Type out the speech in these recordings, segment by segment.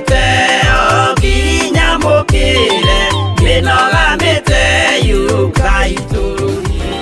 mĩte o nginya mũkĩre mĩnoga mĩte yũkai tũrũrie.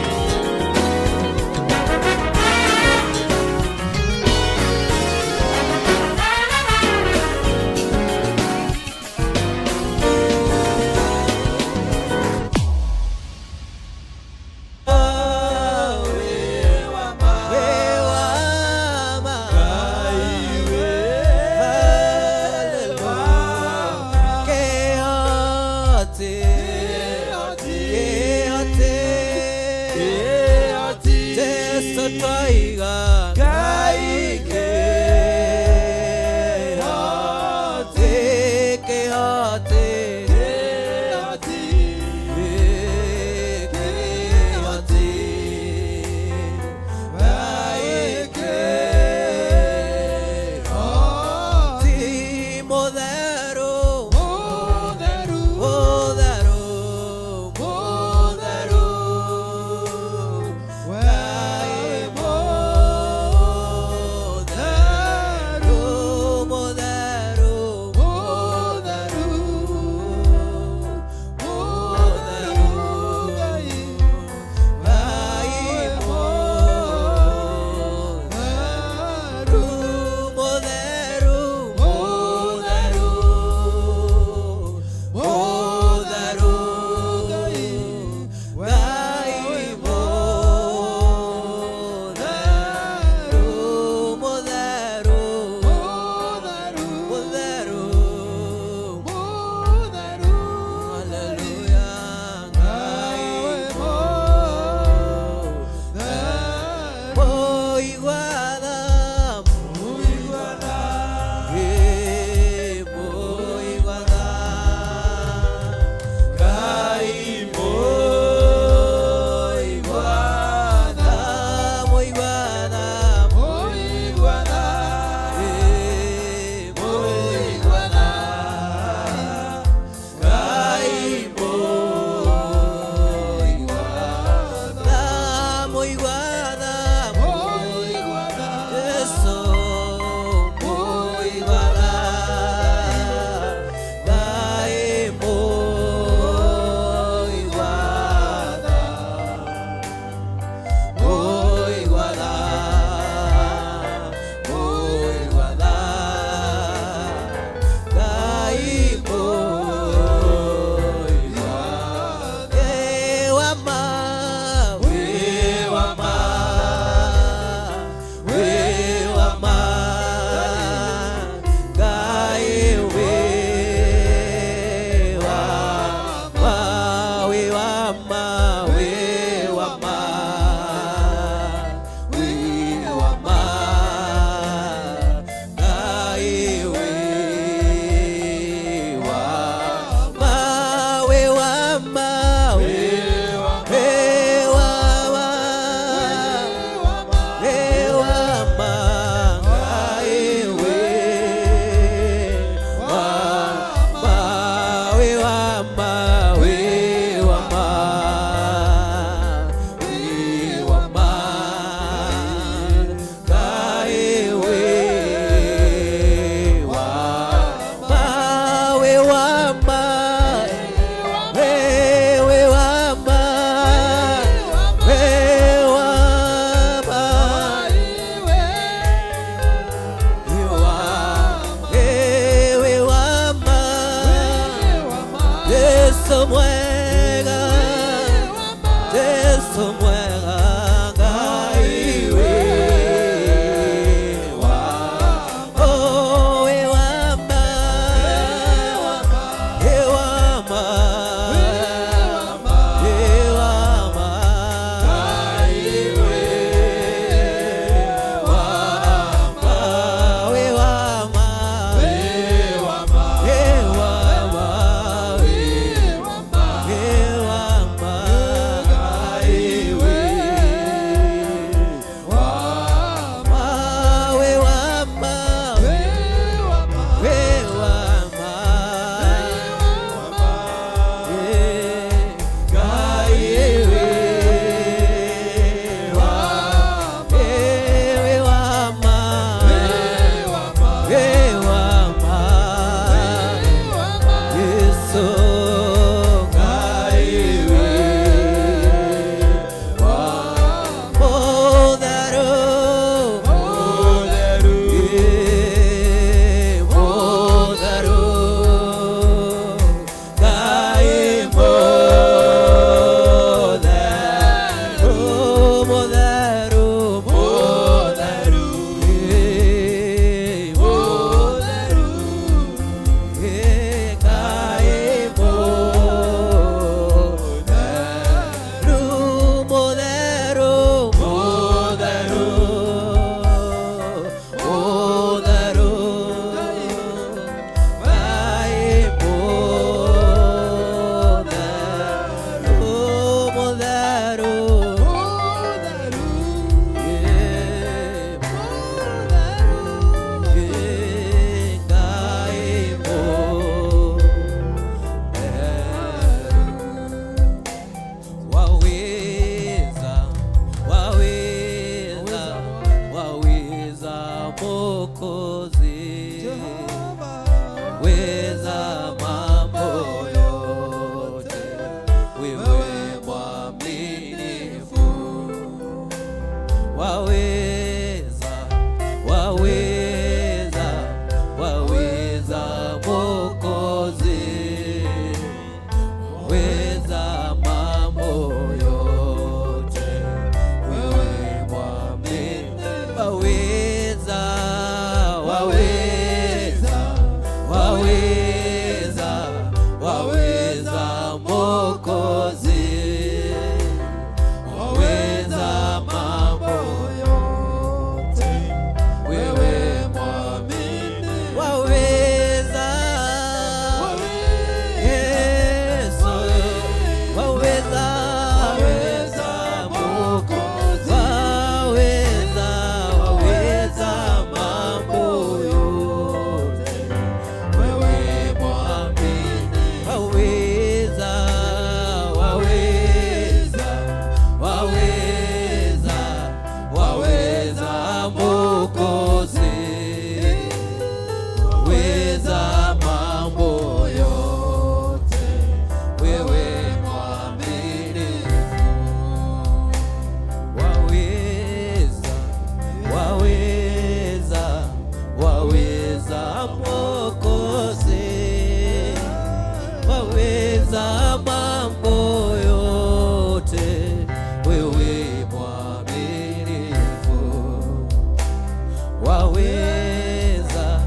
Waweza,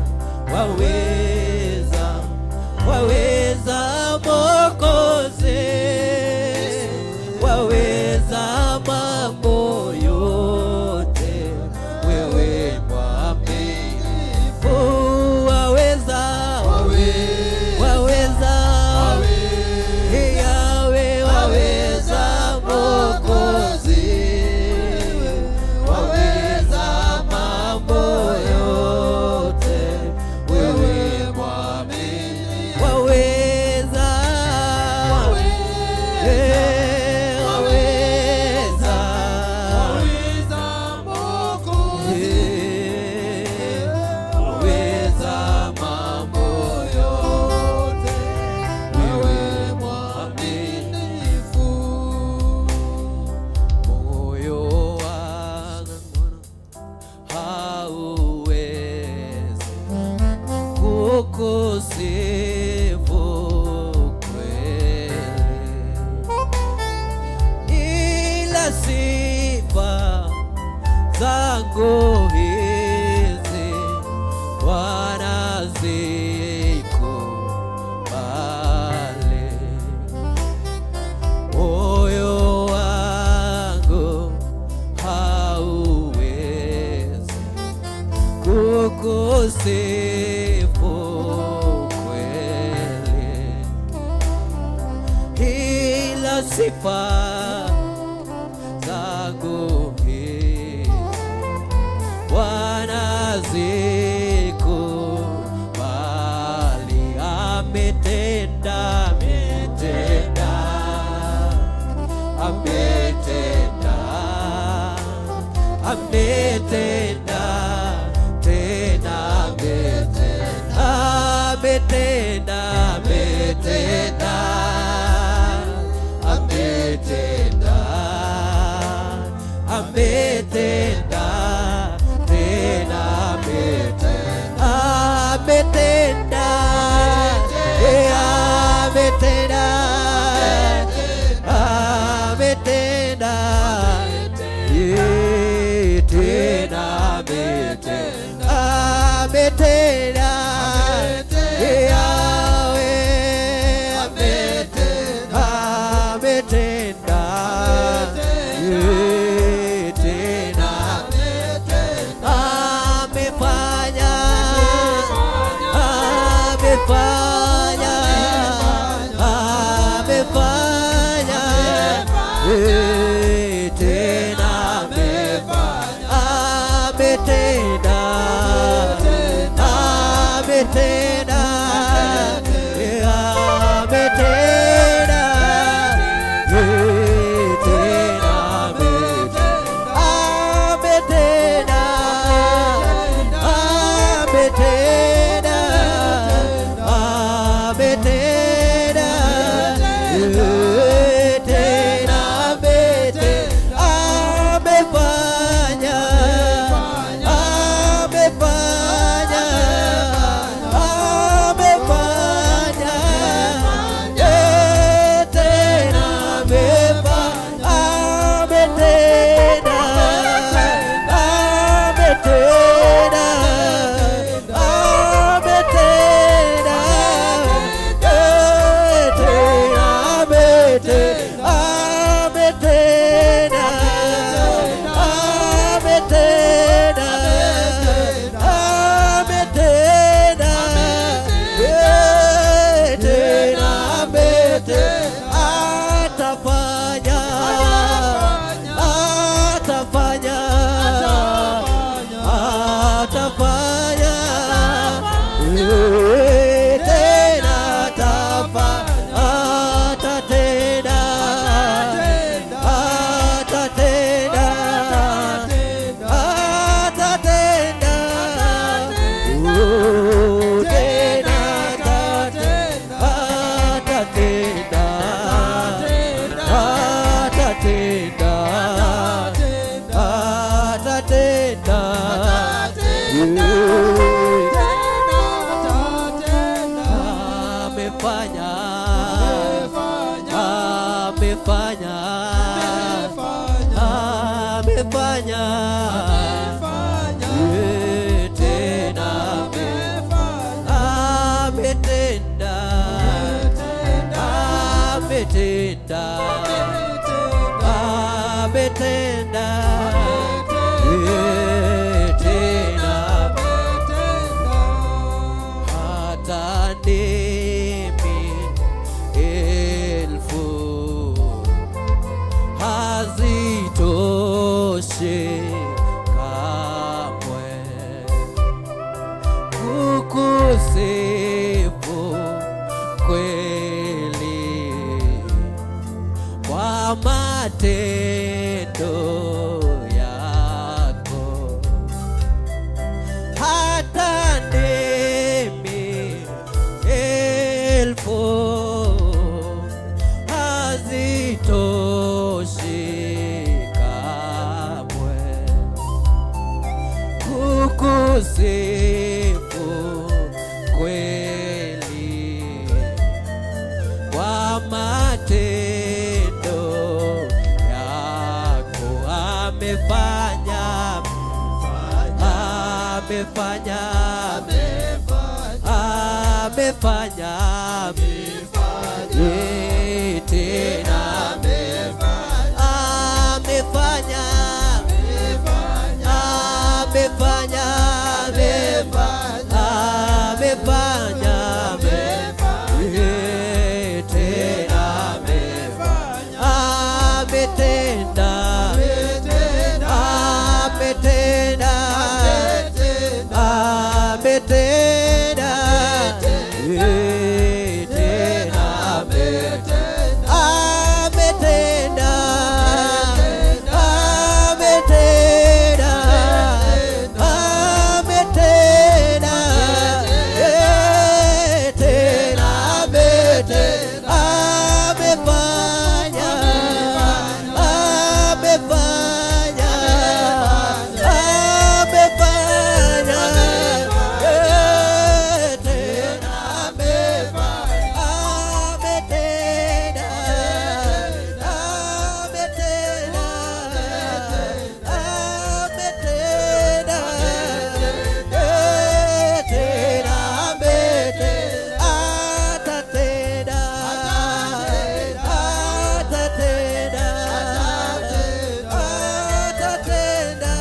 waweza, waweza Mwokozi, waweza mambo yote, wewe mwaminifu, waweza, waweza, Yawe, waweza Mwokozi, waweza mambo yote, wewe mwaminifu, waweza, waweza, waweza mambo yote, wewe mwaminifu. Moyo wangu hauwezi kukusifu kweli, ila sifa zangu hizi Bwana zikubali. Moyo wangu hauwezi kukusifu kweli, ila sifa zangu hizi Bwana zikubali. Ametenda, ametenda, ametenda, ametenda tena, ametenda, ametenda, ametenda, ametenda, ametenda tena, ametenda, ametenda, ametenda, ametenda, tena ametenda, ametenda, Yawe ametenda, ametenda, tena amefanya, amefanya, amefanya. Ametenda. Eh, tena hata ndimi 1,000 hazitoshi kamwe kukusifu kweli kwa matendo yako, hata ndimi 1,000 hazitoshi kamwe kukusifu kweli kwa matendo yako. Amefanya, amefanya, amefanya, eh, tena amefanya, amefanya, amefanya, eh, tena ametenda, ametenda, ametenda, eh, tena ametenda, ametenda, ametenda, eh, tena amefanya, amefanya, amefanya, eh, tena ametenda, ametenda, ametenda, eh, tena atatenda, atatenda, atatenda,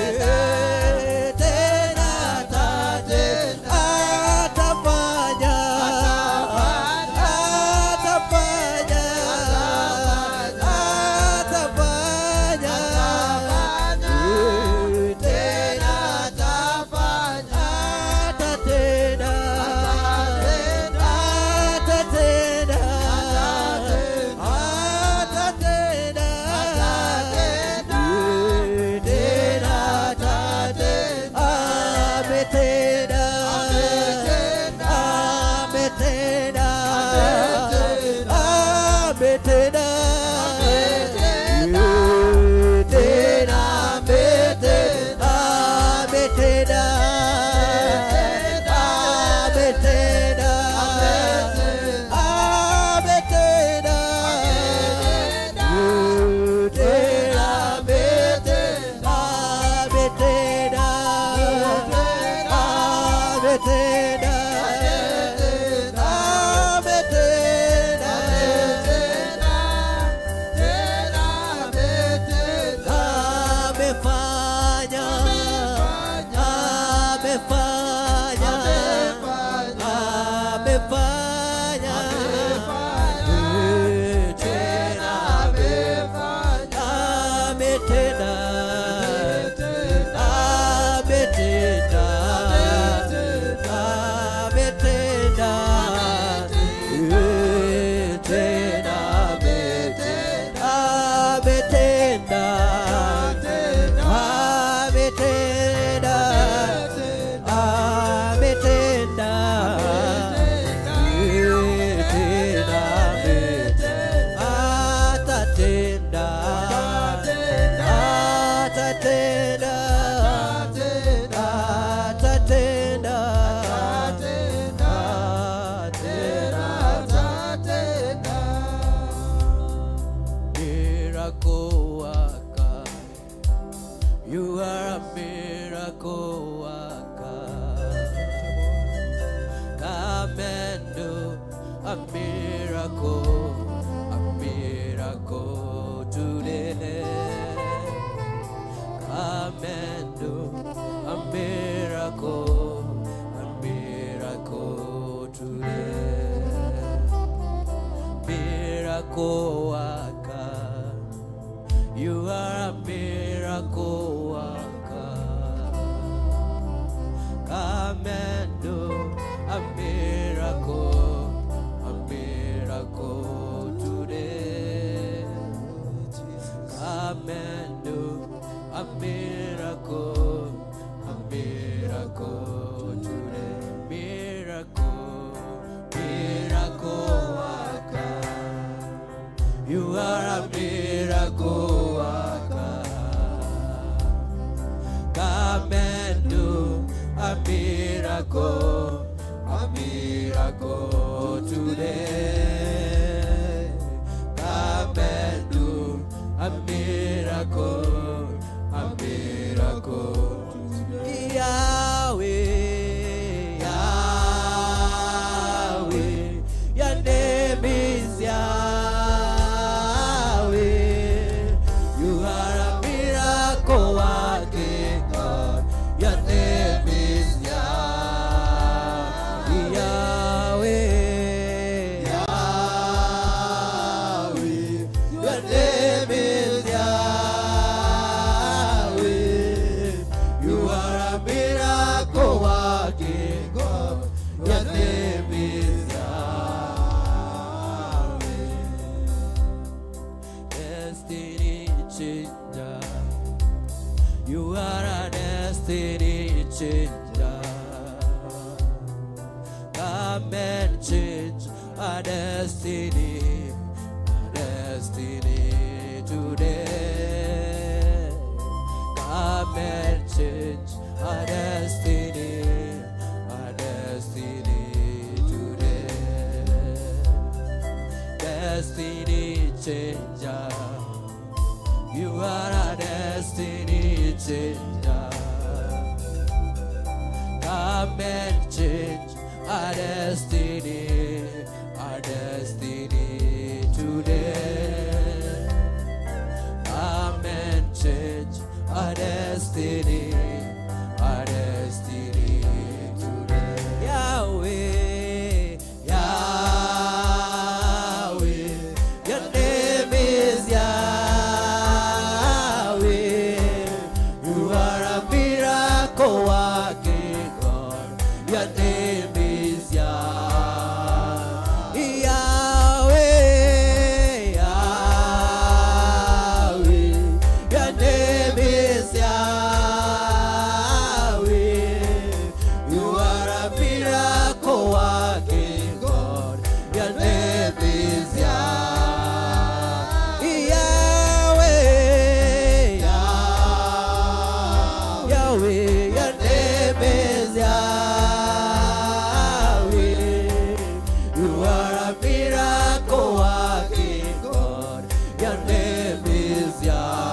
eh, tena atafanya, atafanya, atafanya, eh, tena atatenda, atatenda, atatenda, eh, tena ametenda, ametenda, ametenda, eh, tena ametenda, ametenda, ametenda, eh, tena ametenda, ametenda, ametenda. Amefanya, amefanya, amefanya, eh, tena ametenda, ametenda, ametenda, eh, tena ametenda, ametenda, ametenda, eh, tena atatenda, atatenda, atatenda, atatenda. Miracle worker, you are a miracle worker. Come and do a miracle today. You are a miracle worker. Come and do a miracle today. Come and do a miracle today. Miracle, miracle worker. You are a miracle worker. Come and do a miracle today. Come and do a miracle, a miracle today. Yahweh, Yahweh, your name is Yahweh. You are a miracle working God. Your name is Yahweh. Yahweh. Your name is Yahweh. You are a miracle working God. Your name is Yahweh. Destiny changer. You are a destiny changer. Come and change our destiny, our destiny today. Come and change our destiny today. Destiny changer. You are a destiny changer. Come and change our destiny today. Come and change our destiny today. Yahweh, Yahweh, your name is Yahweh. You are a miracle working God. Your name is Yahweh, Yahweh. Your name is Yahweh. You are a miracle working God. Your name is Yahweh, Yahweh. Your name is Yahweh. You are a miracle working God. Your name is Yahweh,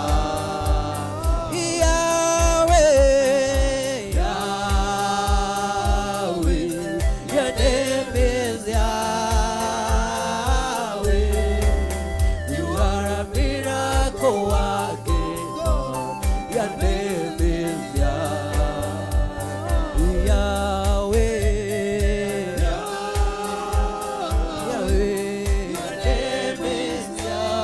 Yahweh. Your name is Yahweh. You are a miracle working God. Your name is Yahweh. Yahweh. Your name is Yahweh.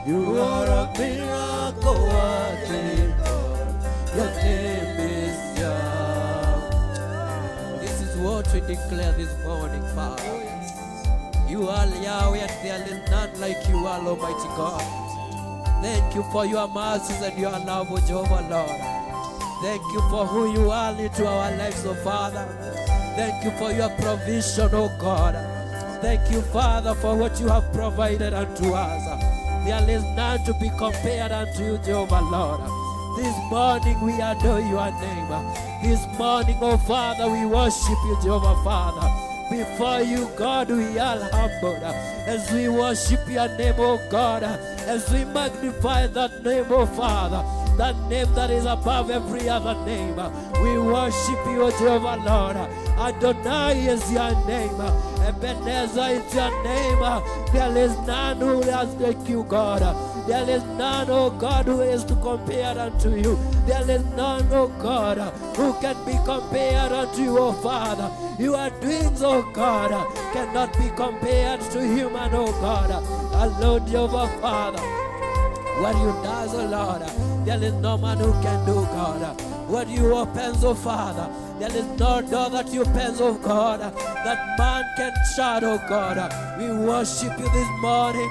You are a miracle working God. Your name is Yahweh. This is what we declare this morning, Father. You are Yahweh, and there is none like you, Almighty God. Thank you for your mercies and your love, O Jehovah Lord. Thank you for who you are into our lives, O Father. Thank you for your provision, O God. Thank you, Father, for what you have provided unto us. There is none to be compared unto you, Jehovah Lord. This morning we adore your name. This morning, oh Father, we worship you, Jehovah Father. Before you, God, we are humbled as we worship your name, oh God, as we magnify that name, oh Father, that name that is above every other name. We worship you, O Jehovah Lord. Adonai is your name. Ebenezer is your name. There is none who is like you, God. There is none, oh God, who is to compare unto you. There is none, oh God, who can be compared unto you, oh Father. Your doings, oh God, cannot be compared to human, oh God. Alone, Jehovah Father. What you does, oh Lord, there is no man who can do, God. What you opens, oh Father, there is no door that you opens, oh God, that man can shut, oh God. We worship you this morning.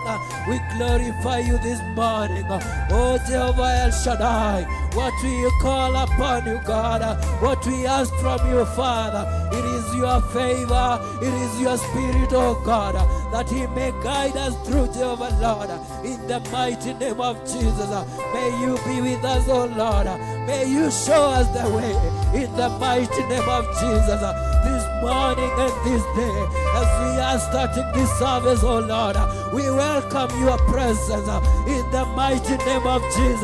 We glorify you this morning. Oh Jehovah El Shaddai, what we call upon you, God, what we ask from you, Father, it is your favor, it is your spirit, oh God, that he may guide us through, Jehovah Lord, in the mighty name of Jesus. May you be with us, oh Lord. May you show us the way in the mighty name of Jesus. This morning and this day, as we are starting this service, oh Lord, we welcome your presence in the mighty name of Jesus.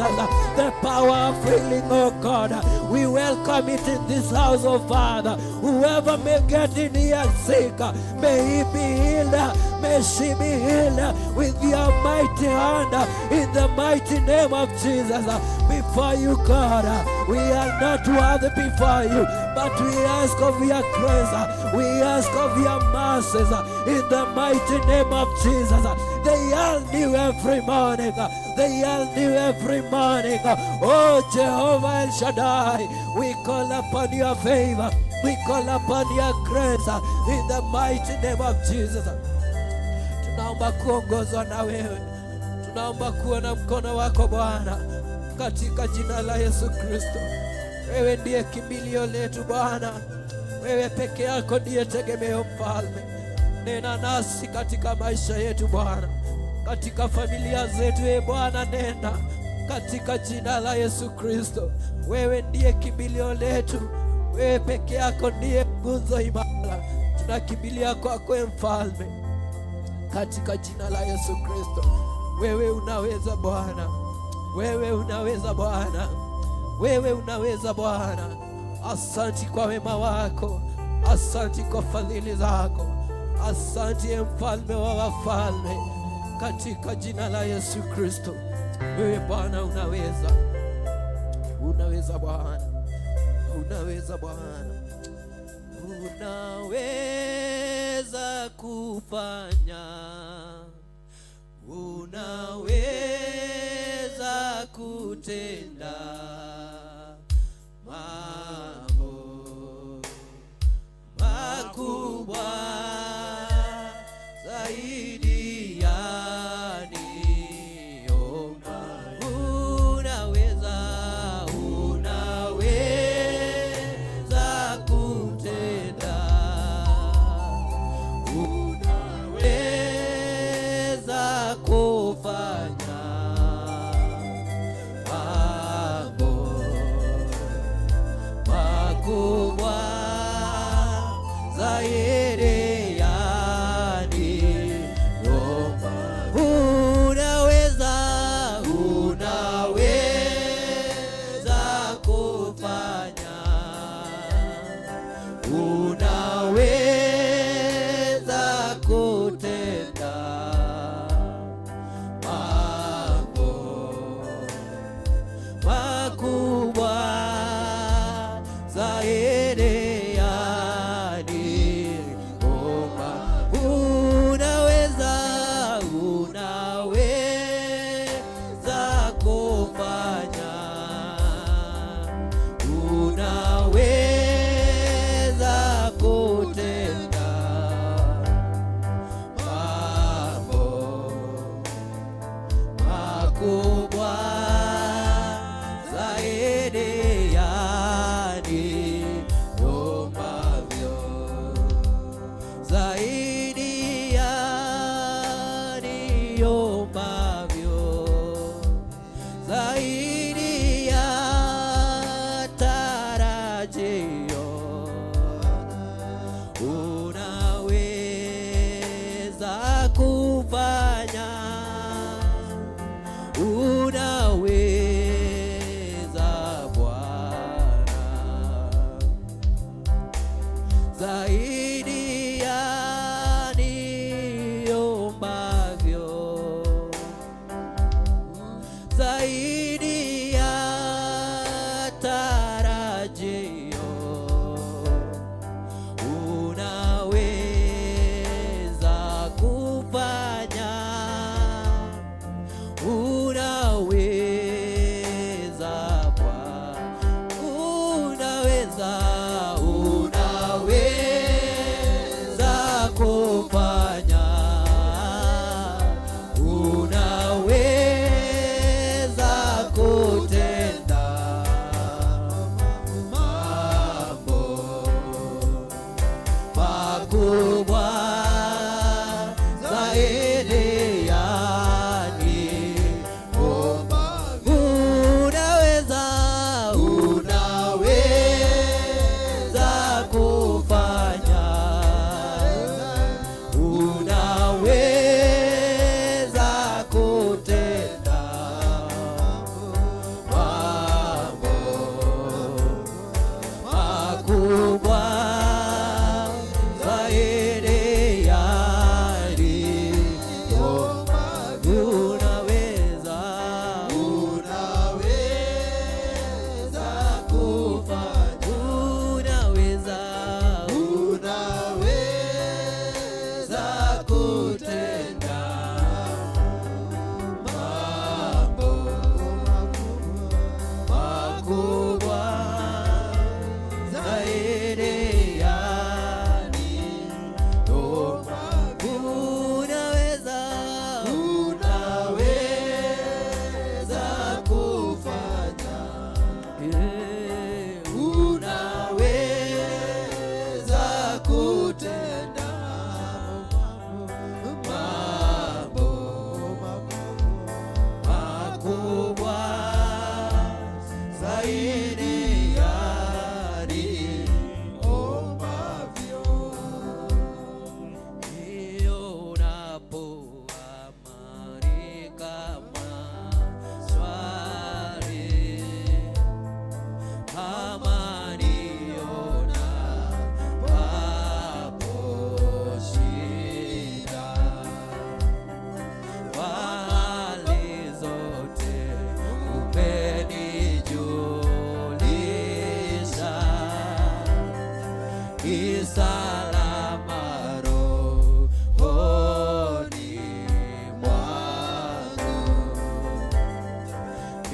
The power of healing, oh God, we welcome it in this house, oh Father. Whoever may get in here sick, may he be healed, may she be healed with your mighty hand in the mighty name of Jesus. Before you, God, we are not worthy before you, but we ask of your grace, we ask of your mercies in the mighty name of Jesus. They are new every morning. They are new every morning. Oh, Jehovah El Shaddai, we call upon your favor. We call upon your grace in the mighty name of Jesus. Tunaomba kuongozwa na wewe, tunaomba kuona mkono wako Bwana, katika jina la Yesu Kristo. Wewe ndiye kimbilio letu Bwana, wewe peke yako ndiye tegemeo Mfalme. Nena nasi katika maisha yetu Bwana, katika familia zetu, e Bwana, nena katika jina la Yesu Kristo. Wewe ndiye kimbilio letu, wewe peke yako ndiye nguzo imara. Tunakimbilia kwako e Mfalme, katika jina la Yesu Kristo. Wewe unaweza Bwana, wewe unaweza Bwana, wewe unaweza Bwana. Asanti kwa wema wako, asanti kwa fadhili zako, asanti e mfalme wa wafalme, katika jina la Yesu Kristo. Wewe Bwana unaweza, unaweza Bwana, unaweza Bwana, unaweza kufanya, unaweza kutenda mambo makubwa zaidi ya niomba. Unaweza, unaweza kutenda, unaweza kufanya mambo makubwa zaidi ya niomba. Unaweza, unaweza kufanya, unaweza kutenda mambo makubwa zaidi ya niomba. Unaweza, unaweza kufanya, unaweza kutenda mambo makubwa zaidi ya niombavyo, zaidi ya niombavyo, zaidi ya tarajio. Unaweza kufanya, unaweza Bwana, zaidi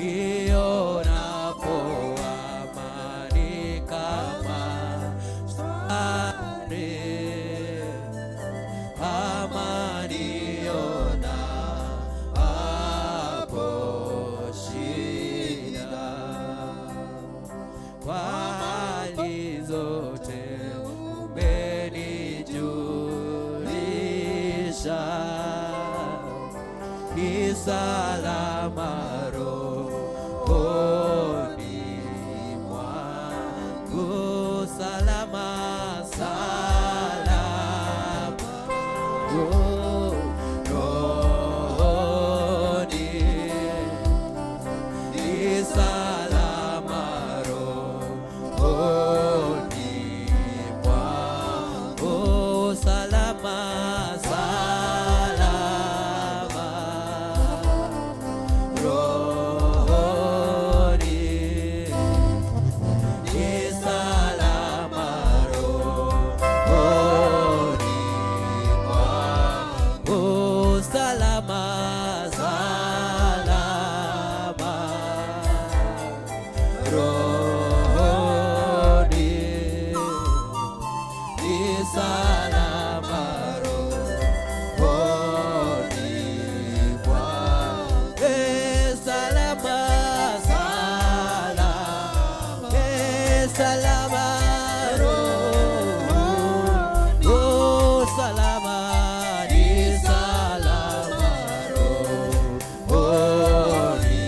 Nionapo amani kama shwari, amani hapo shida, kwa hali zote umenijulisha, ni salama rohoni mwangu, salama, salama rohoni, ni salama rohoni mwangu, salama, salama rohoni, ni salama rohoni mwangu, salama, salama rohoni, ni salama rohoni mwangu. Eh, salama, salama, eh, salama rohoni, oh, salama, ni salama rohoni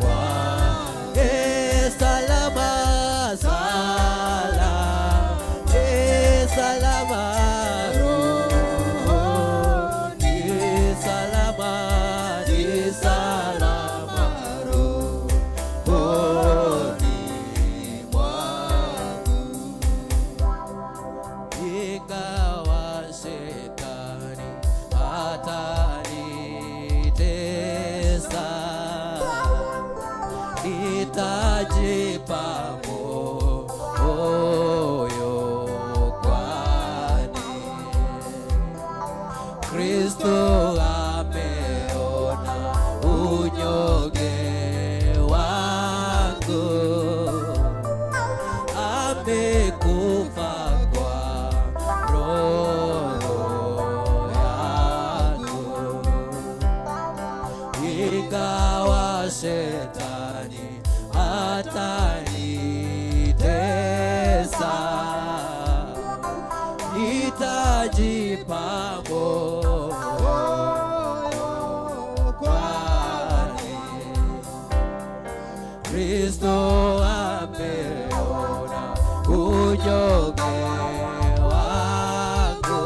mwangu. Eh, salama, salama, eh, salama rohoni, salama, ni salama rohoni mwangu. Ingawa shetani atanitesa, nitajipa moyo, kwani Kristo ameona unyonge wangu, amekufa kwa roho yangu. Ingawa shetani atanitesa, nitajipa moyo, kwani Kristo ameona unyonge wangu,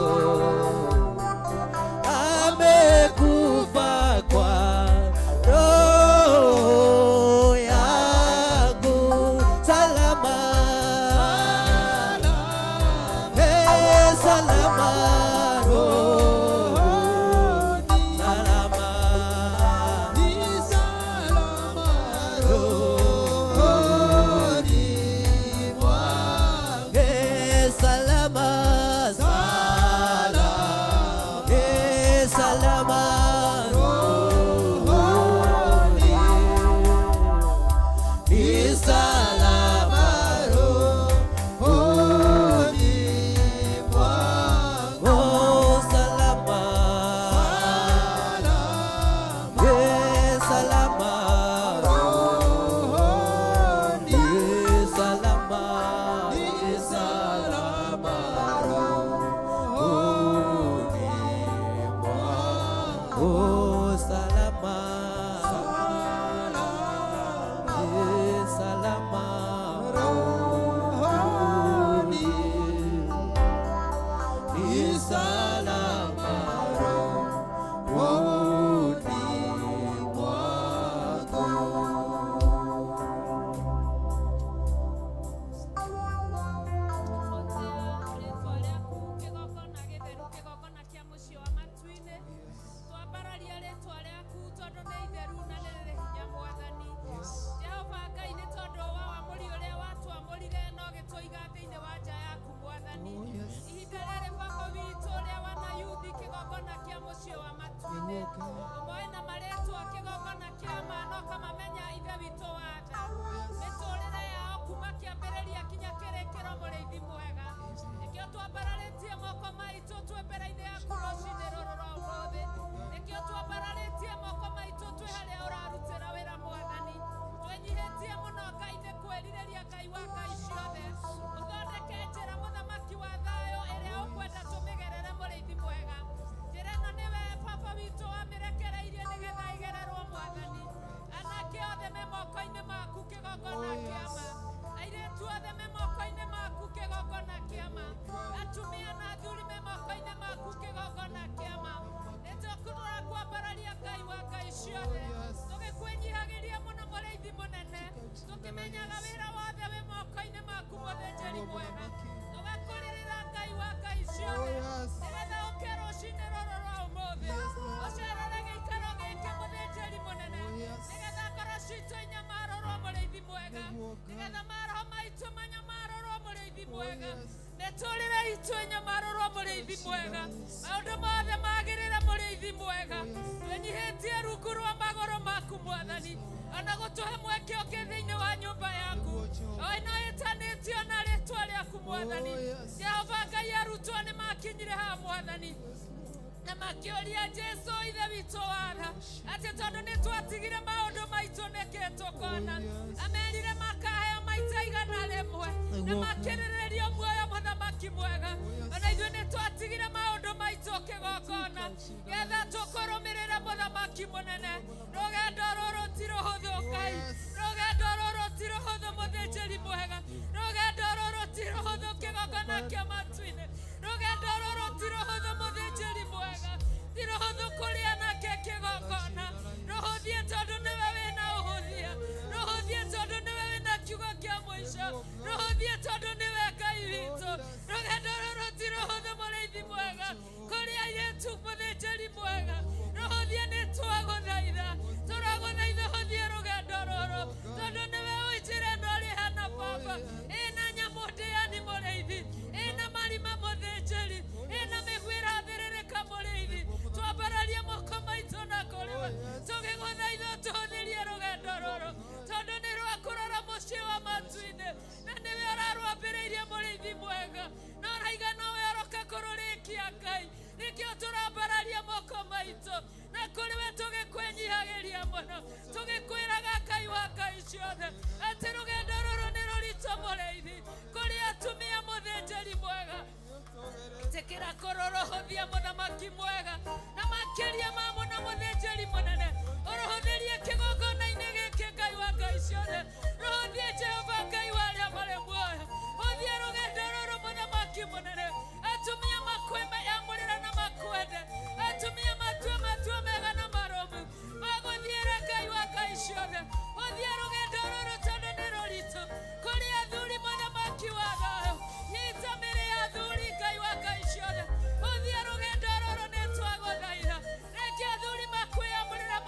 amekufa kwa roho yangu. Salama, eh, salama rohoni, salama, rohoni mwangu. Eh, salama, salama, eh, salama rohoni, ni salama rohoni mwangu. Oh, salama, eh, salama rohoni, salama, salama rohoni mwangu. Oh, salama, eh, salama rohoni, ni salama rohoni mwangu. Rĩtwa rĩaku kĩgongona gĩtheru, kĩgongona kĩa mũciĩ wa matu-inĩ, twambararia rĩtwa rĩaku tondũ nĩ itheru na nĩ rĩrĩ hinya. Mwathani Jehova Ngai, nĩ tondũ wa wamũri ũrĩa watwamũrire na ũgĩtũiga thĩinĩ wa nja yaku. Mwathani, ihinda rĩrĩ baba witũ ũrĩa wana yuthi, kĩgongona kĩa mũciĩ wa matu-inĩ, ũmoe na marĩtwa, kĩgongona kĩa ma na ũkamamenya. Ithe witũ wa tha, mĩtũrĩre yao kuma kĩambĩrĩria kinya kĩrĩkĩro, mũrĩithi mwega. Nĩkĩo twambararĩtie moko maitũ twĩ mbere-inĩ yaku rũcinĩ rũrũ rwa ũmũthĩ. Nĩkĩo twambararĩtie moko maitũ twĩ harĩa ũrarutĩra wĩra, Mwathani. Twĩnyihĩtie mũno, Ngai, nĩ kwĩrirĩria, Ngai wa ngai ciothe, ũthondeke njĩra, mũthamaki wa thayũ, ĩrĩa ũkwenda tũmĩgerere, mũrĩithi mwega. Njĩra ĩno nĩwe baba witũ wamĩrekereirie nĩgetha ĩgererwo, Mwathani. Anake othe me moko-inĩ maku, kĩgongona kĩama. Airĩtu othe me moko-inĩ maku, kĩgongona kĩama. Atumia na athuri me moko-inĩ maku, kĩgongona kĩama. Nĩtũkũrora kwambararia, Ngai wa ngai ciothe, tũgĩkwĩnyihagĩria mũno, mũrĩithi mũnene, tũkĩmenyaga wĩra wothe wĩ moko-inĩ maku, mũthĩnjĩri mwega. Tũgakũrĩrĩra, Ngai wa ngai ciothe, nĩgetha ũke rũcinĩ rũrũ rwa ũmũthĩ, ũcerere gĩikaro gĩkĩ, mũthĩnjĩri mũnene, nĩgetha ngoro citũ inyamarũrwo, mũrĩithi mwega, nĩgetha maroho maitũ manyamarũrwo, mũrĩithi mwega, mĩtũrĩre itũ ĩnyamarũrwo, mũrĩithi mwega, maũndũ mothe magĩrĩre, mũrĩithi mwega. Twĩnyihĩtie rungu rwa magũrũ maku, Mwathani, ona gũtũhe mweke ũngĩ thĩinĩ wa nyũmba yaku o ĩno ĩtanĩtio na rĩtwa rĩaku, Mwathani Jehova Ngai. Arutwo nĩ makinyire haha, Mwathani, na makĩũria Jesu, Ithe witũ watha, atĩ tondũ nĩ twatigire maũndũ maitũ nĩkĩ tũkona? Amerire makaheo maita 100 na makĩrĩrĩrio muoyo. Mũthamaki mwega, ona ithuĩ nĩ twatigire maũndũ maitũ, kĩgongona, getha tũkũrũmĩrĩre, mũthamaki mũnene. Rũgendo rũrũ ti rũhũthũ, Ngai. Rũgendo rũrũ ti rũhũthũ, mũthĩnjĩri mwega. Rũgendo rũrũ ti rũhũthũ, kĩgongona kĩa matu-inĩ. Rũgendo rũrũ ti rũhũthũ, mũthĩnjĩri mwega. Ti rũhũthũ kũrĩa nake kĩgongona. Rũhũthie tondũ nĩwe wĩna ũhũthia. Rũhũthie tondũ nĩwe wĩna kiugo kĩa mũico. Rũhũthie tondũ nĩwe Ngai witũ. Rũgendo rũrũ ti rũhũthũ, mũrĩithi mwega, kũrĩ airĩtu, mũthĩnjĩri mwega. Rũhũthie, nĩ twagũthaitha, tũragũthaitha, hũthie rũgendo rũrũ tondũ nĩwe ũĩ njĩra ĩno ĩrĩhana, baba. Ĩna nyamũ ndĩani, mũrĩithi, ĩna marima, mũthĩnjĩri, ĩna mĩguĩ ĩrathĩrĩrĩka, mũrĩithi. Twambararie moko maitũ na kũrĩwe tũgĩgũthaitha tũhũthĩrie rũgendo rũrũ tondũ nĩ rwa kũrora mũciĩ wa matu-inĩ, na nĩwe ũrarwambĩrĩirie, mũrĩithi mwega, na ũraiga nowe ũroka kũrũrĩkia. Ngai, nĩkĩo tũrambararia moko maitũ na kũrĩ we tũgĩkwĩnyihagĩria mũno, tũgĩkwĩraga, Ngai wa ngai ciothe, atĩ rũgendo rũrũ nĩ rũritũ, mũrĩithi. Kũrĩ atumia, mũthĩnjĩri mwega, ĩtĩkĩra kũrũrũhũthia, mũthamaki mwega, na makĩria ma mũno, mũthĩnjĩri mũnene, ũrũhũthĩrie kĩgongona-inĩ gĩkĩ. Ngai wa ngai ciothe, rũhũthie. Jehova Ngai wa arĩa marĩ muoyo, hũthie rũgendo rũrũ, mũthamaki mũnene. Atumia makwĩyamũrĩra na makwende. Atumia matue matua mega na marũmu magũthiĩra. Ngai wa ngai ciothe, hũthie rũgendo rũrũ tondũ nĩ rũritũ. Kũrĩ athuri, mũthamaki wa thayũ, nyita mĩrĩ ya athuri. Ngai wa ngai ciothe, hũthie rũgendo rũrũ, nĩ twagũthaitha. Reke athuri makwĩyamũrĩra.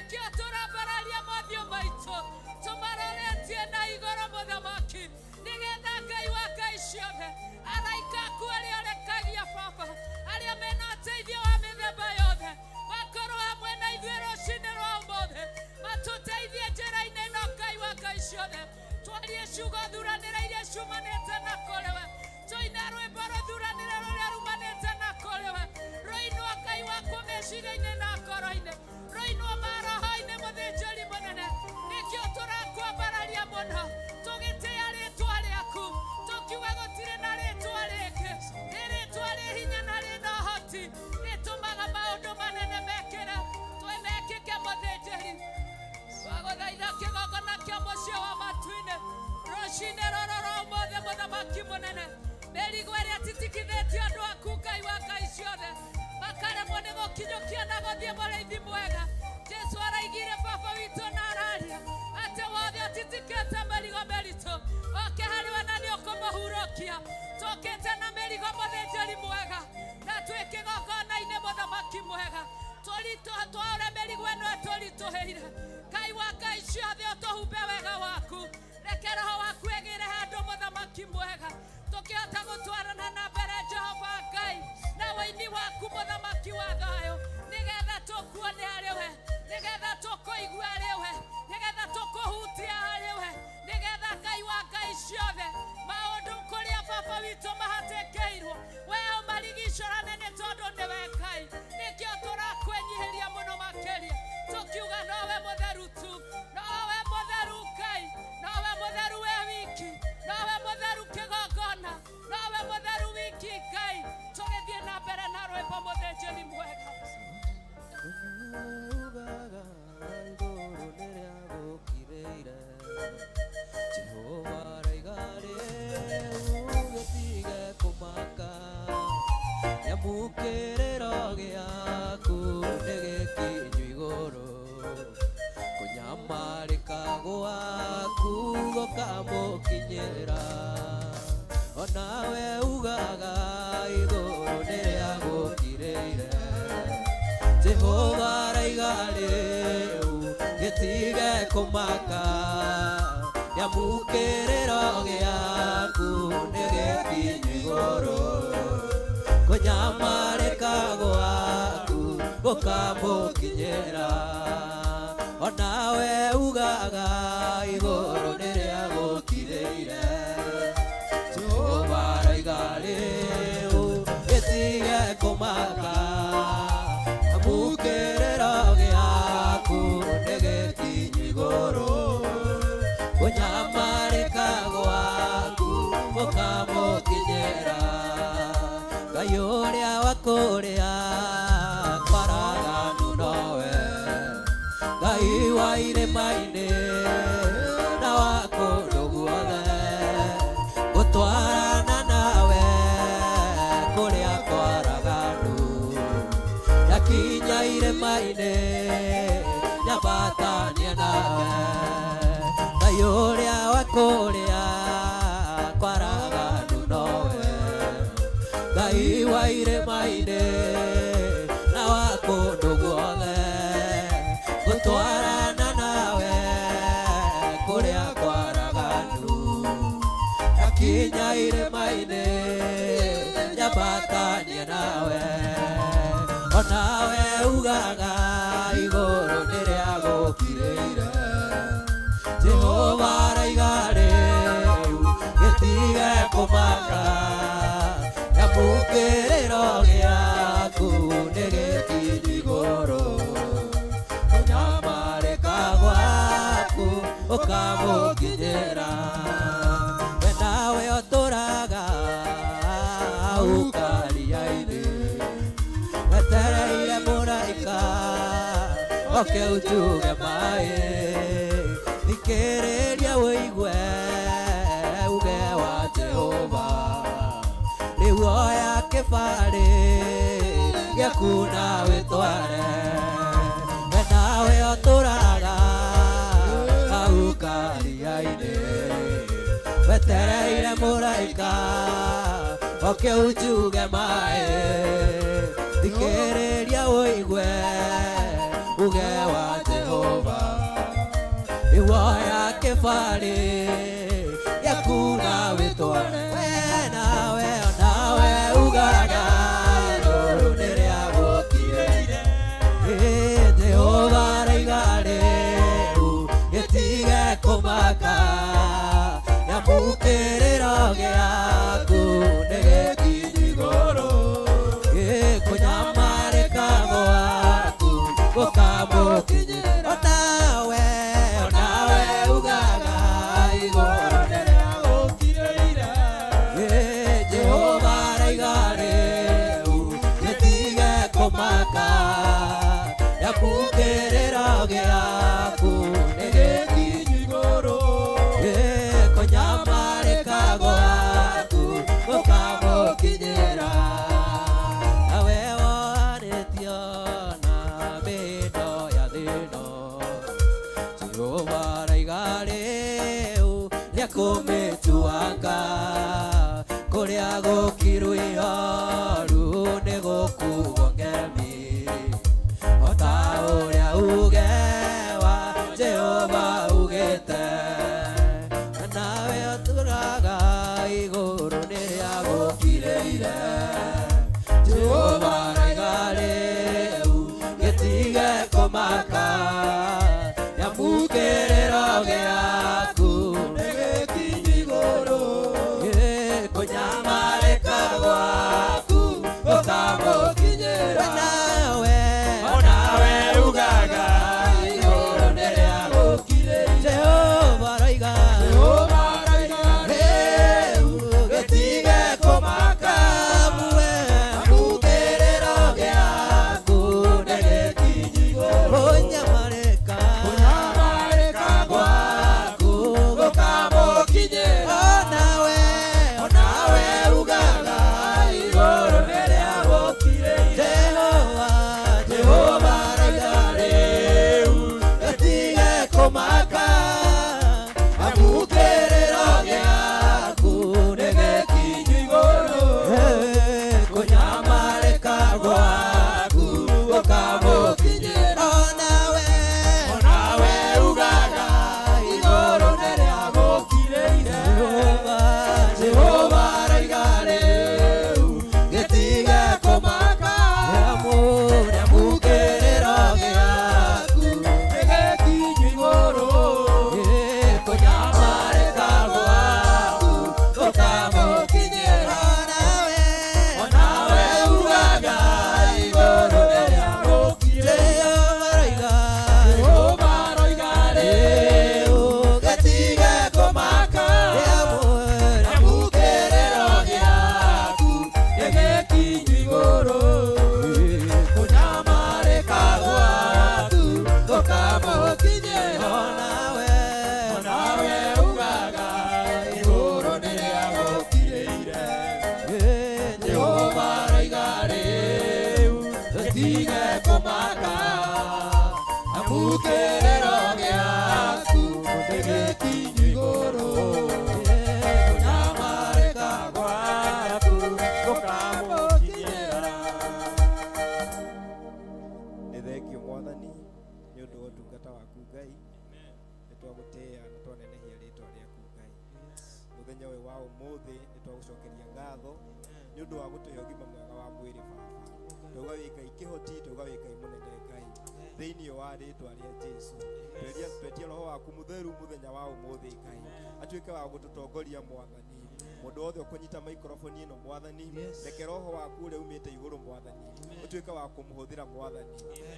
Nĩkĩo tũrambararia mothiũ maitũ tũmaroretie na igũrũ mũthamaki, nĩgetha Ngai wa ngai ciothe, araika aku arĩa ũrekagia baba, arĩa mena ũteithio wa mĩthemba yothe, makorwo hamwe na ithuĩ rũcinĩ rwa ũmũthĩ, matũteithie njĩra-inĩ ĩno. Ngai wa ngai ciothe, twarie ciugo thuranĩre iria ciumanĩte na kũrĩ we, tũine rwĩmbo rũthuranĩre rũrĩa rumanĩte na kũrĩ we, rũinwo Ngai wakwa meciria-inĩ na ngoro-inĩ, rũinwo maroho-inĩ. Mũthĩnjĩri mũnene, nĩkĩo tũrakwambararia mũno, tũgĩtĩĩa rĩtwa rĩaku, tũkiuga gũtirĩ na rĩtwa rĩngĩ, nĩ rĩtwa rĩ hinya na rĩna ũhoti, rĩtũmaga maũndũ manene mekĩre twĩmekĩke. Mũthĩnjĩri, twagũthaitha kĩgongona kĩa mũciĩ wa matu-inĩ rũcinĩ rũrũ rwa ũmũthĩ. Mũthamaki mũnene, mĩrigo ĩrĩa titikithĩtie andũ aku, Ngai wa ngai ciothe, makaremwo nĩ gũkinyũkia na gũthiĩ, mũrĩithi mwega Jesu araigire baba witũ na araria atĩ wothe ũtitikĩte mĩrigo mĩritũ oke harĩ we na nĩ ũkũmũhurũkia. Tũkĩte na mĩrigo, mũthĩnjĩri mwega, na twĩ kĩgongona-inĩ. Mũthamaki mwega, tũritũ twaũre mĩrigo ĩno ĩtũritũhĩire. Ngai wa ngai ciothe, ũtũhumbe wega waku, reke roho waku ĩgĩre handũ. Mũthamaki mwega, tũkĩhota gũtwarana na mbere, Jehova Ngai, na wĩini waku, mũthamaki wa thayũ, nĩgetha tũkuone harĩ we, nĩgetha tũkũigua harĩ we, nĩgetha tũkũhutia harĩ we, nĩgetha Ngai wa ngai ciothe, maũndũ kũrĩa baba witũ mahatĩkĩirwo, we ũmarigicũrane, nĩ tondũ nĩwe Ngai. Nĩkĩo tũrakwĩnyihĩria mũno makĩria, tũkiuga nowe mũtheru tu, nowe mũtheru Ngai, nowe mũtheru we wiki, nowe mũtheru kĩgongona, nowe mũtheru wiki Ngai. Tũgĩthiĩ na mbere na rwĩmbo, mũthĩnjĩri mwega. Ugaga igũrũ nĩrĩagũkirĩire, Jehova araiga rĩu gĩtige kũmaka, nyamũkĩrĩro gĩaku nĩ gĩkinyu igũrũ, kũnyamarĩka gwaku gũkamũkinyĩra. Onawe ugaga igũrũ nĩrĩagũkirĩire, Jehova araiga rĩu gĩtige kũmaka, nyamũkĩrĩro gĩaku nĩ gĩkinyu igũrũ, kũnyamarĩka gwaku gũkamũkinyĩra. Onawe ugaga igũrũ nĩrĩagũkirĩire, Jehova araiga rĩu gĩtige kũmaka, nyamũkĩrĩro gĩaku nĩ gĩkinyu igũrũ, kũnyamarĩka gwaku gũkamũkinyĩra. Ngai ũrĩa wa kũrĩa kwaraganu nowe, Ngai wa irĩma-inĩ na wa kũndũ guothe, gũtwarana nawe kũrĩa kwaraganu, nyakinya irĩma-inĩ nyambatania nawe. Ngai ũrĩa wa kũrĩa kwaraganu nowe, Ngai wa irĩma-inĩ na wa kũndũ guothe, gũtwarana nawe kũrĩa kwaraganu, nyakinya irĩma-inĩ nyambatania nawe. Onawe ugaga igũrũ nĩrĩagũkirĩire, Jehova araiga rĩu gĩtige kũmaka, nyamũkĩrĩro gĩaku nĩ gĩkinyu igũrũ, kũnyamarĩka gwaku ũkamũkinyĩra. We nawe ũtũraga ũkaria-inĩ, wetereire mũraika oke ujuge maĩ, thikĩrĩria ũigue uge wa Jehova, rĩu oya kĩbarĩ gĩaku na wĩtware. We nawe ũtũraga hau karia-inĩ, wetereire mũraika oke ujuge maĩ, thikĩrĩria ũigue uge wa Jehova. Jehova iwoya kĩbarĩ gĩaku na wĩtware we nawe onawe ugaga igũrũ nĩ rĩagũkinyĩire. Ĩ, Jehova araiga rĩu gĩtige kũmaka nyamũkĩrĩro gĩaku nĩ gĩkinyu igũrũ gĩkũnyamarĩka gwaku gũkamũkinyĩra onawe onawe ugaga igũrũ nĩ rĩagũkinyĩire. Ĩ, Jehova araiga rĩu gĩtige kũmaka nyamũkĩrĩro gĩaku nĩ gĩkinyu igũrũ gĩkũnyamarĩka gwaku gũkamũkinyĩra nawe warĩtio na mĩhĩndo ya thĩno Jehova araiga rĩu nĩekũmĩtuanga kũrĩa gũkiru ihoru nĩ gũkuo ngemi o ta ũrĩa uge wa Jehova ugĩte nawe ũtũraga igũrũ nĩ rĩagũkirĩire Jehova araiga rĩu gĩtige kũmaka nyamũkĩrĩro gĩaku nĩ gĩkinyu igũrũ gĩkũnyamarĩka gwaku gũkamũkinyĩra nawe onawe ugaga igũrũ nĩ rĩagũkirĩire Jehova araiga Jehova araiga rĩu gĩtige kũmaka muwe nyamũkĩrĩro gĩaku nĩ gĩkinyu igũrũ kũnyamarĩka kũnyamarĩka gwaku gũkamũkinyĩra onawe onawe ugaga igũrũ nĩ rĩagũkirĩire Jehova Jehova araiga rĩu gĩtige kũmaka nyamũkĩrĩro gĩaku nĩ gĩkinyu igũrũ kũnyamarĩka gwaku gũkamũkinyĩra onawe onawe ugaga igũrũ nĩ rĩagũkirĩire Jehova Jehova araiga rĩu gĩtige kũmaka nyamũkĩrĩro gĩaku nĩ gĩkinyu igũrũ kũnyamarĩka gwaku gũkamũkinyĩra onawe onawe ugaga igũrũ nĩ rĩagũkirĩire Jehova araiga Jehova araiga rĩu gĩtige kũmaka nyamũkĩrĩro gĩaku nĩ gĩkinyu igũrũ kũnyamarĩka gwaku gũkamũkinyĩra onawe onawe ugaga igũrũ nĩ rĩagũkirĩire Jehova araiga rĩu gĩtige kũmaka nyamũkĩrĩro gĩaku nĩ gĩkinyu igũrũ kũnyamarĩka gwaku gũkamũkinyĩra. Nĩ thengio mwathani nĩ ũndũ wa ũtungata waku Ngai nĩ twagũtĩĩa na twanenehia rĩtwa rĩaku Ngai mũthenya ũyũ wa ũmũthĩ nĩ twagũcokeria ngatho nĩ ũndũ wa gũtũhe ũgima mwega wa mwĩrĩ baba tauga wĩ Ngai kĩhoti tauga wĩ Ngai mũnene Ngai thĩinĩ wa rĩtwa rĩa Jesu tweria twetia roho waku mũtheru mũthenya wa ũmũthĩ Ngai atuĩke wa gũtũtongoria mwathani mũndũ wothe ũkũnyita maikroboni ĩno mwathani reke roho waku ũrĩa umĩte igũrũ mwathani ũtuĩke wa kũmũhũthĩra mwathani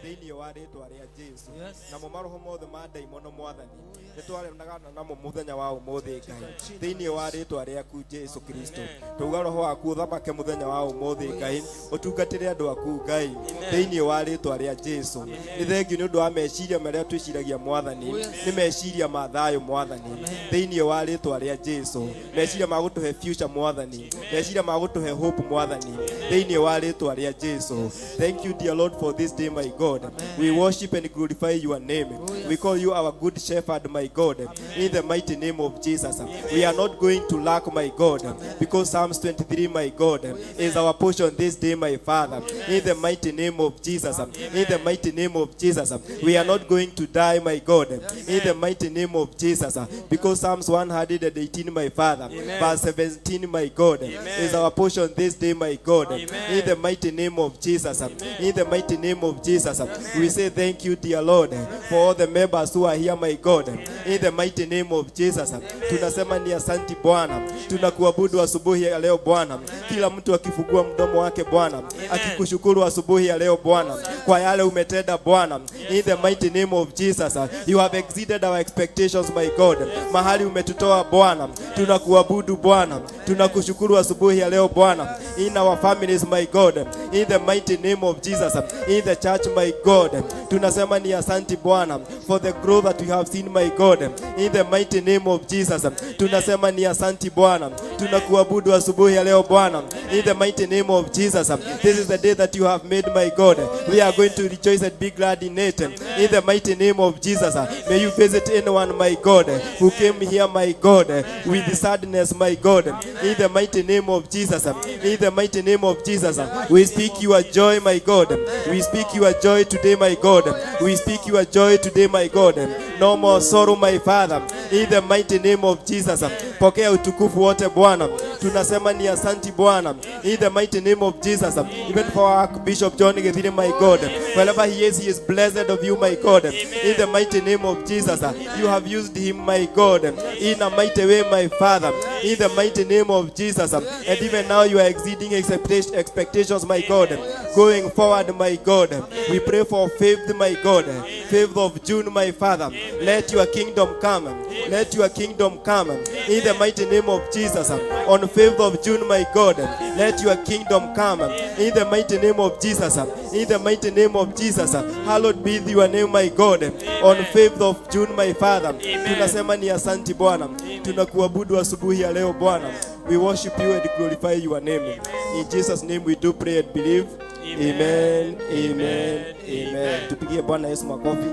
thĩinĩ wa rĩtwa rĩa Jesu namo maroho mothe ma ndaimono mwathani nĩ twarenagana namo mũthenya wa ũmũthĩ Ngai thĩinĩ wa rĩtwa rĩaku Jesu Kristo tauga roho waku ũthamake mũthenya wa ũmũthĩ Ngai ũtungatĩre andũ aku Ngai thĩinĩ wa rĩtwa rĩa Jesu nĩ thengio nĩ ũndũ wa meciria marĩa twĩciragia mwathani nĩ meciria ma thayũ mwathani thĩinĩ wa rĩtwa rĩa Jesu meciria ma gũtũhe future Mwathani, meciria ma gũtũhe hope Mwathani, thĩinĩ wa rĩtwa rĩa Jesu. Thank you, dear Lord, for this day, my God. We worship and glorify your name. We call you our good shepherd, my God. In the mighty name of Jesus, we are not going to lack, my God, because Psalms 23, my God, is our portion this day, my Father. In the mighty name of Jesus, in the mighty name of Jesus, we are not going to die, my God. In the mighty name of Jesus, because Psalms 118, my Father, verse 17, my God, is our portion this day, my God. In the mighty name of Jesus, in the mighty name of Jesus, we say thank you, dear Lord, for all the members who are here, my God. In the mighty name of Jesus, tunasema ni asanti Bwana, tunakuabudu asubuhi ya leo Bwana, kila mtu akifungua mdomo wake Bwana, akikushukuru asubuhi ya leo Bwana kwa yale umetenda Bwana. In the mighty name of Jesus, you have exceeded our expectations, my God. Mahali umetutoa Bwana, tunakuabudu Bwana, tunakushukuru asubuhi ya leo Bwana. In our families, my God, in the mighty name of Jesus, in the church, my God, tunasema ni asanti Bwana for the growth that we have seen, my God. In the mighty name of Jesus, tunasema ni asanti Bwana, tunakuabudu asubuhi ya leo Bwana. In the mighty name of Jesus, this is the day that you have made, my God. We are going to rejoice and be glad in it. In the mighty name of Jesus, may you visit anyone, my God, who came here, my God, with sadness, my God. In the mighty name of Jesus, in the mighty name of Jesus, we speak your joy, my God. We speak your joy today, my God. We speak your joy today, my God. No more sorrow, my Father. In the mighty name of Jesus, pokea utukufu wote Bwana. Tunasema ni asanti Bwana. In the mighty name of Jesus, even for our Bishop John Githiri, my God, wherever he is blessed of you, my God. In the mighty name of Jesus, you have used him, my God, in a mighty way, my Father. In the mighty name of Jesus, and even now you are exceeding expectations, my God. Going forward, my God, we pray for faith, my God, 5th of June, my Father. Let your kingdom come. Let your kingdom come. In the mighty name of Jesus, on 5th of June, my God, let your kingdom come. In the mighty name of Jesus, in the mighty name of Jesus, hallowed be your name, my God. On 5th of June, my Father, tunasema ni asanti Bwana, tunakuabudu asubuhi ya leo Bwana. We worship you and glorify your name. In Jesus' name we do pray and believe. Amen, amen, amen. Tupigie Bwana Yesu makofi.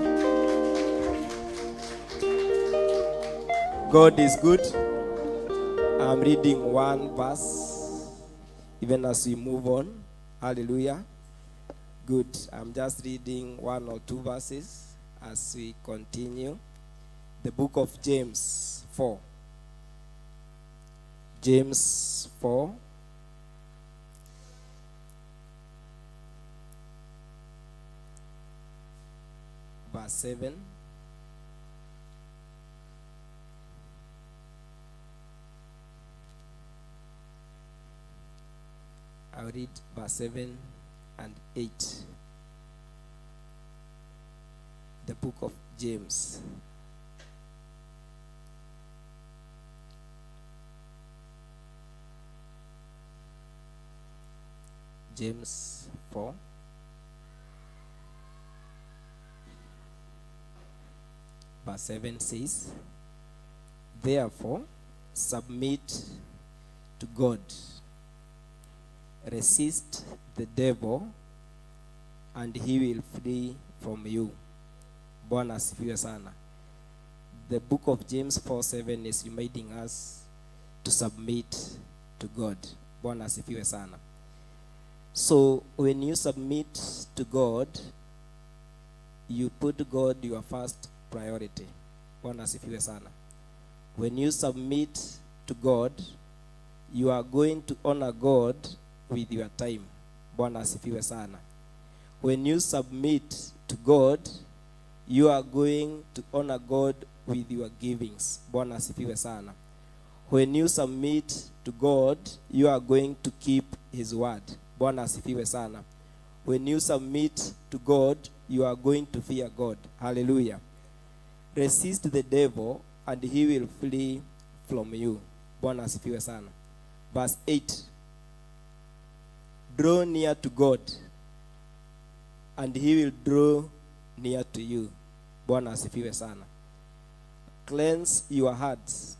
God is good. I'm reading one verse even as we move on. Hallelujah. Good. I'm just reading one or two verses as we continue. The book of James 4. James 4. Verse 7. I'll read verse 7 and 8. The book of James. James 4. Verse 7 says, therefore, submit to God. Resist the devil, and he will flee from you. Bwana asifiwe sana. The book of James 4:7 is reminding us to submit to God. Bwana asifiwe sana. So when you submit to God, you put God your first priority. Bwana asifiwe sana. When you submit to God, you are going to honor God with your time. Bwana asifiwe sana. When you submit to God, you are going to honor God with your givings. Bwana asifiwe sana. When you submit to God, you are going to keep his word. Bwana asifiwe sana. When you submit to God, you are going to fear God. Hallelujah. Resist the devil and he will flee from you. Bwana asifiwe sana. Verse 8. Draw near to God and he will draw near to you. Bwana asifiwe sana. Cleanse your hearts,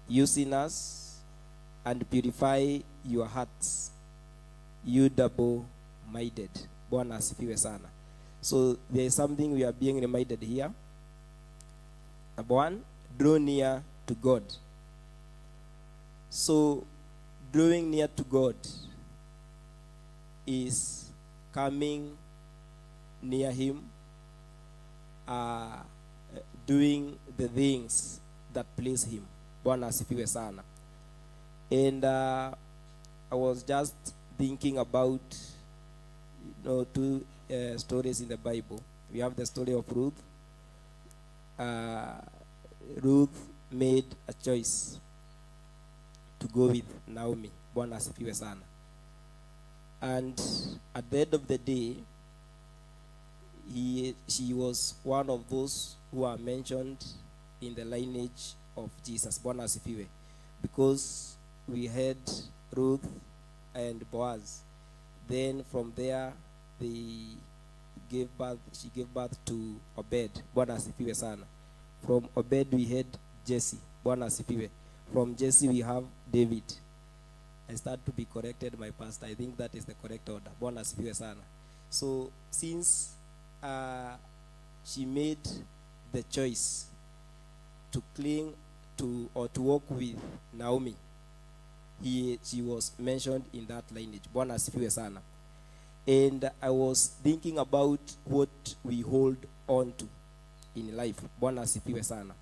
you sinners, And purify your hearts, you double minded. Bwana asifiwe sana. So there is something we are being reminded here. Number one, draw near to God. So drawing near to God is coming near Him, doing the things that please Him. Bwana asifiwe sana. And I was just thinking about two stories in the Bible. We have the story of Ruth. Ruth made a choice to go with Naomi. Bwana asifiwe sana. And at the end of the day, she was one of those who are mentioned in the lineage of Jesus. Bwana asifiwe. Because we had Ruth and Boaz. Then from there, they gave birth, she gave birth to Obed. Bwana asifiwe sana. From Obed we had Jesse. Bwana asifiwe. From Jesse we have David. I start to be corrected, my pastor. I think that is the correct order. Bwana asifiwe sana. So since she made the choice to cling to or to walk with Naomi, she was mentioned in that lineage. Bwana asifiwe sana. And I was thinking about what we hold on to in life. Bwana asifiwe sana.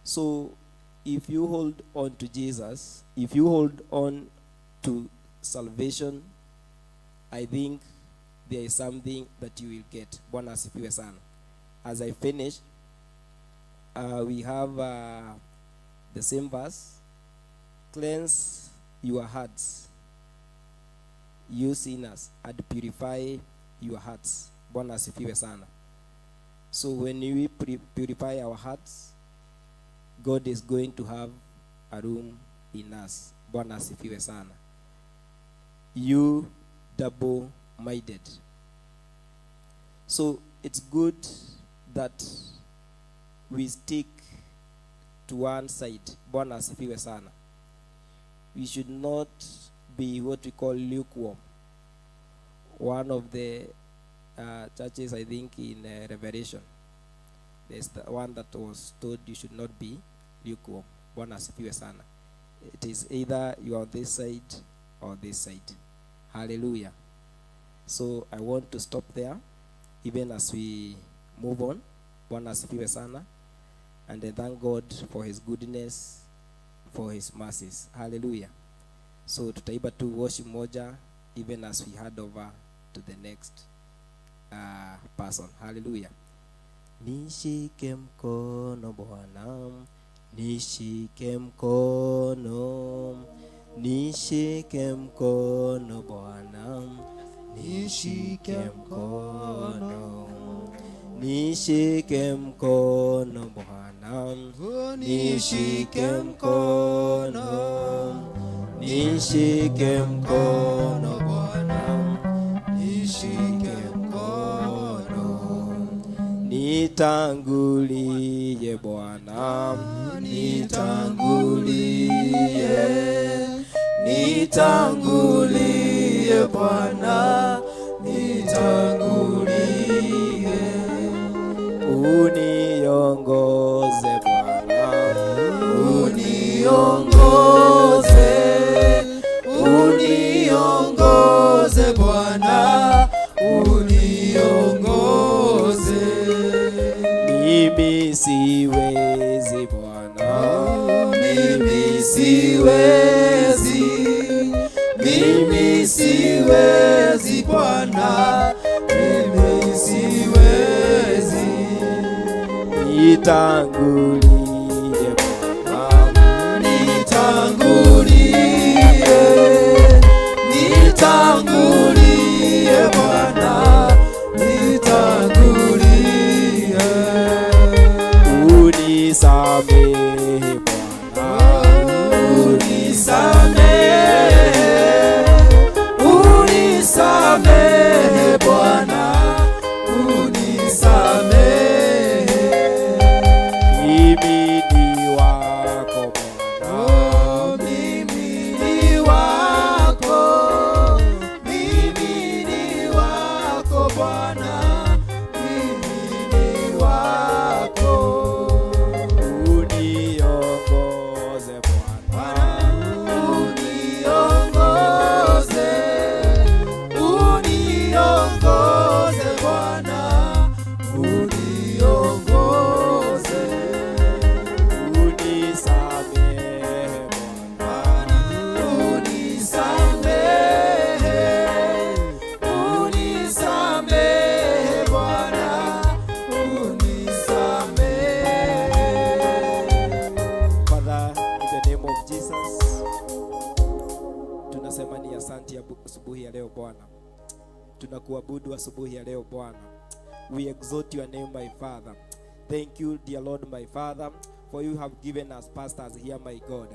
So if you hold on to Jesus, if you hold on to salvation, I think there is something that you will get. Bwana asifiwe sana. As I finish, we have the same verse. Cleanse your hearts, you sinners, and purify your hearts. Bwana asifiwe sana. So when we purify our hearts, God is going to have a room in us. Bwana asifiwe sana. You double minded. So it's good that we stick to one side. Bwana asifiwe sana. We should not be what we call lukewarm. One of the churches, I think, in Revelation, there's the one that was told you should not be lukewarm. Bwana asifiwe sana. It is either you are on this side or this side. Hallelujah. So I want to stop there, even as we move on. Bwana asifiwe sana. And I thank God for His goodness, for His mercies. Hallelujah. So tutaimba tu worship moja, even as we hand over to the next person. Hallelujah. Nishike mkono Bwana, nishike mkono, nishike mkono Bwana, nishike mkono, nishike mkono Bwana, nishike mkono, nishike mkono Bwana, nishike mkono, nitangulie Bwana, nitangulie, nitangulie Bwana, nitangulie, uniongoze Bwana, uniongoze, uniongoze Bwana, uniongoze. Mimi siwezi Bwana, mimi siwezi, mimi siwezi Bwana, mimi siwezi. Nitangulie Bwana, nitangulie, nitangulie Bwana, nitangulie. Unisamehe Bwana, unisamehe, unisamehe Bwana, unisamehe. Mimi Tunasema ni asante asubuhi ya leo Bwana. Tunakuabudu asubuhi ya leo Bwana. We exalt your name, my Father. Thank you, dear Lord, my Father, for you have given us pastors here, my God.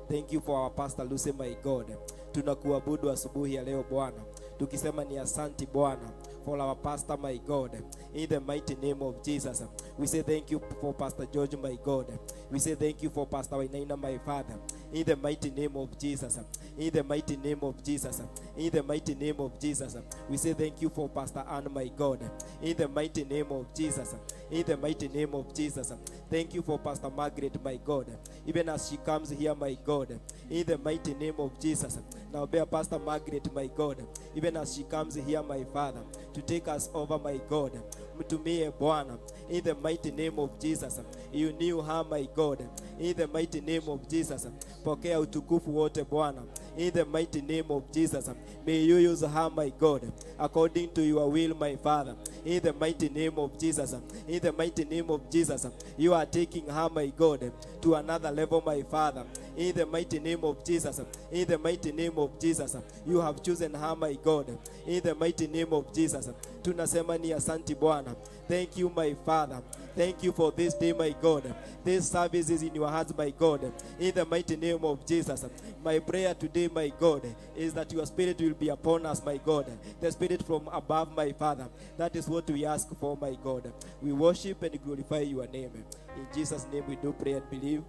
Thank you for our pastor Lucy, my God. Tunakuabudu asubuhi ya leo Bwana, tukisema ni asanti Bwana for our pastor, my God. In the mighty name of Jesus, we say thank you for Pastor George, my God. We say thank you for Pastor Wainaina, my Father. In the mighty name of Jesus, in the mighty name of Jesus, in the mighty name of Jesus, we say thank you for Pastor Ann, my God. In the mighty name of Jesus, in the mighty name of Jesus, thank you for Pastor Margaret, my God. Even as she comes here, my God, in the mighty name of Jesus. Now bear Pastor Margaret, my God, even as she comes here, my Father, to take us over, my God. Mtumie Bwana, in the mighty name of Jesus. You knew her, my God, in the mighty name of Jesus. Pokea utukufu wote Bwana, in the mighty name of Jesus. May you use her, my God, according to your will, my Father, in the mighty name of Jesus. In the mighty name of Jesus, you are taking her, my God, to another level, my Father, in the mighty name of Jesus. In the mighty name of Jesus, you have chosen her, my God, in the mighty name of Jesus. Tunasema ni asanti Bwana. Thank you, my Father. Thank you for this day, my God. This service is in your hands, my God. In the mighty name of Jesus. My prayer today, my God, is that your spirit will be upon us, my God. The spirit from above, my Father. That is what we ask for, my God. We worship and glorify your name. In Jesus' name we do pray and believe.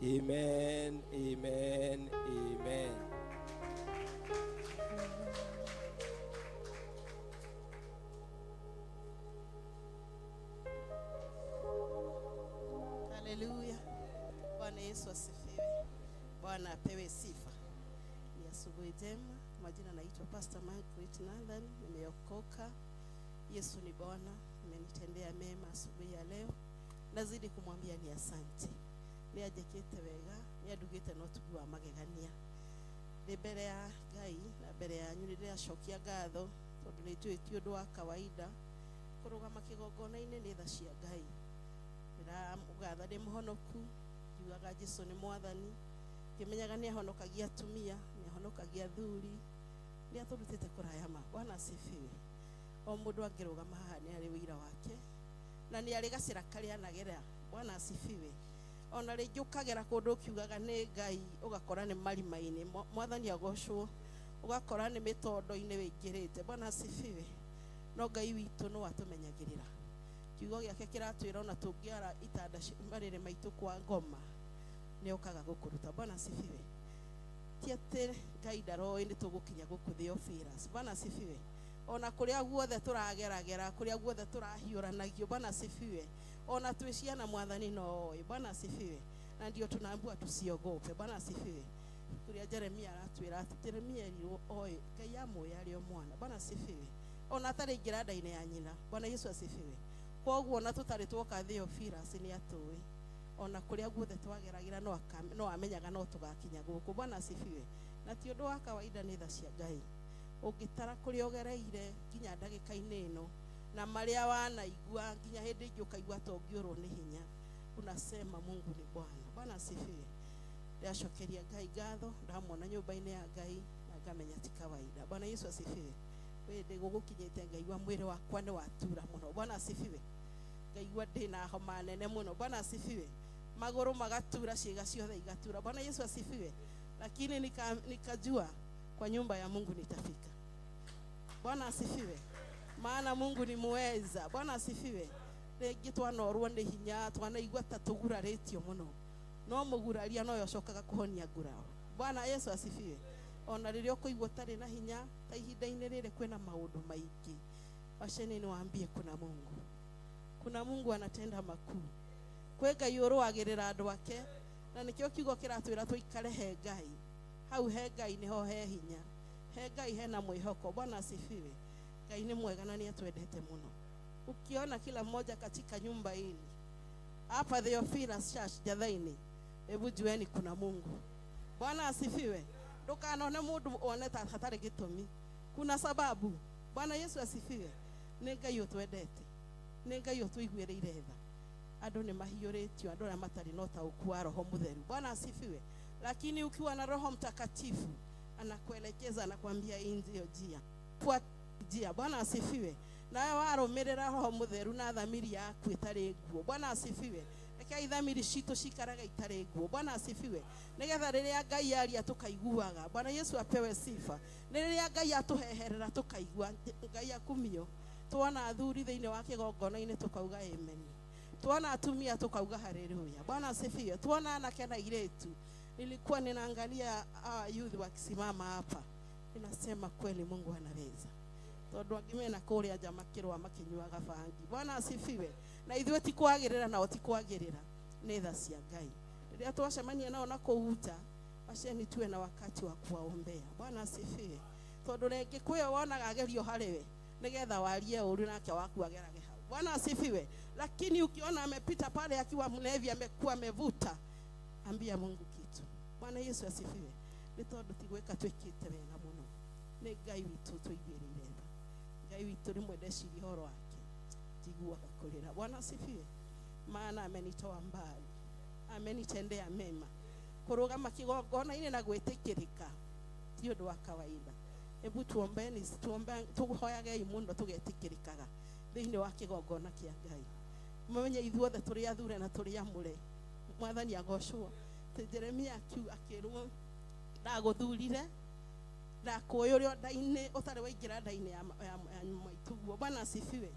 Amen, amen, amen. Haleluya. Bwana Yesu asifiwe. Bwana apewe sifa. Ni asubuhi njema. Majina naitwa Pastor Margaret Nathan, nimeokoka. Yesu ni Bwana, amenitendea mema asubuhi ya leo. Nazidi kumwambia ni asante. Ni anjĩkĩte wega, nĩ andugĩte na ũtugi wa magegania. Ndĩ mbere ya Ngai na mbere yanyu nĩ ndĩracokia ngatho tondũ nĩ njũĩ ti ũndũ wa kawaida kũrũgama kĩgongona-inĩ nĩ tha cia Ngai. Ndĩramũgatha ndĩ mũhonoku, ngiugaga Jesũ nĩ mwathani, ngĩmenyaga nĩ ahonokagia atumia, nĩ ahonokagia athuri, nĩ atũrutĩte kũraya ma. Bwana asifiwe. O mũndũ angĩrũgama haha nĩ arĩ wĩira wake na nĩ arĩ gacĩra karĩa anagera. Bwana asifiwe. Ona rĩngĩ ũkagera kũndũ ũkiugaga nĩ Ngai ũgakora nĩ marima-inĩ, mwathani agocwo, ũgakora nĩ mĩtondo-inĩ wĩingĩrĩte. Bwana asifiwe. No Ngai witũ no atũmenyagĩrĩra. Kiugo gĩake kĩratwĩra ona tũngĩara itanda marĩrĩ maitũ kwa ngoma nĩ okaga gũkũruta. Bwana asifiwe. Ti atĩ Ngai ndaroĩ nĩ tũgũkinya gũkũ Theophilus. Bwana asifiwe. Ona kũrĩa guothe tũrageragera, kũrĩa guothe tũrahiũranagio. Bwana asifiwe. Ona twĩ ciana mwathani no oĩ. Bwana asifiwe. Na ndio tunaambiwa tusiogope. Bwana asifiwe. Kũrĩa Jeremia aratwĩra atĩ Jeremia erirwo oĩ Ngai amũĩ arĩ o mwana. Bwana asifiwe. Ona atarĩ ingĩra nda-inĩ ya nyina. Bwana Yesu asifiwe. Kwoguo ona tũtarĩ twoka Theophilus nĩ atũĩ. Ona kũrĩa guothe twageragĩra no amenyaga no tũgakinya gũkũ. Bwana asifiwe. Na ti ũndũ wa kawaida nĩ tha cia Ngai. Ũngĩtara kũrĩa ũgereire nginya ndagĩka-inĩ ĩno na marĩa wanaigua nginya hĩndĩ ĩngĩ ũkaigua ta ũngĩũrwo nĩ hinya, unasema Mungu ni Bwana. Bwana asifiwe. Ndĩracokeria Ngai ngatho, ndamwona nyũmba-inĩ ya Ngai na ngamenya ti kawaida. Bwana Yesu asifiwe. Wĩ ndĩ gũgũkinyĩte ngaigua mwĩrĩ wakwa nĩ watura mũno. Bwana asifiwe. Ngaigua ndĩna homa nene mũno. Bwana asifiwe. Magũrũ magatura, ciĩga ciothe igatura. Bwana Yesu asifiwe. Lakini nikajua kwa nyumba ya Mungu nitafika. Bwana asifiwe. Maana Mungu ni muweza. Bwana asifiwe. Rĩngĩ twanorwo nĩ hinya, twanaigua ta tũgurarĩtio mũno. No mũguraria nowe ũcokaga kũhonia nguraro. Bwana Yesu asifiwe. Ona rĩrĩa ũkũigua ũtarĩ na hinya, ta ihinda-inĩ rĩrĩ kwĩna maũndũ maingĩ. Wacheni niwaambie kuna Mungu. Kuna Mungu anatenda makuu. Kwĩ Ngai ũrũagĩrĩra andũ ake, na nĩkĩo kiugo kĩratwĩra tũikare he Ngai. Hau he Ngai nĩho he hinya. He Ngai hena mwĩhoko. Bwana asifiwe. Ngai nĩ mwega na nĩ atwendete mũno. Ukiona kila mmoja katika nyumba hili hapa Theophilus Church Jathaini, hebu jueni kuna Mungu. Bwana asifiwe. Ndukanone mundu one ta hatarĩ gĩtũmi. Kuna sababu. Bwana Yesu asifiwe. Nĩ Ngai ũtwendete. Nĩ Ngai ũtũiguĩrĩire tha. Andũ nĩ mahiũrĩtio, andũ arĩa matarĩ na ũtaũku wa Roho Mũtheru. Bwana asifiwe. Lakini ukiwa na Roho Mtakatifu Anakuelekeza, anakuambia hii ndio njia. Fuata njia. Bwana asifiwe. Nawe warũmĩrĩra Roho Mũtheru na thamiri yaku ĩtarĩ nguo. Bwana asifiwe. Reke thamiri citũ cikaraga itarĩ nguo. Bwana asifiwe. Nĩgetha rĩrĩa Ngai aria tũkaiguaga. Bwana Yesu apewe sifa. Nĩ rĩrĩa Ngai atũheherera tũkaigua. Ngai akumio. Tuona athuri thĩinĩ wa kĩgongona-inĩ tũkauga amen. Tuona atumia tukauga haleluya. Bwana asifiwe. Tuona anake na airĩtu. Nilikuwa ninaangalia youth wakisimama hapa, ninasema kweli Mungu anaweza. Tondu angĩ mena kũrĩa nja makĩrũa makĩnyuaga bangi. Bwana asifiwe. Na ithuĩ ti kwagĩrĩra nao ti kwagĩrĩra, nĩ tha cia Ngai. Rĩrĩa twacemania nao na kũu nja, waceni tuwe na wakati wa kuwaombea. Bwana asifiwe. Tondu rĩngĩ kwĩyo wonaga agerio harĩ we nĩgetha warie ũru nake waku agerage hau. Bwana asifiwe. Lakini ukiona amepita pale akiwa mlevi, amekuwa amevuta, ambia Mungu kitu. Bwana Yesu asifiwe. Nĩ tondũ ti gwĩka twĩkĩte wega mũno, nĩ Ngai witũ tũiguĩrĩire tha. Ngai witũ rĩmwe ndeciria ũhoro wake njiguaga kũrĩra. Bwana asifiwe. Maana amenitoa mbali, amenitendea mema. Kũrũgama kĩgongona-inĩ na gwĩtĩkĩrĩka ti ũndũ wa kawaida. Hebu tuombeni, tũhoyagei mũno tũgetĩkĩrĩkaga thĩinĩ wa kĩgongona kĩa Ngai. Mũmenye ithuothe tũrĩ athure na tũrĩ amũre. Mwathani agocwo. Jeremia akĩrwo ndagũthurire ndakũĩ ũrĩ o nda-inĩ ũtarĩ waingĩra nda-inĩ ya maitũguo. Bwana asifiwe.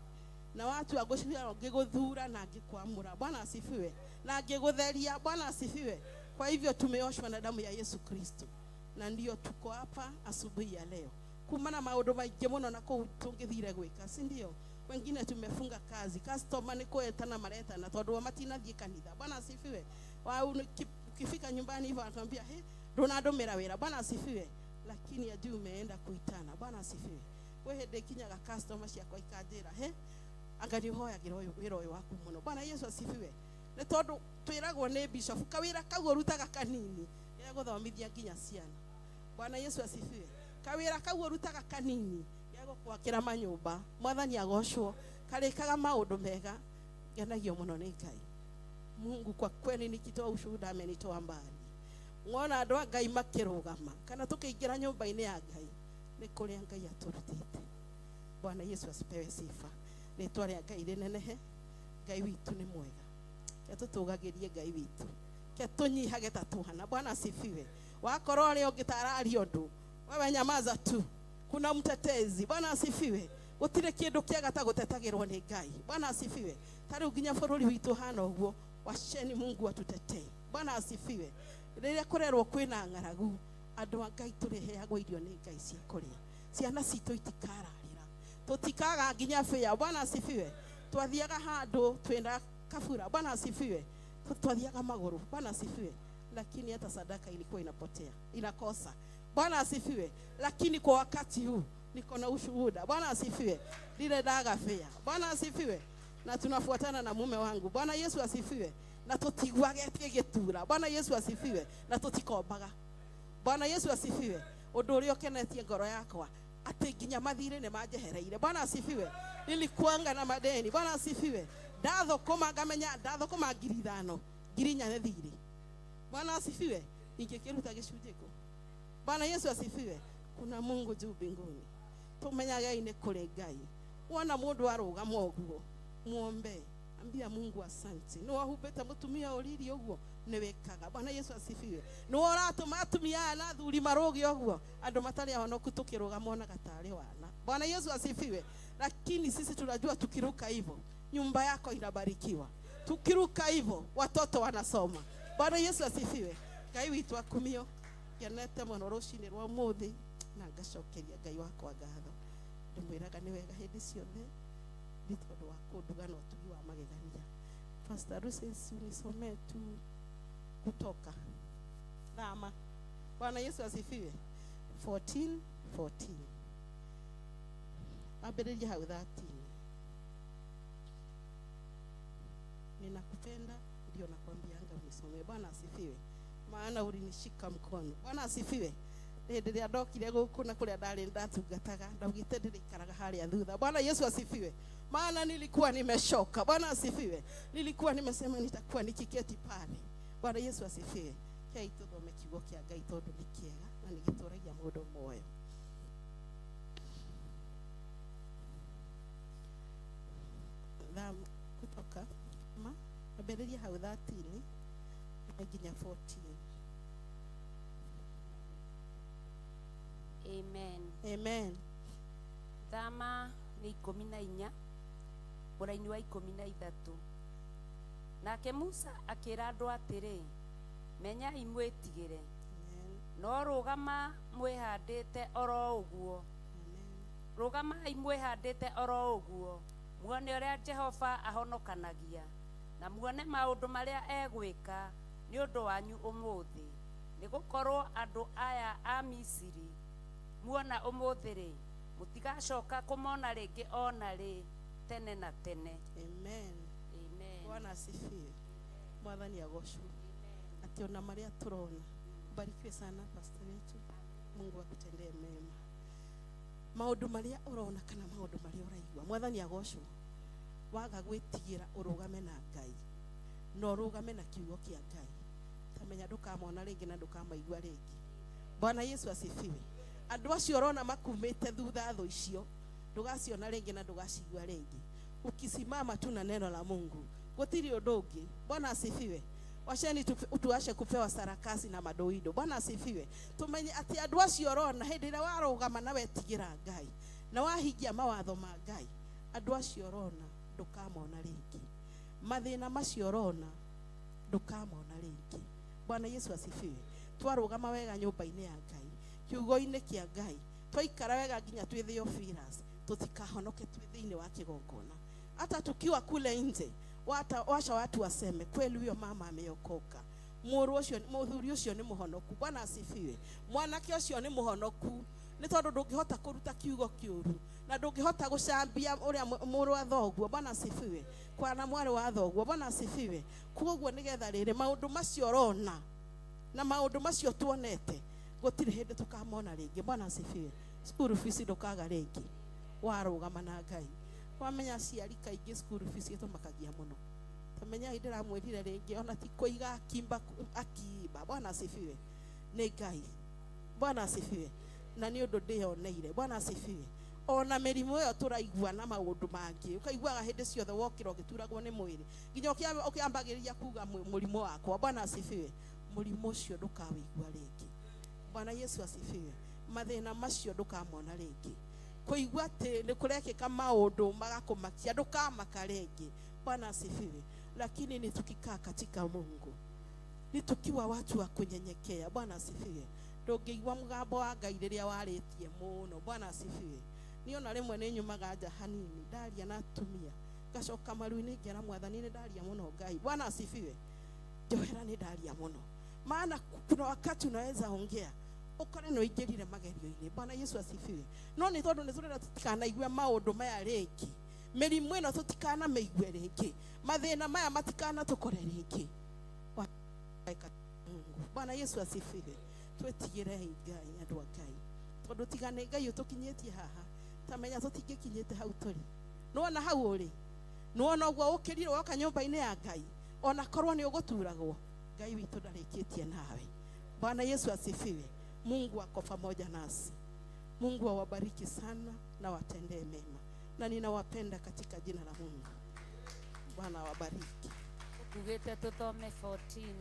Na watu agũciarwo ngĩgũthura na ngĩkwamũra. Bwana asifiwe. Na ngĩgũtheria. Bwana asifiwe. Kwa hivyo tumeoshwa na damu ya Yesu Kristo, na ndio tuko hapa asubuhi ya leo. Kumana maũndũ maingĩ mũno na kũu tũngĩthire gwĩka, si ndio? Wengine tumefunga kazi, customer nĩ kwetana maretana tondũ matinathiĩ kanitha. Bwana asifiwe. Ukifika nyumbani hivyo anakuambia he, ndũnandũmĩra wĩra. Bwana asifiwe. Lakini ajui umeenda kuitana. Bwana asifiwe. Kwĩ hĩndĩ kinyaga customer ciakwa ikanjĩra he, anga nĩũhoyagĩra ũyũ wĩra ũyũ waku mũno. Bwana Yesu asifiwe. Nĩ tondũ twĩragwo nĩ bishop kawĩra kau ũrutaga kanini gegũthomithia nginya ciana. Bwana Yesu asifiwe. Kawĩra kau ũrutaga kanini gegũkwakĩra manyũmba. Mwathani agocwo. Karĩkaga maũndũ mega. Ngenagio mũno nĩ Ngai. Mungu kwa kweli nikitoa ushuhuda amenitoa mbali. Mwona andũ a Ngai makĩrũgama kana tũkĩingĩra nyũmba-inĩ ya Ngai nĩ kũrĩa Ngai atũrutĩte. Bwana Yesu asipewe sifa. Rĩtwa rĩa Ngai rĩnenehe. Ngai witũ nĩ mwega. Ke tũtũgagĩrie Ngai witũ. Ke tũnyihage ta twana. Bwana asifiwe. Wakorwo ũrĩa ũngĩ tararia ũndũ, wewe nyamaza tu. Kuna mtetezi. Bwana asifiwe. Gũtirĩ kĩndũ kĩega ta gũtetagĩrwo nĩ Ngai. Bwana asifiwe. Ta rĩu nginya bũrũri witũ hana ũguo, wacheni Mungu atutetee. Bwana asifiwe. Rĩrĩa kũrerwo kwĩna ng'aragu, andũ a Ngai tũrĩheagwo irio nĩ Ngai cia kũrĩa. Ciana citũ itikararĩra. Tũtikaga nginya bĩa. Bwana asifiwe. Twathiaga handũ twĩna kabura. Bwana asifiwe. Twathiaga magũrũ. Bwana asifiwe. Lakini hata sadaka ilikuwa inapotea, inakosa. Bwana asifiwe. Lakini kwa wakati huu niko na ushuhuda. Bwana asifiwe. Lile daga fea. Bwana asifiwe. Na tunafuatana na mume wangu. Bwana Yesu asifiwe. Na tũtiguage gĩtura. Bwana Yesu asifiwe. Na tũtikombaga. Bwana Yesu asifiwe. Ũndũ ũrĩa ũkenetie ngoro yakwa atĩ nginya mathirĩ nĩ manjehereire. Bwana asifiwe. Nilikuanga na madeni. Bwana asifiwe. Ndathũkũma ngamenya ndathũkũma 5,000, 4,000 nĩ thirĩ. Bwana asifiwe. Ingĩkĩruta gĩcunjĩ kũ? Bwana Yesu asifiwe. Kuna Mungu juu mbinguni. Tumenyagei nĩ kũrĩ Ngai. Wona mũndũ arũgama ũguo, muombe. Ambia Mungu asante. Nĩ wahumbĩte mũtumia ũriri ũguo, nĩ wĩkaga. Bwana Yesu asifiwe. Nĩ ũratũma atumia aya na athuri marũge ũguo, andũ matarĩ ahonoku tũkĩrũga monaga tarĩ wana. Bwana Yesu asifiwe. Lakini sisi tunajua tukiruka hivyo, nyumba yako inabarikiwa. Tukiruka hivyo, watoto wanasoma. Bwana Yesu asifiwe. Ngai witũ akumio. Ngenete mũno rũcinĩ rwa ũmũthĩ na ngacokeria Ngai wakwa ngatho. Ndĩmwĩraga nĩ wega hĩndĩ ciothe nĩ tondũ wa kũnduga na ũtugi wa magegania. Pastor Lucy, unisomee tu Kutoka Thama. Bwana Yesu asifiwe. 14:14. Ambĩrĩria hau 13. Ninakupenda ndio nakwambianga unisomee. Bwana asifiwe. Maana ulinishika mkono. Bwana asifiwe. Hĩndĩ ĩrĩa ndokire gũkũ na kũrĩa ndarĩ ndatungataga, ndaugĩte ndĩrĩikaraga harĩa thutha. Bwana Yesu asifiwe. Maana nilikuwa nimeshoka. Bwana asifiwe. Nilikuwa nimesema nitakuwa nikiketi pale. Bwana Yesu asifiwe. Kei tũthome kiugo kĩa Ngai tondũ nĩ kĩega na nĩ gĩtũragia Mũndũ muoyo. Kutoka ma ambĩrĩria hau 13 nginya 14. Amen. Amen. Thama nĩ 14 mũraini wa 13. Nake Musa akĩra andũ atĩrĩ, menyai mwĩtigĩre, no rũgama mwĩhandĩte oro ũguo, rũgamai mwĩhandĩte oro ũguo, muone ũrĩa Jehova ahonokanagia, na muone maũndũ marĩa egwĩka nĩ ũndũ wanyu ũmũthĩ, nĩgũkorwo andũ aya a Misiri muona ũmũthĩ rĩ, mũtigacoka kũmona rĩngĩ ona rĩ tene na tene. Amen. Amen. Bwana asifiwe. Mwathani agocwo. Ati ona maria turona. Barikiwe sana pastor wetu. Mungu akutendee mema. Maundu maria urona kana maundu maria uraigua. Mwathani agocwo. Waga gwitigira urugame na Ngai. Na urugame na kiugo kia Ngai. Tamenya ndukamona ringi na ndukamaigua ringi. Bwana Yesu asifiwe. Andu acio urona makumite thutha thu icio ndugaciona ringi na ndugacigua ringi. Ukisimama tu na neno la Mungu, gutiri undu ungi. Bwana asifiwe. Wacheni tuache kupewa sarakasi na madoido. Bwana asifiwe. Tumenye ati andu acio urona hindi ira warugama na wetigira Ngai na wahingia mawatho ma Ngai, andu acio urona ndukamona ringi. Mathina macio urona ndukamona ringi. Bwana Yesu asifiwe. Twarugama wega nyumba-ini ya Ngai, kiugo-ini kia Ngai, twaikara wega nginya twi Theophilus, tutikahonoke twi thiini wa kigongona. Hata tukiwa kule nje, washa watu waseme kweli huyo mama ameokoka, mũrũ ũcio mũthuri ũcio nĩ mũhonoku. Bwana asifiwe. Mwanake ũcio nĩ mũhonoku, nĩ tondũ ndũngĩhota kũruta kiugo kĩũru na ndũngĩhota gũcambia ũrĩa mũrũ wa thoguo. Bwana asifiwe. Kwana mwarĩ wa thoguo. Bwana asifiwe. Koguo nĩgetha rĩrĩ maũndũ macio ũrona na maũndũ macio tuonete gũtirĩ hĩndĩ tũkamona rĩngĩ. Bwana asifiwe. School fees ndũkaga rĩngĩ warũgama na Ngai. Wamenya aciari kaingĩ school fees ĩtũmakagia mũno. Tamenya ndĩramwĩrire rĩngĩ ona ti kũiga akimba akiba. Bwana asifiwe. Nĩ Ngai. Bwana asifiwe. Na nĩ ũndũ ndĩyoneire. Bwana asifiwe. Ona mĩrimũ ĩyo tũraigua na maũndũ mangĩ, ũkaiguaga hĩndĩ ciothe wokĩra ũgĩturagwo nĩ mwĩrĩ nginya ũkĩambagĩrĩria kuga mũrimũ wakwa. Bwana asifiwe. Mũrimũ ũcio ndũkawĩigua rĩngĩ. Bwana Yesu asifiwe. Mathĩna macio ndũkamona rĩngĩ. Kũigua atĩ nĩ kũrekĩka maũndũ magakũmakia ndũkamaka rĩngĩ. Bwana asifiwe. Lakini ni tukikaa katika Mungu, ni tukiwa watu wa kunyenyekea. Bwana asifiwe. Ndũngĩigua mũgambo wa Ngai rĩrĩa warĩtie mũno. Bwana asifiwe. Niĩ ona rĩmwe nĩ nyumaga nja hanini ndaria na atumia, ngacoka maru-inĩ ngera Mwathani nĩ ndaria mũno Ngai. Bwana asifiwe. Njohera nĩ ndaria mũno, maana kuna wakati unaweza ongea ukore nĩ ũingĩrire magerio-inĩ. Bwana Yesu asifiwe. No nĩ tondũ nĩ tũrenda tũtikanaigue maũndũ maya rĩngĩ, mĩrimũ ĩno tũtikanamĩigue rĩngĩ, mathĩna maya matikanatũkore rĩngĩ. Bwana Yesu asifiwe. Twĩtigĩrei Ngai, andũ a Ngai, tondũ tiga nĩ Ngai ũtũkinyĩtie haha, tamenya tũtingĩkinyĩte hau tũrĩ. Nĩwona hau ũrĩ, nĩwona ũguo ũkĩrire woka nyũmba-inĩ ya Ngai, ona korwo nĩ ũgũturagwo, Ngai witũ ndarĩkĩtie nawe. Bwana Yesu asifiwe. Mungu ako pamoja nasi. Mungu awabariki sana na watendee mema, na ninawapenda katika jina la Mungu. Bwana awabariki. Tugĩte tũthome 14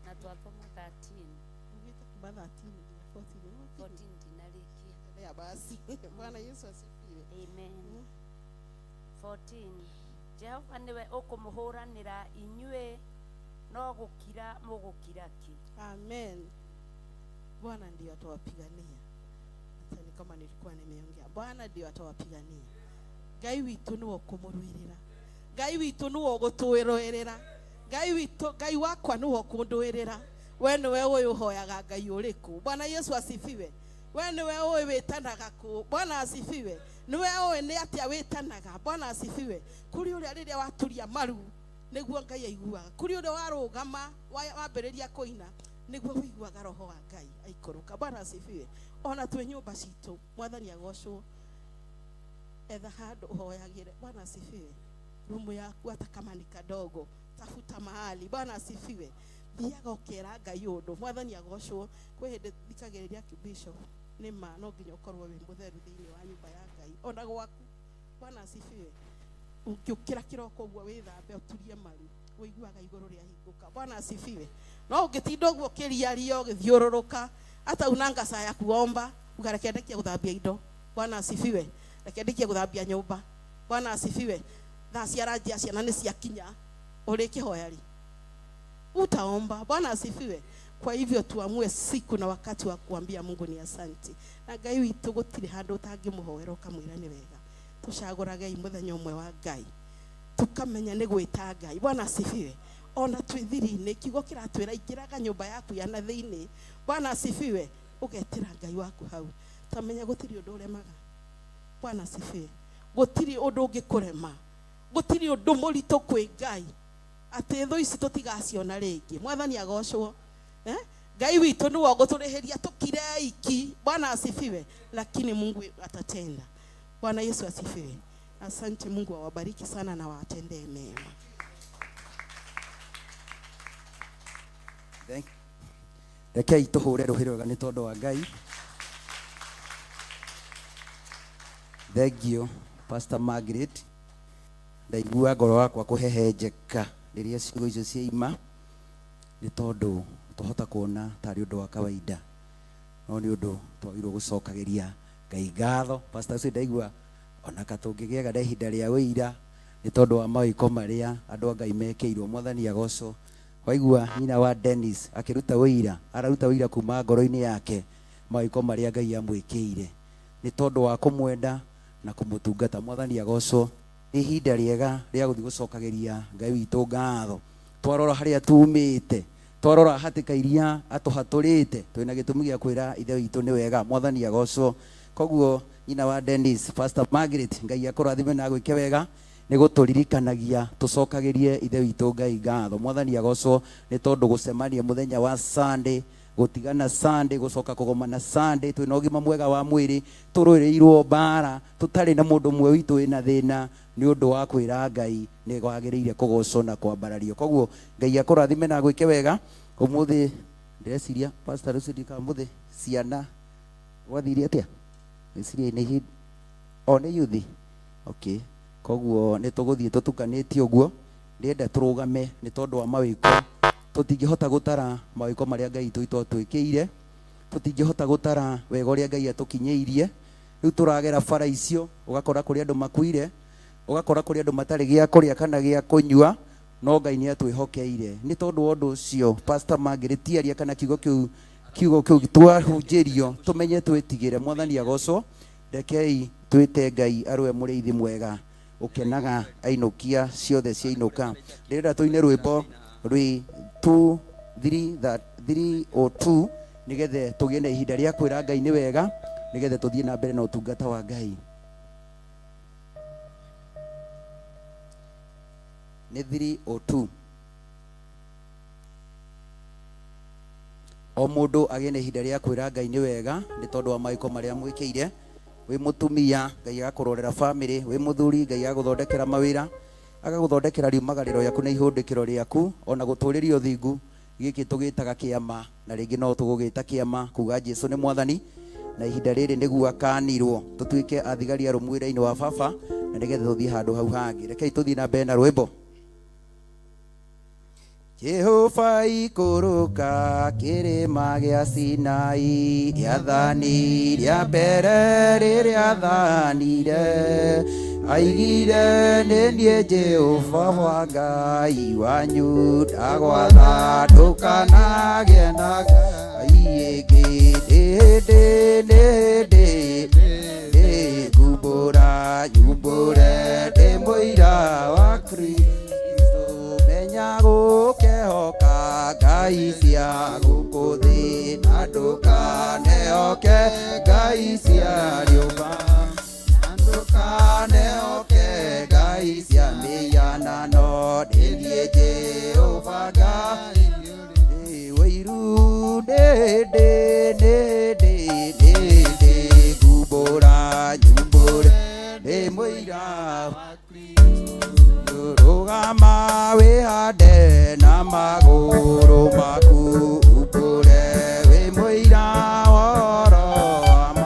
na twathoma 13. Tugĩte kuma 13 nginya 14. 14 ndinarĩkia. Endelea basi. Bwana Yesu asifiwe. Amen. 14. Jehova nĩwe ũkũmũhũranĩra inyuĩ, no gũkira mũgũkira ki. Amen. Bwana ndiyo atawapigania. Hata ni kama nilikuwa nimeongea. Bwana ndiyo atawapigania. Ngai witũ nĩwe ũkũmũrũĩrĩra. Ngai witũ nĩwe ũgũtũrũĩrĩra. Ngai witũ, Ngai wakwa nĩwe ũkũndũĩrĩra. We nĩwe ũĩ ũhoyaga Ngai ũrĩkũ. Bwana Yesu asifiwe. We nĩwe ũĩ wĩtanaga kũ. Bwana asifiwe. Nĩwe ũĩ nĩ atĩa wĩtanaga. Bwana asifiwe. Kũrĩ ũrĩa rĩrĩa waturia maru nĩguo Ngai aiguaga. Kũrĩ ũrĩa warũgama wambĩrĩria kũina nĩguo ũiguaga roho wa Ngai aikũrũka. Bwana asifiwe. Ona twĩ nyũmba citũ, Mwathani agocwo. Etha handũ ũhoyagĩre. Bwana asifiwe. Rumu yaku hata kama ni kadogo, tafuta mahali. Bwana asifiwe. Thiaga ũkera Ngai ũndũ. Mwathani agocwo. Kwĩ hĩndĩ thikagĩrĩria bishop Nĩ ma no nginya ũkorwo wĩ mũtheru thĩinĩ wa nyũmba ya Ngai ona gwaku. Bwana asifiwe. Ũngĩũkĩra kĩroko ũguo wĩthambe ũturie maru, ũiguaga igũrũ rĩahingũka. Bwana asifiwe. No ũngĩtinda ũguo ũkĩriaria ũgĩthiũrũrũka, hata unanga saa ya kuomba, uga reke ndĩkie gũthambia indo. Bwana asifiwe. Reke ndĩkie gũthambia nyũmba. Bwana asifiwe. Thaa cia ranji ya ciana nĩ ciakinya, ũrĩkĩhoya rĩ? Utaomba. Bwana asifiwe. Kwa hivyo tuamue siku na wakati wa kuambia Mungu ni asante. Na Ngai witũ gũtirĩ handũ ũtangĩmũhoera ũkamwĩra nĩ wega. Tũcagũragei mũthenya ũmwe wa Ngai, tukamenya nĩ gwĩta Ngai. Bwana asifiwe. Ona twĩ thiri-inĩ, kiugo kĩratwĩra ingĩraga nyũmba yaku ya na thĩinĩ. Bwana asifiwe. Ũgetĩra Ngai waku hau, tamenya gũtirĩ ũndũ ũremaga. Bwana asifiwe. Gũtirĩ ũndũ ũngĩkũrema, gũtirĩ ũndũ mũritũ kwĩ Ngai atĩ thũ ici tũtigaciona rĩngĩ. Mwathani agocwo. Eh? Ngai witũ nĩwe ũgũtũrĩhĩria tũkire iki. Bwana asifiwe. Lakini Mungu atatenda. Bwana Yesu asifiwe. Asante. Mungu awabariki sana na watendee mema. Thank Rekei tũhũre rũhĩ rwega nĩ tondũ wa Ngai. Thank you, Pastor Margaret. Ndaigua ngoro yakwa kũhehenjeka rĩrĩa ciugo icio ciaima, nĩ tondũ twahota kuona tarĩ ũndũ wa kawaida, no nĩ ũndũ twagĩrĩirwo gũcokagĩria Ngai ngatho. Pastor ũcio ndaigua ona ka tũngĩgĩaga na ihinda rĩa wĩira nĩ tondũ wa mawĩko marĩa andũ a Ngai mekĩirwo. Mwathani agocwo. Waigua nyina wa Dennis akĩruta wĩira, araruta wĩira kuma ngoro-inĩ yake mawĩko marĩa Ngai amwĩkĩire nĩ tondũ wa kũmwenda na kũmũtungata. Mwathani agocwo. Nĩ ihinda rĩega rĩa gũthiĩ gũcokagĩria Ngai witũ ngatho. Twarora harĩa tumĩte, twarora hatĩka iria atũhatũrĩte, twĩna gĩtũmi gĩa kwĩra Ithe witũ nĩ wega. Mwathani agocwo. Koguo nyina wa Dennis, Pastor Margaret, Ngai akũrathime na agwĩke wega nĩ gũtũririkanagia tũcokagĩrie Ithe witũ Ngai ngatho. Mwathani agocwo nĩ tondũ gũcemania mũthenya wa Sunday, gũtigana Sunday, gũcoka kũgomana Sunday, twĩna ũgima mwega wa mwĩrĩ, tũrũĩrĩirwo mbara, tũtarĩ na mũndũ ũmwe witũ wĩna thĩna, nĩ ũndũ wa kwĩra Ngai nĩ wagĩrĩire kũgocwo na kwambarario. Koguo Ngai akũrathime na agwĩke wega. Ũmũthĩ ndĩreciria Pastor rũciũ ndikaga mũthĩ ciana gwathire atĩa? Ngwĩciria nĩ ihinda o nĩ yuthi. Okay. Koguo nĩ tũgũthiĩ tũtukanĩtie ũguo. Ndĩrenda tũrũgame nĩ tondũ wa mawĩko. Tũtingĩhota gũtara mawĩko marĩa Ngai witũ atwĩkĩire, tũtingĩhota gũtara wega ũrĩa Ngai atũkinyĩirie. Rĩu tũragera bara icio, ũgakora kũrĩ andũ makuire, ũgakora kũrĩ andũ matarĩ gĩa kũrĩa kana gĩa kũnyua, no Ngai nĩ atwĩhokeire. Nĩ tondũ wa ũndũ ũcio, Pastor Margaret aria kana kiugo kĩu, kiugo kĩu twahunjĩrio, tũmenye twĩtigĩre. Mwathani agocwo. Rekei twĩte Ngai arũe mũrĩithi mwega ũkenaga ainũkia ciothe ciainũka. Ndĩrenda tũine rwĩmbo rwĩ 2 3 that 302 nĩgetha tũgĩe na ihinda rĩa kwĩra Ngai nĩ wega, nĩgetha tũthiĩ na mbere na ũtungata wa Ngai. Nĩ 302. O mũndũ agĩe na ihinda rĩa kwĩra Ngai nĩ wega nĩ tondũ wa mawĩko marĩa amwĩkĩire. Wĩ mũtumia, Ngai agakũrorera famĩlĩ. Wĩ mũthuri, Ngai agagũthondekera mawĩra, agagũthondekera riumagarĩro rĩaku na ihũndĩkĩro rĩaku, ona gũtũrĩria ũthingu. Gĩkĩ tũgĩtaga kĩama, na rĩngĩ no tũgũgĩta kĩama kuga Jesu nĩ mwathani, na ihinda rĩrĩ nĩguo akanirwo tũtuĩke athigari arũmu wĩra-inĩ wa baba, na nĩgetha tũthiĩ handũ hau hangĩ. Rekei tũthiĩ na mbere na rwĩmbo. Jehova ikũrũka kĩrĩma gĩa Sinai, rĩathani rĩa mbere rĩrĩa athanire, aigire nĩ niĩ Jehova wa Ngai wanyu, ndagwatha ndũkanagĩe na ngai ĩngĩ. Nĩ hĩndĩ nĩ hĩndĩ nĩ ngumbũra nyumbũre ndĩ mũira wa Kristo, menya gũkehoka ngai cia gũkũ thĩ, na ndũkanehoke ngai cia rĩũmba, na ndũkanehoke ngai cia mĩhianano. Nĩ niĩ Jehova Ngai wĩiru. Nĩ hĩndĩ nĩ hĩndĩ nĩ hĩndĩ ngumbũra nyumbũre ndĩ mũira wa Kristo, rũgama wĩhande na magũrũ maku, umbũre wĩ mũira wa ũhoro wa ma.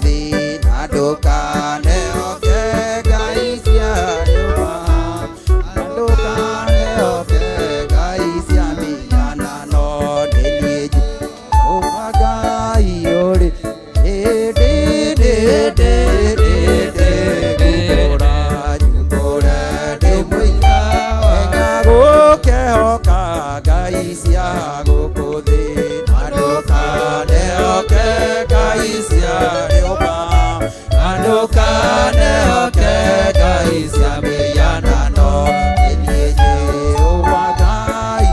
thĩ na ndũkanehoke ngai cia rĩũmba na ndũkanehoke ngai cia mĩhianano nĩ niĩ Jehova Ngai ũrĩ hĩndĩ hĩndĩ hĩndĩ ngumbũra nyumbũre ndĩ mũira gũkehoka ngai cia gũkũ thĩ na ndũkanehoke ngai cia rĩũmba na ndũkanehoke ngai cia mĩhianano nĩ niĩ Jehova Ngai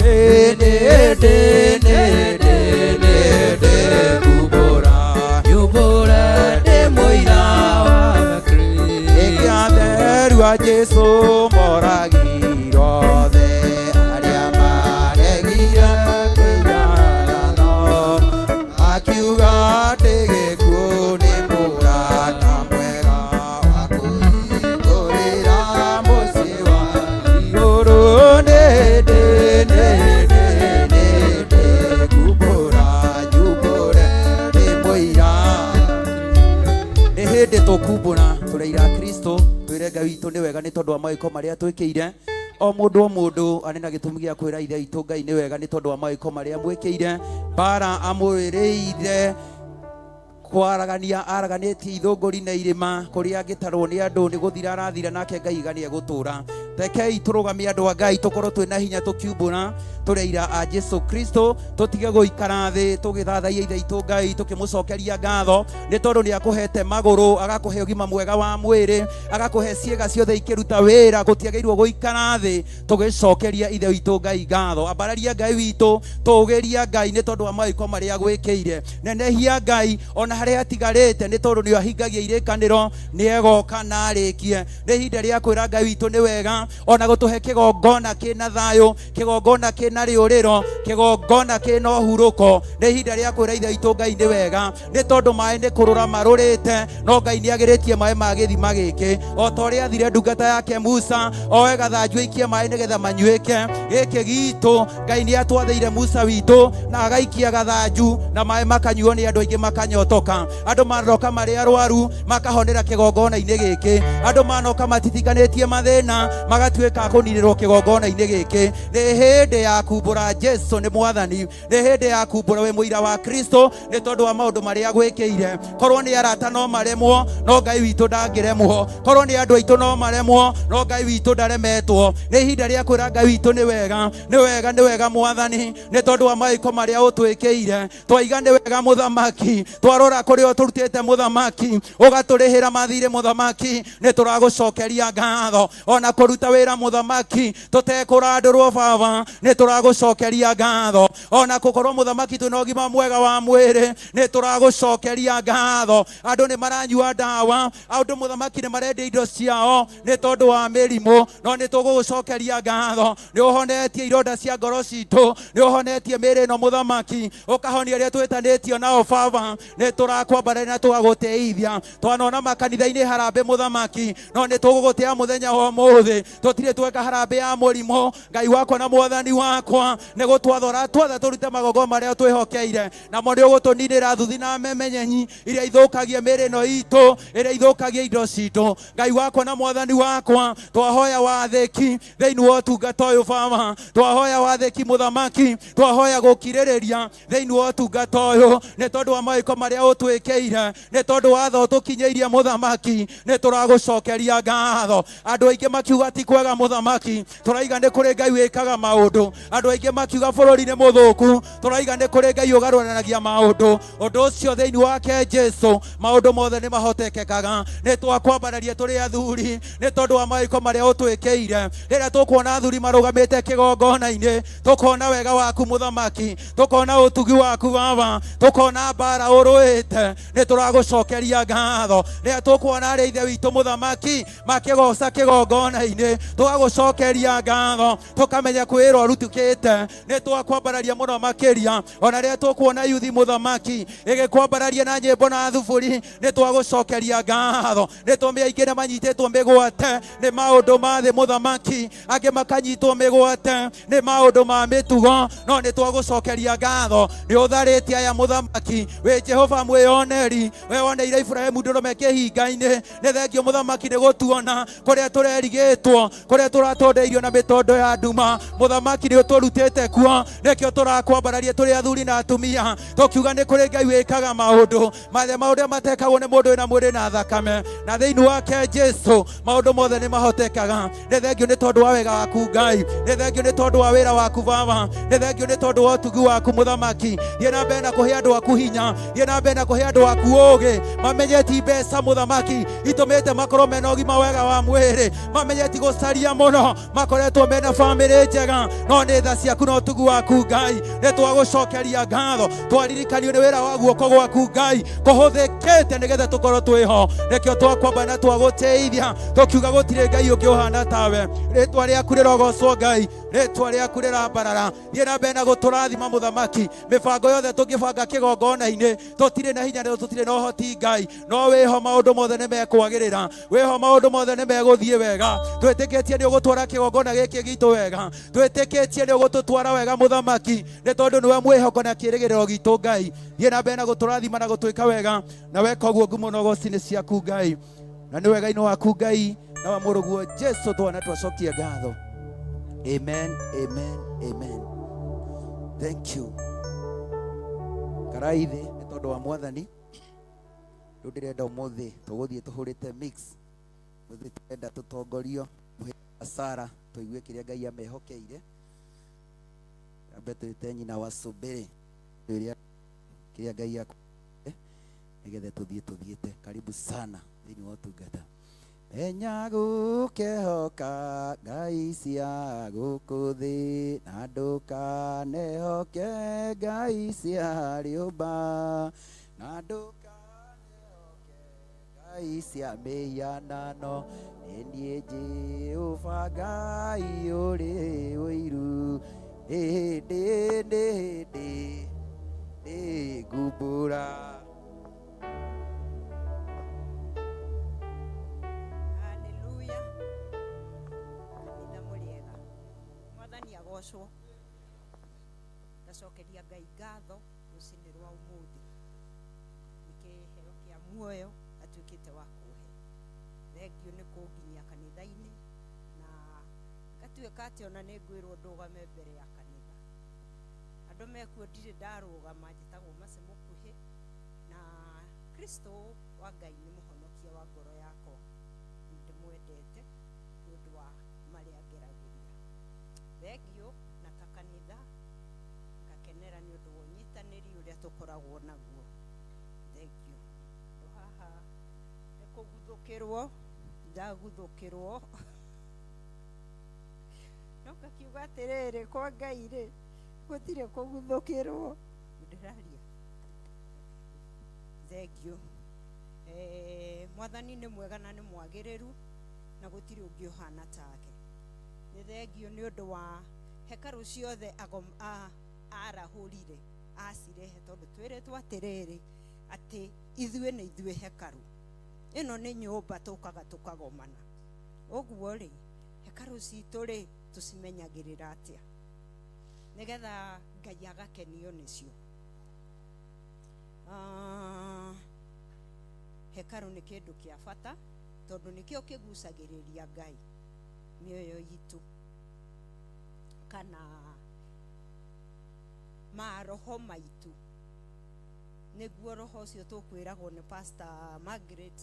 hĩndĩ hĩndĩ hĩndĩ hĩndĩ ngumbũra Nyumbũre ndĩ mũira wa Kristo. Ĩkĩatherua Jesũ moragirwo othe arĩa maregire kwĩyarano akiuga atĩ gĩkuũ nĩ mũrata mwega wa kũhingũrĩra mũciĩ wa igũrũ nĩ hĩndĩ nĩ hĩndĩ nĩ hĩndĩ ngumbũra nyumbũre ndĩ mũira nĩ hĩndĩ tũkumbũra tũrĩ aira a kristo twĩre ngai witũ nĩ wega nĩ tondũ wa mawĩko marĩa twĩkĩire o mũndũ o mũndũ arĩ na gĩtũmi gĩa kwĩra ithe witũ ngai nĩ wega nĩ tondũ wa mawĩko marĩa mwĩkĩire mbara amũrĩrĩire kwaragania araganĩtie ithũngũri na irĩma kũrĩa angĩtarwo nĩ andũ nĩ gũthira arathira nake ngai iga nĩ egũtũra rekei tũrũgamie andũ a ngai tũkorwo twĩna hinya tũkiumbũra tũrĩ aira a Jesu Kristo tũtige gũikara thĩ tũgĩthathaia ithe itũ ngai tũkĩmũcokeria ngatho nĩ tondũ nĩ akũhete magũrũ agakũhe ũgima mwega wa mwĩrĩ agakũhe ciĩga ciothe ikĩruta wĩra gũtiagĩrĩirwo gũikara thĩ tũgĩcokeria ithe witũ ngai ngatho ambararia ngai witũ tũgĩria ngai nĩ tondũ wa mawĩko marĩa agwĩkĩire nenehia ngai ona harĩa atigarĩte nĩ tondũ nĩ ahingagia irĩkanĩro nĩ egoka na arĩkie nĩ ihinda rĩa kwĩra ngai witũ nĩ wega ona gũtũhe kĩgongona kĩna thayũ kĩgongona kĩna rĩũrĩro kĩgongona kĩna ũhurũko nĩ ihinda rĩa kwĩra ithe witũ ngai nĩ wega nĩ tondũ maĩ nĩ kũrũra marũrĩte no ngai nĩ agĩrĩtie maĩ ma gĩthima gĩkĩ o ta ũrĩa athire ndungata yake Musa oe gathanju aikie maĩ nĩgetha manyuĩke gĩkĩ gitũ ngai nĩ atwathĩire Musa witũ na agaikia gathanju na maĩ makanyuo nĩ andũ aingĩ makanyotoka andũ manoka marĩ arwaru makahonera kĩgongona-inĩ gĩkĩ andũ manoka matitiganĩtie mathĩna magatuĩka a kũninĩrwo kĩgongona-inĩ gĩkĩ nĩ hĩndĩ ya kumbũra Jesu nĩ mwathani nĩ hĩndĩ ya kumbũra wĩ mũira wa Kristo nĩ tondũ wa maũndũ marĩa agwĩkĩire korwo nĩ arata no maremwo no ngai witũ ndangĩremwo korwo nĩ andũ aitũ no maremwo no ngai witũ ndaremetwo nĩ ihinda rĩa kwĩra ngai witũ nĩ wega nĩ wega nĩ wega mwathani nĩ tondũ wa mawĩko marĩa ũtwĩkĩire twaiga nĩ wega mũthamaki twarora kũrĩa ũtũrutĩte mũthamaki ũgatũrĩhĩra mathirĩ mũthamaki nĩ tũragũcokeria ngatho ona kũruta wĩra mũthamaki tũtekũrandũrwo baba nĩ tũragũcokeria ngatho ona gũkorwo mũthamaki twĩna ũgima mwega wa mwĩrĩ nĩ tũragũcokeria ngatho andũ nĩ maranyua ndawa andũ mũthamaki nĩ marendia indo ciao nĩ tondũ wa mĩrimũ no nĩ tũgũgũcokeria ngatho nĩ ũhonetie ironda cia ngoro citũ nĩ ũhonetie mĩĩrĩ ĩno mũthamaki ũkahonia arĩa twĩtanĩtio nao baba nĩ tũrakwambarĩria na tũgagũtĩithia twanona makanitha-inĩ harambĩ mũthamaki no nĩ tũgũgũtĩa mũthenya wa ũmũthĩ tũtirĩ tweka harambĩ ya mũrimũ ngai wakwa na mwathani wakwa nĩ gũtwathora twatha tũrute magongona marĩa twĩhokeire namo nĩ ũgũtũninĩra thuthi na memenyenyi iria ithũkagia mĩĩrĩ ĩno itũ ĩrĩa ithũkagia indo citũ ngai wakwa na mwathani wakwa twahoya wathĩki thĩinĩ wa ũtungata ũyũ baba twahoya wathĩki mũthamaki twahoya gũkirĩrĩria thĩinĩ wa ũtungata ũyũ nĩ tondũ wa mawĩko marĩa ũtwĩkĩire nĩ tondũ watho ũtũkinyĩirie mũthamaki nĩ tũragũcokeria ngatho andũ aingĩ makiuga ti kwega mũthamaki tũraiga nĩ kũrĩ ngai wĩkaga maũndũ andũ aingĩ makiuga bũrũri nĩ mũthũku tũraiga nĩ kũrĩ ngai ũgarũranagia maũndũ ũndũ ũcio thĩinĩ wake Jesu maũndũ mothe nĩ mahotekekaga nĩ twakwambararia tũrĩ athuri nĩ tondũ wa mawĩko marĩa ũtwĩkĩire rĩrĩa tũkuona athuri marũgamĩte kĩgongona-inĩ tũkona wega waku mũthamaki tũkona ũtugi waku baba tũkona mbara ũrũĩte nĩ tũragũcokeria ngatho rĩrĩa tũkuona arĩa ithe witũ mũthamaki makĩgoca kĩgongona-inĩ Mũthĩ tũgagũcokeria ngatho, tũkamenya kwĩrwo rutũkĩte nĩ twakwambararia mũno makĩria. Ona rĩrĩa tũkuona yuthi mũthamaki ĩgĩkwambararia na nyĩmbo na thuburi, nĩ twagũcokeria ngatho. Nĩ tũmĩ aingĩ nĩ manyitĩtwo mĩgwate nĩ maũndũ ma thĩ mũthamaki, angĩ makanyitwo mĩgwate nĩ maũndũ ma mĩtugo, no nĩ twagũcokeria ngatho nĩ ũtharĩtie aya mũthamaki. Wĩ Jehova mwĩoneri, we woneire Iburahĩmu ndũrũme kĩhinga-inĩ. Nĩ thengio mũthamaki nĩ gũtuona kũrĩa tũrerigĩtwo, kũrĩa tũratondeirio na mĩtondo ya nduma. Mũthamaki nĩ ũtũrutĩte kuo, nĩkĩo tũrakwambararia tũrĩ athuri na atumia, tũkiuga nĩ kũrĩ Ngai wĩkaga maũndũ mathe, maũndũ matekagwo nĩ mũndũ wĩna mwĩrĩ na thakame, na thĩinĩ wake Jesu maũndũ mothe nĩ mahotekaga. Nĩ thengio nĩ tondũ wa wega waku Ngai, nĩ thengio nĩ tondũ wa wĩra waku Baba, nĩ thengio nĩ tondũ wa ũtugi waku mũthamaki. Thiĩ na mbere na kũhe andũ aku hinya, thiĩ na mbere na kũhe andũ aku ũgĩ, mamenye ti mbeca mũthamaki itũmĩte makorwo mena ũgima wega wa mwĩrĩ, mamenye ti gũcaria mũno, makoretwo mena bamĩrĩ njega, no nĩ tha ciaku na ũtugi waku Ngai. Nĩ twagũcokeria ngatho, twaririkanio nĩ wĩra wa guoko gwaku Ngai kũhũthĩkĩte nĩgetha tũkorwo twĩho. Nĩkĩo twakwamba na twagũtĩithia, tũkiuga gũtirĩ Ngai ũngĩ ũhana tawe. Rĩtwa rĩaku rĩrogocwo Ngai, rĩtwa rĩaku rĩrambarara. Thiĩ na mbere na gũtũrathima mũthamaki. Mĩbango yothe tũngĩbanga kĩgongona-inĩ, tũtirĩ na hinya na tũtirĩ na ũhoti Ngai, no wĩho maũndũ mothe nĩ mekwagĩrĩra, wĩho maũndũ mothe nĩ megũthiĩ wega. Twĩtĩkĩtie nĩ ũgũtwara kĩgongona gĩkĩ gitũ wega, twĩtĩkĩtie nĩ ũgũtũtwara wega mũthamaki, nĩ tondũ nĩwe mwĩhoko na kĩĩrĩgĩrĩro gitũ Ngai. Thiĩ na mbere na gũtũrathima na gũtwĩka wega, na weka ũguo ngumo na ũgoci nĩ ciaku Ngai, na nĩ wega-inĩ waku Ngai na wa mũrũguo Jesu twana twacokia ngatho. Amen, amen, amen. Thank you. Karai thĩ nĩ tondũ wa mwathani. Rĩu ndĩrenda ũmũthĩ tũgũthiĩ tũhũrĩte mix, mũthĩ tũrenda tũtongorio mũhĩrĩga Sara, tũigue kĩrĩa Ngai amehokeire. Ambe twĩte nyina wa Cũmbĩrĩ, twĩre kĩrĩa Ngai akũheire nĩgetha tũthiĩ tũthiĩte. Karibu sana thĩinĩ wa ũtungata. Menya gũkehoka ngai cia gũkũ thĩ, na ndũkanehoke ngai cia rĩũmba, na ndũkanehoke ngai cia mĩhianano. Nĩ niĩ Jehova Ngai ũrĩ ũiru, nĩ hĩndĩ nĩ hĩndĩ nĩ ngumbũra. Haleluya. Kanitha mũrĩega. Mwathani agocwo. Ngacokeria Ngai ngatho rũcinĩ rwa ũmũthĩ nĩ kĩheo kĩa muoyo atuĩkĩte wa kũhe. Thengio nĩ kũnginyia kanitha-inĩ na ngatuĩka atĩ ona nĩ ngwĩrwo ndũgame mbere ya kanitha. Andũ mekuo ndirĩ ndarũgama, njĩtagwo Mercy Mũkuhĩ, na Kristo wa Ngai nĩ mũhonokia wa ngoro yakwa. Nĩ ndĩmwendete nĩ ũndũ wa marĩa ngeragĩria. Thengio na ta kanitha ngakenera nĩ ũndũ wa ũnyitanĩri ũrĩa tũkoragwo naguo. Thengio. Handũ haha nĩ kũguthũkĩrwo, ndaguthũkĩrwo. No ngakiuga atĩrĩrĩ, kwa Ngai rĩ, gũtirĩ kũguthũkĩrwo. Ndĩraria. Thengio. Mwathani nĩ mwega na nĩ mwagĩrĩru na gũtirĩ ũngĩ ũhana take. Nĩ thengio nĩ ũndũ wa hekarũ ciothe arahũrire acirehe, tondũ twĩrĩtwo atĩrĩrĩ atĩ ithuĩ nĩ ithuĩ hekarũ. Ĩno nĩ nyũmba tũkaga tũkagomana. Ũguo rĩ, hekarũ citũ rĩ, tũcimenyagĩrĩra atĩa nĩgetha Ngai agakenio nĩcio? Hekarũ nĩ kĩndũ kĩa bata tondũ nĩkĩo kĩgucagĩrĩria Ngai mĩoyo itũ kana maroho maitũ. Nĩguo roho ũcio tũkwĩragwo nĩ Pastor Margaret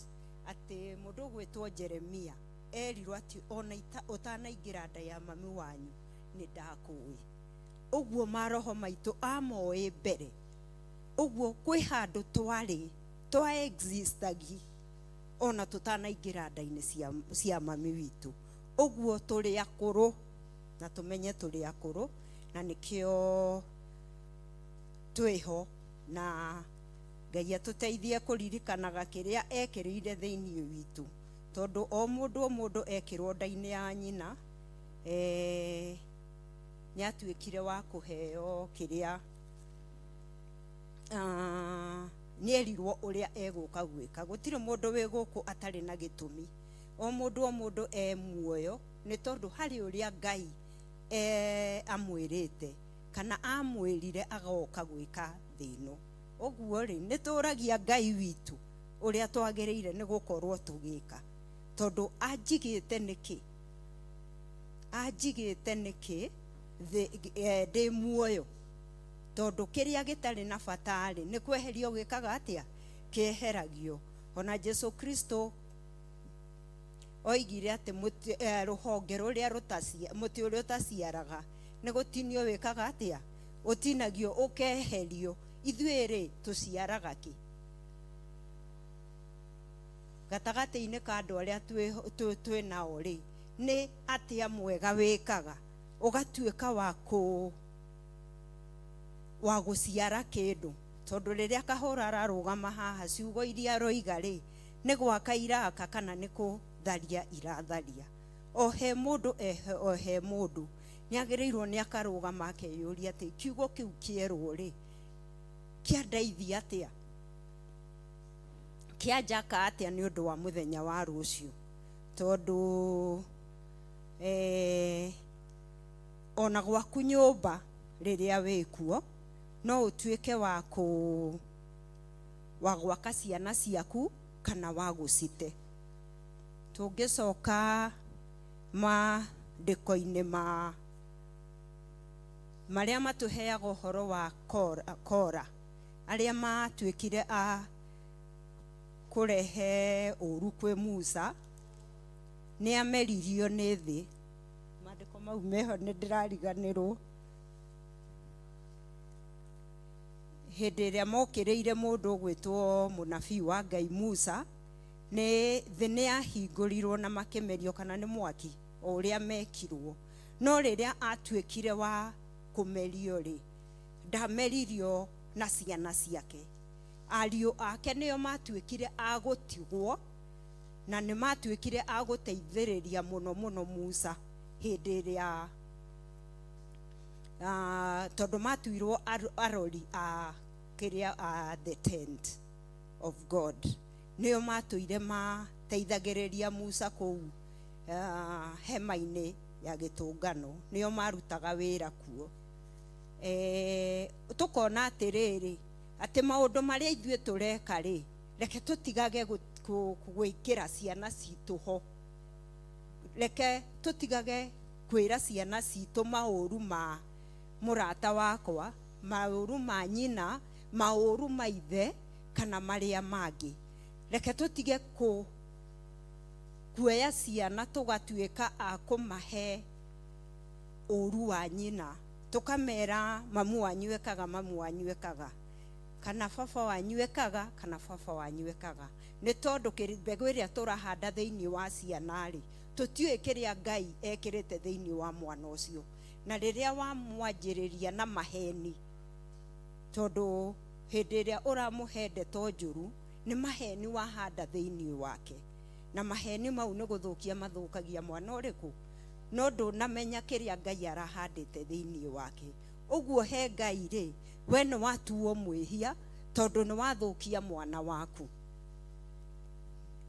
atĩ mũndũ ũgwĩtwo Jeremia erirwo atĩ ona ũtanaingĩra nda ya mami wanyu nĩ ndakũĩ. Ũguo maroho maitũ amoĩ mbere. Ũguo kwĩ handũ twarĩ twa existagi ona tũtanaingĩra nda-inĩ cia mami witũ. Ũguo tũrĩ akũrũ na tũmenye tũrĩ akũrũ, na nĩkĩo twĩho, na Ngai atũteithie kũririkanaga kĩrĩa ekĩrĩire thĩinĩ witũ. Tondũ o mũndũ o mũndũ ekĩrwo nda-inĩ ya nyina, nĩ atuĩkire wa kũheo kĩrĩa, nĩ erirwo ũrĩa egũka gwĩka. Gũtirĩ mũndũ wĩ gũkũ atarĩ na gĩtũmi. O mũndũ o mũndũ e muoyo nĩ tondũ harĩ ũrĩa Ngai amwĩrĩte kana amwĩrire agoka gwĩka thĩ ĩno. Ũguo rĩ, nĩ tũragia Ngai witũ ũrĩa twagĩrĩire nĩ gũkorwo tũgĩka, tondũ anjigĩte nĩkĩ? Anjigĩte nĩkĩ ndĩ muoyo? Tondũ kĩrĩa gĩtarĩ na bata rĩ, nĩ kweherio gĩkaga atĩa? Kĩeheragio. Ona Jesu Kristo oigire atĩ rũhonge rũrĩa mũtĩ ũrĩa ũtaciaraga nĩ gũtinio wĩkaga atĩa? Ũtinagio ũkeherio. Ithuĩ rĩ, tũciaraga kĩ? Gatagatĩ-inĩ ka andũ arĩa twĩ nao rĩ, nĩ atĩa mwega wĩkaga ũgatuĩka wa gũciara kĩndũ? Tondũ rĩrĩa Kahũra ararũgama haha, ciugo iria aroiga rĩ, nĩ gwaka iraka kana nĩ kũtharia iratharia? O he mũndũ, o he mũndũ nĩ agĩrĩirwo nĩ akarũgama akeyũria atĩ kiugo kĩu kĩerwo rĩ, kĩandeithia atĩa? Kĩanjaka atĩa nĩ ũndũ wa mũthenya wa rũciũ? Tondũ ona gwaku nyũmba rĩrĩa wĩkuo, no ũtuĩke wa gwaka ciana ciaku kana wa gũcite. Tũngĩcoka maandĩko-inĩ ma marĩa matũheaga ũhoro wa Kora, arĩa matuĩkire a kũrehe ũru kwĩ Musa, nĩ ameririo nĩ thĩ. Maandĩko mau meho nĩ ndĩrariganĩrwo. Hĩndĩ ĩrĩa mokĩrĩire mũndũ ũgwĩtwo mũnabii wa Ngai Musa, nĩ thĩ nĩ yahingũrirwo na makĩmerio kana nĩ mwaki o ũrĩa mekirwo. No rĩrĩa atuĩkire wa kũmerio rĩ, ndameririo na ciana ciake. Ariũ ake nĩo matuĩkire a gũtigwo, na nĩ matuĩkire a gũteithĩrĩria mũno mũno Musa hĩndĩ ĩrĩa, tondũ matuirwo arori a kĩrĩa, a the tent of God. Nĩo matũire mateithagĩrĩria Musa kũu, hema-inĩ ya gĩtũngano, nĩo marutaga wĩra kuo. Tũkona atĩrĩrĩ, atĩ maũndũ marĩa ithuĩ tũreka rĩ, reke tũtigage gwĩkĩra ciana citũ ho. Reke tũtigage kwĩra ciana citũ maũru ma mũrata wakwa, maũru ma nyina, maũru ma ithe, kana marĩa mangĩ. Reke tũtige kuoya ciana tũgatuĩka a kũmahe ũru wa nyina, tũkamera mamu wanyu ekaga, mamu wanyu ekaga, kana baba wanyu ekaga, kana baba wanyu ekaga. Nĩ tondũ mbegũ ĩrĩa tũrahanda thĩinĩ wa ciana rĩ, tũtiũĩ kĩrĩa Ngai ekĩrĩte thĩinĩ wa mwana ũcio. Na rĩrĩa wamwanjĩrĩria na maheni, tondũ hĩndĩ ĩrĩa ũramũhe ndeto njũru, nĩ maheni wahanda thĩinĩ wake. Na maheni mau nĩ gũthũkia mathũkagia mwana ũrĩkũ? No ndũnamenya kĩrĩa Ngai arahandĩte thĩinĩ wake. Ũguo he Ngai rĩ, we nĩ watuo mwĩhia tondũ nĩ wathũkia mwana waku.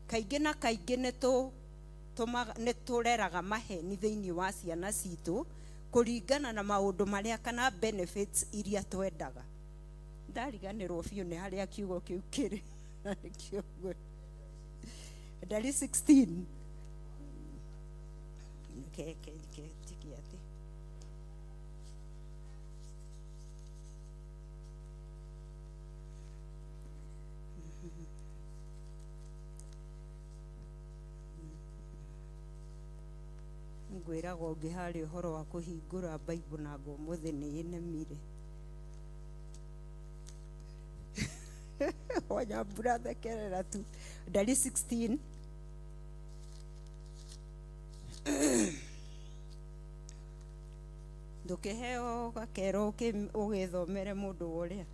Kaingĩ na kaingĩ nĩ tũreraga maheni thĩinĩ wa ciana citũ kũringana na maũndũ marĩa kana benefits iria twendaga. Ndariganĩrwo biũ nĩ harĩa kiugo kĩu kĩrĩ. Nĩkĩo Ndari 16. Ke, ke, ke, tiki atĩ. Ngwĩraga ũngĩ harĩa ũhoro wa kũhingũra Bible na ngo ũmũthĩ nĩ ĩnemire. Wanyambura thekerera tu. Ndari 16. Ndũkĩheo gakero ũgĩthomere mũndũ ũrĩa.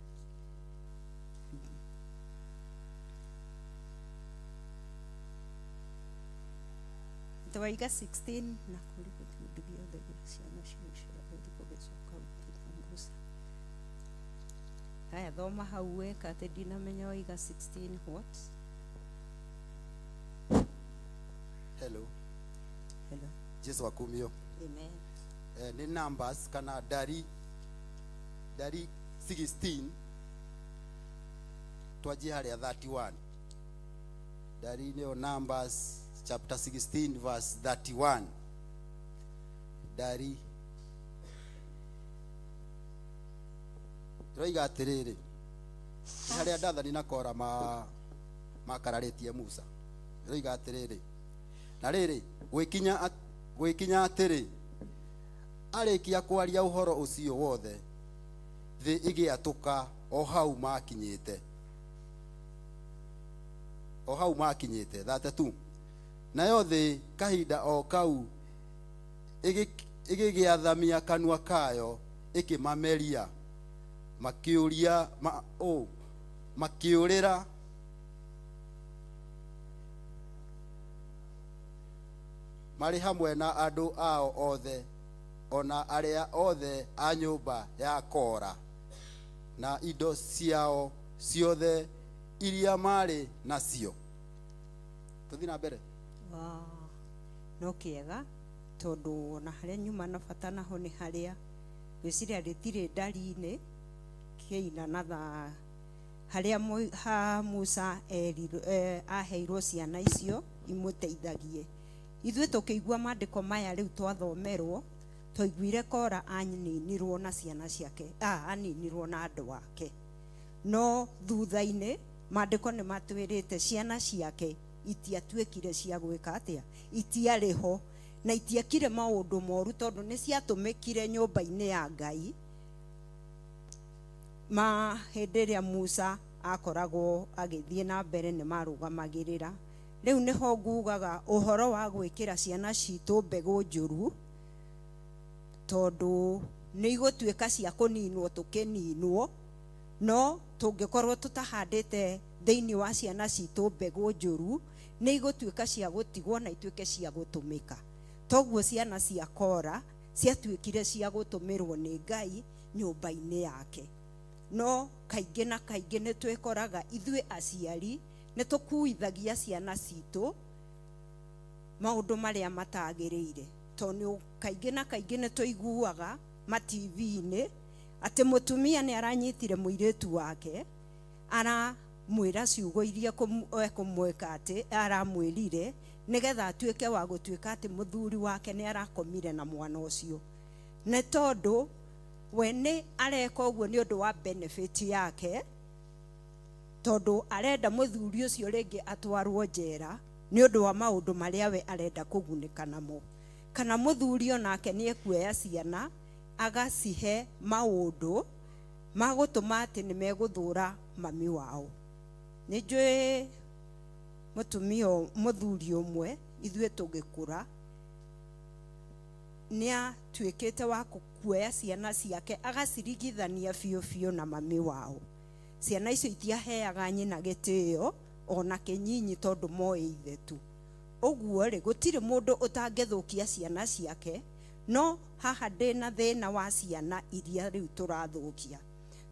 Twaiga 16 na kũrĩ gĩkundi gĩothe gĩa ciana cia Isiraeli gũgĩcoka gũkinya Musa. Haya, thoma hau weka atĩ ndinamenya waiga 16 what? Hello. Hello. Jesu akumio. Amen. Nĩ numbers kana ndari ndari 16 twanjie harĩa 31. Ndari nĩyo Numbers chapter 16 verse 31. Ndari tũroiga atĩrĩrĩ, nĩ harĩa Dathani na Kora makararĩtie Musa. Tũroiga atĩrĩrĩ, na rĩrĩ gwĩkinya atĩrĩ, arĩkia kwaria ũhoro ũcio wothe, thĩ ĩgĩatũka o hau makinyĩte, o hau makinyĩte. 32 nayo thĩ kahinda o kau ĩgĩgĩathamia kanua kayo ĩkĩmameria, makĩũria makĩũrĩra marĩ hamwe na andũ ao othe, ona arĩa othe a nyũmba ya Kora na indo ciao ciothe iria marĩ nacio. Tũthiĩ na mbere. No kĩega tondũ ona harĩa nyuma na bata naho nĩ harĩa ngwĩciria rĩtirĩ ndari-inĩ kĩina na thaa harĩa ha Musa aheirwo ciana icio imũteithagie. Ithuĩ tũkĩigua maandĩko maya rĩu twathomerwo, twaiguire Kora aninirwo na ciana ciake, aninirwo na andũ ake. No thutha-inĩ maandĩko nĩ matwĩrĩte ciana ciake itiatuĩkire cia gwĩka atĩa, itiarĩ ho na itiekire maũndũ moru tondũ nĩ ciatũmĩkire nyũmba-inĩ ya Ngai ma hĩndĩ ĩrĩa Musa akoragwo agĩthiĩ na mbere nĩ marũgamagĩrĩra. Rĩu nĩho ngugaga ũhoro wa gwĩkĩra ciana citũ mbegũ njũru, tondũ nĩ igũtuĩka cia kũninwo tũkĩninwo, no tũngĩkorwo tũtahandĩte thĩinĩ wa ciana citũ mbegũ njũru, nĩ igũtuĩka cia gũtigwo na ituĩke cia gũtũmĩka. Toguo ciana cia Kora ciatuĩkire cia gũtũmĩrwo nĩ Ngai nyũmba-inĩ yake. No kaingĩ na kaingĩ nĩ twĩkoraga ithuĩ aciari nĩ tũkuithagia ciana citũ maũndũ marĩa matagĩrĩire, tondũ kaingĩ na kaingĩ nĩ tũiguaga ma TV-inĩ atĩ mũtumia nĩ aranyitire mũirĩtu wake aramwĩra ciugo iria ekũmwĩka atĩ aramwĩrire nĩgetha atuĩke wa gũtuĩka atĩ mũthuri wake nĩ arakomire na mwana ũcio, nĩ tondũ we nĩ areka ũguo nĩ ũndũ wa benefit yake, tondũ arenda mũthuri ũcio rĩngĩ atwarwo njera nĩ ũndũ wa maũndũ marĩa we arenda kũgunĩka namo. Kana mũthuri onake nĩ ekuoya ciana agacihe maũndũ ma gũtũma atĩ nĩ megũthũra mami wao. Nĩ njũĩ mũtumia mũthuri ũmwe ithuĩ tũgĩkũra nĩ atuĩkĩte wa kuoya ciana ciake agacirigithania biũ biũ na mami wao. Ciana icio itiaheaga nyina gĩtĩo ona kĩnyinyi tondũ moĩ ithe tu. Ũguo rĩ, gũtirĩ mũndũ ũtangĩthũkia ciana ciake, no haha ndĩna thĩna wa ciana iria rĩu tũrathũkia,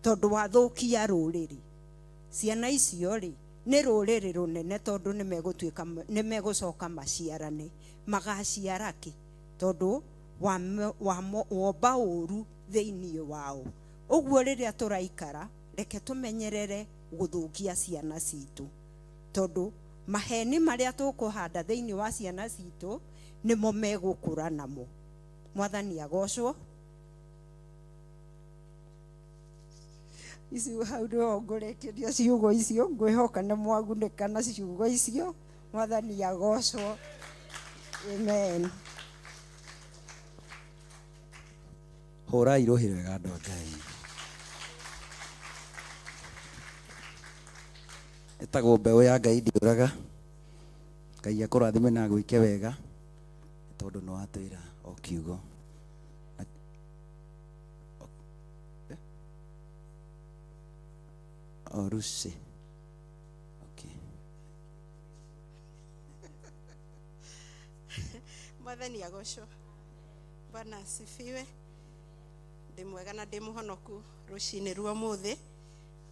tondũ wathũkia rũrĩrĩ. Ciana icio rĩ nĩ rũrĩrĩ rũnene, tondũ nĩ megũtuĩka nĩ megũcoka maciarane, magaciara kĩ? Tondũ womba ũru thĩinĩ wao. Ũguo rĩrĩa tũraikara, reke tũmenyerere gũthũkia ciana citũ, tondũ maheni marĩa tũkũhanda thĩinĩ wa ciana citũ nĩmo megũkũra namo. Mwathani agocwo. Ici hau nĩho ngũrĩkĩria ciugo icio, ngwĩhoka nĩ mwagunĩka na ciugo icio. Mwathani agocwo. Amen. Hũrai rũhĩ rwega andũ a Ngai. Ĩtagwo mbeũ ya Ngai ndĩũraga. Ngai akũrathime na agwĩke wega, tondũ nĩ watwĩra o kiugo. Orusi. Okay. Mwathani agocwo. Bwana asifiwe. Ndĩ mwega na ndĩ mũhonoku rũcinĩ rwa ũmũthĩ.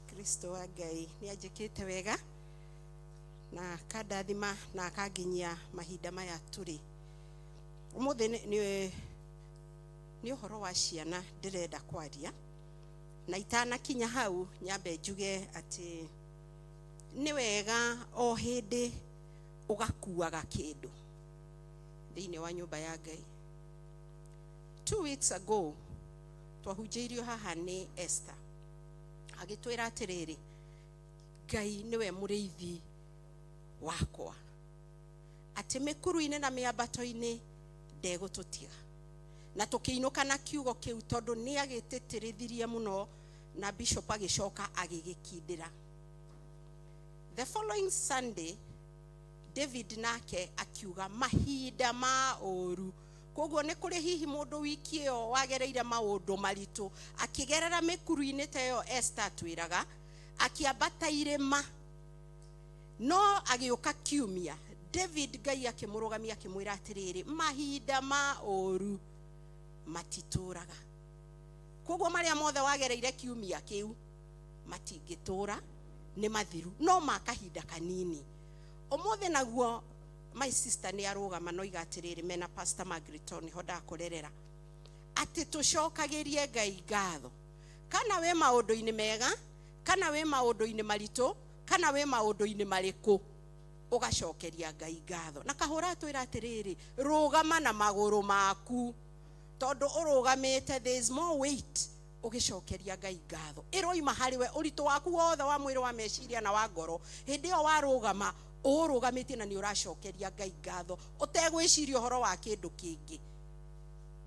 Kristo wa Ngai nĩ anjĩkĩte wega na akandathima na akanginyia mahinda maya tũrĩ. Ũmũthĩ nĩ ũhoro wa ciana ndĩrenda kwaria, na itanakinya hau nyambe njuge atĩ nĩ wega o hĩndĩ ũgakuaga kĩndũ thĩinĩ wa nyũmba ya Ngai. 2 weeks ago twahunjĩirio haha nĩ Esther, agĩtwĩra atĩrĩrĩ, Ngai nĩwe mũrĩithi wakwa, atĩ mĩkuru-inĩ na mĩambato-inĩ ndegũtũtiga. Na tũkĩinũka na kiugo kĩu tondũ nĩ agĩtĩtĩrithirie mũno na bishop agĩcoka agĩgĩkindĩra. The following Sunday David nake akiuga mahinda ma ũru. Koguo nĩ kũrĩ hihi mũndũ wiki ĩyo wagereire maũndũ maritũ, akĩgerera mĩkuru-inĩ ta ĩyo Esther atwĩraga, akĩambata irĩma, no agĩũka kiumia David Ngai akĩmũrũgamia akĩmwĩra atĩrĩrĩ, mahinda ma ũru matitũraga. Koguo marĩa mothe wagereire kiumia kĩu matingĩtũra, nĩ mathiru, no ma kahinda kanini. Ũmũthĩ naguo my sister nĩ arũgama no iga atĩrĩrĩ, mena Pastor Margaret nĩho ndakorerera, atĩ tũcokagĩrie Ngai ngatho, kana wĩ maũndũ-inĩ mega, kana wĩ maũndũ-inĩ maritũ, kana wĩ maũndũ-inĩ marĩkũ, ũgacokeria Ngai ngatho. Na kahũra atwĩra atĩrĩrĩ, rũgama na magũrũ maku, tondũ ũrũgamĩte there is more weight ũgĩcokeria Ngai ngatho. Ĩroima harĩ we ũritũ waku wothe wa mwĩrĩ, wa meciria na wa ngoro. Hĩndĩ ĩyo warũgama, ũrũgamĩtie na nĩ ũracokeria Ngai ngatho, ũtegwĩciria ũhoro wa kĩndũ kĩngĩ.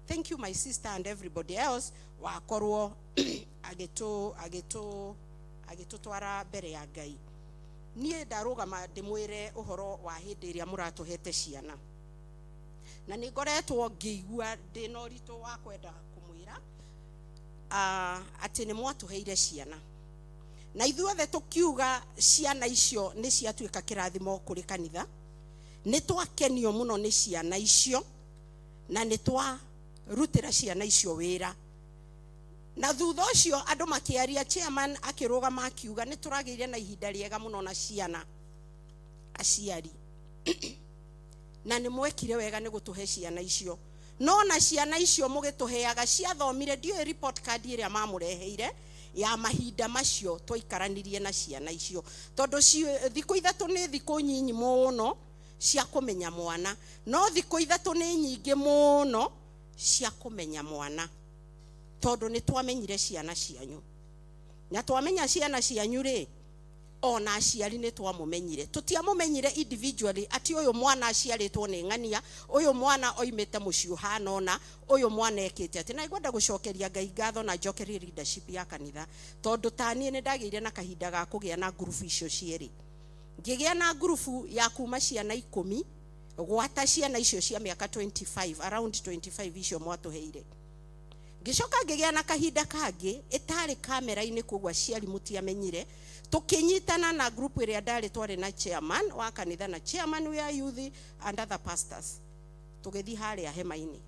Thank you my sister and everybody else wakorwo agĩtũtwara mbere ya Ngai. Niĩ ndarũgama ndĩmwĩre ũhoro wa hĩndĩ ĩrĩa mũratũhete ciana, na nĩ ngoretwo ngĩigua ndĩna ũritũ wa kwenda kũmwĩra atĩ nĩ mwatũheire ciana, na ithuothe tũkiuga ciana icio nĩ ciatuĩka kĩrathimo kũrĩ kanitha. Nĩ twakenio mũno nĩ ciana icio na nĩ twarutĩra ciana icio wĩra. Na thutha ũcio andũ makĩaria, chairman akĩrũgama akiuga nĩ tũragĩire na ihinda rĩega mũno na ciana aciari, na nĩ mwekire wega nĩ gũtũhe ciana icio. No na ciana icio mũgĩtũheaga ciathomire, ndiũĩ report card ĩrĩa mamũreheire ya mahinda macio twaikaranirie na ciana icio, tondũ thikũ ithatũ nĩ thikũ nyinyi mũno cia kũmenya mwana, no thikũ ithatũ nĩ nyingĩ mũno cia kũmenya mwana, tondũ nĩ twamenyire ciana cianyu. Na twamenya ciana cianyu rĩ, ona aciari nĩ twamũmenyire. Tũtiamũmenyire individually atĩ ũyũ mwana aciarĩtwo nĩ ng'ania, ũyũ mwana oimĩte mũciĩ ũhana ũna, ũyũ mwana ekĩte atĩ. Na ngwenda gũcokeria Ngai ngatho na njokerie leadership ya kanitha, tondũ ta niĩ nĩ ndagĩire na kahinda ga kũgĩa na ngurubu icio cierĩ. Ngĩgĩa na ngurubu ya kuma ciana 10 gwata ciana icio cia mĩaka 25, around 25 icio mwatũheire. Ngĩcoka ngĩgĩa na kahinda kangĩ ĩtarĩ kamera-inĩ, koguo aciari mũtiamenyire, tũkĩnyitana na group ĩrĩa ndarĩ, twarĩ na chairman wa kanitha na chairman wa youth and other pastors, tũgĩthiĩ harĩa hema-inĩ.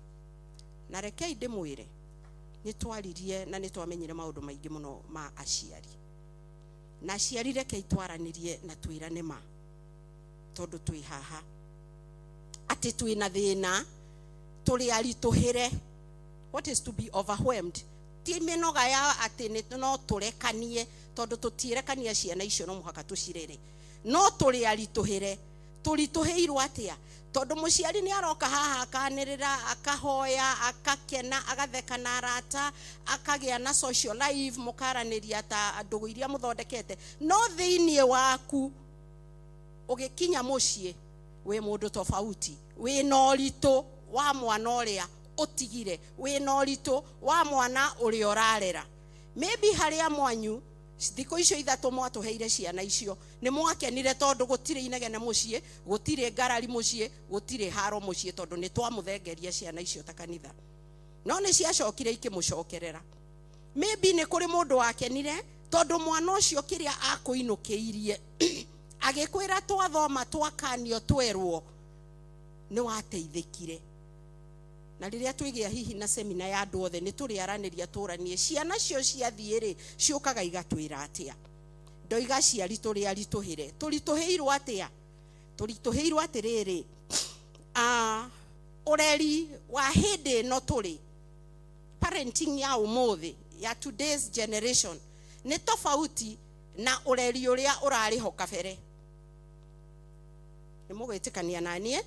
Na rekei ndĩmwĩre, nĩ twaririe na nĩ twamenyire maũndũ maingĩ mũno ma aciari. Na aciari rekei twaranĩrie na twĩrane ma, tondũ twĩ haha atĩ twĩna thĩna, tũrĩ aritũhĩre. What is to be overwhelmed? Ti mĩnoga ya atĩ nĩ no tũrekanie, tondũ tũtirekania ciana icio, no mũhaka tũcirere, no tũrĩ aritũhĩre. Tũritũhĩirwo atĩa? Tondũ mũciari nĩ aroka haha akanĩrĩra, akahoya, akakena, agatheka na arata, akagĩa na social life, mũkaranĩria ta ndũgũ iria mũthondekete, no thĩinĩ waku ũgĩkinya mũciĩ wĩ mũndũ tofauti, wĩna ũritũ wa mwana ũrĩa ũtigire, wĩna ũritũ wa mwana ũrĩa ũrarera. Maybe harĩa mwanyu thikũ icio ithatũ mwatũheire ciana icio nĩ mwakenire, tondũ gũtirĩ inegene mũciĩ, gũtirĩ ngarari mũciĩ, gũtirĩ haro mũciĩ, tondũ nĩ twamũthengeria ciana icio ta kanitha. No nĩ ciacokire ikĩmũcokerera. Maybe nĩ kũrĩ mũndũ wakenire tondũ mwana ũcio kĩrĩa akũinũkĩirie agĩkwĩra twathoma, twakanio, twerwo, nĩ wateithĩkire. Na rĩrĩa twĩgĩa hihi na semina ya andũ othe, nĩ tũrĩaranĩria tũranie ciana cio ciathiĩ rĩ, ciũkaga igatwĩra atĩa. Ndoiga aciari tũrĩ aritũhĩre. Tũritũhĩirwo atĩa? Tũritũhĩirwo atĩrĩrĩ, ũreri wa hĩndĩ ĩno tũrĩ, parenting ya ũmũthĩ ya today's generation nĩ tofauti na ũreri ũrĩa ũrarĩ ho kabere. Nĩ mũgwĩtĩkania na niĩ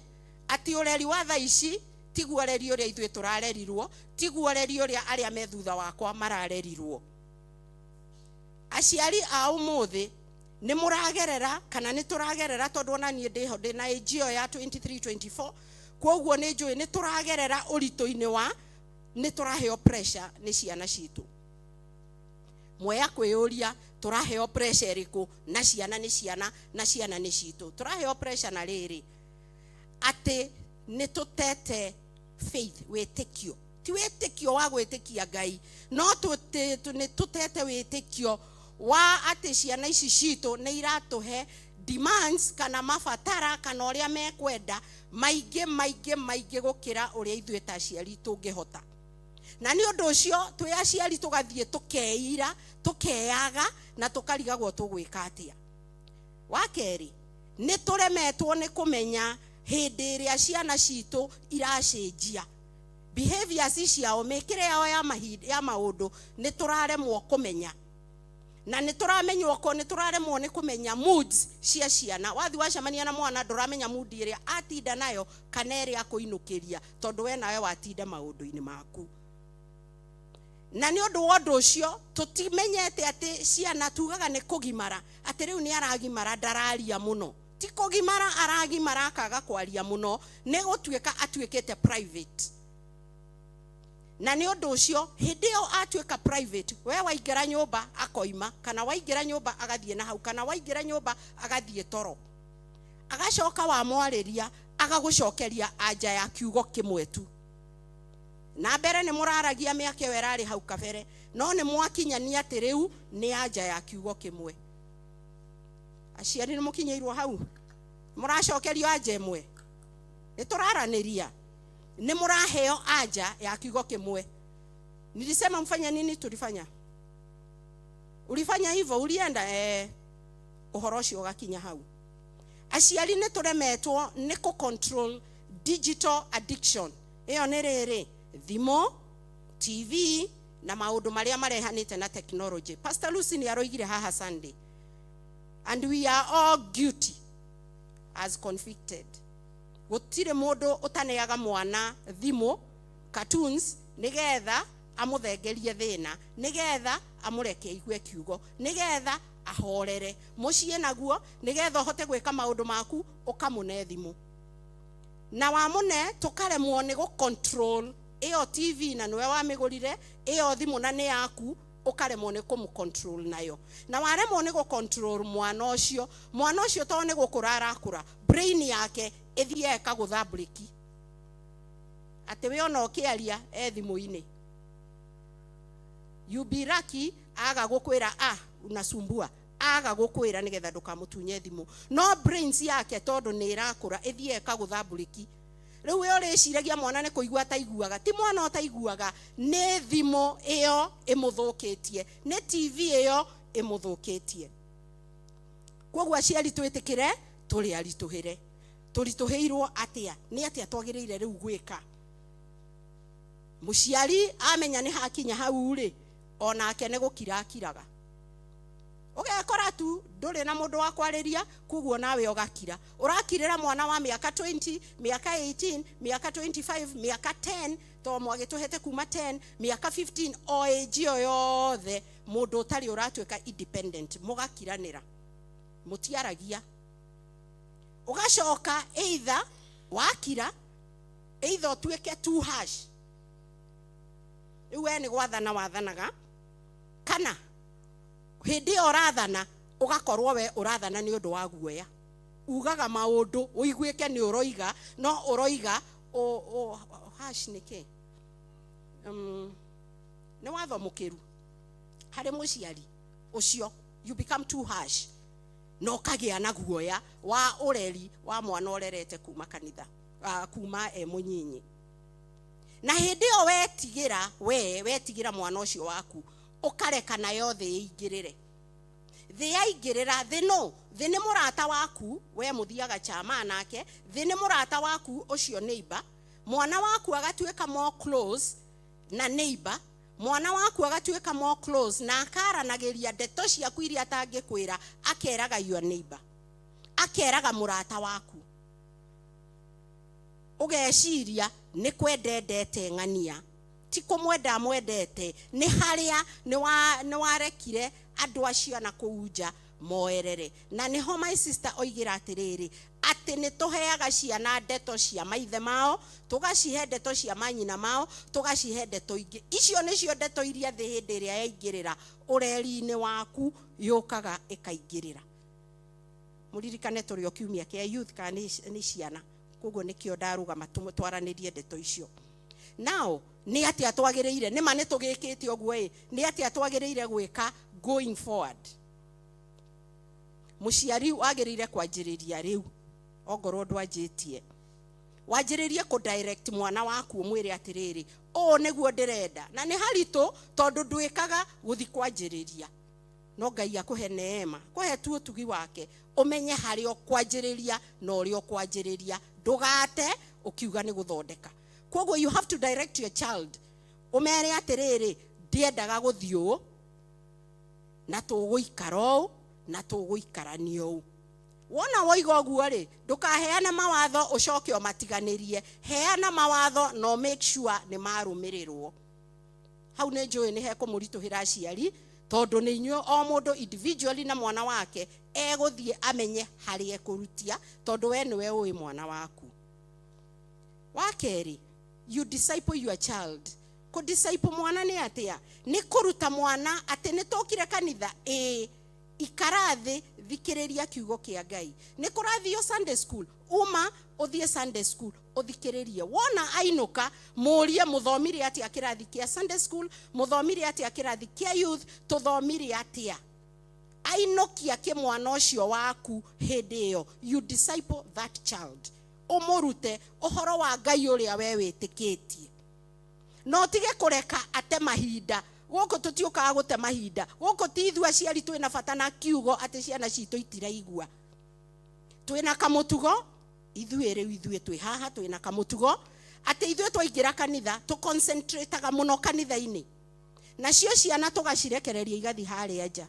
atĩ ũreri wa thaa ici tiguo ũreri ũrĩa ithuĩ tũrarerirwo, tiguo ũreri ũrĩa arĩa me thutha wakwa mararerirwo. Aciari a ũmũthĩ nĩ mũragerera kana nĩ tũragerera, tondũ ona niĩ ndĩho ndĩ na age ĩyo ya 23 24, kwoguo nĩ njũĩ nĩ tũragerera ũritũ-inĩ wa nĩ tũraheo pressure nĩ ciana citũ. Mweya kwĩyũria tũraheo pressure ĩrĩkũ na ciana nĩ ciana na ciana nĩ citũ. Tũraheo pressure na rĩrĩ atĩ nĩ tũtete faith, wĩtĩkio. Ti wĩtĩkio wa gwĩtĩkia Ngai, no nĩ tũtete wĩtĩkio wa atĩ ciana ici citũ nĩ iratũhe demands kana mabatara kana ũrĩa mekwenda maingĩ maingĩ maingĩ gũkĩra ũrĩa ithuĩ ta aciari tũngĩhota. Na nĩ ũndũ ũcio twĩ aciari tũgathiĩ tũkeira, tũkeyaga na tũkarigagwo tũgwĩka atĩa. Wa kerĩ, nĩ tũremetwo nĩ kũmenya hĩndĩ ĩrĩa ciana citũ iracenjia behaviors ciao, mĩkĩre yao ya mahinda ya maũndũ, nĩ tũraremwo kũmenya. Na nĩ tũramenywo ko nĩ tũraremwo nĩ kũmenya moods cia ciana. Wathi wacemania na mwana ndũramenya mood ĩrĩa atinda nayo kana ĩrĩa akũinũkĩria, tondũ we nawe watinda maũndũ-inĩ maku. Na nĩ ũndũ wa ũndũ ũcio tũtimenyete atĩ ciana tugaga nĩ kũgimara, atĩ rĩu nĩ aragimara ndararia mũno. Ti kũgimara aragimara akaga kwaria mũno, nĩ gũtuĩka atuĩkĩte private. Na nĩ ũndũ ũcio hĩndĩ ĩyo atuĩka private, we waingĩra nyũmba akoima, kana waingĩra nyũmba agathiĩ na hau, kana waingĩra nyũmba agathiĩ toro, agacoka wamwarĩria agagũcokeria anja ya kiugo kĩmwe tu. Na mbere nĩ mũraragia mĩaka ĩyo ĩrarĩ hau kabere, no nĩ mwakinyania atĩ rĩu nĩ anja ya kiugo kĩmwe. Aciari nĩ mũkinyĩirwo hau, mũracokerio anja ĩmwe, nĩ tũraranĩria, nĩ mũraheo anja ya kiugo kĩmwe. Nilisema mfanye nini? Tulifanya. Ulifanya hivyo, ulienda ũhoro ũcio ũgakinya hau. Aciari nĩ tũremetwo nĩ kũ control digital addiction. Ĩyo nĩ rĩrĩ, thimũ, TV na maũndũ marĩa marehanĩte na technology. Pastor Lucy nĩ aroigire haha Sunday, and we are all guilty as convicted. Gũtirĩ mũndũ ũtaneaga mwana thimũ, cartoons, nĩgetha amũthengerie thĩna, nĩgetha amũreke aigue kiugo, nĩgetha ahorere mũciĩ naguo, nĩgetha ũhote gwĩka maũndũ maku, ũkamũne thimũ. Na wamũne tũkaremwo nĩ gũ control ĩyo TV na nĩwe wamĩgũrire, ĩyo thimũ na nĩ yaku, ũkaremwo nĩ kũmũ control nayo. Na waremwo nĩ gũ control mwana ũcio, mwana ũcio tondũ nĩ gũkũra arakũra, brain yake ĩthiaga ĩkagũtha breki, atĩ we ona ũkĩaria e thimũ-inĩ. You be lucky aga gũkwĩra unasumbua, aga gũkwĩra nĩgetha ndũkamũtunye thimũ, no brains yake tondũ nĩ ĩrakũra ĩthiaga ĩkagũtha breki. Rĩu we ũrĩciragia mwana nĩ kũigua ataiguaga, ti mwana ũtaiguaga, nĩ thimũ ĩyo ĩmũthũkĩtie, nĩ TV ĩyo ĩmũthũkĩtie. Kwoguo aciari twĩtĩkĩre tũrĩ aritũhĩre. Tũritũhĩirwo atĩa? Nĩ atĩa twagĩrĩire rĩu gwĩka? Mũciari amenya nĩ hakinya hau rĩ, onake nĩ gũkira akiraga. Ũgekora tu ndũrĩ na mũndũ wa kwarĩria, koguo nawe ũgakira. Ũrakirĩra mwana wa mĩaka 20, mĩaka 18, mĩaka 25, mĩaka 10, to mwagĩtũhete kuma 10, mĩaka 15, o age ĩyo yothe mũndũ ũtarĩ ũratuĩka independent, mũgakiranĩra, mũtiaragia. Ũgacoka either wakira, either ũtuĩke too harsh, rĩu we nĩ gwathana wathanaga, kana hĩndĩ ĩyo ũrathana ũgakorwo we ũrathana nĩ ũndũ wa guoya, ugaga maũndũ ũiguĩke nĩ ũroiga, no ũroiga harsh nĩ kĩ? Nĩ watho mũkĩru harĩ mũciari ũcio, you become too harsh na ũkagĩa na guoya wa ũreri wa mwana ũrerete kuma kanitha, kuma e mũnyinyi. Na hĩndĩ ĩyo wetigĩra, we wetigĩra mwana ũcio waku, ũkareka nayo thĩ ĩingĩrĩre. Thĩ yaingĩrĩra, thĩ no, thĩ nĩ mũrata waku, we mũthiaga chama nake, thĩ nĩ mũrata waku ũcio neighbor, mwana waku agatuĩka more close na neighbor, mwana waku agatuĩka more close na akaranagĩria ndeto ciaku iria atangĩkwĩra, akeraga your neighbor, akeraga mũrata waku. Ũgeciria nĩ kwenda endete ng'ania, ti kũmwenda amwendete, nĩ harĩa nĩ warekire andũ acio na kũu nja moerere. Na nĩho my sister oigĩra atĩrĩrĩ, atĩ nĩ tũheaga ciana ndeto cia maithe mao, tũgacihe ndeto cia manyina mao, tũgacihe ndeto ingĩ. Icio nĩcio ndeto iria thĩ hĩndĩ ĩrĩa yaingĩrĩra ũreri-inĩ waku yũkaga ĩkaingĩrĩra. Mũririkane tũrĩ o kiumia kĩa youth kana nĩ ciana, koguo nĩkĩo ndarũgama twaranĩrie ndeto icio. Now nĩ atĩa twagĩrĩire, nĩ ma nĩ tũgĩkĩte ũguo ĩ, nĩ atĩa twagĩrĩire gwĩka going forward? Mũciari wagĩrĩire kwanjĩrĩria rĩu, ongorwo ndwanjĩtie, wanjĩrĩrie kũ direct mwana waku, ũmwĩre atĩrĩrĩ, ũũ nĩguo ndĩrenda. Na nĩ haritũ tondũ ndwĩkaga gũthi kwanjĩrĩria, no Ngai akũhe neema, kũhe tu ũtugi wake, ũmenye harĩa ũkwanjĩrĩria na ũrĩa ũkwanjĩrĩria, ndũgate ũkiuga nĩ gũthondeka. Koguo you have to direct your child, ũmere atĩrĩrĩ, ndiendaga gũthiĩ ũũ, na tũgũikara ũũ, na tũgũikarania ũũ. Wona woiga ũguo rĩ, ndũkaheane mawatho ũcoke ũmatiganĩrie. Heana mawatho no make sure nĩ marũmĩrĩrwo. Hau nĩ njũĩ nĩ hekũmũritũhĩra aciari, tondũ nĩ inyuĩ o mũndũ individually na mwana wake egũthiĩ amenye harĩa ekũrutia, tondũ we nĩwe ũĩ mwana waku. Wa kerĩ, you disciple your child. Kũ disciple mwana nĩ atĩa? Nĩ kũruta mwana atĩ nĩ tũkire kanitha, ĩĩ, ikara thĩ, thikĩrĩria kiugo kĩa Ngai. Nĩ kũrathio Sunday school, uma ũthiĩ Sunday school ũthikĩrĩrie. Wona ainũka, mũrie mũthomire atĩa kĩrathi kĩa Sunday school, mũthomire atĩa kĩrathi kĩa youth, tũthomire atĩa. Ainũkia kĩmwana ũcio waku hĩndĩ ĩyo, you disciple that child. Ũmũrute ũhoro wa Ngai ũrĩa we wĩtĩkĩtie. No tige kũreka ate mahinda. Gũkũ tũtiũkaga gũte mahinda. Gũkũ ti ithuĩ aciari twĩna bata na kiugo atĩ ciana citũ itiraigua. Twĩna kamũtugo, ithuĩ rĩu ithuĩ twĩ haha twĩna kamũtugo atĩ ithuĩ twaingĩra kanitha tũconcentrateaga mũno kanitha-inĩ, nacio ciana tũgacirekereria igathiĩ harĩa nja.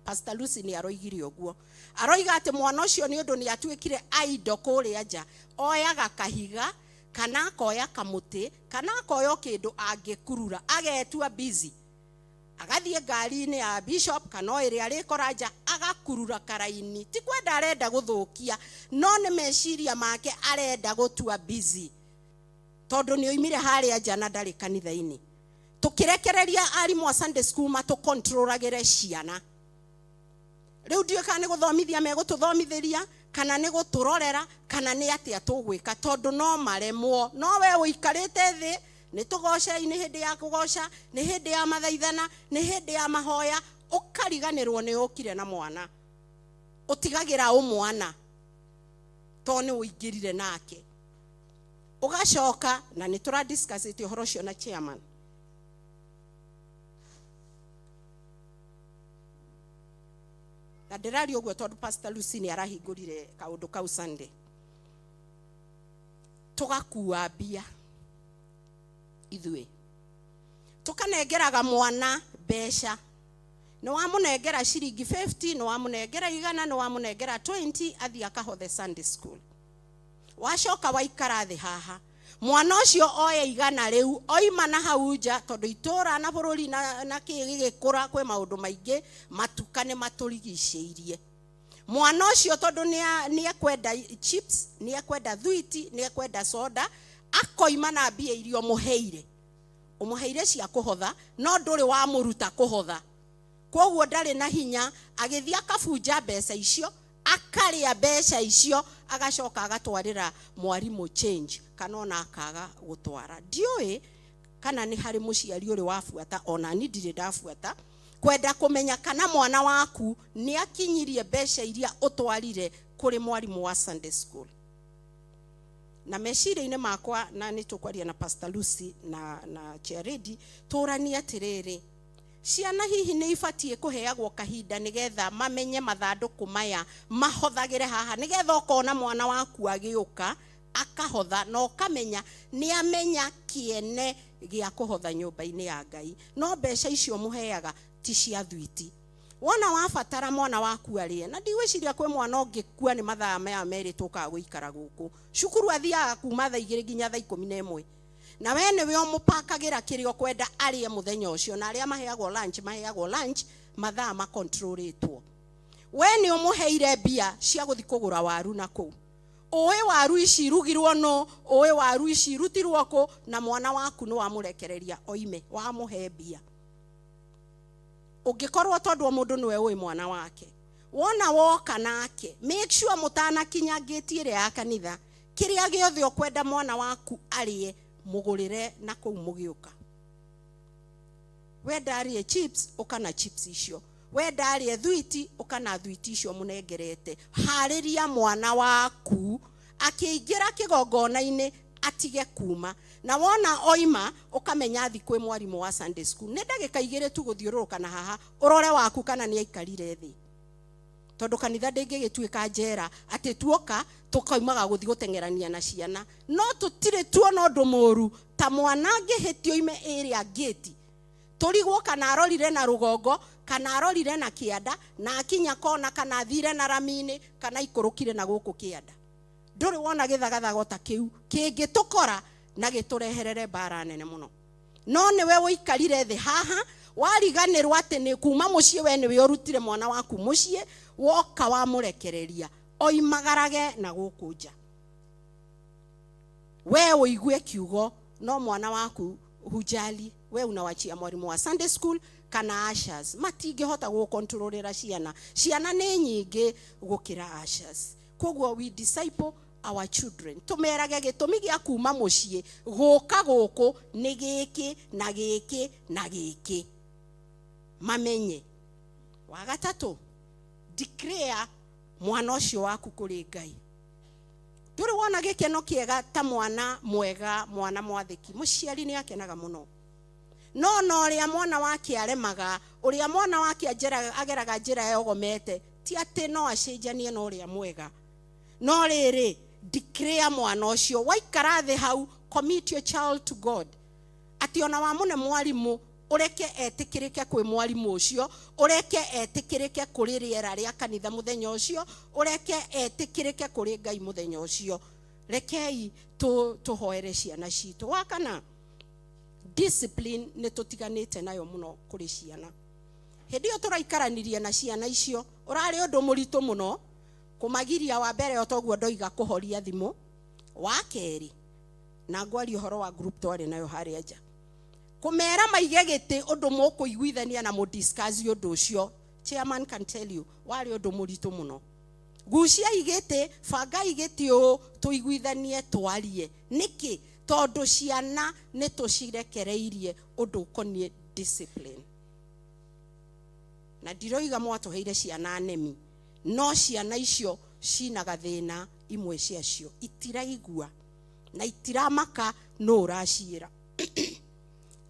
Pastor Lucy nĩ aroigire ũguo, aroiga atĩ mwana ũcio nĩ ũndũ nĩ atuĩkire idol kũrĩa nja, oyaga kahiga kana akoya kamũtĩ kana akoya o kĩndũ angĩkurura, agetua busy, agathiĩ ngari-inĩ ya bishop kana o ĩrĩa arĩkora nja, agakurura karaini. Ti kwenda arenda gũthũkia, no nĩ meciria make arenda gũtua busy, tondũ nĩ oimire harĩa nja na ndarĩ kanitha-inĩ. Tũkĩrekereria arimũ a Sunday school matũkontrolagĩre ciana. Rĩu ndiũĩ kana nĩ gũthomithia megũtũthomithĩria, kana nĩ gũtũrorera, kana nĩ atĩa tũgwĩka, tondũ no maremwo. No we ũikarĩte thĩ, nĩ tũgocei, nĩ hĩndĩ ya kũgoca, nĩ hĩndĩ ya mathaithana, nĩ hĩndĩ ya mahoya, ũkariganĩrwo nĩ ũkire na mwana. Ũtigagĩra ũ mwana tondũ nĩ ũingĩrire nake. Ũgacoka, na nĩ tũra discuss ĩte ũhoro ũcio na chairman. Na ndĩraria ũguo tondũ Pastor Lucy nĩ arahingũrire kaũndũ kau Sunday. Tũgakua mbia ithuĩ, tũkanengeraga mwana mbeca. Nĩ wamũnengera ciringi 50, nĩ wamũnengera igana, nĩ wamũnengera 20, athiĩ akahothe Sunday school. Wacoka waikara thĩ haha, mwana ũcio oya igana rĩu oima na hau nja, tondũ itũra na bũrũri na kĩ gĩgĩkũra kwĩ maũndũ maingĩ, matuka nĩ matũrigicĩirie. Mwana ũcio tondũ nĩ ekwenda chips, nĩ ekwenda thwiti, nĩ ekwenda soda, akoima na mbia iria ũmũheire. Ũmũheire cia kũhotha, no ndũrĩ wamũruta kũhotha. Koguo ndarĩ na hinya, agĩthiĩ akabunja mbeca icio, akarĩa mbeca icio, agacoka agatwarĩra mwarimũ change, kana ona akaga gũtwara. Ndiũĩ kana nĩ harĩ mũciari ũrĩ wabuata, ona niĩ ndirĩ ndabuata, kwenda kũmenya kana mwana waku nĩ akinyirie mbeca iria ũtwarire kũrĩ mwarimũ wa Sunday school. Na meciria-inĩ makwa, na nĩ tũkwaria na Pastor Lucy na Chairlady, tũranie atĩrĩrĩ, ciana hihi nĩ ibatiĩ kũheagwo kahinda nĩgetha mamenye mathandũkũ maya mahothagĩre haha, nĩgetha ũkona mwana waku agĩũka akahotha na ũkamenya nĩ amenya kĩene gĩa kũhotha nyũmba-inĩ ya Ngai. No mbeca icio mũheaga ti cia thwiti. Wona wabatara mwana waku arĩe, na ndigwĩciria kwĩ mwana ũngĩkua nĩ mathaa maya merĩ tũkaga gũikara gũkũ cukuru, athiaga kuma thaa 2 nginya thaa 11, na we nĩwe ũmũpakagĩra kĩrĩa ũkwenda arĩe mũthenya ũcio. Na arĩa maheagwo lunch, maheagwo lunch mathaa makontrolĩtwo. We nĩ ũmũheire mbia cia gũthiĩ kũgũra waru na kũu, ũĩ waru ici irugirwo no ũĩ waru ici irutirwo kũ, na mwana waku nĩ wamũrekereria oime, wamũhe mbia. Ũngĩkorwo tondũ o mũndũ nĩwe ũĩ mwana wake, wona woka nake, make sure mũtanakinya ngĩti ĩrĩa ya kanitha, kĩrĩa gĩothe ũkwenda mwana waku arĩe, mũgũrĩre na kũu mũgĩũka. Wenda arĩe chips, ũka na chips icio. Wenda arĩe thwiti, ũka na thwiti icio mũnengerete. Harĩria mwana waku akĩingĩra kĩgongona-inĩ atige kuma. Na wona oima, ũkamenya athi kwĩ mwarimũ wa Sunday school. Nĩ ndagĩka 2 tu gũthiũrũrũka na haha ũrore waku kana nĩ aikarire thĩ, tondũ kanitha ndĩngĩgĩtuĩka njera atĩ tuoka tũkaumaga gũthiĩ gũteng'erania na ciana. No tũtirĩ tuona ũndũ mũru ta mwana angĩhĩtio ime ĩrĩa ngĩti, tũrigwo kana arorire na rũgongo kana arorire na kĩanda, na akinya kona kana athire na rami-inĩ kana ikũrũkire na gũkũ kĩanda. Ndũrĩ wona gĩthagathago ta kĩu kĩngĩtũkora na gĩtũreherere mbara nene mũno. No nĩwe ũikarire thĩ haha, wariganĩrwo atĩ nĩ kuma mũciĩ, we nĩwe ũrutire mwana waku mũciĩ, woka wamũrekereria oimagarage na gũkũ nja. We ũigue kiugo, no mwana waku hujali. We unawachia mwalimu wa Sunday school kana ushers. Matingĩhota gũkontrolera ciana, ciana nĩ nyingĩ gũkĩra ushers. Koguo we disciple our children, tũmerage gĩtũmi gĩa kuma mũciĩ gũka gũkũ nĩ gĩkĩ na gĩkĩ na gĩkĩ, mamenye. Wa gatatũ, declare mwana ũcio waku kũrĩ Ngai. Ndũrĩ wona gĩkeno kĩega ta mwana mwega, mwana mwathĩki. Mũciari nĩ akenaga mũno. No ũrĩa mwana wake aremaga, ũrĩa mwana wake ageraga njĩra yogomete, ti atĩ no acenjanie na ũrĩa mwega. No rĩrĩ, declare mwana ũcio. Waikara thĩ hau, commit your child to God, atĩ ona wamũne mwarimũ, ũreke etĩkĩrĩke kwĩ mwarimũ ũcio, ũreke etĩkĩrĩke kũrĩ rĩera rĩa kanitha mũthenya ũcio, ũreke etĩkĩrĩke kũrĩ Ngai mũthenya ũcio. Rekei tũhoere ciana citũ. Wa kana, discipline nĩ tũtiganĩte nayo mũno kũrĩ ciana. Hĩndĩ ĩyo tũraikaranirie na ciana icio, ũrarĩ ũndũ mũritũ mũno kũmagiria. Wa mbere, o toguo ndoiga, kũhoria thimũ. Wa kerĩ, na ngwaria ũhoro wa group twarĩ nayo harĩa nja, kũmera maige gĩtĩ ũndũ mũkũiguithania na mũdiscuss ũndũ ũcio. Chairman can tell you, warĩ ũndũ mũritũ mũno. Guciai gĩtĩ, bangai gĩtĩ ũũ, tũiguithanie, twarie. Nĩkĩ? Tondũ ciana nĩ tũcirekereirie ũndũ ũkoniĩ discipline. Na ndiroiga mwatũheire ciana nemi, no ciana icio cina gathĩna. Imwe ciacio itiraigua na itiramaka nũ ũraciĩra.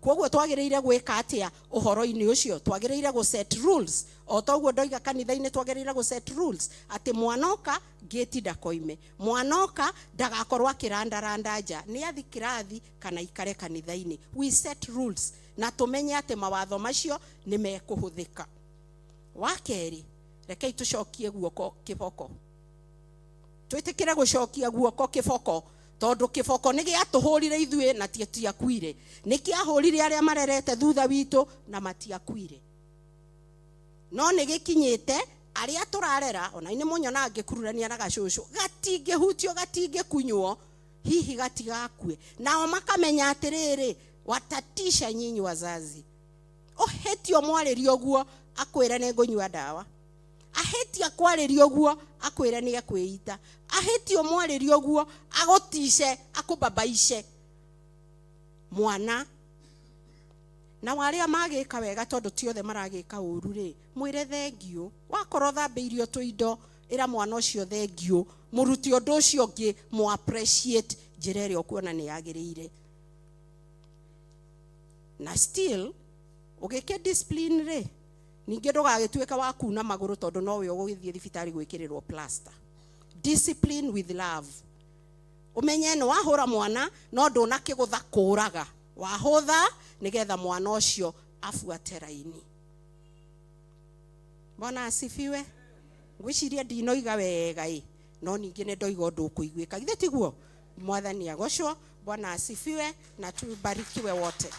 Koguo twagĩrĩire gwĩka atĩa ũhoro-inĩ ũcio? Twagĩrĩire gũ set rules. O toguo ndoiga kanitha-inĩ, twagĩrĩire gũ set rules atĩ mwana oka ngĩti ndakoime, mwana oka ndagakorwo akĩrandaranda nja, nĩ athi kĩrathi kana ikare kanitha-inĩ. We set rules na tũmenye atĩ mawatho macio nĩ mekũhũthĩka. Wa kerĩ, rekei tũcokie guoko kĩboko, twĩtĩkĩre gũcokia guoko kĩboko, tondũ kĩboko nĩ gĩatũhũrire ithuĩ na tiakuire, nĩ kĩahũrire arĩa marerete thutha witũ na matiakuire, no nĩ gĩkinyĩte arĩa tũrarera. Ona nĩ mũnyonaga ngĩkururania na gacũcũ, gatingĩhutio, gatingĩkunywo, hihi gatigakue. Nao makamenya atĩrĩrĩ, watatisha nyinyi wazazi. Ũhĩtio mwarĩrio ũguo, akwĩre nĩ ngũnyua ndawa. Ahĩtia kwarĩrio ũguo, akwĩre nĩ ekwĩita. Ahĩtio mwarĩrio ũguo, agũtice, akũbabaice mwana. Na warĩa magĩka wega, tondũ ti othe maragĩka ũru rĩ, mwĩre thengiũ. Wakorwo thambĩirio tũindo, ĩra mwana ũcio thengiũ, mũrute ũndũ ũcio ũngĩ, mũ appreciate. Njĩra ĩrĩa ũkuona nĩ yagĩrĩire. Na still ũgĩke discipline rĩ, ningĩ ndũgagĩtuĩka wa kuna magũrũ tondũ nowe ũgũgĩthiĩ thibitarĩ gwĩkĩrĩrwo plaster. Discipline with love. Ũmenye nĩ wahũra mwana no ndũnakĩgũtha kũraga, wahũtha nĩgetha mwana ũcio abuate raini. Bwana asifiwe. Ngwĩciria ndinoiga wega ĩ, no ningĩ nĩ ndoiga ũndũ ũkũiguĩka, githĩ tiguo? Mwathani agocwo. Bwana asifiwe na tubarikiwe wote.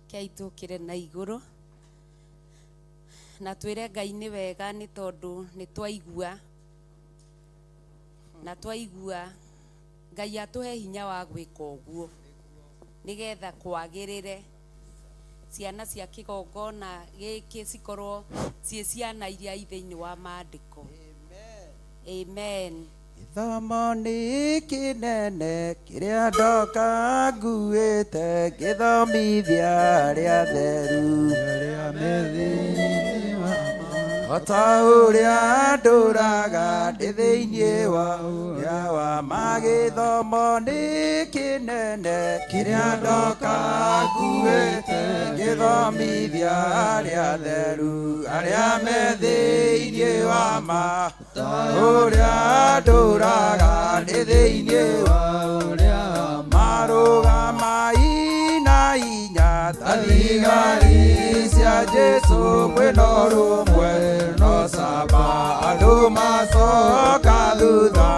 Kei tũkĩre na igũrũ na twĩre Ngai nĩ wega, nĩ tondũ nĩ twaigua na twaigua. Ngai atũhe hinya wa gwĩka ũguo nĩgetha kwagĩrĩre ciana cia kĩgongona gĩkĩ cikorwo ciĩ ciana iria i thĩinĩ wa maandĩko. Amen. Gĩthomo nĩ kĩnene kĩrĩa ndoka nguĩte, ngĩthomithia arĩa atheru o ta ũrĩa ndũraga ndĩ thĩinĩ wa ũrĩa wa ma. Gĩthomo nĩ kĩnene kĩrĩa ndoka nguĩte, ngĩthomithia arĩa atheru arĩa me thĩinĩ wa ma, ũrĩa ndũraga ndĩ thĩinĩ wa ũrĩa marũgama na inya ta thigari cia Jesu, mwĩna ũrũmwe no camba andũ macoka thutha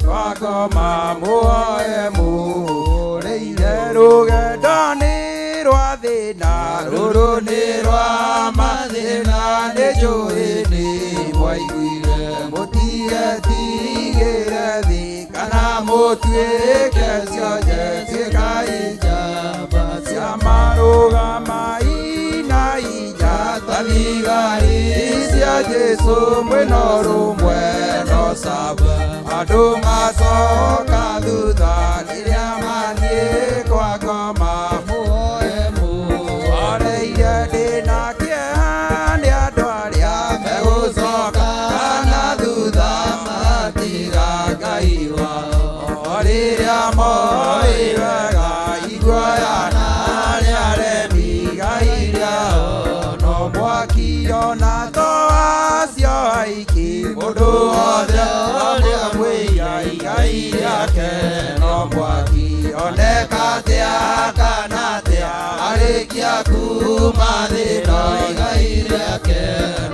twakoma muoe mũrĩire rũgendo nĩ rwa thĩna, rũrũ nĩ rwa mathĩna, nĩ njũĩ nĩ mwaiguire, mũtigetigĩre thĩ kana mũtuĩke cionje, tuĩkai njamba cia marũgama na inya ta thigari cia Jesu, mwĩna ũrũmwe no camba andũ macoka thutha rĩrĩa mathiĩ kwa ngoma. Oreire ndĩna kĩeha nĩ andũ arĩa megũcoka na thutha matiga Ngai wao, o rĩrĩa moĩ wega iguoya na arĩa aremi Ngai rĩao no mwaki, ona to acio aiki, mũndũ wothe ũrĩa mwĩia igai rĩake no mwaki, oneka atĩa kana atĩa arĩkia kuma thĩna igai rĩake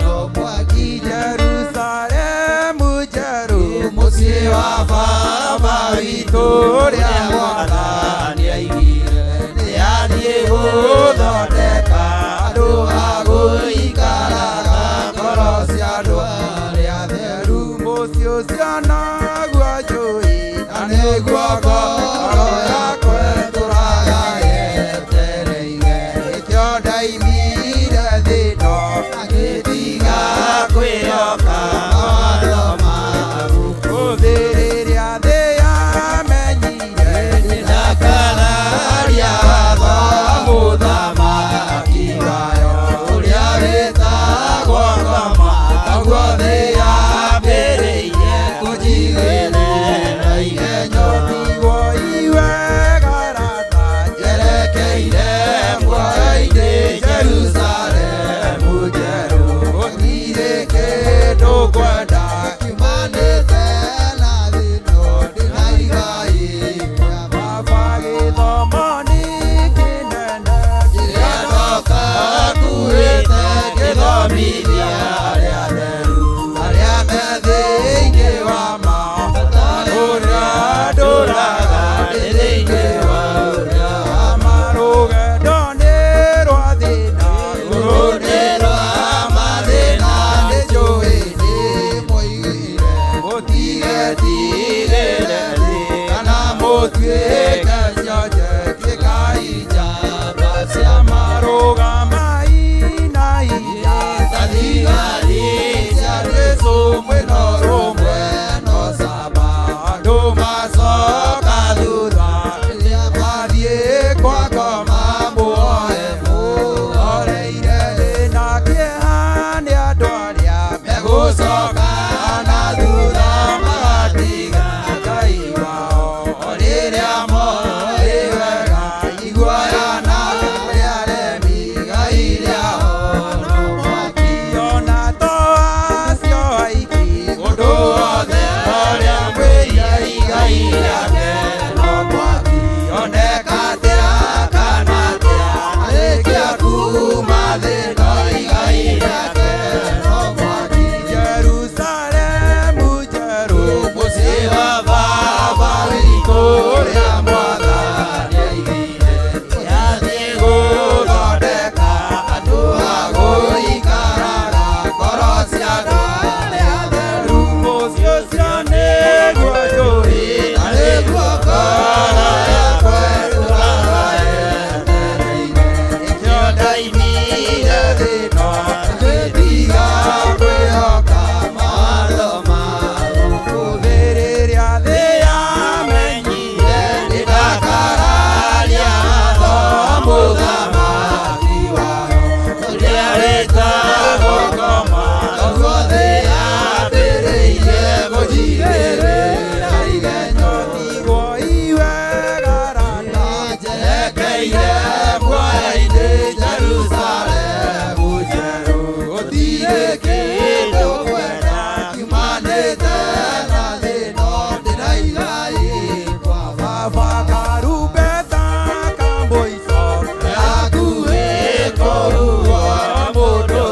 no mwaki. Jerusalemu njerũ mũciĩ wa baba witũ ũrĩa Mwathani aigire, nĩ athiĩ gũthondeka andũ a gũikaraga, ngoro cia andũ arĩa atheru, mũciĩ ũcio noguo njũĩ na nĩguo ngoro yakwa ĩtũraga yetereire, nĩkĩo ndaimire thĩno ngĩtiga kwĩhoka mawatho maku. Thĩ rĩrĩa thĩ yamenyire Gũtirĩ kĩndũ ngwenda kiumanĩte na thĩ ĩno ndĩna igai kwa Baba. Karumbeta ka mũico gakuhĩ kũhuhwo, mũndũ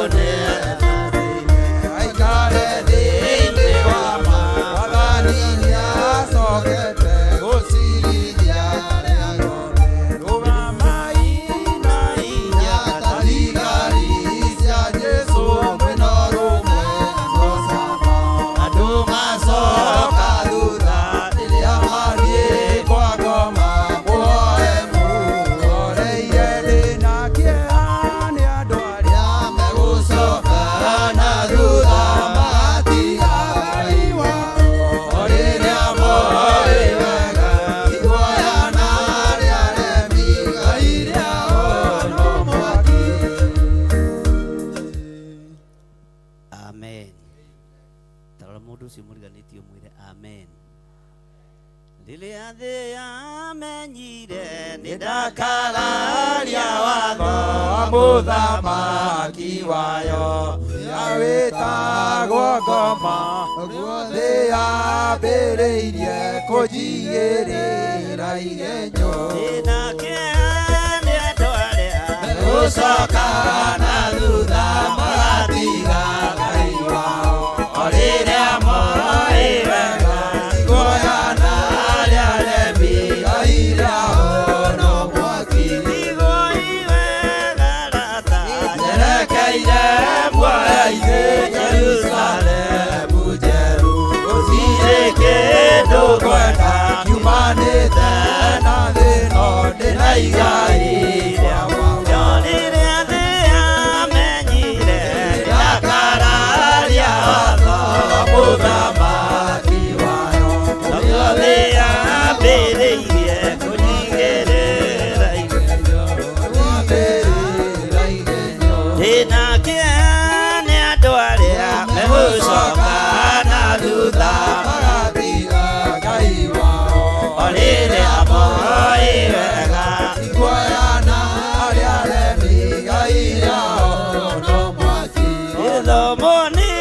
aikare thĩinĩ wa ma. Mwathani nĩacokete gũcirithia arĩa othe. Rũgamai na hinya ta thigari cia Jesũ, mwĩna ũrũmwe no cama. Andũ macoka thutha rĩrĩa mathiĩ kwa ngoma, muoe muoreire ndĩna kĩeha nĩ andũ arĩa megũcoka na thutha magatiga Ngai wao. O rĩrĩa moĩ wega iguoya na arĩa aremi, Ngai rĩao no mwaki. Amen. Tarora mũndũ ũcio mũriganĩtie ũmwĩre amen. Rĩrĩa thĩ yamenyire nĩ ndakararia watho wa mũthamaki wayo ũrĩa wĩtagwo ngoma, ũguo thĩ yambĩrĩirie kũnjigĩrĩra igenyo. Ndĩna kĩeha nĩ andũ arĩa Megũcoka na thutha magatiga Ngai wao. O rĩrĩa moĩ wega iguoya na arĩa aremi, Ngai rĩao no mwaki. Njerekeire muoyo-inĩ Jerusalemu njerũ, gũtirĩ kĩndũ ngwenda kiumanĩte na thĩ ĩno, ndĩna igai rĩa No rĩrĩa thĩ yamenyire ndakararia watho wa mũthamaki wayo, Noguo thĩ yambĩrĩirie kũnjigĩrĩra igenyo. Ndĩna kĩeha nĩ andũ arĩa megũcoka na thutha magatiga Ngai wao. O rĩrĩa moĩ wega Iguoya na arĩa aremi, Ngai rĩao no mwaki. Gĩthomo nĩ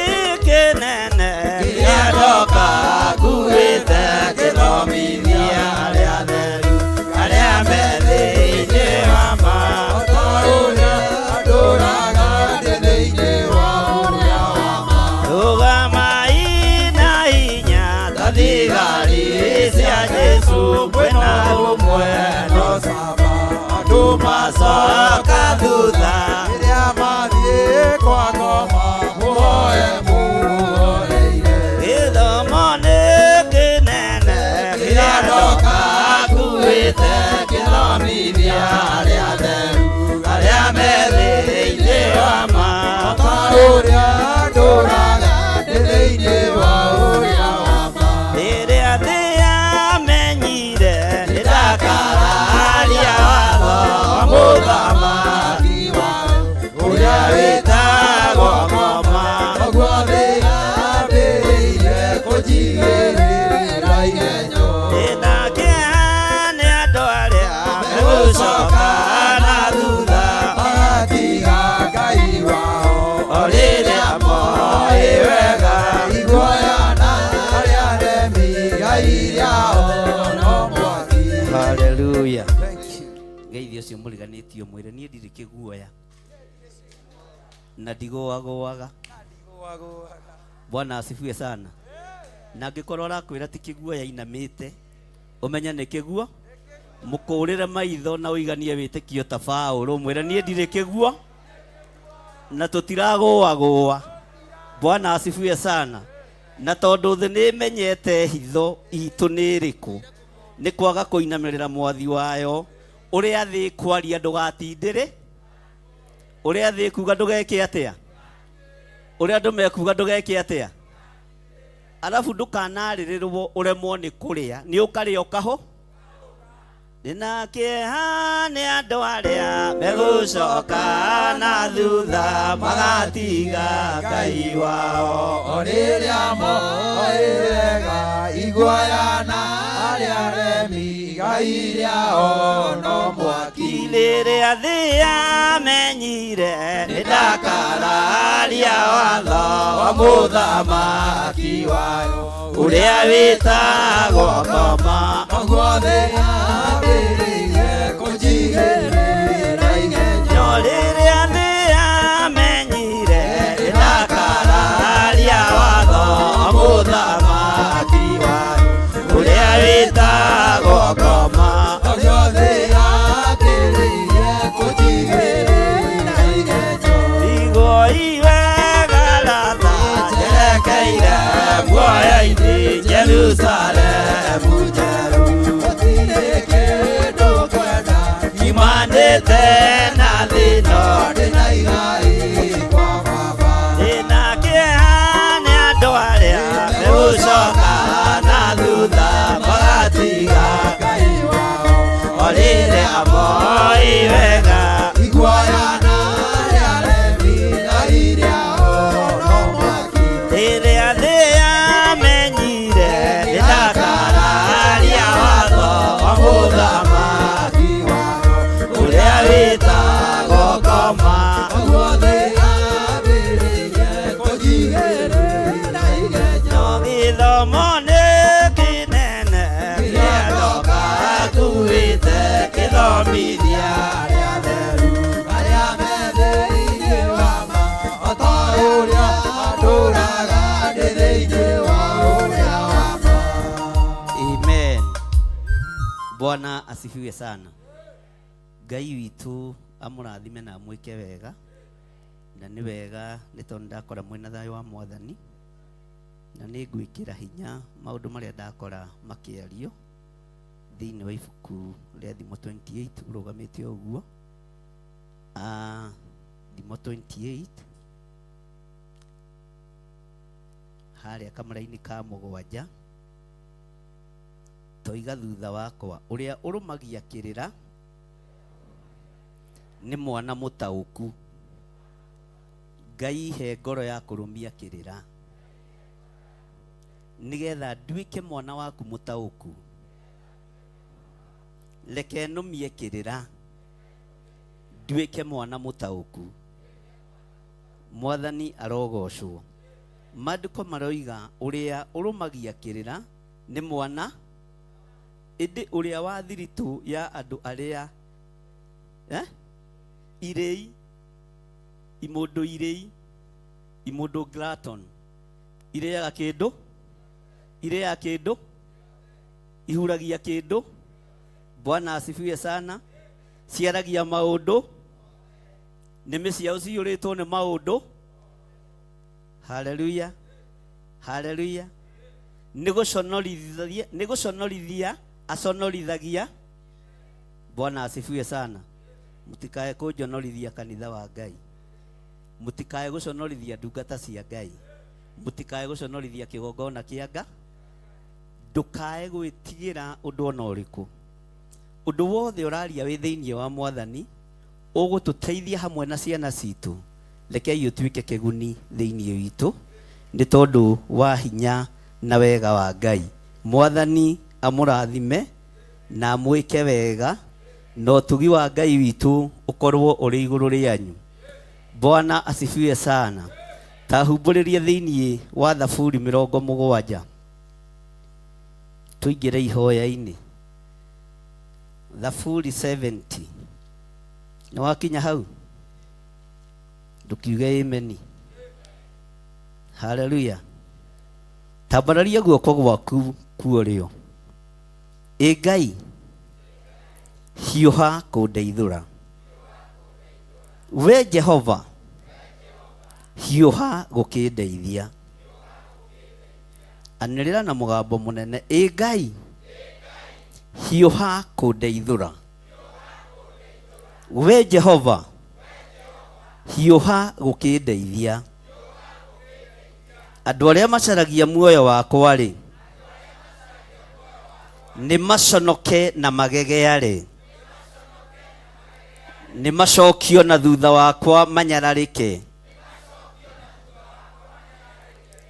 kĩnene kĩrĩa ndoka nguĩte, kĩthomithia arĩa atheru arĩa me thĩinĩ wa ma. O ta ũrĩa ndũraga ndĩ thĩinĩ wa ũrĩa wa ma. Rũgamai na hinya ta thigari cia Jesũ, kwĩna ũmwe No cama andũ macoka thutha rĩrĩa mathiĩ kwa ngoma, muoe muoreire. Gĩthomo nĩ kĩnene kĩrĩa ndoka nguĩte, kĩthomithia arĩa atheru arĩa me thĩinĩ wa ma. O ta ũrĩa ndũraga ndĩ thĩinĩ wa ũrĩa wa ma. Rĩrĩa thĩ yamenyire nĩ ndakararia watho wa mũthamaki wayo, ũrĩa wĩtagwo ngoma, noguo thĩ yambĩrĩirie kũnjigĩrĩra igenyo. Ndĩna kĩeha nĩ andũ arĩa megũcoka na thutha Magatiga Ngai wao. O rĩrĩa moĩ wega Iguoya na arĩa aremi, Ngai rĩao no mwaki. Haleluya. Thank you. Ngeithi ũcio mũriganĩtie ũmwĩre niĩ ndirĩ kĩguoya na ndigũagũaga. Bwana asifiwe sana. Na angĩkorwo arakwĩra ti kĩguoya inamĩte, ũmenye nĩ kĩguo, mũkũrĩre maitho na ũiganie wĩtĩkio ta Paũlũ, mwĩre niĩ ndirĩ kĩguo na tũtiragũagũa. Bwana asifiwe sana. Na tondũ thĩ nĩ ĩmenyete hitho itũ nĩ ĩrĩkũ, nĩ kwaga kũinamĩrĩra mwathi wayo, ũrĩa thĩ kwaria ndũgatindĩre, ũrĩa thĩ kuga ndũgeke atĩa, ũrĩa andũ mekuga ndũgeke atĩa, arabu ndũkanarĩrĩrwo ũremwo nĩ kũrĩa, nĩ ũkarĩa ũkaho. Ndĩna kĩeha nĩ andũ arĩa megũcoka na thutha magatiga Ngai wao. O rĩrĩa moĩ wega iguoya na arĩa aremi, Ngai rĩao no mwaki. Rĩrĩa thĩ yamenyire nĩ ndakararia Mũthamaki wayo ũrĩa wĩtagwo ngoma. Noguo thĩ yambĩrĩirie kũnjigĩrĩra igenyo. No rĩrĩa thĩ yamenyire ndakararia watho, Mũthamaki wayo ũrĩa wĩtagwo ngoma. Noguo thĩ yambĩrĩirie kũnjigĩrĩra igenyo. Igwo iwe garatha njerekeire muoyo-inĩ Jerusalemu njerũ. Gũtirĩ kĩndũ ngwenda Njimanĩte na thĩna, ndĩna igai kwa baba. Ndĩna kĩeha nĩ andũ arĩa megũcoka na thutha magatiga Ngai wao o rĩrĩa moĩ wega. Iguoya na arĩa aremi na iria ono mwaki. Rĩrĩa thĩ yamenyire ndakararia watho wa Mũthamaki wayo ũrĩa wĩtagwo ngoma. Noguo thĩ yambĩrĩirie kũnjigĩrĩra igenyo. No gĩthomo nĩ kĩnene kĩrĩa ndoka akuĩte kĩthomithia Arĩa atheru arĩa me thĩinĩ wa ma, o ta ũrĩa ndũũraga ndĩ thĩinĩ wa ũrĩa wa ma. Amen. Bwana asifiwe sana. Ngai witũ amũrathime na amwĩke wega, na nĩ wega nĩ tondũ ndakora mwĩna thayũ wa Mwathani, na nĩ ngwĩkĩra hinya maũndũ marĩa ndakora makĩario thĩinĩ wa ibuku rĩa Thimo 28 ũrũgamĩte ũguo. Thimo 28 harĩa kamũra-inĩ ka mũgwanja, toiga thutha wakwa, ũrĩa ũrũmagia kĩrĩra nĩ mwana mũtaũku. Ngai he ngoro ya kũrũmia kĩrĩra nĩgetha nduĩke mwana waku mũtaũku. Reke nũmie kĩrĩra nduĩke mwana mũtaũku. Mwathani arogocwo. Maandĩko maroiga ũrĩa ũrũmagia kĩrĩra nĩ mwana, ĩndĩ ũrĩa wa thiritũ ya andũ arĩa irĩi, imũndũ irĩi, imũndũ glaton, irĩaga kĩndũ, irĩaga kĩndũ, ihuragia kĩndũ. Bwana asifiwe sana. Ciaragia maũndũ, nĩmĩ ciao ciyũrĩtwo nĩ maũndũ. Haleluya, haleluya. Nĩ gũconorithia aconorithagia. Bwana asifiwe sana. Mũtikae kũnjonorithia kanitha wa Ngai, mũtikae gũconorithia ndungata cia Ngai, mũtikae gũconorithia kĩgongona kĩa Nga. Ndũkae gwĩtigĩra ũndũ ona ũrĩkũ. Ũndũ wothe ũraria wĩ thĩinĩ wa Mwathani ũgũtũteithia hamwe na ciana citũ. Rekei ũtuĩke kĩguni thĩinĩ witũ nĩ tondũ wa hinya na wega wa Ngai. Mwathani amũrathime na amwĩke wega, na ũtugi wa Ngai witũ ũkorwo ũrĩ igũrũ rĩanyu. Bwana asifiwe sana. Tahumbũrĩrie thĩinĩ wa Thaburi 70 tũingĩre ihoya-inĩ. Thaburi 70 nĩ wakinya hau? Ndũkiuge ameni. Haleluya. Tambararia guoko gwaku kuorĩo. Ĩ Ngai, hiũha kũndeithũra. We Jehova, hiũha gũkĩndeithia. Anĩrĩra na mũgambo mũnene, ĩ Ngai, hiũha kũndeithũra. We Jehova, hiũha gũkĩndeithia. Andũ arĩa macaragia muoyo wakwa-rĩ, nĩ maconoke na magegeare, nĩ macokio na thutha wakwa manyararĩke.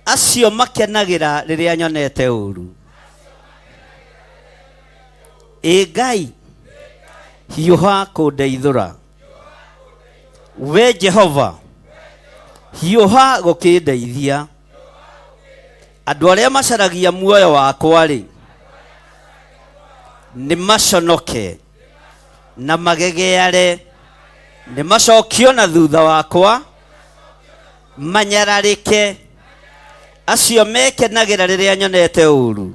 Acio makenagĩra rĩrĩa nyonete ũũru. Ĩ Ngai, hiũha kũndeithũra. We Jehova, hiũha gũkĩndeithia. Andũ arĩa macaragia muoyo wakwa-rĩ, nĩ maconoke na magegeare, nĩ macokio na thutha wakwa manyararĩke, acio mekenagĩra rĩrĩa nyonete ũũru.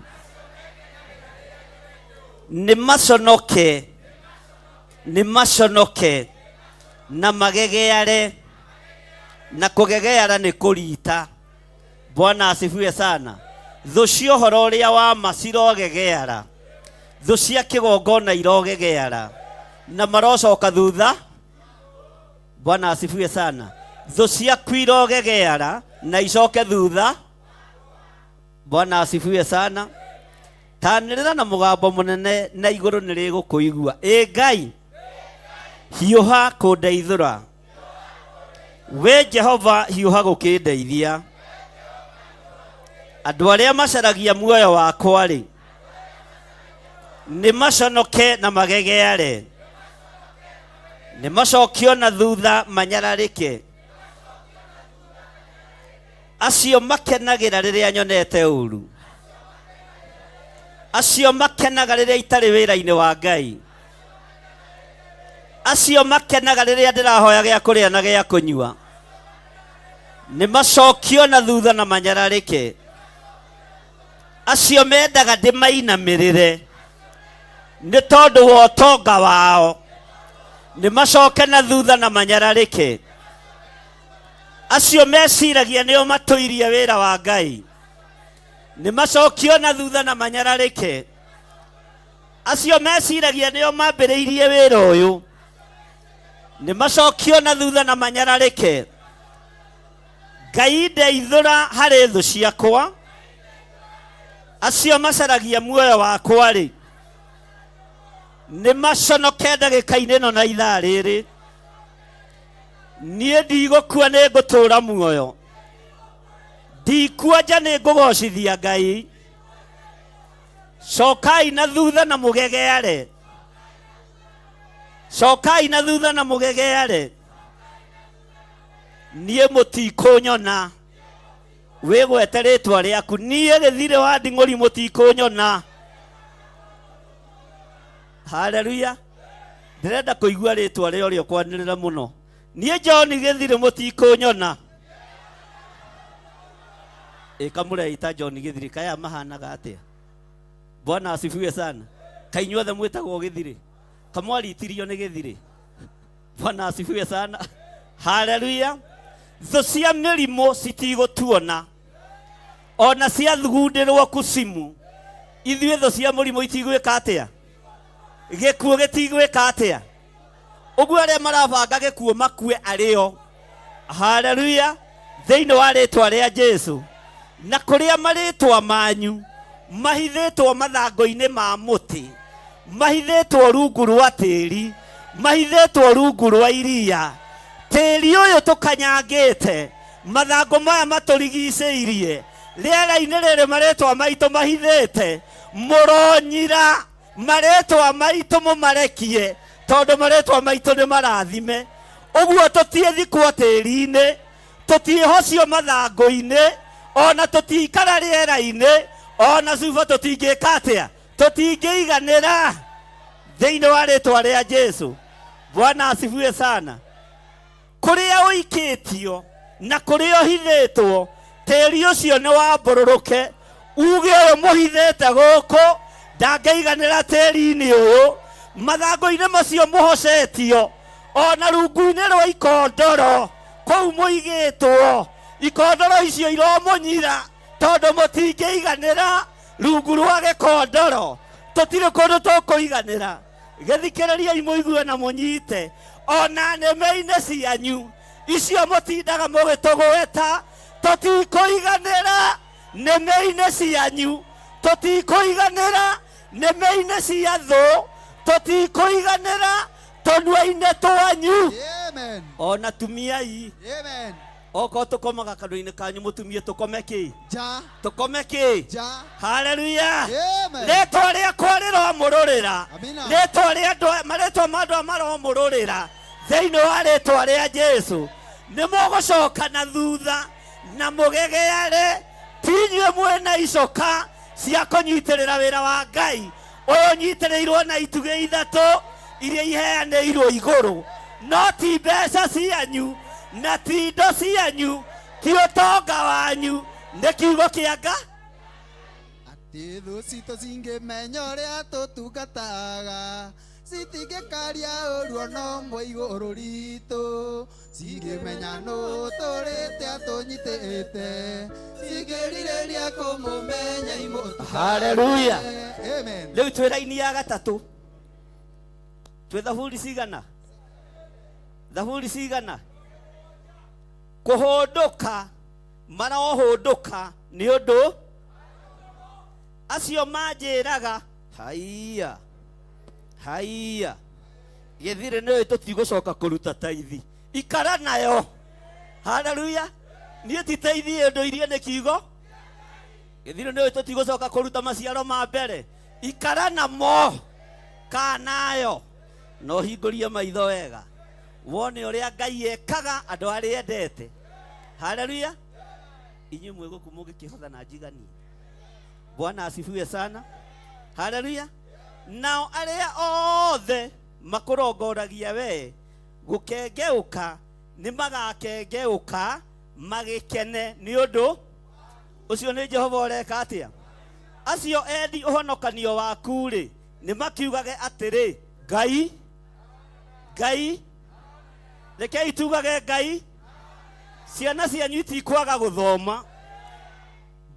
Nĩ maconoke, nĩ maconoke na magegeare, na kũgegeara nĩ kũrita. Bwana asifiwe sana. Thũ cia ũhoro ũrĩa wa ma cirogegeara, thũ cia kĩgongona irogegeara, na marocoka thutha. Bwana asifiwe sana. Thũ ciaku irogegeara na icoke thutha. Bwana asifiwe sana. Tanĩrĩra na mũgambo mũnene na igũrũ nĩ rĩgũkũigua. Ĩ Ngai, hiũha kũndeithũra. We Jehova, hiũha gũkĩndeithia. Andũ arĩa macaragia muoyo wakwa-rĩ, nĩ maconoke na magegeare, nĩ macokio na thutha manyararĩke. Acio makenagĩra rĩrĩa nyonete ũũru, acio makenaga rĩrĩa itarĩ wĩra-inĩ wa Ngai, acio makenaga rĩrĩa ndĩrahoya gĩa kũrĩa na gĩa kũnyua, nĩ macokio na thutha na manyararĩke. Acio mendaga ndĩmainamĩrĩre nĩ tondũ wa ũtonga wao, nĩ macoke na thutha na manyararĩke. Acio meciragia nĩo matũirie wĩra wa Ngai, nĩ macokio na thutha na manyararĩke. Acio meciragia nĩo mambĩrĩirie wĩra ũyũ, nĩ macokio na thutha na manyararĩke. Ngai ndeithũra harĩ thũ ciakwa, acio macaragia muoyo wakwa-rĩ, nĩ maconoke ndagĩka-inĩ ĩno na ithaa rĩrĩ. Niĩ ndigũkua, nĩ ngũtũũra muoyo, ndikuonja, nĩ ngũgocithia Ngai. Cokai na thutha na mũgegeare, cokai na thutha na mũgegeare, niĩ mũtikũnyona. Wĩgwete rĩtwa rĩaku, niĩ gĩthirĩ wa nding'ũri mũtikũnyona. Haleluya. Ndĩrenda kũigua rĩtwa rĩa ũrĩa ũkwanĩrĩra mũno. Niĩ John gĩthirĩ mũtikũnyona. Ĩkamũreita John gĩthirĩ, kaya mahanaga atĩa? Bwana asifiwe sana. Kaĩ inyuothe mwĩtagwo gĩthirĩ? Kamwaritirio nĩ gĩthirĩ? Bwana asifiwe sana. Haleluya. Thũ cia mĩrimũ citigũtuona, ona ciathugundĩrwo kucimu, ithuĩ thũ cia mũrimũ itigwĩka atĩa? Gĩkuũ gĩtigwĩka atĩa? Ũguo arĩa marabanga gĩkuũ makue arĩo. Haleluya. Thĩinĩ wa rĩtwa rĩa Jesu. Na kũrĩa marĩtwa manyu mahithĩtwo mathangũ-inĩ ma mũtĩ, mahithĩtwo rungu rwa tĩri, mahithĩtwo rungu rwa iria, tĩri ũyũ tũkanyangĩte, mathangũ maya matũrigicĩirie, rĩera-inĩ rĩrĩ marĩtwa maitũ mahithĩte, mũronyira marĩtwa maitũ mũmarekie, tondũ marĩtwa maitũ nĩ marathime. Ũguo tũtiĩthikwo tĩri-inĩ, tũtiĩhocio mathangũ-inĩ, ona tũtiikara rĩera-inĩ, ona cuba tũtingĩka atĩa? Tũtingĩiganĩra thĩinĩ wa rĩtwa rĩa Jesu. Bwana asifiwe sana. Kũrĩa ũikĩtio na kũrĩa ũhithĩtwo, tĩri ũcio nĩ wambũrũrũke, uge ũyũ mũhithĩte gũkũ ndangĩiganĩra tĩri-inĩ ũyũ, mathangũ-inĩ macio mũhocetio, ona rungu-inĩ rwa ikondoro kũu mũigĩtwo, ikondoro icio iromũnyira tondũ mũtingĩiganĩra rungu rwa gĩkondoro. Tũtirĩ kũndũ tũkũiganĩra. Gĩthikĩrĩriai mũigue na mũnyite, ona nĩmĩ-inĩ cianyu icio mũtindaga mũgĩtũgweta, tũtikũiganĩra nĩmĩ-inĩ cianyu, tũtikũiganĩra nĩmĩ-inĩ cia thũ, tũtikũiganĩra tũnua-inĩ twanyu. Amen. Ona tumiai. Amen. Okorwo tũkomaga kanua-inĩ kanyu mũtumie tũkome kĩ? Ja. Tũkome kĩ? Ja. Haleluya. Amen. Rĩtwa rĩakwa rĩromũrũrĩra. Amina. Rĩtwa rĩa andũ aya, marĩtwa ma andũ aya maromũrũrĩra thĩinĩ wa rĩtwa rĩa Jesu. Nĩ mũgũcoka na thutha na mũgegeare. Ti inyuĩ mwĩna icoka cia kũnyitĩrĩra wĩra wa Ngai ũyũ ũnyitĩrĩirwo na itugĩ ithatũ iria iheanĩirwo igũrũ, no ti mbeca cianyu na ti indo cianyu, ti ũtonga wanyu, nĩ kiugo kĩa Ngai. Atĩ thũ citũ cingĩmenya ũrĩa tũtungataga, citingĩkaria ũru ona ũmwe igũrũ ritũ. Cingĩmenya nũ tũrĩte atũnyitĩte, cingĩrirĩria kũmũmenya imũtungate. Haleluya. Amen. Rĩu twĩ raini ya gatatũ, twĩ thaburi cigana? Thaburi cigana? Kũhũndũka marohũndũka nĩ ũndũ acio manjĩraga haiya haiya gĩthirĩ nĩũĩ tũtigũcoka kũruta taithi, ikara nayo. Haleluya. Niĩ ti taithi ĩndũ iria nĩ kiugo gĩthirĩ nĩũĩ tũtigũcoka kũruta maciaro ma mbere, ikara namo kanayo na ũhingũrie maitho wega wone ũrĩa Ngai ekaga andũ arĩa endete. Haleluya. Inyuĩ mwĩ gũkũ mũgĩkĩhotha na njiganie. Bwana asifiwe sana. Haleluya. Nao arĩa othe makũrongoragia we gũkengeũka nĩ magakengeũka magĩkene nĩ ũndũ ũcio. Nĩ Jehova ũreka atĩa? Acio endi ũhonokanio waku rĩ, nĩ makiugage atĩrĩ, Ngai, Ngai. Rekei tugage Ngai. Ciana cianyu itikwaga gũthoma.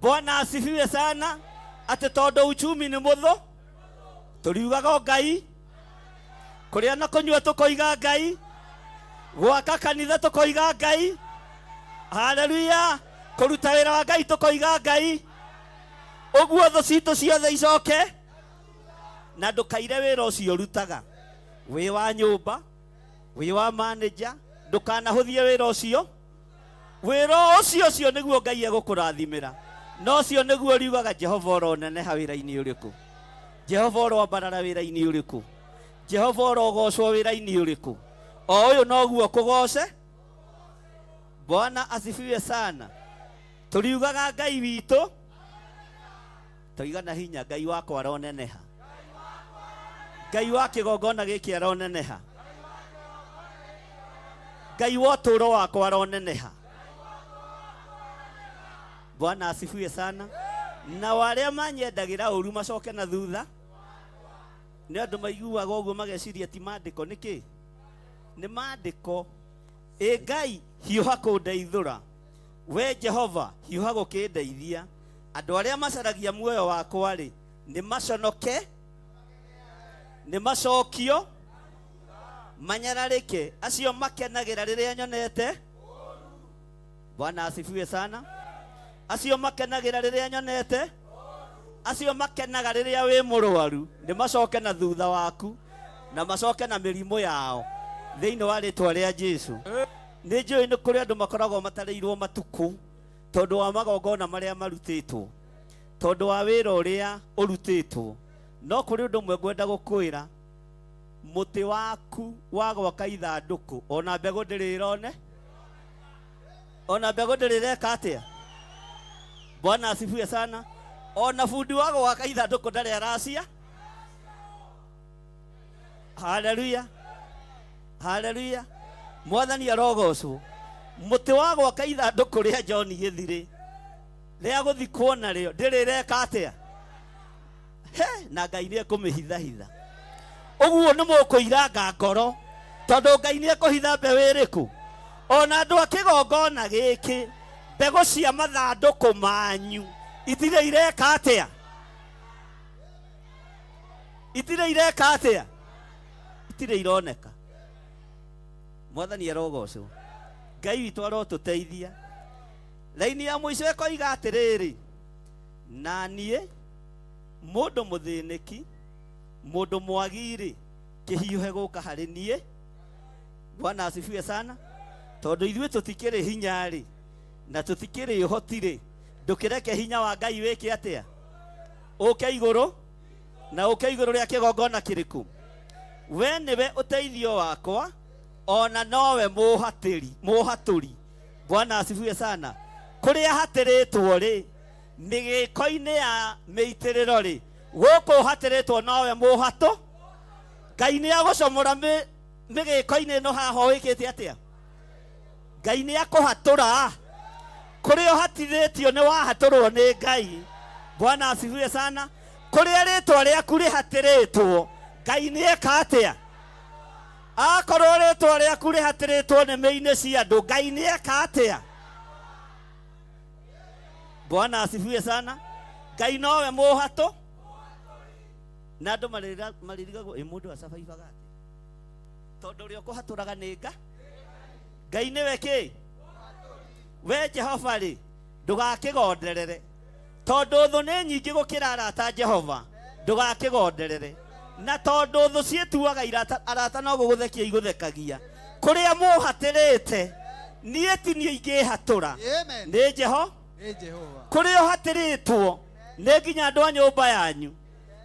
Bwana asifiwe sana. Atĩ tondũ uchumi nĩ mũthũ, tũriugaga o Ngai. Kũrĩa na kũnyua tũkoiga Ngai, gwaka kanitha tũkoiga Ngai. Haleluya. Kũruta wĩra wa Ngai tũkoiga Ngai. Ũguo thũ citũ ciothe icoke. Na ndũkaire wĩra ũcio ũrutaga, wĩ wa nyũmba, wĩ wa manager, ndũkanahũthie wĩra ũcio. Wĩra ũcio ũcio nĩguo Ngai egũkũrathimĩra, na ũcio nĩguo riugaga Jehova ũroneneha wĩra-inĩ ũrĩkũ, Jehova ũroambarara wĩra-inĩ ũrĩkũ, Jehova ũrogocwo wĩra-inĩ ũrĩkũ. O ũyũ noguo kũgoce. Bwana asifiwe sana. Tũriugaga Ngai witũ toiga na hinya, Ngai wakwa aroneneha, Ngai wa kĩgongona gĩkĩ aroneneha, Ngai wa ũtũũro wakwa aroneneha. Bwana asifiwe sana. Nao arĩa manyendagĩra ũru macoke na thutha. Nĩ andũ maiguaga ũguo mageciria ti maandĩko. Nĩkĩ nĩ maandĩko? Ĩ Ngai, hiũha kũndeithũra. We Jehova, hiũha gũkĩndeithia. Andũ arĩa macaragia muoyo wakwa rĩ, nĩ maconoke, nĩ macokio, manyararĩke, acio makenagĩra rĩrĩa nyonete. Bwana asifiwe sana. Acio makenagĩra rĩrĩa nyonete, acio makenaga rĩrĩa wĩ mũrwaru, nĩ macoke na thutha waku na macoke na mĩrimũ yao thĩinĩ wa rĩtwa rĩa Jesu. Nĩ njũĩ nĩ kũrĩ andũ makoragwo matarĩirwo matukũ tondũ wa magongona marĩa marutĩtwo, tondũ wa wĩra ũrĩa ũrutĩtwo. No kũrĩ ũndũ ũmwe ngwenda gũkwĩra, mũtĩ waku wa gwaka ithandũkũ ona mbegũ ndĩrĩ ĩrone, ona mbegũ ndĩrĩ ĩreka atĩa. Bwana asifiwe sana. Ona bundi wa gwaka ithandũkũ ndarĩ aracia. Haleluya, haleluya. Mwathani arogocwo. Mũtĩ wa gwaka ithandũkũ rĩa John Gĩthirĩ rĩa gũthikwo narĩo ndĩrĩ ĩreka atĩa. He, na Ngai nĩ ekũmĩhithahitha. Ũguo nĩ mũkũiranga ngoro, tondũ Ngai nĩ ekũhitha mbeũ ĩrĩkũ. Ona andũ a kĩgongona gĩkĩ, mbegũ cia mathandũkũ manyu itirĩ ireka atĩa, itirĩ ireka atĩa, itirĩ ironeka. Mwathani arogocwo. Ngai witũ arotũteithia. Raini ya mũico ĩkoiga atĩrĩrĩ, na niĩ mũndũ mũthĩnĩki, mũndũ mwagi-rĩ, kĩhiũhe gũka harĩ niĩ. Bwana asifiwe sana. Tondũ ithuĩ tũtikĩrĩ hinya-rĩ, na tũtikĩrĩ ũhoti-rĩ, ndũkĩreke hinya wa Ngai wĩke atĩa, ũke igũrũ, na ũke igũrũ rĩa kĩgongona kĩrĩkũ. We nĩwe ũteithio wakwa, ona nowe mũhatĩri, mũhatũri. Bwana asifiwe sana. Kũrĩa hatĩrĩtwo rĩ, Mĩgĩko-inĩ ya mĩitĩrĩro rĩ, gũkũ ũhatĩrĩtwo nowe mũhatũ. Ngai nĩ agũcomora mĩgĩko-inĩ ĩno haha wĩkĩte atĩa? Ngai nĩ akũhatũra. Kũrĩa ũhatithĩtio nĩ wahatũrwo nĩ Ngai. Bwana asifiwe sana. Kũrĩa rĩtwa rĩaku rĩhatĩrĩtwo, Ngai nĩ eka atĩa? Akorwo rĩtwa rĩaku rĩhatĩrĩtwo nĩmĩ-inĩ cia andũ, Ngai nĩ eka atĩa? Bwana asifiwe sana. Ngai nowe mũhatũ. Na andũ marĩrigagwo ĩ mũndũ acabaibaga atĩa? Tondũ ũrĩa ũkũhatũraga nĩ Nga. Ngai nĩwe kĩ? We Jehova rĩ, ndũgakĩgonderere. Tondũ thũ nĩ nyingĩ gũkĩra arata Jehova, ndũgakĩgonderere. Na tondũ thũ ciĩtuaga irata, arata no gũgũthekia igũthekagia. Kũrĩa mũhatĩrĩte, niĩ ti niĩ ingĩhatũra. Amen. Nĩ Jeho? Nĩ Jehova. Kũrĩa ũhatĩrĩtwo nĩ nginya andũ a nyũmba yanyu,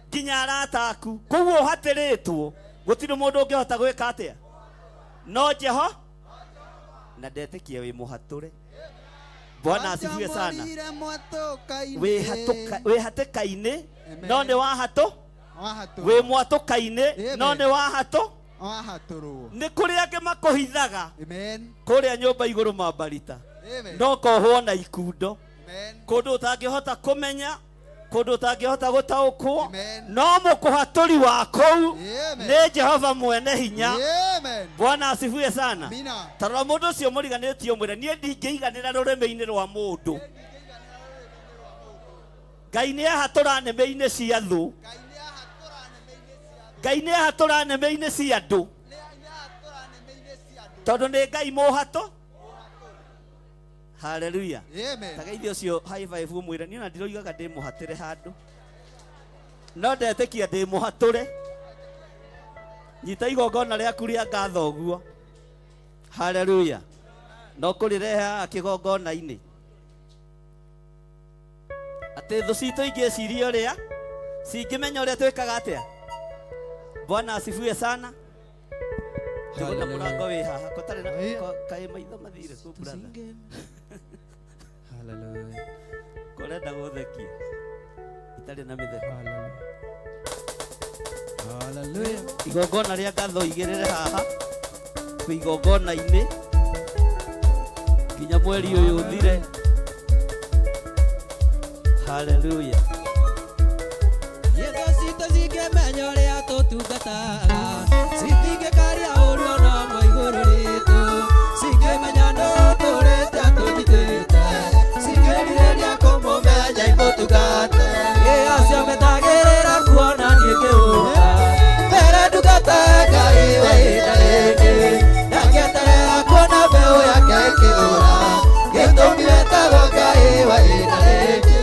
nginya arata aku. Koguo ũhatĩrĩtwo, gũtirĩ mũndũ ũngĩhota gwĩka atĩa? No Jeho? Na ndetĩkia wĩ mũhatũre. Bwana asifiwe sana. Wacamũrire mwatũka-inĩ. Wĩ hatĩka-inĩ, Amen. no nĩ wahatũ. Wahatũrwo. Wĩ mwatũka-inĩ, no Amen. nĩ wahatũ. Wahatũrwo. Nĩ kũrĩ angĩ makũhithaga Amen. kũrĩa nyũmba igũrũ mambarita. Amen. No kohwo na ikundo. Amen. Kũndũ ũtangĩhota kũmenya, kũndũ ũtangĩhota gũtaũkwo, Amen. no mũkũhatũri wa kũu Amen. nĩ Jehova mwene hinya. Amen. Bwana asifiwe sana. Amina. Tarora mũndũ ũcio mũriganĩtie ũmwĩre niĩ ndingĩiganĩra rũrĩmĩ-inĩ rwa mũndũ. Ngai nĩ ahatũra nĩmĩ-inĩ cia thũ. Ngai nĩ ahatũra nĩmĩ-inĩ cia andũ. Tondũ nĩ Ngai mũhatũ. Hallelujah. Amen. Tageithio ũcio high five ũmwĩre niĩ ona ndiroigaga ndĩ mũhatĩre handũ. No ndetĩkia ndĩ mũhatũre. Nyita igongona rĩaku rĩa ngatho ũguo. Hallelujah. No kũrĩrehe haha kĩgongona-inĩ. Atĩ thũ citũ ingĩciria ũrĩa, cingĩmenya ũrĩa twĩkaga atĩa. Bwana asifiwe sana. Njũgũna mũrango wĩ haha, ko tarĩ na kaĩ maitho mathire kũ brother. Hallelujah. Kũrenda gũthekia. Itarĩ na mĩtheko. Hallelujah. Igongona rĩa ngatho igĩrĩre haha. Kwĩ igongona-inĩ. Nginya mweri ũyũ ũthire. Hallelujah. Thũ citũ cingĩmenya ũrĩa tũtungataga, citingĩkaria ũru ona ũmwe igũrũ ritũ. Cingĩmenya nũ tũrĩte tũnyitĩte, cingĩrirĩria kũmũmenya imũtungate. Ĩ acio metagĩrĩra kuona niĩ ngĩũka, mbere ndungata Ngai wa ihinda rĩngĩ. Ndangĩeterera kuona mbeũ yake ĩkĩũra, gĩtũmi wetagwo Ngai wa ihinda rĩngĩ.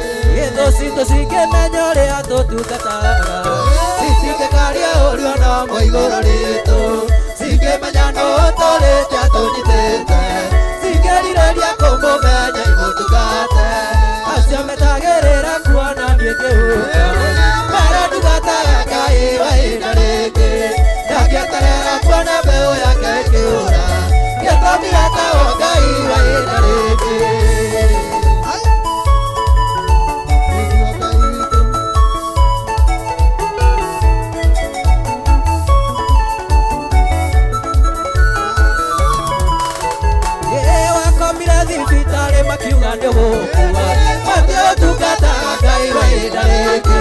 Thũ citũ cingĩmenya ũrĩa tũtungataga, citingĩkaria ũru ona ũmwe igũrũ ritũ. Cingĩmenya nũ tũrĩte tũnyitĩte, cingĩrirĩria kũmũmenya imũtungate. Acio metagĩrĩra kuona niĩ ngĩũka, mbere ndungataga Ngai wa ihinda rĩngĩ. Ndangĩeterera kuona mbeũ yake ĩkĩũra, gĩtũmi wetagwo Ngai wa ihinda rĩngĩ. Wakomire thibitarĩ makiuga nĩ ũgũkua, matiũtungataga Ngai wa ihinda rĩngĩ.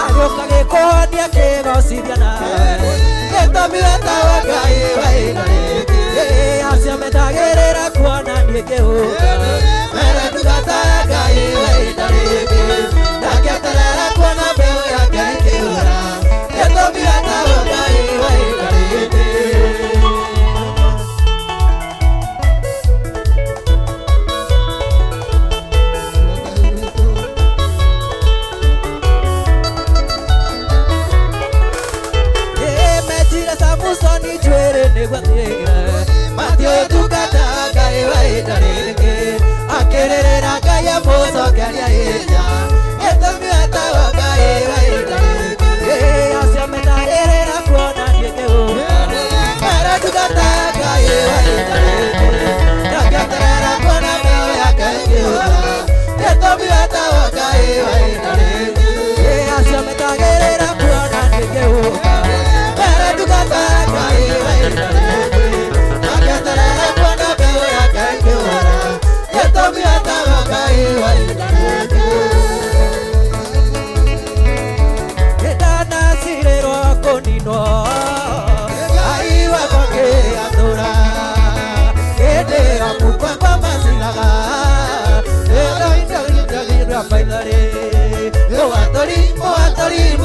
Agĩũka gĩkũhonia kĩgocithia nawe, gĩtũmi wetagwo Ngai wa ihinda rĩngĩ. Acio metagĩrĩra kuona niĩ ngĩũka, mbere ndungataga Ngai wa ihinda rĩngĩ. Ndangĩeterera kuona mbeũ yake ĩkĩũra, gĩtũmi wetagwo Ngai wa ihinda rĩngĩ. Mejire Samusoni njuĩrĩ nĩguo atĩre, matiũtungataga Ngai wa ihinda rĩngĩ. Akĩrĩrĩra Ngai amũcokeria hinya, gĩtũmi wetagwo Ngai wa ihinda rĩngĩ. Acio metagĩrĩra kuona niĩ ngĩũka, mbere ndungataga Ngai wa ihinda rĩngĩ. Ndangĩeterera kuona mbeũ yake ĩkĩũra, gĩtũmi wetagwo Ngai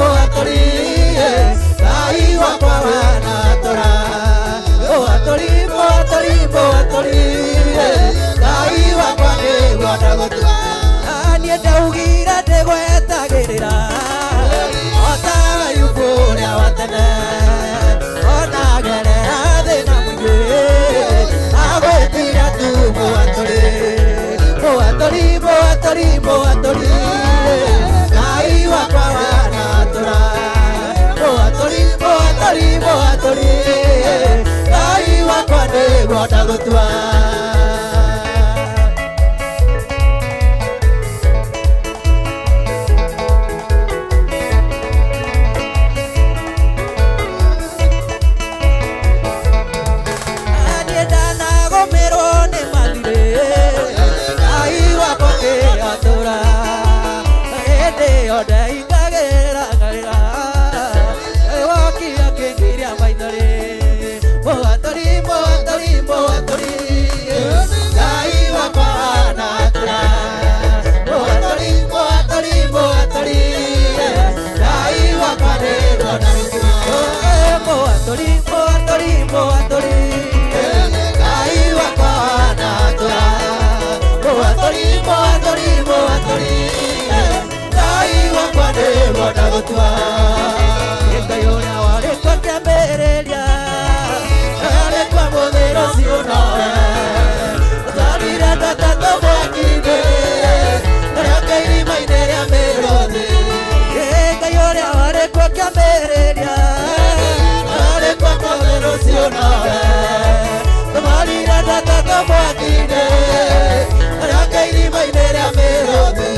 Mũhatũri, Ngai wakwa wanatũra. Mũhatũri, Mũhatũri, Mũhatũri, Ngai wakwa nĩguo ndagũtua. Niĩ ndaugire ndĩgwetagĩrĩra o ta Ayubu ũrĩa wa tene, ona gerera thĩna mũingĩ, agwĩtire tu Mũhatũri, Mũhatũri, Mũhatũri, Mũhatũri, Ngai wakwa wanatũra. Mũhatũri, Mũhatũri, Mũhatũri, Ngai wakwa nĩguo ndagũtua. Niĩ ndanagũmĩrwo nĩ mathirĩ, Ngai wakwa kĩatũra. Hĩndĩ ĩyo ndeingagĩrĩra ngarĩra, Ngai wakia akĩngiria maithori. Mũhatũri, Mũhatũri, Mũhatũri, Ngai wakwa wanatũra. Mũhatũri, Mũhatũri, Mũhatũri, Ngai wakwa nĩguo ndagũtua. Mũhatũri, Mũhatũri, Mũhatũri, Ngai wakwa wanatũra. Mũhatũri, Mũhatũri, Mũhatũri, Ngai wakwa nĩguo ndagũtua. Ngai ũrĩa warĩ kuo kĩambĩrĩria, arĩ kuo mũthĩ rũciũ nowe. Ũtwarire andũ atatũ mwaki-inĩ, arĩa irima-inĩ rĩa mĩrũthi. Ngai ũrĩa warĩ kuo kĩambĩrĩria, arĩ kuo mũthĩ rũciũ nowe. Ũtwarire andũ atatũ mwaki-inĩ, arĩa irima-inĩ rĩa mĩrũthi.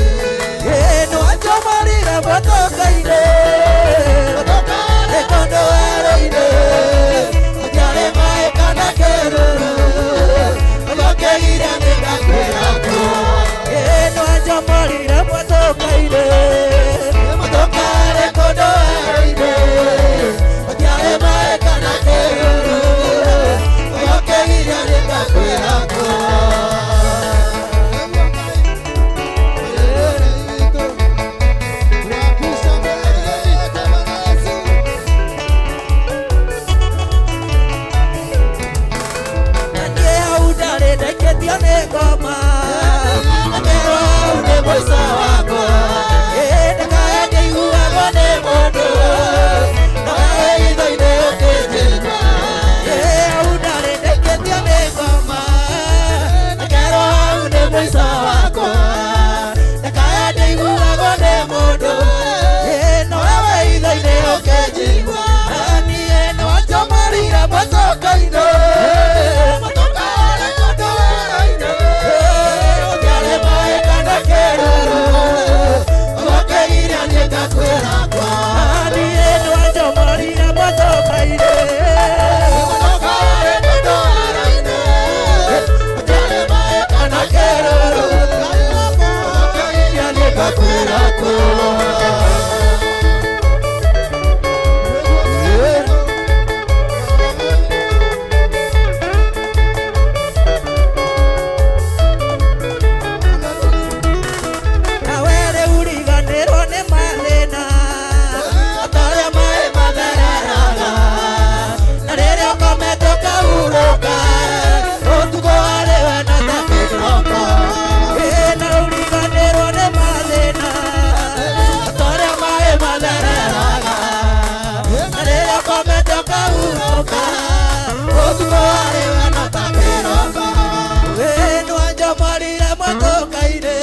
Nĩwanjomorire motoka-inĩ, ĩkondo werũ-inĩ, gũtiarĩ maĩ kana kĩruru, ũthongeire nĩngakwĩra kuo. Nĩwanjomorire motoka-inĩ, motoka ĩkondo werũ-inĩ, gũtiarĩ maĩ kana kĩruru, ũthongeire nĩngakwĩra kuo. Niĩ hau ndarĩ ndaikĩtio nĩ ngoma, ngakerwo hau nĩ mũico wakwa. Ndakae ngĩiguagwo nĩ mũndũ, ndakae hitho-inĩ ũkĩnjĩta. Hau ndarĩ ndaikĩtio nĩ ngoma, ngakerwo hau nĩ mũico wakwa. Ndakae ngĩiguagwo nĩ mũndũ, nowe hitho-inĩ ũkĩnjigua. Niĩ nĩwanjomorire motoka-inĩ, Nawe rĩu riganĩrwo nĩ mathĩna, o ta ũrĩa maĩ mathereraga. Na rĩrĩa ũkomete ũkahurũka, ũtukũ warĩ we na ta kĩroko. Na rĩu riganĩrwo nĩ mathĩna, o ta ũrĩa maĩ mathereraga. Na rĩrĩa ũkomete ũkahurũka, ũtukũ warĩ we na ta kĩroko. Nĩwanjomorire motoka-inĩ,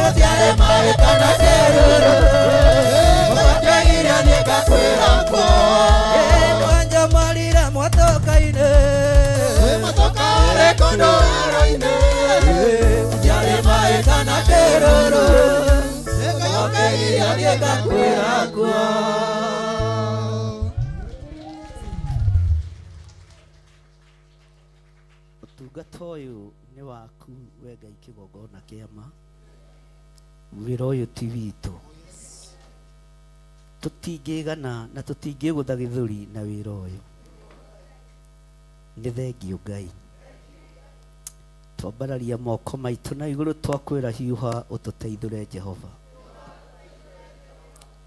gũtiarĩ maĩ kana kĩruru, ũthongeire nĩngakwĩra kuo. Nĩwanjomorire motoka-inĩ, gũtiarĩ maĩ kana kĩruru, ũthongeire nĩngakwĩra kuo. Ũtungata ũyũ nĩ waku we Ngai kĩgongona kĩa ma. Wĩra ũyũ ti witũ, tũtingĩgana na tũtingĩgũtha gĩthũri na wĩra ũyũ. Nĩ thengio Ngai. Twambararia moko maitũ na igũrũ, twakwĩra hiũha ũtũteithũre Jehova.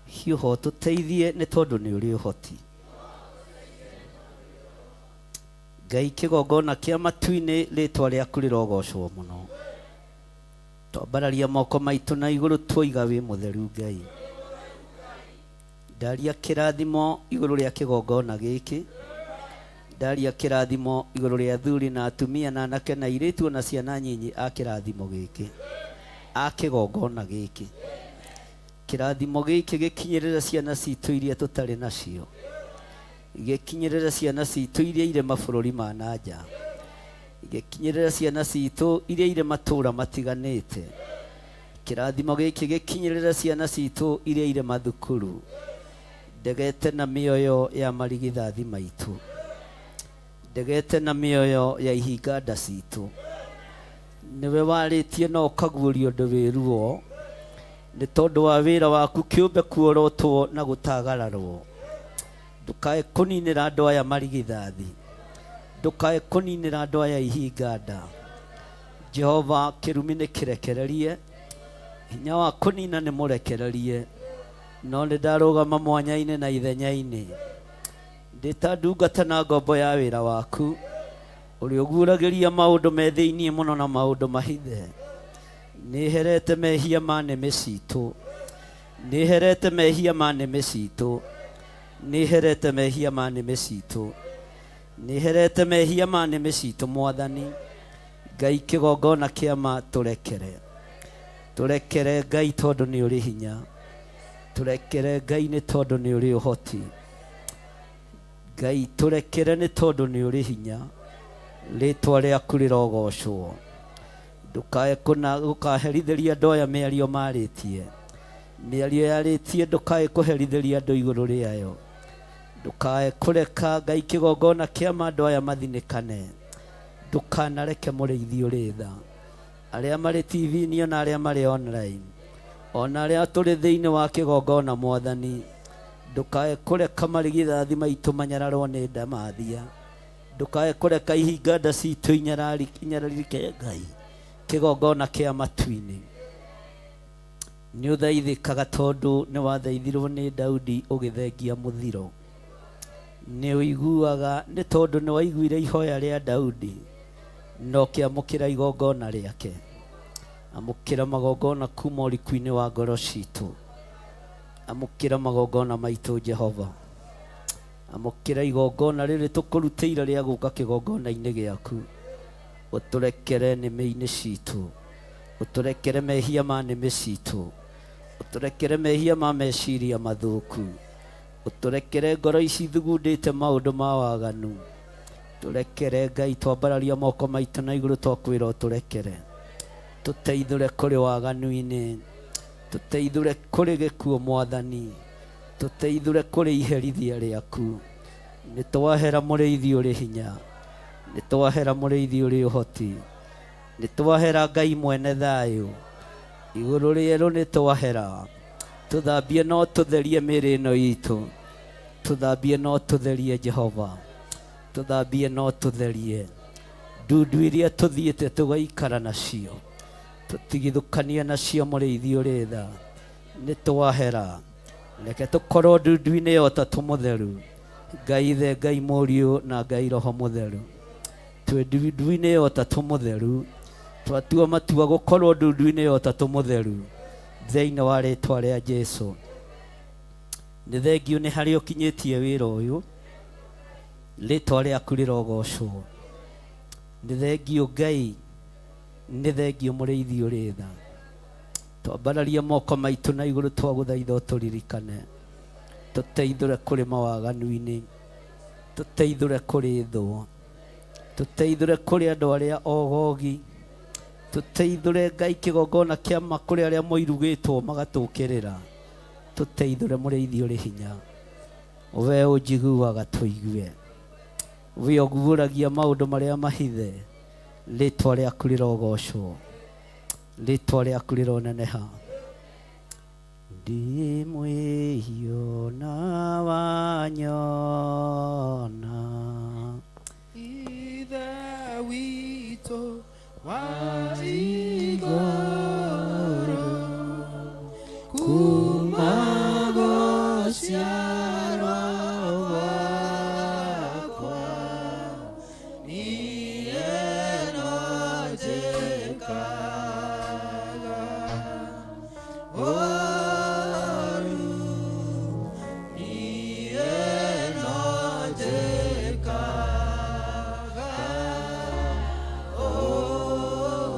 Hiũha ũtũteithie nĩ tondũ nĩ ũrĩ ũhoti. Ngai kĩgongona kĩa matu-inĩ, rĩtwa rĩaku rĩrogocwo mũno. Twambararia moko maitũ na igũrũ, twoiga wĩ mũtheru Ngai. Ndaria kĩrathimo igũrũ rĩa kĩgongona gĩkĩ, ndaria kĩrathimo igũrũ rĩa athuri na atumia na anake na airĩtu na ciana nyinyi a kĩrathimo gĩkĩ, a kĩgongona gĩkĩ. Kĩrathimo gĩkĩ gĩkinyĩrĩre ciana citũ iria tũtarĩ nacio, gĩkinyĩrĩre ciana citũ iria irĩ mabũrũri ma na nja, gĩkinyĩrĩre ciana citũ iria irĩ matũũra matiganĩte. Kĩrathimo gĩkĩ gĩkinyĩrĩre ciana citũ iria irĩ mathukuru. Ndegete na mĩoyo ya marigithathi maitũ, ndegete na mĩoyo ya ihinga nda citũ. Nĩwe warĩtie na ũkaguũria ũndũ wĩ ruo, nĩ tondũ wa wĩra waku kĩũmbe kuorotwo na gũtagararwo. Ndũkae kũninĩra andũ aya marigithathi, ndũkae kũninĩra andũ aya ihinga nda. Jehova, kĩrumi nĩ kĩrekererie, hinya wa kũnina nĩ mũrekererie, no nĩ ndarũgama mwanya-inĩ na ithenya-inĩ ndĩ ta ndungata na ngombo ya wĩra waku, ũrĩa ũguũragĩria maũndũ me thĩinĩ mũno na maũndũ mahithe. Nĩ herete mehia ma nĩmĩ citũ, nĩ herete mehia ma nĩmĩ citũ, nĩ herete mehia ma nĩmĩ citũ, nĩ herete mehia ma nĩmĩ citũ. Mwathani Ngai, kĩgongona kĩa ma, tũrekere, tũrekere Ngai tondũ nĩ ũrĩ hinya. Tũrekere Ngai nĩ tondũ nĩ ũrĩ ũhoti. Ngai tũrekere nĩ tondũ nĩ ũrĩ hinya. Rĩtwa rĩaku rĩrogocwo. Ndũkae kũna gũkaherithĩria andũ aya mĩario marĩtie, mĩario yarĩtie, ndũkae kũherithĩria andũ igũrũ rĩayo. Ndũkae kũreka Ngai kĩgongona kĩa ma andũ aya mathinĩkane. Ndũkanareke mũrĩithi ũrĩ tha, arĩa marĩ TV-inĩ ona arĩa marĩ online, ona arĩa tũrĩ thĩinĩ wa kĩgongona, Mwathani, ndũkae kũreka marigithathi maitũ manyararwo nĩ ndamathia. Ndũkae kũreka ihinga nda citũ inyararike. Ngai kĩgongona kĩa matu-inĩ, nĩ ũthaithĩkaga tondũ nĩ wathaithirwo nĩ Daudi ũgĩthengia mũthiro. Nĩ ũiguaga nĩ tondũ nĩ waiguire ihoya rĩa Daudi na ũkĩamũkĩra igongona rĩake. Amũkĩra magongona kuma ũriku-inĩ wa ngoro citũ. Amũkĩra magongona maitũ, Jehova. Amũkĩra igongona rĩrĩ tũkũrutĩire rĩa gũka kĩgongona-inĩ gĩaku. Ũtũrekere nĩmĩ-inĩ citũ, ũtũrekere mehia ma nĩmĩ citũ, ũtũrekere mehia ma meciria mathũku, ũtũrekere ngoro ici ithugundĩte maũndũ ma waganu. Tũrekere Ngai, twambararia moko maitũ na igũrũ, twakwĩra ũtũrekere. Tũteithũre kũrĩ waganu-inĩ, tũteithũre kũrĩ gĩkuũ, Mwathani, tũteithũre kũrĩ iherithia rĩaku. Nĩ twahera mũrĩithi ũrĩ hinya, nĩ twahera mũrĩithi ũrĩ ũhoti, nĩ twahera Ngai mwene thayũ igũrũ rĩerũ, nĩ twahera. Tũthambie no tũtherie mĩĩrĩ ĩno itũ, tũthambie no tũtherie, Jehova, tũthambie no tũtherie ndundu iria tũthiĩte tũgaikara nacio, tũtigithũkanie nacio. Mũrĩithi ũrĩ tha, nĩ twahera. Reke tũkorwo ndundu-inĩ ya ũtatũ mũtheru, Ngai Ithe, Ngai Mũriũ na Ngai Roho Mũtheru. Twĩ ndundu-inĩ ya ũtatũ mũtheru, twatua matua gũkorwo ndundu-inĩ ya ũtatũ mũtheru thĩinĩ wa rĩtwa rĩa Jesu. Nĩ thengiũ nĩ harĩa ũkinyĩtie wĩra ũyũ, rĩtwa rĩaku rĩrogocwo. Nĩ thengiũ Ngai, nĩ thengiũ mũrĩithi ũrĩ tha. Twambararia moko maitũ na igũrũ, twagũthaitha ũtũririkane, tũteithũre kũrĩ mawaganu-inĩ, tũteithũre kũrĩ thũ, tũteithũre kũrĩ andũ arĩa ogogi, tũteithũre Ngai kĩgongona kĩa ma kũrĩ arĩa moirugĩtwo magatũkĩrĩra. Tũteithũre mũrĩithi ũrĩ hinya, we ũnjiguaga tũigue, we ũguũragia maũndũ marĩa mahithe, rĩtwa rĩaku rĩrogocwo, rĩtwa rĩaku rĩroneneha. Ndĩ mwĩhio na wanyona. Ithe witũ Wa igũrũ kuma gũciarwo gwakwa niĩ no njĩkaga ũũru, niĩ no njĩkaga ũũru.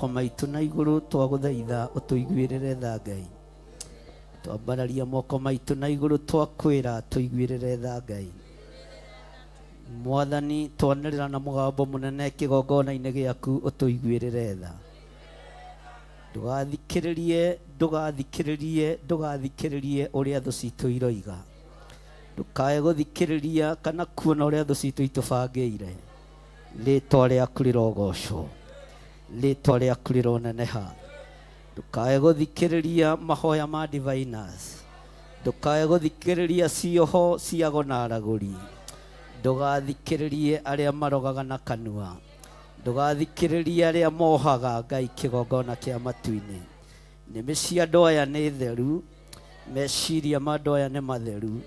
moko maitũ na igũrũ twagũthaitha ũtũiguĩrĩre tha Ngai. Twambararia moko maitũ na igũrũ twakwĩra tũiguĩrĩre tha Ngai. Mwathani twanĩrĩra na mũgambo mũnene kĩgongona-inĩ gĩaku ũtũiguĩrĩre tha. Ndũgathikĩrĩrie, ndũgathikĩrĩrie, ndũgathikĩrĩrie ũrĩa thũ citũ iroiga. Ndũkae gũthikĩrĩria kana kuona ũrĩa thũ citũ itũbangĩire. Rĩtwa rĩaku rĩrogocwo, rĩtwa rĩaku rĩroneneha. Ndũkae gũthikĩrĩria mahoya ma diviners, ndũkae gũthikĩrĩria cioho ciago na aragũri, ndũgathikĩrĩrie arĩa marogaga na kanua, ndũgathikĩrĩrie arĩa mohaga Ngai kĩgongona kĩa matu-inĩ. Nĩmĩ cia andũ aya nĩ theru, meciria ma andũ aya nĩ matheru.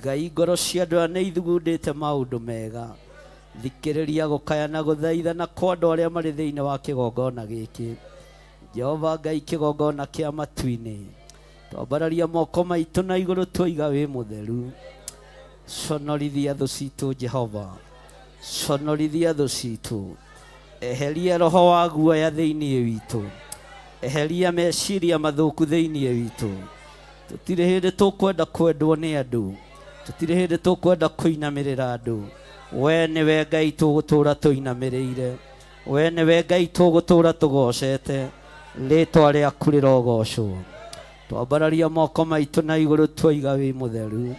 Ngai ngoro cia andũ aya nĩ ithugundĩte maũndũ mega. Thikĩrĩria gũkaya na gũthaithana kwa andũ arĩa marĩ thĩinĩ wa kĩgongona gĩkĩ. Jehova Ngai kĩgongona kĩa matu-inĩ, twambararia moko maitũ na igũrũ twoiga wĩ mũtheru. Conorithia thũ citũ Jehova, conorithia thũ citũ, eheria roho wa guoya thĩinĩ witũ, eheria meciria mathũku thĩinĩ witũ. Tũtirĩ hĩndĩ tũkwenda kwendwo nĩ andũ, tũtirĩ hĩndĩ tũkwenda kũinamĩrĩra andũ. We nĩwe Ngai tũgũtũra tũinamĩrĩire, we nĩwe Ngai tũgũtũra tũgocete, rĩtwa rĩaku rĩrogocwo. Twambararia moko maitũ na igũrũ twoiga wĩ mũtheru,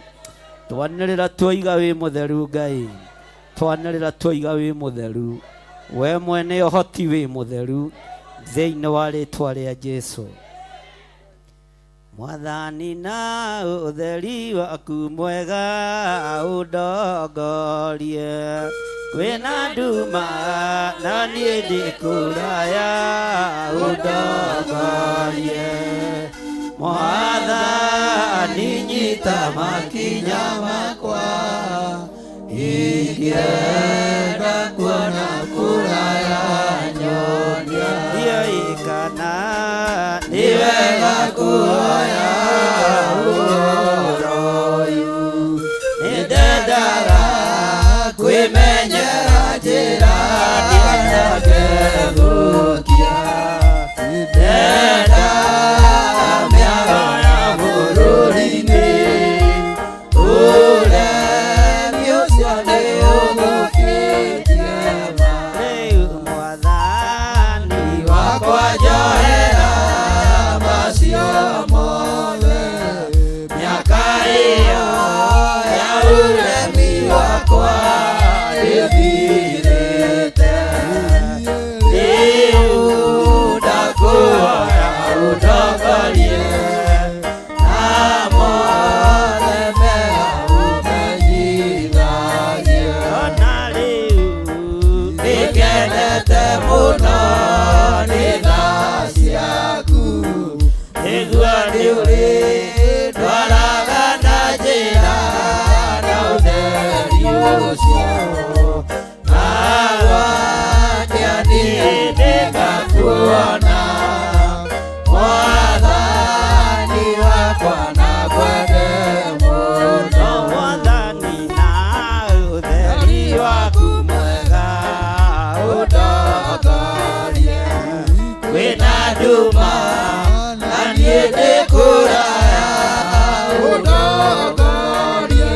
twanĩrĩra twoiga wĩ mũtheru Ngai, twanĩrĩra twoiga wĩ mũtheru, we mwene ũhoti wĩ mũtheru, thĩinĩ wa rĩtwa rĩa Jesu. Mwathani na ũtheri waku mwega ũndongorie, kwĩna nduma na niĩ ndĩ kũraya ũndongorie. Mwathani nyita makinya makwa, ingĩenda kuona kũraya nyonia. Ndiũĩ kana nĩ wega kuoya ũhoro ũyũ, nĩndendaga kwĩmenyera njĩra na ngethũkia. Ndenda mĩago ya bũrũri-inĩ, ũremi ũcio nĩ ũthũkĩtie ma. Rĩu Mwathani wakwa njohera macio mothe, mĩaka ĩyo ya ũremi wakwa ĩthirĩte. Rĩu ndakũhoya ũndongorie na mothe mega ũmenyithagie. Ona rĩu nĩngenete mũno nĩ tha ciaku, nĩguo nĩũrĩndwaraga na njĩra na ũtheri ũcio. Nagwatia niĩ nĩngakuona, Mwathani wakwa na ngwende mũno. Mwathani na ũtheri waku mwega ũndongorie, kwĩna nduma na niĩ ndĩ kũraya ũndongorie.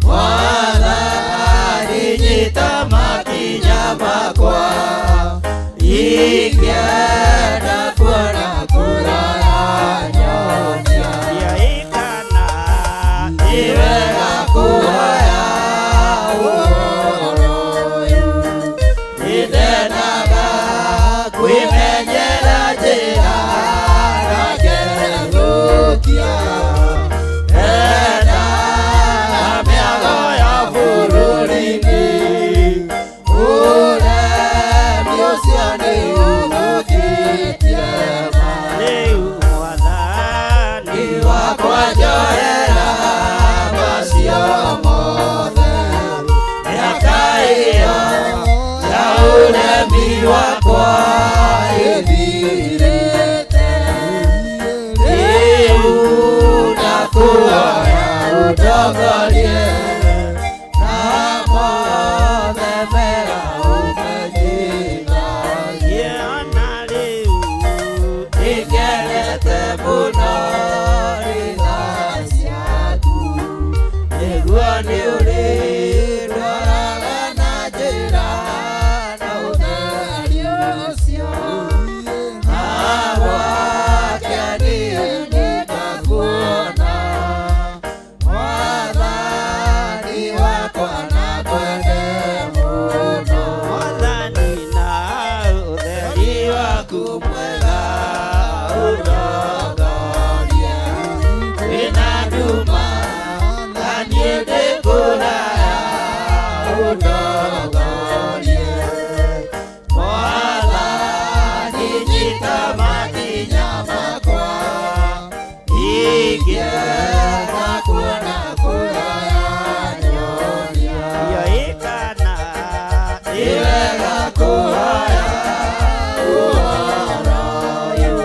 Mwathani nyita makinya makwa, ingĩenda kuona kũraya nyonia. Ndiũĩ kana nĩ wega kuoya ũhoro ũyũ, nĩndendaga kwĩmenyera njĩra na ngethũkia. Ndenda mĩago ya bũrũri-inĩ, ũremi ũcio nĩ ũthũkĩtie ma. Rĩu Mwathani wakwa njohera macio mothe, mĩaka ĩyo ya ũremi wakwa ĩthirĩte. Rĩu ndakũhoya ũndongorie na mothe mega ũmenyithagie. Ingĩenda kuona kũraya nyonia. Ĩkana Nĩ wega kũhoya ũhoro ũyũ.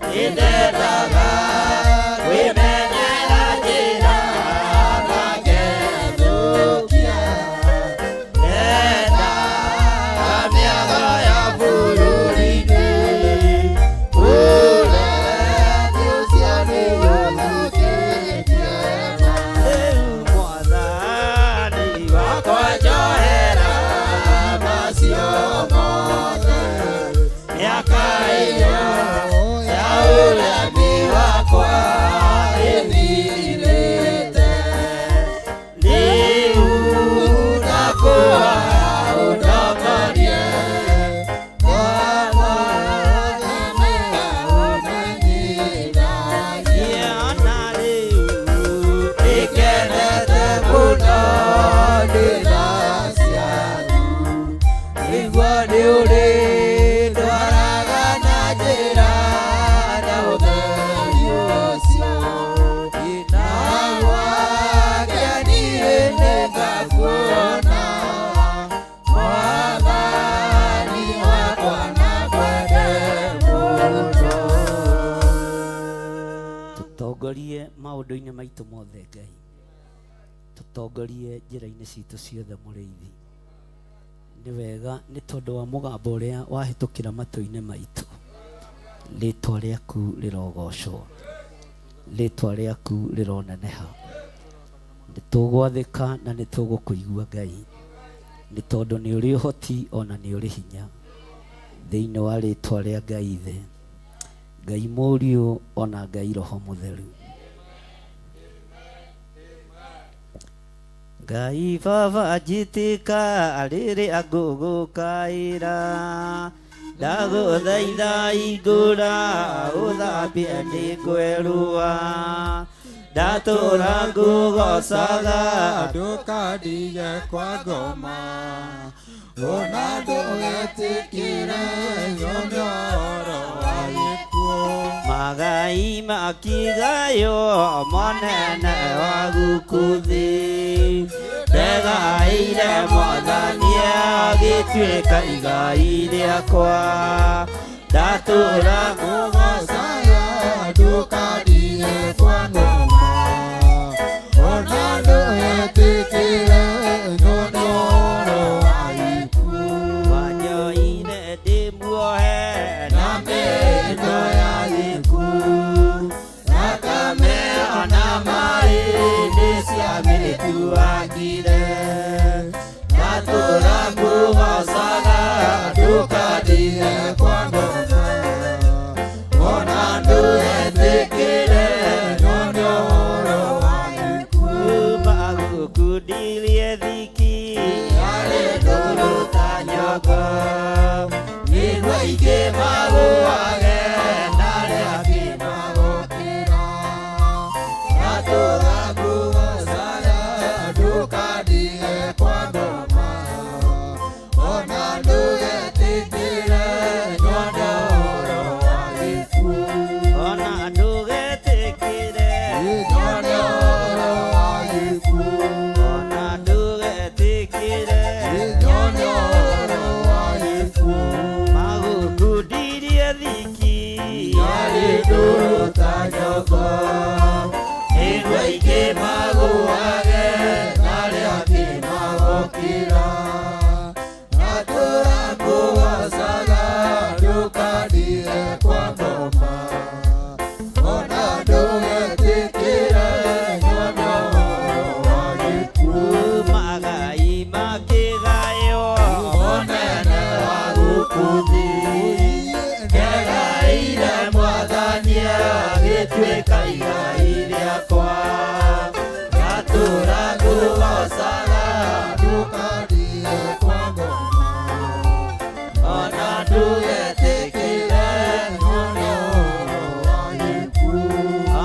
Nĩndendaga kwĩmenyera njĩra na ngethũkia. Ndendaga mĩago ya bũrũri-inĩ. Kũrĩa ũcio nĩũthũkĩtie ma. Rĩu mwathani Wakwa njohera macio mothe. Mĩaka ĩyo ya ũremi wakwa ĩthirĩte. Rĩu ndakũhoya ũndongorie. Ũmenyithagie. Ona rĩu Nĩngenete mũno ndĩ tha ciaku. Nĩguo nĩũrĩndwaraga na njĩra na ũtheri ũcio. Na gwake niĩ nĩngakuona. Mwathani wakwa na ngwende mũno. Tũtongorie maũndũ-inĩ maitũ mothe Ngai, tũtongorie njĩra-inĩ citũ ciothe mũrĩithi. Nĩ wega nĩ tondũ wa mũgambo ũrĩa wahĩtũkĩra matũ-inĩ maitũ. Rĩtwa rĩaku rĩrogocwo, rĩtwa rĩaku rĩroneneha. Nĩ tũgwathĩka na nĩ tũgũkũigua Ngai, nĩ tondũ nĩ ũrĩ ũhoti ona nĩ ũrĩ hinya. Thĩinĩ wa rĩtwa rĩa Ngai Ithe, Ngai Mũriũ ona Ngai Roho Mũtheru. Ngai Baba njĩtĩka rĩrĩa ngũgũkaĩra, ndagũthaitha hingũra ũthambie nĩngwerũa, ndatũra ngũgocaga. Ndũkandige kwa ngoma ona ndũgetĩkĩre nyone ũhoro wa gĩkuũ. Magai makigayo monene wa gũkũ thĩ, ndegaire Mwathani agĩtuĩka igai rĩakwa, ndatũra ngũgocaga. Ndũkandige kwa ngoma ona ndũgetĩkĩre nyone ũhoro wa gĩkuũ. Wanyoire ndĩ muohe na mĩhĩndo ya gĩkuũ, thakame ona maĩ nĩ ciamĩtuangire, ndatũra ngũgocaga. Ndũkandige kwa ngoma ona ndũgetĩkĩre nyone ũhoro wa gĩkuũ. Magũkundirie thiki yarĩ ndũrũ ta nyongo, nĩguo aingĩ magũage na arĩa angĩ magokĩra, ndatũra ngũgocaga. Ndũkandige kwa ngoma ona ndũgetĩkĩre nyone ũhoro wa gĩkuũ. Ona ndũgetĩkĩre nyone ũhoro wa gĩkuũ. Ona ndũgetĩkĩre nyone ũhoro wa gĩkuũ. Magũkundirie thiki yarĩ ndũrũ ta nyongo, nĩguo aingĩ magũage na arĩa angĩ magokĩra, ndatũra ngũgocaga. Ndũkandige kwa ngoma ona ndũgetĩkĩre nyone ũhoro wa gĩkuũ. Magai makĩgaywo Mũnene wa gũkũ thĩ, ndegaire Mwathani agĩtuĩka igai rĩakwa, ndatũra ngũgocaga. Ndũkandige kwa ngoma ona ndũgetĩkĩre nyone ũhoro wa gĩkuũ.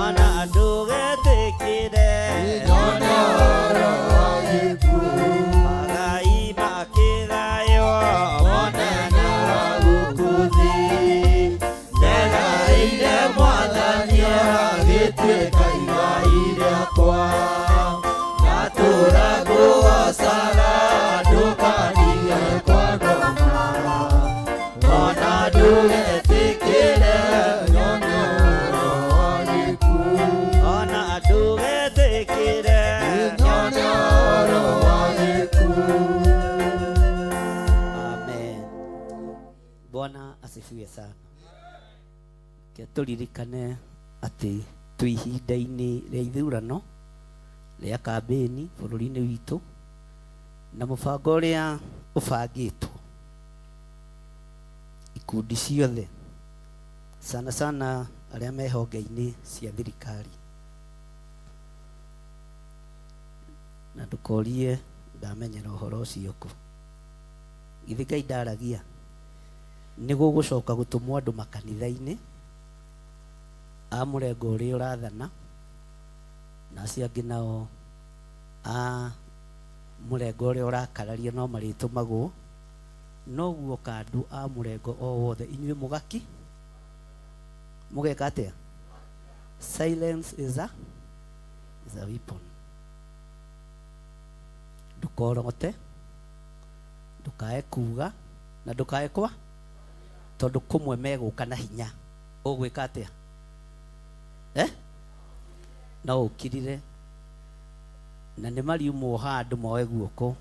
Ona ndũgetĩkĩre nyone ũhoro wa gĩkuũ. Magai makĩgaywo Mũnene wa gũkũ thĩ, ndegaire Mwathani agĩtuĩka yakwa ngatũra ngũgocaga ndũkandige kwa ngoma ona ndũgetĩkĩre nyone ũhoro wa gĩkuũ Ona ndũgetĩkĩre nyone ũhoro wa gĩkuũ. Amen. Bwana asifiwe sana. Ke tũririkane atĩ twĩ ihinda-inĩ rĩa ithurano rĩa kambĩni bũrũri-inĩ witũ na mũbango ũrĩa ũbangĩtwo ikundi ciothe sana sana arĩa me honge-inĩ cia thirikari na ndũkorie ndamenyera ũhoro ũcio kũ githĩ Ngai ndaragia nĩ gũgũcoka gũtũmwo andũ makanitha-inĩ a mũrengo ũrĩa ũrathana na acio angĩ nao a mũrengo ũrĩa ũrakararia no marĩtũmagwo noguo kandũ a mũrengo o wothe inyuĩ mũgaki mũgeka atĩa silence is a, is a weapon ndũkorote ndũkae kuga na ndũkae kwa tondũ kũmwe megũka na hinya ũgwĩka atĩa eh? No ũkirire na nĩ mariumwo handũ moe guoko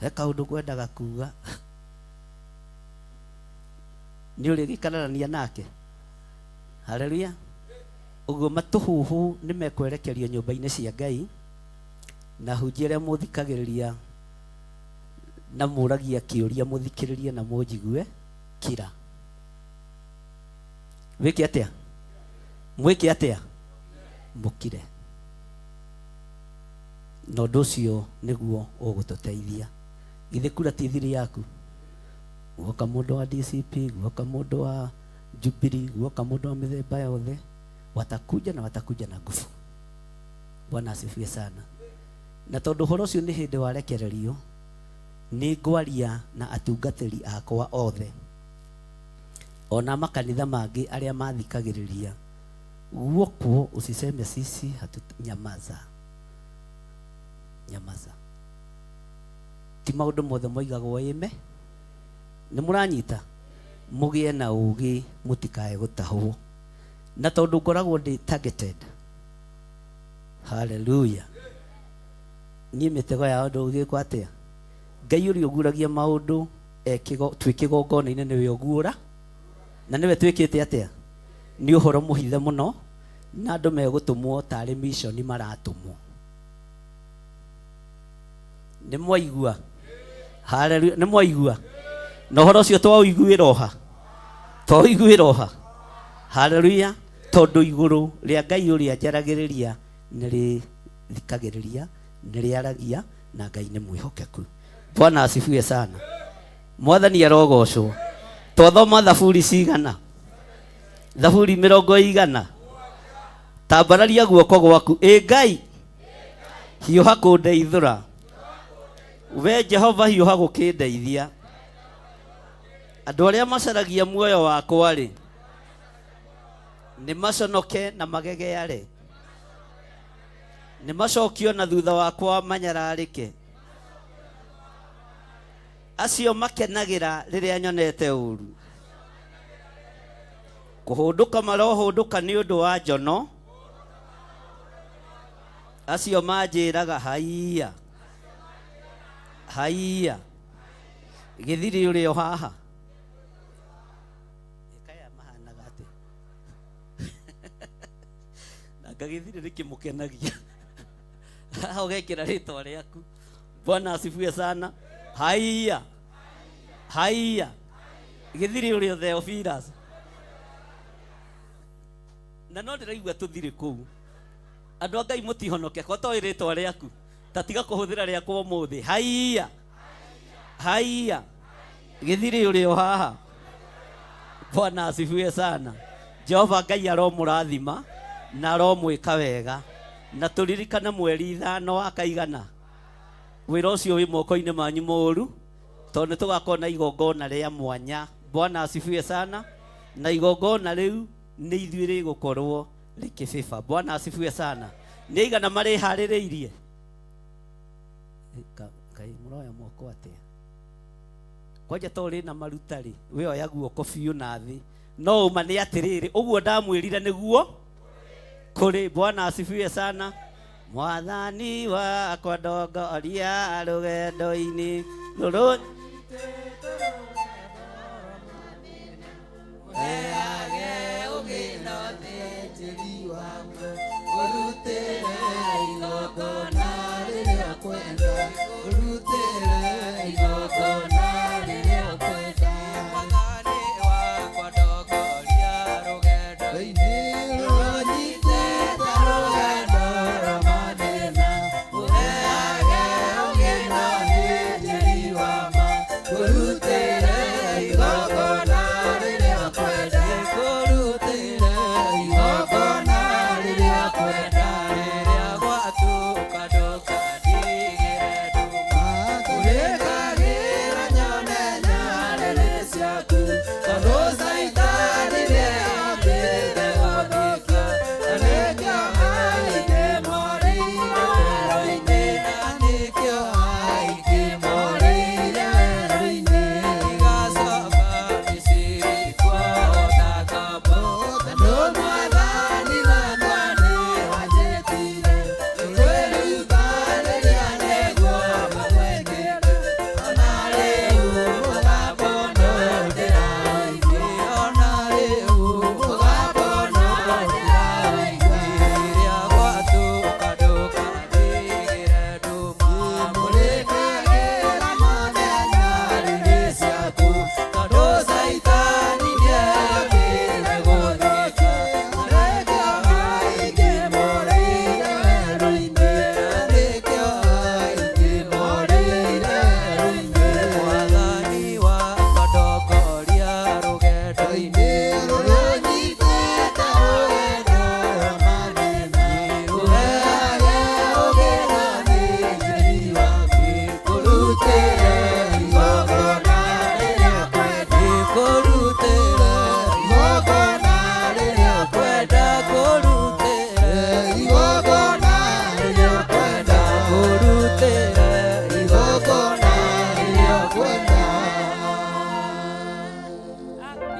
he kaũndũ ngwendaga kuga nĩ ũrĩgĩkararania nake haleluya ũguo matũhuhu nĩ mekwerekerio nyũmba-inĩ cia Ngai na hunjia arĩa mũthikagĩrĩria na mũragia kĩũria mũthikĩrĩrie na mũnjigue kira wĩke atĩa mwĩke atĩa mũkire na ũndũ ũcio nĩguo ũgũtũteithia githĩ kura ti thiri yaku guoka mũndũ wa DCP guoka mũndũ wa Jubilee guoka mũndũ wa mĩthemba yothe watakuja na watakuja na nguvu Bwana asifiwe sana na tondũ ũhoro ũcio nĩ hĩndĩ warekererio nĩ ngwaria na atungatĩri akwa othe ona makanitha mangĩ arĩa mathikagĩrĩria guokwo usiseme sisi hatu nyamaza nyamaza ti maũndũ mothe moigagwo ĩme nĩ mũranyita mũgĩe na ũgĩ mũtikae gũtahwo na tondũ ngoragwo ndĩ targeted haleluya niĩ mĩtego yao ndũgĩkwo atĩa Ngai ũrĩa ũguragia maũndũ twĩ kĩgongona-inĩ nĩwe ũguũra na nĩwe twĩkĩte atĩa nĩ ũhoro mũhithe mũno na andũ megũtũmwo tarĩ mission maratũmwo nĩ mwaigua haleluya nĩ mwaigua na ũhoro ũcio twaũiguĩra ũha twaũiguĩra ũha haleluya tondũ igũrũ rĩa Ngai ũrĩa njaragĩrĩria nĩ rĩthikagĩrĩria nĩ rĩaragia na Ngai nĩ mwĩhokeku Bwana asifiwe sana mwathani arogocwo twathoma thaburi cigana thaburi mĩrongo igana tambararia guoko gwaku ĩ Ngai hiũha kũndeithũra we Jehova hiũha gũkĩndeithia andũ arĩa macaragia muoyo wakwa rĩ nĩ maconoke na magegeare nĩ macokio na thutha wakwa manyararĩke acio makenagĩra rĩrĩa nyonete ũru kũhũndũka marohũndũka nĩ ũndũ wa njono acio manjĩraga haiya haiya gĩthiri ũrĩ o haha kaya mahanaga atĩa na ngagĩthiri nĩkĩmũkenagia haha ũgekĩra rĩtwa rĩaku Bwana asifiwe sana haiya haiya gĩthiri ũrĩ o Theophilus na no ndĩraigua tũthirĩ kũu andũ a Ngai mũtihonoke ko toĩ rĩtwa rĩaku ta tiga kũhũthĩra rĩakwa ũmũthĩ haiya haiya gĩthirĩ ũrĩ o haha Bwana asifiwe sana Jehova Ngai aromũrathima na aromwĩka wega na tũririkane mweri ithano wa kaigana wĩra ũcio wĩ moko-inĩ manyu mũru tondũ nĩ tũgakorwo na igongona rĩa mwanya Bwana asifiwe sana na igongona rĩu nĩ ithuĩ rĩgũkorwo Rĩkĩbĩba. Bwana asifiwe sana. Nĩ aigana marĩharĩrĩirie? Ngai mũroya moko atĩa? Kwanja to ũrĩ na maruta rĩ, we oya guoko biũ na thĩ. No ũma nĩ atĩrĩrĩ, ũguo ndamwĩrire nĩguo kũrĩ. Bwana asifiwe sana. Mwathani wakwa ndongoria rũgendo-inĩ rũrũ.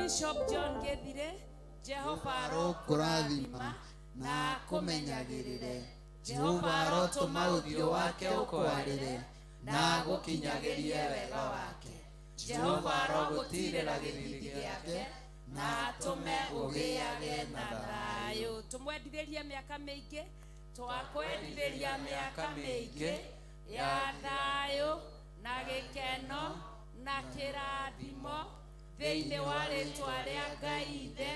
Bishop John Gethire, Jehova arokũrathima na akũmenyagĩrĩre. Jehova arotũma ũthiũ wake ũkwarĩre na agũkinyagĩrie wega wake. Jehova arogũtiirĩra gĩthiithi gĩake na atũme ũgĩage na thayũ. Tũmwendithĩrie mĩaka mĩingĩ, twakwendithĩria mĩaka mĩingĩ ya thayũ na gĩkeno na kĩrathimo thĩinĩ wa rĩtwa rĩa Ngai Ithe,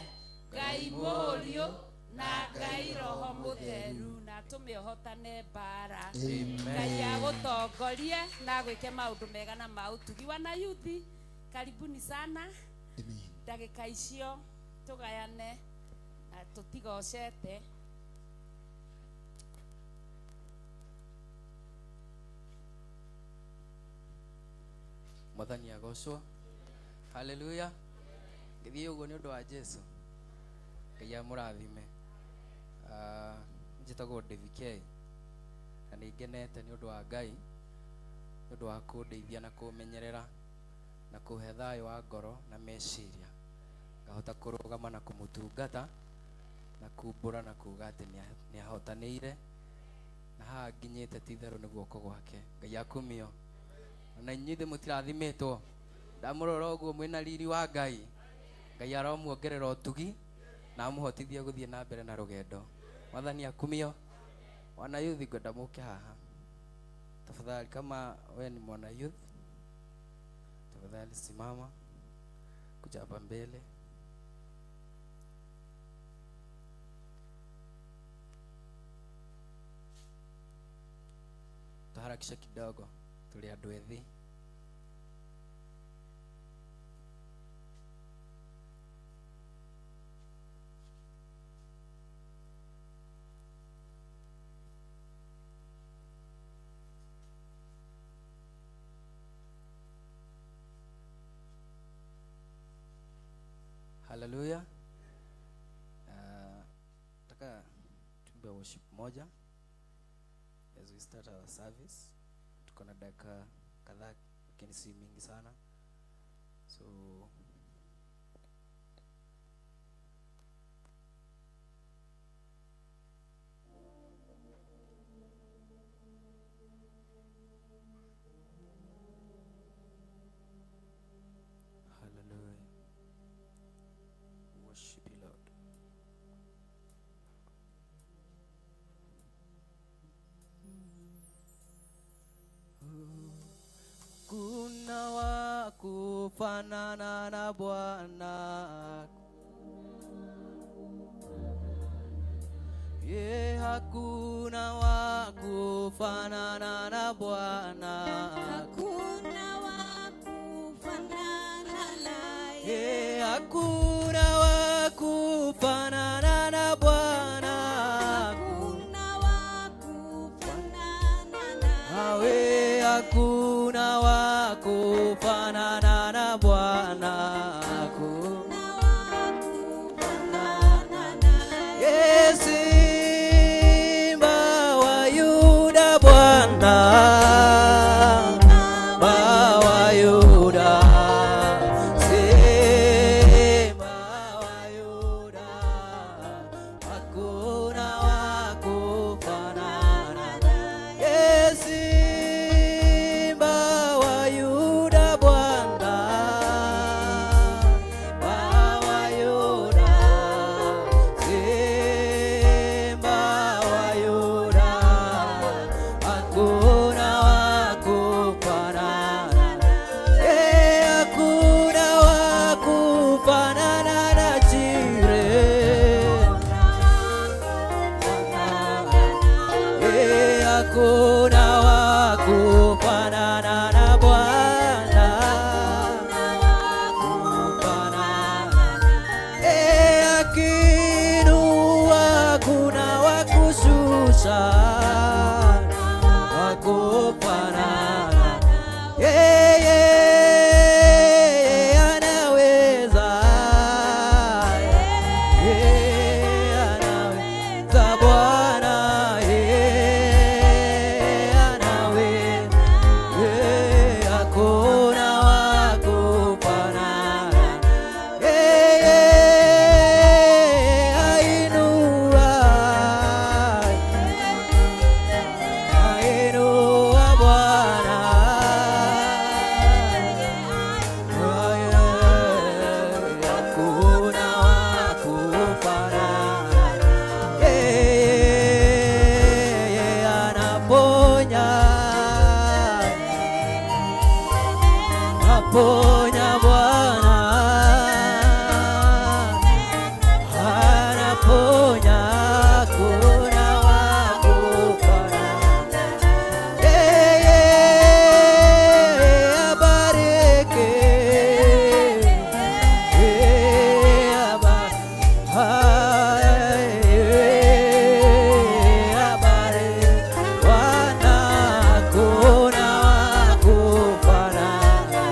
Ngai Mũriũ na Ngai Roho Mũtheru, na atũme ũhotane mbara. Ngai agũtongorie na agwĩke maũndũ mega na ma ũtugi. Wana yuthi, karibuni sana. Ndagĩka icio tũgayane na tũtigocete. Mwathani agocwo. Haleluya. Ngĩthiĩ ũguo nĩ ũndũ wa Jesu. Ngai amũrathime. Njĩtagwo David K. Na nĩ ngenete nĩ ũndũ wa Ngai, nĩ ũndũ wa kũndeithia na kũmenyerera na kũhe thayũ wa ngoro na meciria. Ngahota kũrũgama na kũmũtungata na kumbũra na kuga atĩ nĩ ahotanĩire na haha nginyĩte ti itherũ nĩ guoko gwake. Ngai akumio. Na inyuĩ mũtirathimĩtwo. Ndamũrora ũguo mwĩna riri wa Ngai. Ngai aromuongerera ũtugi na amũhotithie gũthiĩ na mbere na rũgendo. Mwathani akumio. Wana youth, ngwenda mũke haha tafadhali. Kama we ni mwana youth, tafadhali simama kuja hapa mbele. Tuharakisha kidogo, tuli andũ ethĩ. Haleluya. Nataka Tuimbe worship moja as we start our service. Tuko na dakika kadhaa lakini si mingi sana. So hallelujah. Worship you, Lord. Kuna wa kufanana na Bwana. Ye, hakuna wa kufanana na Bwana. Hakuna wa kufanana naye. Ye, hakuna wa kufanana na Bwana. Hakuna wa kufanana naye. Awe hakuna wa kufanana na Bwana. Hakuna wa kufanana naye. Ye, Simba wa Yuda Bwana. Simba wa Yuda. Simba wa Yuda. Hakuna wa kufanana naye. Ye, Simba wa Yuda Bwana. Simba wa Yuda. Simba wa Yuda. Hakuna wa kufanana. Eh, hakuna wa kufanana na Jire. Eh, hakuna wa kufanana na Bwana. Eh, akiinua kuna wa kushusha, wa kufanana. Yeye anaweza, yeye anaweza Bwana, yeye anaweza, yeye hakuna wa kufanana. Yeye ainua, ainua Bwana. Hakuna wa kufanana. Yeye anaponya, aponya Bwana, anaponya, hakuna wa kufanana. Yeye abariki, yeye abariki Bwana, hakuna wa kufanana.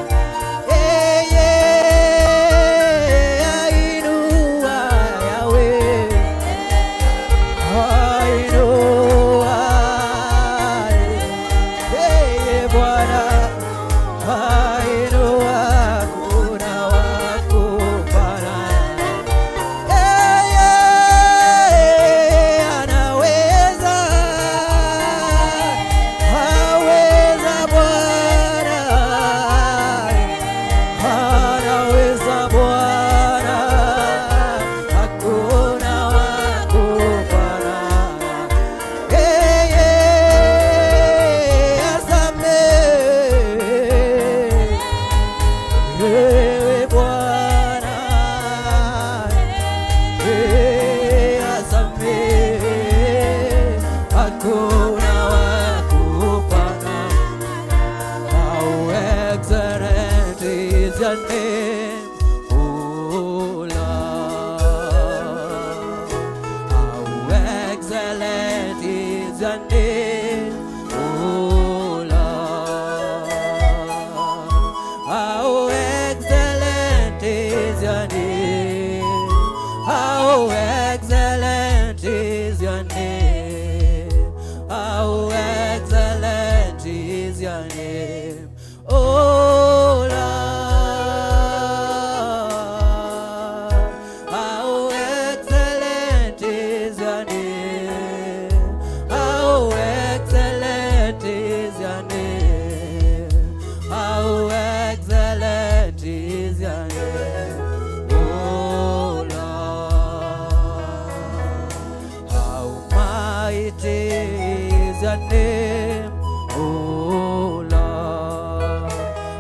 your name, O Lord.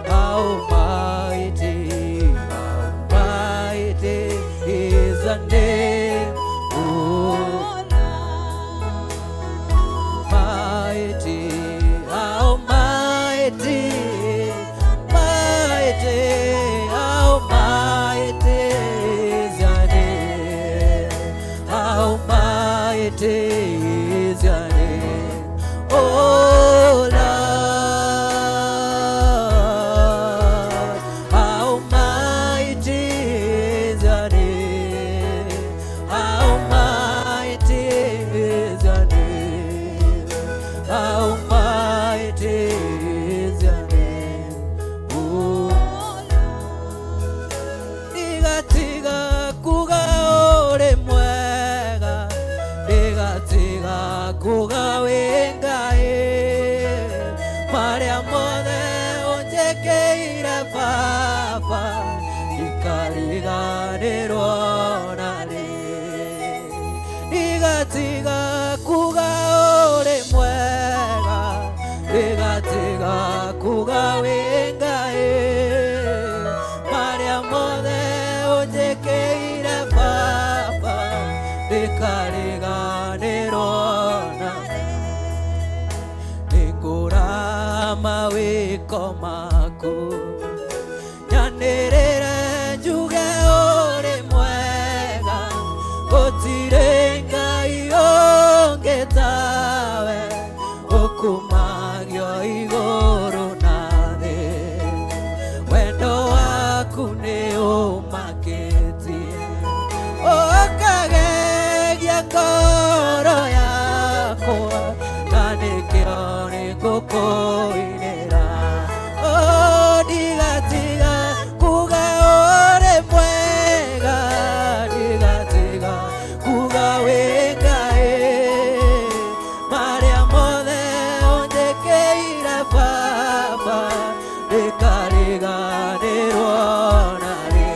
How mighty is your name, O Lord. Mighty, how mighty, mighty, how mighty is your name. How mighty is your name, O Lord. How mighty is your name. How mighty is your name. How mighty is your name, O Ndigatiga kuga ũrĩ mwega, ndigatiga kuga wĩ Ngai, marĩa mothe ũnjĩkĩire Baba, ndikariganĩrwo narĩ. Ndigatiga kuga ũrĩ mwega, ndigatiga kuga wĩ Ngai, marĩa mothe ũnjĩkĩire Baba, ndikariganĩrwo narĩ. Nĩngũrama mawĩko maku, nyanĩrĩre njuge ũrĩ mwega, gũtirĩ Ngai ũngĩ tawe, ũkumagio igũrũ na thĩ. Wendo waku nĩ ũmakĩtie, ũkagegia ngoro yakwa, na nĩkĩo nĩngũkũinĩra. Oh, ndigatiga kuga ũrĩ mwega, ndigatiga kuga wĩ Ngai, marĩa mothe ũnjĩkĩire Baba, ndikariganĩrwo narĩ.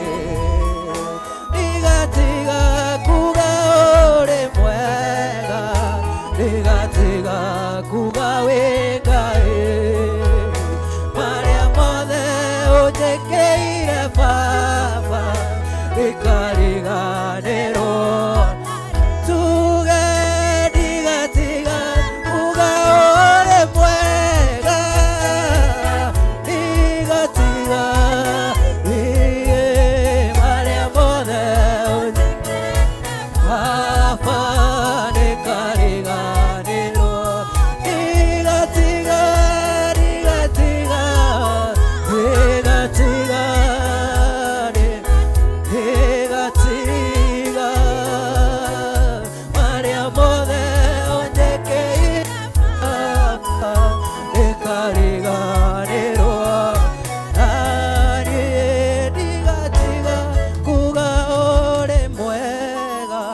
Ndigatiga kuga ũrĩ mwega, ndigatiga kuga wĩ Ngai, marĩa mothe ũnjĩkĩire Baba, ndikariganĩrwo. Tuge ndigatiga kuga ũrĩ mwega, ndigatiga marĩa mothe ũnjĩkĩire Baba, ndikariganĩrwo. Ndigatiga, ndigatiga, ndigatiga, ndigatiga, marĩa mothe ũnjĩkĩire Baba, ndikariganĩrwo. Naniĩ ndigatiga kuga ũrĩ mwega,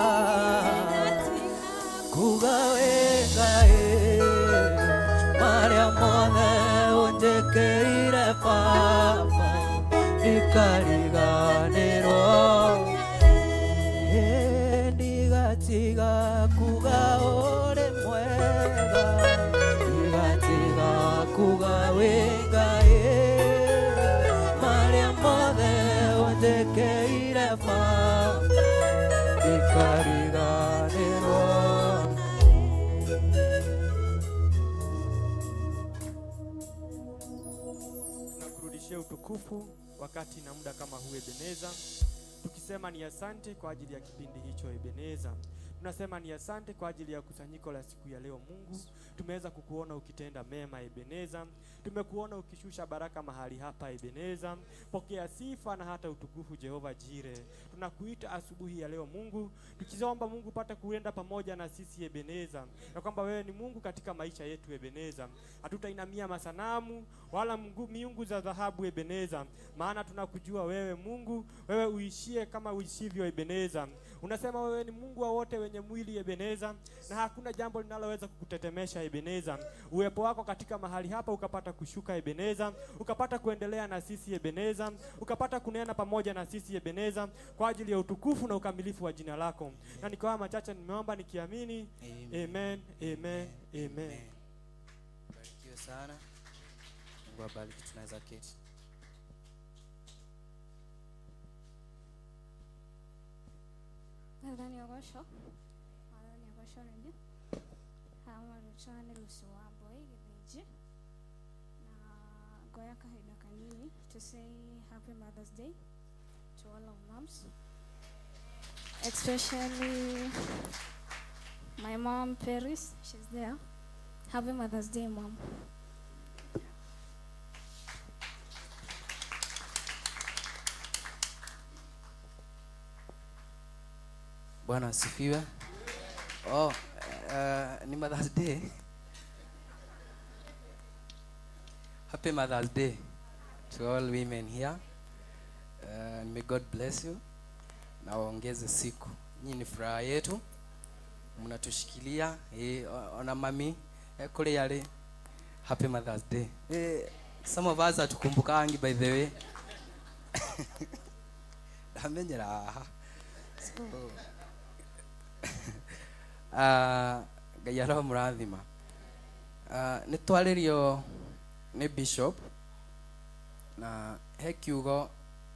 kuga wĩ Ngai, marĩa mothe ũnjĩkĩire Baba, ndikariganĩrwo. Ndigatiga kuga ũrĩ mwega, ndigatiga kuga wĩ Ngai, marĩa mothe ũnjĩkĩire Baba, ndikariganĩrwo. Tunakurudishia utukufu wakati na muda kama huu Ebeneza, tukisema ni asante kwa ajili ya kipindi hicho Ebeneza. Tunasema ni asante kwa ajili ya kusanyiko la siku ya leo Mungu. Tumeweza kukuona ukitenda mema Ebeneza. Tumekuona ukishusha baraka mahali hapa Ebeneza. Pokea sifa na hata utukufu Jehova Jire. Tunakuita asubuhi ya leo Mungu, tukiomba Mungu pata kuenda pamoja na sisi Ebeneza, na kwamba wewe ni Mungu katika maisha yetu Ebeneza. Hatutainamia masanamu wala miungu za dhahabu Ebeneza, maana tunakujua wewe Mungu, wewe uishie kama uishivyo Ebeneza. Unasema wewe ni Mungu wa wote wenye mwili Ebeneza, na hakuna jambo linaloweza kukutetemesha Ebeneza. Uwepo wako katika mahali hapa ukapata kushuka Ebeneza, ukapata kuendelea na sisi Ebeneza, ukapata kunena pamoja na sisi Ebeneza, kwa ajili ya utukufu na ukamilifu wa jina lako. Na ni kwa haya machache nimeomba nikiamini. Amen, amen, amen. sana. Mungu awabariki. Tunaweza keti. Mwathani agocwo, Mwathani agocwo rĩngĩ. Haha marĩtwa nĩ Lucy Wambui Gĩthĩnji, na ngoya kahinda kanini to say happy Mother's Day to all our moms, especially my mom Paris, she's there. Happy Mother's Day, Mom. Bwana asifiwe. Oh, ni Mother's Day. Happy Mother's Day to all women here. May God bless you. Na waongeze siku. Nyinyi ni furaha yetu. Mnatushikilia. Ona mami, kule yale. Happy Mother's Day. Some of us hatukumbukangi by the way. Ndamenyera haha. So, Ngai aromũrathima. Nĩ twarĩrio nĩ bishop na he kiugo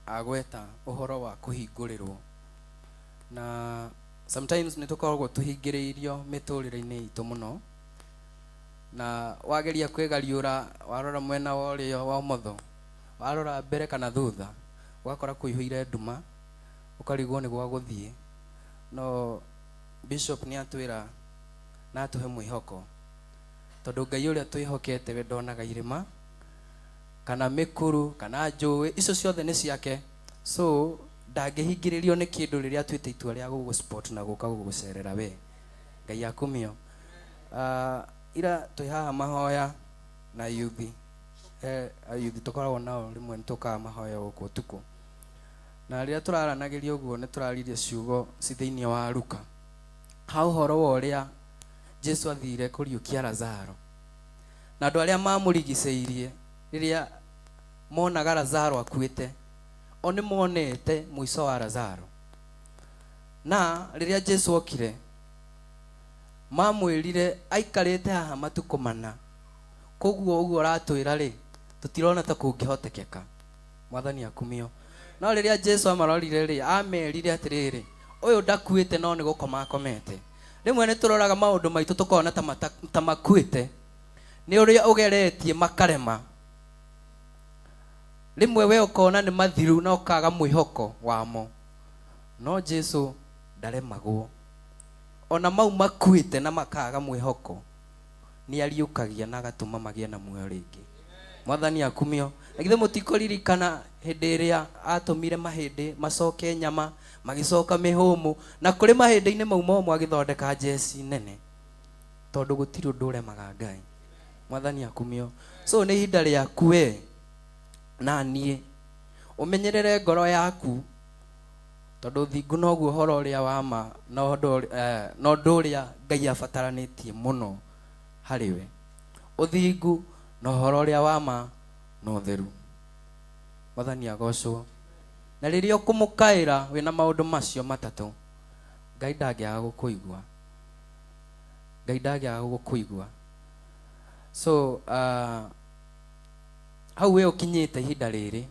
agweta ũhoro wa kũhingũrĩrwo, na sometimes nĩ tũkoragwo tũhingĩrĩirio mĩtũrĩre-inĩ itũ mũno, na wageria kwĩgariũra warora mwena wa ũrĩo wa ũmotho, warora mbere kana thutha, ũgakora kũihũire nduma, ũkarigwo nĩ gwa gũthiĩ. No bishop nĩ atwĩra na atũhe mwĩhoko, tondũ Ngai ũrĩa twĩhokete we ndonaga irĩma kana mĩkuru kana njũĩ, icio ciothe nĩ ciake. So ndangĩhingĩrĩrio nĩ kĩndũ rĩrĩa atuĩte itua rĩa gũgũ-support na gũka gũgũcerera we. Ngai akumio. Ira twĩ haha mahoya na yuthi. Yuthi tũkoragwo nao rĩmwe nĩ tũkaga mahoya gũkũ ũtukũ. Na rĩrĩa tũraranagĩria ũguo nĩ tũraririe ciugo ci thĩinĩ wa Luka. Ha ũhoro wa ũrĩa Jesu athire kũriũkia Lazaro. Na andũ arĩa mamũrigicĩirie rĩrĩa monaga Lazaro akuĩte, o nĩ monete mũico wa Lazaro. Na rĩrĩa Jesu okire, mamwĩrire aikarĩte haha matukũ mana. Koguo ũguo ũratwĩra rĩ, tũtirona ta kũngĩhotekeka. Mwathani akumio. No rĩrĩa Jesu amarorire rĩ, amerire atĩrĩrĩ, ũyũ ndakuĩte no nĩ gũkoma akomete. Rĩmwe nĩ tũroraga maũndũ maitũ tũkona ta makuĩte, nĩ ũrĩa ũgeretie makarema. Rĩmwe we ũkona nĩ mathiru na ũkaga mwĩhoko wamo. No Jesu ndaremagwo. Ona mau makuĩte na makaga mwĩhoko, nĩ ariũkagia na agatũma magĩe na muoyo rĩngĩ. Mwathani akumio. Na githĩ mũtikũririkana hĩndĩ ĩrĩa atũmire mahĩndĩ macoke nyama, magĩcoka mĩhũmũ, na kũrĩ mahĩndĩ-inĩ mau momũ agĩthondeka njeci nene, tondũ gũtirĩ ũndũ ũremaga Ngai. Mwathani akumio. So nĩ ihinda rĩaku we na niĩ ũmenyerere ngoro yaku, tondũ thingu noguo ũhoro ũrĩa wa ma na ũndũ ũrĩa Ngai abataranĩtie mũno harĩ we. Ũthingu na ũhoro ũrĩa wa ma na ũtheru. Mwathani agocwo. Na rĩrĩa ũkũmũkaĩra wĩna maũndũ macio matatũ, Ngai ndangĩaga gũkũigua. Ngai ndangĩaga gũkũigua. So hau we ũkinyĩte ihinda rĩrĩ,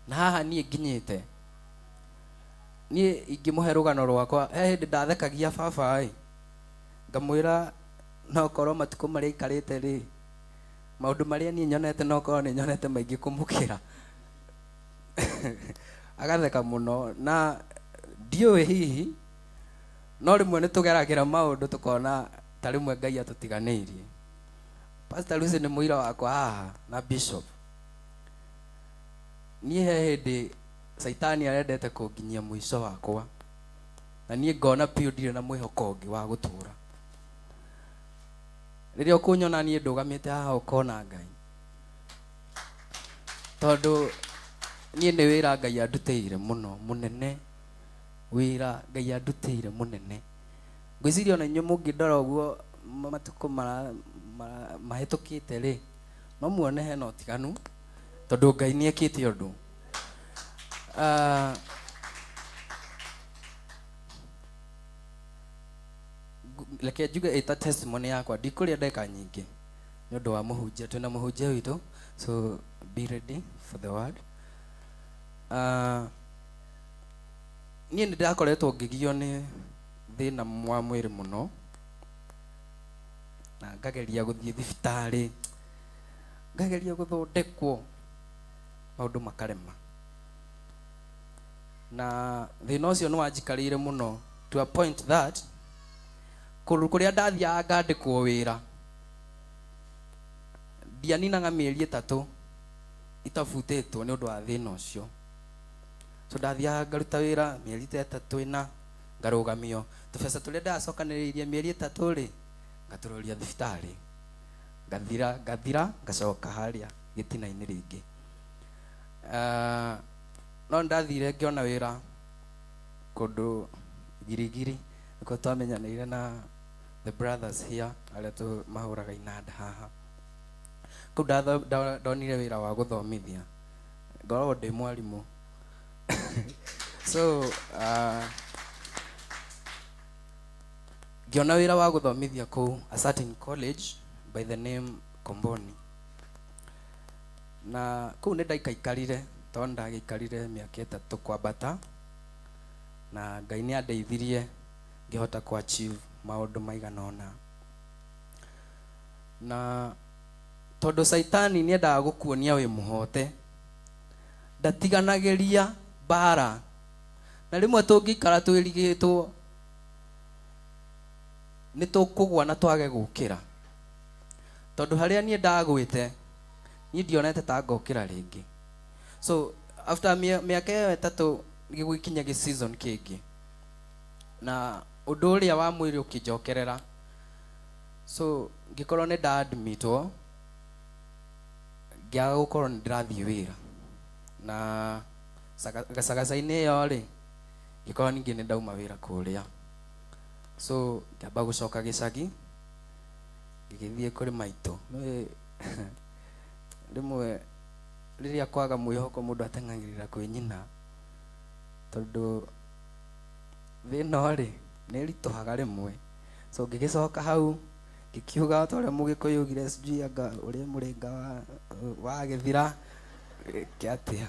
na haha niĩ nginyĩte, niĩ ingĩmũhe rũgano rwakwa, he hĩndĩ ndathekagia baba ĩ, ngamwĩra no korwo matukũ marĩa aikarĩte rĩ, maũndũ marĩa niĩ nyonete no korwo nĩ nyonete maingĩ kũmũkĩra. Agatheka mũno, na ndiũĩ hihi, no rĩmwe nĩ tũgeragĩra maũndũ tũkona ta rĩmwe Ngai atũtiganĩirie. Pastor Lucy nĩ mũira wakwa haha na bishop. Niĩ he hĩndĩ Saitani arendete kũnginyia mũico wakwa, na niĩ ngona biũ ndirĩ na mwĩhoko ũngĩ wa gũtũra. Rĩrĩa ũkũnyona niĩ ndũgamĩte haha ũkona Ngai, tondũ niĩ nĩ wĩra Ngai andutĩire mũno mũnene, wĩra Ngai andutĩire mũnene. Ngwĩciria ona inyuĩ mũngĩndora ũguo matukũ mahĩtũkĩte rĩ, no muone hena ũtiganu, tondũ Ngai nĩ ekĩte ũndũ. Reke njuge ĩta testimony yakwa, ndikũrĩa ndagĩka nyingĩ. Nĩ ũndũ wa mũhunjia, twĩna mũhunjia witũ, so be ready for the word. Niĩ nĩ ndakoretwo ngĩgio nĩ thĩna wa mwĩrĩ mũno, na ngageria gũthiĩ thibitarĩ, ngageria gũthondekwo, maũndũ makarema. Na thĩna ũcio nĩ wanjikarĩire mũno to a point that kũndũ kũrĩa ndathiaga ngandĩkwo wĩra, ndianinaga mĩeri 3 itabutĩtwo nĩ ũndũ wa thĩna ũcio. So ndathiaga ngaruta wĩra mĩeri ta 3 4, ngarũgamio. Tũbeca tũrĩa ndacokanĩrĩirie mĩeri 3 rĩ, ngatũroria thibitarĩ, ngathira, ngathira, ngacoka harĩa gĩtina-inĩ rĩngĩ. No ndathire ngĩona wĩra kũndũ Girigiri, nĩkuo twamenyanĩire na the brothers here arĩa mahũraga inanda haha. Kũu ndonire wĩra wa gũthomithia, ngoragwo ndĩ mwarimũ. So ngĩona wĩra wa gũthomithia kũu a certain college by the name Komboni. Na kũu nĩ ndaikaikarire, tondũ ndagĩikarire mĩaka 3 kwambata, na Ngai nĩ andeithirie ngĩhota ku achieve maũndũ maigana ũna. Na tondũ Caitani nĩ endaga gũkuonia wĩ mũhote, ndatiganagĩria mbara. Na rĩmwe tũngĩikara twĩrigĩtwo nĩ tũkũgwa na twage gũkĩra. Tondũ harĩa niĩ ndagwĩte, niĩ ndionete ta ngokĩra rĩngĩ. So after mĩaka ĩyo 3 gĩgũkinya gĩ season kĩngĩ, na ũndũ ũrĩa wa mwĩrĩ ũkĩnjokerera. So ngĩkorwo nĩ ndaadmitwo, ngĩaga gũkorwo nĩ ndĩrathiĩ wĩra. Na gacagaca-inĩ ĩyo rĩ, ngĩkorwo ningĩ nĩ ndauma wĩra kũrĩa. So ngĩamba gũcoka gĩcagi, ngĩgĩthiĩ kũrĩ maitũ. Nĩ rĩmwe rĩrĩa kwaga mwĩhoko mũndũ ateng'agĩrĩra kwĩ nyina, tondũ thĩna rĩ nĩ ĩritũhaga rĩmwe. So ngĩgĩcoka hau ngĩkiuga ta ũrĩa Mũgĩkũyũ augire, sijui anga ũrĩa mũrĩnga wa gĩthira kĩatĩa.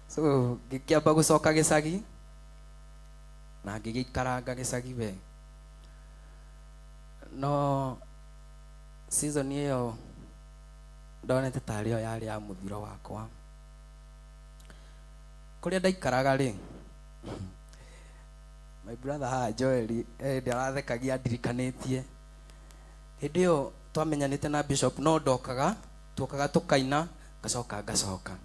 So ngĩkĩamba gũcoka gĩcagi na ngĩgĩikaranga gĩcagi we. No season ĩyo ndonete tarĩ yo yarĩ ya mũthiro wakwa. Kũrĩa ndaikaraga rĩ, my brother haha Joel, hĩndĩ arathekagia andirikanĩtie. Hĩndĩ ĩyo twamenyanĩte na Bishop, no ndokaga, tuokaga tũkaina, ngacoka ngacoka.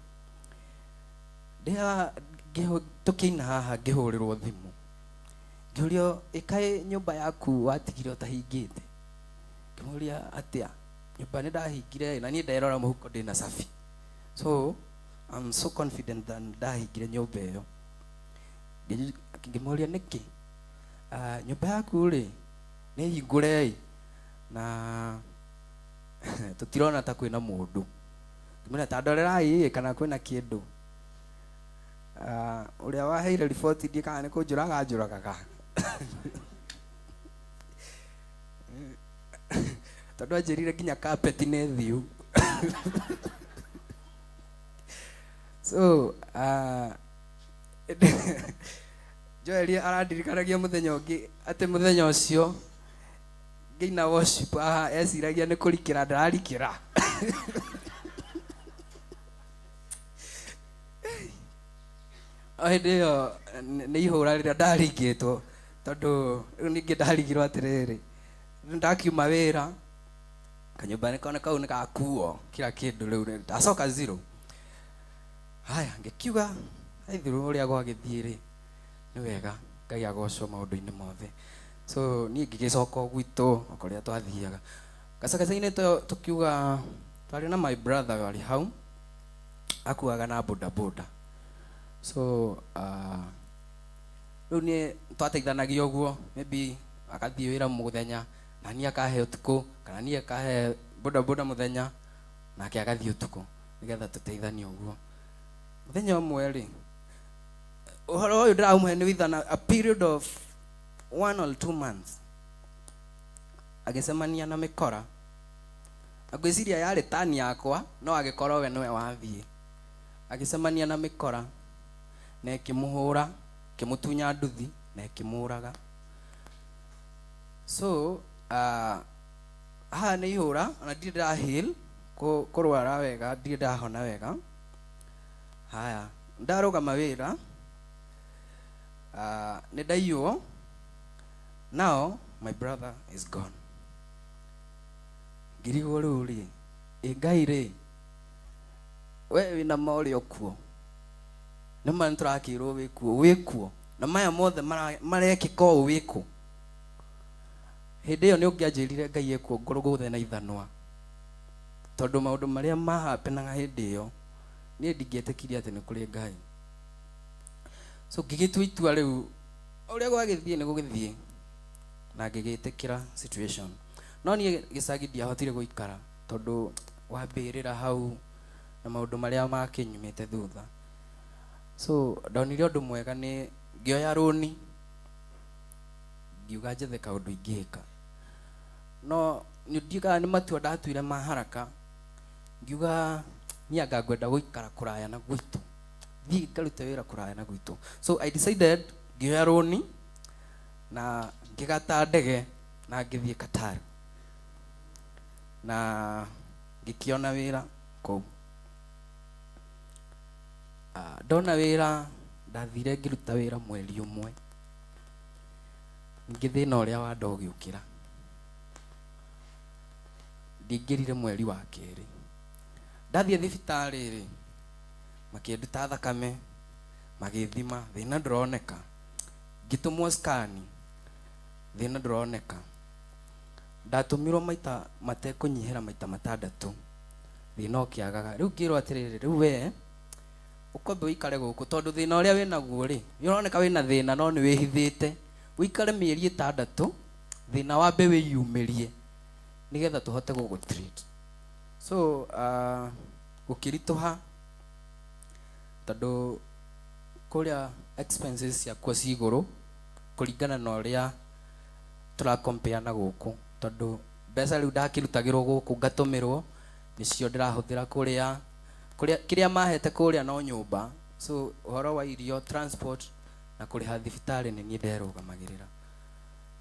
Tũkĩina haha ngĩhũrĩrwo thimũ. Ngĩũrio, ĩkaĩ nyũmba yaku watigire ũtahingĩte? Ngĩmũria atĩa? Nyũmba nĩ ndahingire, na niĩ nderora mũhuko ndĩna cabi. So I'm so confident that ndahingire nyũmba ĩyo. Ngĩmũria nĩkĩ? Nyũmba yaku rĩ, nĩ hingũre ĩ, na tũtirona ta kwĩna mũndũ. Ngĩmwĩra ta ndorerai ĩ, kana kwĩna kĩndũ. Ũrĩa waheire riboti ndiĩ kana nĩ kũnjũraga anjũragaga. Tondũ anjĩrire nginya carpet nĩ thiu. So Joel arandirikanagia mũthenya ũngĩ atĩ mũthenya ũcio ngĩina worship haha eciragia nĩ kũrikĩra ndararikĩra. O hĩndĩ ĩyo nĩ ihũra rĩrĩa ndaringĩtwo, tondũ rĩu ningĩ ndarigirwo atĩrĩrĩ, rĩu ndakiuma wĩra kanyũmba nĩ kona kau nĩ gakuo kila kĩndũ, rĩu ndacoka zero. Haya, ngĩkiuga aithirwo ũrĩa gwagĩthiĩ rĩ, nĩ wega Ngai agocwo maũndũ-inĩ mothe. So niĩ ngĩgĩcoka o gwitũ o kũrĩa twathiaga. Gacagaca-inĩ tũkiuga twarĩ na my brother warĩ hau, akuaga na boda boda. So rĩu niĩ twateithanagia ũguo, maybe agathiĩ wĩra mũthenya na niĩ akahe ũtukũ, kana niĩ akahe boda boda mũthenya nake agathiĩ ũtukũ, nĩgetha tũteithanie ũguo. Mũthenya ũmwe rĩ, ũhoro ũyũ ndĩramũhe nĩ within a period of 1 or 2 months, agĩcemania na mĩkora. Na ngwĩciria yarĩ tani yakwa no agĩkorwo we nĩwe wathiĩ. Agĩcemania na mĩkora na ĩkĩmũhũra, ĩkĩmũtunya nduthi na ĩkĩmũraga. So haha nĩ ihũra ona ndirĩ ndĩra heal kũrwara wega, ndirĩ ndahona wega. Haya, ndarũgama wĩra, nĩ ndaiywo. Now my brother is gone. Ngĩrigwo rĩu rĩ, ĩ Ngai rĩ, we wĩna ma ũrĩa ũkuo, nĩ ma nĩtũrakĩrwo wĩkuo, wĩkuo, na maya mothe marekĩka ũũ wĩkũ? Hĩndĩ ĩyo nĩ ũngĩanjĩrire Ngai ekuo ngũrũgũthe na ithanwa, tondũ maũndũ marĩa mahapenaga hĩndĩ ĩyo niĩ ndingĩetĩkirie atĩ nĩ kũrĩ Ngai. So ngĩgĩtua itua rĩu ũrĩa gwagĩthiĩ nĩ gũgĩthiĩ, na ngĩgĩtĩkĩra situation. No niĩ gĩcagi ndiahotire gũikara tondũ wambĩrĩra hau na maũndũ marĩa makĩnyumĩte thutha. So ndonire ũndũ mwega nĩ ngĩoya rũni, ngiuga njethe kaũndũ ingĩka. No ndiugaga nĩ matua ndatuire ma haraka, ngiuga niĩ anga ngwenda gũikara kũraya na gwitũ, thiĩ ngarute wĩra kũraya na gwitũ. So I decided ngĩoya rũni na ngĩgata ndege na ngĩthiĩ Qatar na ngĩkĩona wĩra kũu. Ndona wĩra ndathire ngĩruta wĩra mweri ũmwe, ningĩ thĩna ũrĩa wa nda ũgĩũkĩra. Ndingĩrire mweri wa kerĩ, ndathiĩ thibitarĩ rĩ, makĩnduta thakame, magĩthima, thĩna ndũroneka. Ngĩtũmwo scan, thĩna ndũroneka. Ndatũmirwo maita matekũnyihĩra maita matandatũ, thĩna ũkĩagaga. Rĩu ngĩrwo atĩrĩrĩ, rĩu we ũkombe ũikare gũkũ tondũ thĩna ũrĩa wĩnaguo rĩ, nĩ ũroneka wĩna thĩna no nĩ wĩhithĩte. Ũikare mĩeri ĩtandatũ, thĩna wambe wĩyumĩrie nĩgetha tũhote gũgũ treat. So gũkĩritũha tondũ kũrĩa expenses ciakwa ci igũrũ kũringana na ũrĩa tũracompare na gũkũ, tondũ mbeca rĩu ndakĩrutagĩrwo gũkũ ngatũmĩrwo nĩcio ndĩrahũthĩra kũrĩa, kũrĩa kĩrĩa mahete kũrĩa no nyũmba. So ũhoro wa irio, transport na kũrĩha thibitarĩ nĩ niĩ nderũgamagĩrĩra.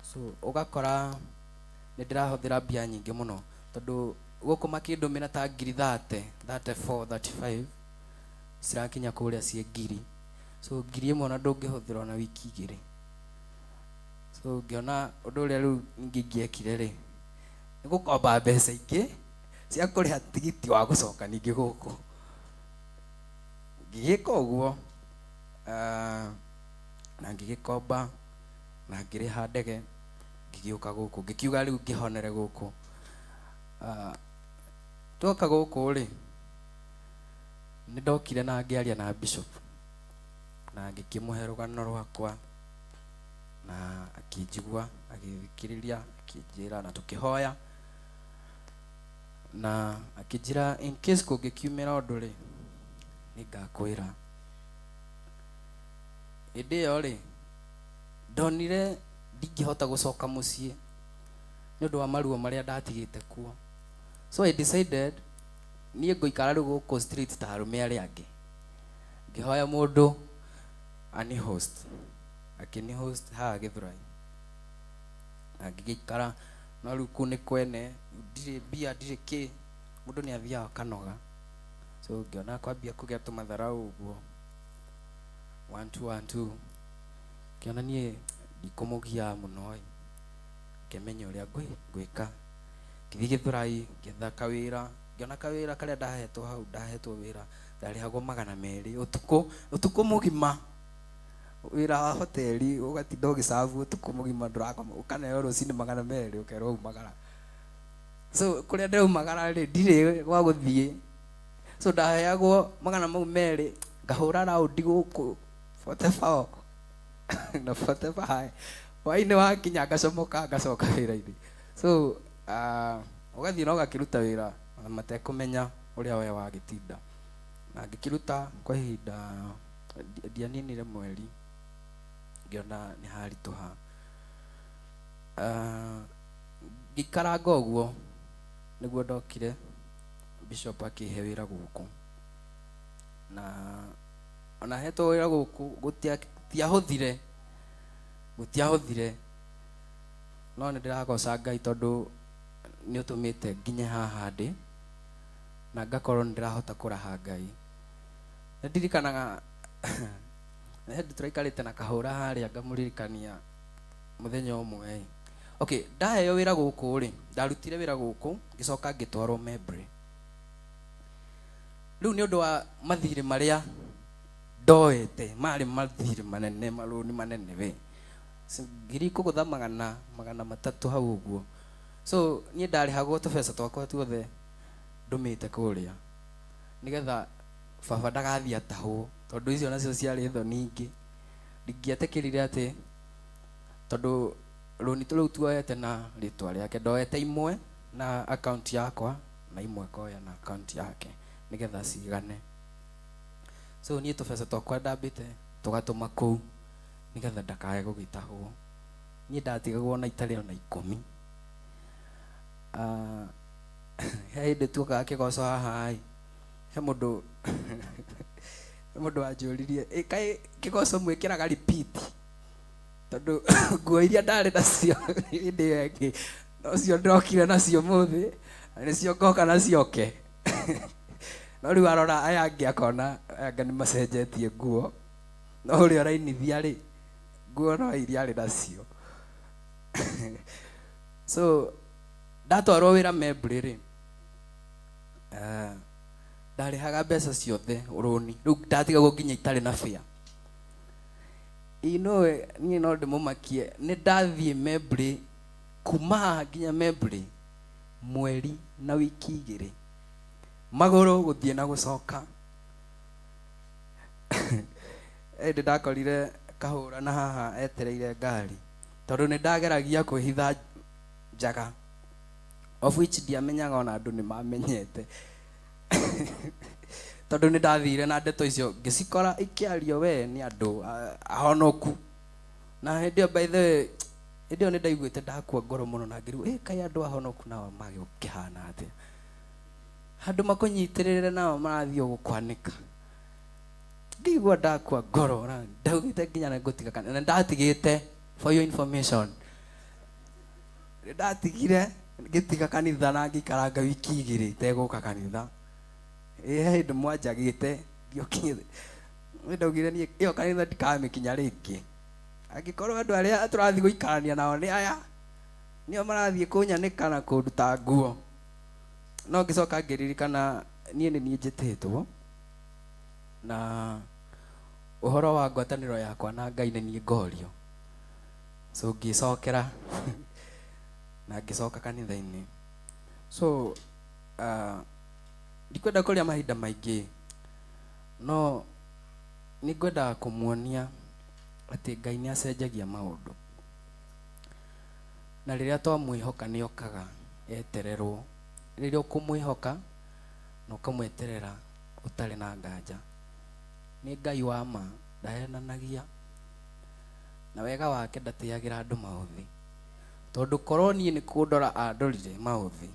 So ũgakora nĩ ndĩrahũthĩra mbia nyingĩ mũno tondũ gũkũ makĩndũmĩra ta ngiri 30, 34, 35 cirakinya kũrĩa ciĩ ngiri. So ngiri ĩmwe ona ndũngĩhũthĩra ona wiki igĩrĩ. So ngĩona ũndũ ũrĩa rĩu ningĩ ingĩekire rĩ, nĩ gũkomba mbeca ingĩ cia kũrĩha tigiti wa gũcoka ningĩ gũkũ. Ngĩgĩka ũguo, na ngĩgĩkomba na ngĩrĩha ndege ngĩgĩũka gũkũ, ngĩkiuga rĩu ngĩhonere gũkũ. Twoka gũkũ rĩ, nĩ ndokire na ngĩaria na bishop na ngĩkĩmũhe rũgano rwakwa, na akĩnjigua, agĩthikĩrĩria, akĩnjĩra na tũkĩhoya, na akĩnjĩra in case kũngĩkiumĩra ũndũ rĩ, nĩngakwĩra. Hĩndĩ ĩyo rĩ, ndonire ndingĩhota gũcoka mũciĩ nĩ ũndũ wa maruo marĩa ndatigĩte kuo. So I decided niĩ ngũikara rĩu gũkũ street ta arũme arĩa angĩ. Ngĩhoya mũndũ ani host, akĩni host haha Gĩthũrai, na ngĩgĩikara. No rĩu kũu nĩ kwene, ndirĩ mbia, ndirĩ kĩ, mũndũ nĩ athiaga akanoga. So ngĩona kwambia kũgĩa tũmatharau ũguo, 1 2 1 2, ngĩona niĩ ndikũmũgia mũno ĩ, ngĩmenya ũrĩa ngwĩka. Ngĩthiĩ Gĩthũrai ngĩetha kawĩra, ngĩona kawĩra karĩa ndahetwo hau, ndahetwo wĩra ndarĩhagwo 200 ũtukũ, ũtukũ mũgima. Wĩra wa hoteli ũgatinda ũgĩcabu ũtukũ mũgima, ndũrakoma, ũkaneo rũcinĩ 200 ũkerwo umagara. So kũrĩa ndĩraumagara rĩ, ndirĩ gwa gũthiĩ. So ndaheagwo 200 ngahũra raundi gũkũ 44 na 45, hwaĩ-inĩ wakinya ngacomoka ngacoka wĩra-inĩ. So ũgathiĩ na ũgakĩruta wĩra ona matekũmenya ũrĩa we wagĩtinda. Na ngĩkĩruta kwa ihinda ndianinire mweri, ngĩona nĩ haritũha. Ngĩikaranga ũguo Nĩguo ndokire bishop akĩhe wĩra gũkũ, na ona hetwo wĩra gũkũ gũtiahũthire, gũtiahũthire, no nĩ ndĩragoca Ngai tondũ nĩ ũtũmĩte nginye haha ndĩ na ngakorwo nĩ ndĩrahota kũraha Ngai. Nĩ ndirikanaga hĩndĩ tũraikarĩte na kahũra harĩa ngamũririkania mũthenya ũmwe. Okay, ndaheo wĩra gũkũ rĩ, ndarutire wĩra gũkũ ngĩcoka ngĩtwarwo Membre. Rĩu nĩ ũndũ wa mathirĩ marĩa ndoete marĩ mathirĩ manene, marũni manene we, ngiri kũgũtha magana matatũ hau ũguo. So niĩ ndarĩhagwo tũbeca twakwa tuothe ndũmĩte kũrĩa nĩgetha baba ndagathiĩ atahwo, tondũ icio nacio ciarĩ thoni ingĩ. Ndingĩetĩkĩrire atĩ tondũ rũni rũu tuoete na rĩtwa rĩake, ndoete imwe na account yakwa na imwe ngoya na account yake nĩgetha cigane. So niĩ tũbeca twakwa ndambĩte tũgatũma kũu nĩgetha ndakae gũgĩtahwo. Niĩ ndatigagwo na itarĩ ona 10. He hĩndĩ tuokaga kĩgoco haha ĩ, he mũndũ wanjũririe, ĩ kaĩ kĩgoco mwĩkĩraga repeat? Tondũ nguo iria ndarĩ nacio hĩndĩ ĩyo ĩngĩ nocio ndĩrokire nacio mũthĩ, na nĩcio ngoka nacioke. No rĩu arora aya angĩ akona aya angĩ nĩ macenjetie nguo, no ũrĩa ũrainithia rĩ, nguo no iria arĩ nacio. So ndatwarwo wĩra Membre rĩ, ndarĩhaga mbeca ciothe rũni, rĩu ndatigagwo nginya itarĩ na bĩa. Inowe niĩ no ndĩmũmakie, nĩ ndathiĩ Membre kuma haha nginya Membre mweri na wiki igĩrĩ, magũrũ gũthiĩ na gũcoka. Ĩndĩ ndakorire kahũra na haha etereire ngari, tondũ nĩ ndageragia kwĩhitha njaga, of which ndiamenyaga ona andũ nĩ mamenyete. Tondũ nĩ ndathire na ndeto icio ngĩcikora ikĩario we nĩ andũ ahonoku. Na hĩndĩ ĩyo by the way, hĩndĩ ĩyo nĩ ndaiguĩte ndakua ngoro mũno na ngĩrigwo, kaĩ andũ ahonoku nao magĩkĩhana atĩa? Handũ makũnyitĩrĩre nao marathiĩ gũkwanĩka. Ngĩigua ndakua ngoro na ndaugĩte nginya nĩ ngũtiga kanitha, na ndatigĩte, for your information. Nĩ ndatigire ngĩtiga kanitha na ngĩikaranga wiki igĩrĩ itegũka kanitha. Ĩ he hĩndĩ mwanjagĩte ndiokire. Nĩ ndaugire niĩ ĩyo kanitha ndikamĩkinya rĩngĩ. Angĩkorwo andũ arĩa tũrathiĩ gũikarania nao nĩ aya, nĩo marathiĩ kũnyanĩka na kũnduta nguo. No ngĩcoka ngĩririkana niĩ nĩ niĩ njĩtĩtwo, na ũhoro wa ngwatanĩro yakwa na Ngai nĩ niĩ ngorio. So ngĩcokera na ngĩcoka kanitha-inĩ. So ndikwenda kũrĩa mahinda maingĩ, no nĩ ngwendaga kũmuonia atĩ Ngai nĩ acenjagia maũndũ. Na rĩrĩa twamwĩhoka nĩ okaga etererwo. Rĩrĩa ũkũmwĩhoka na ũkamweterera ũtarĩ na nganja. Nĩ Ngai wa ma, ndahenanagia. Na wega wake ndatĩagĩra andũ maũthĩ. Tondũ korwo niĩ nĩ kũndora andorire maũthĩ,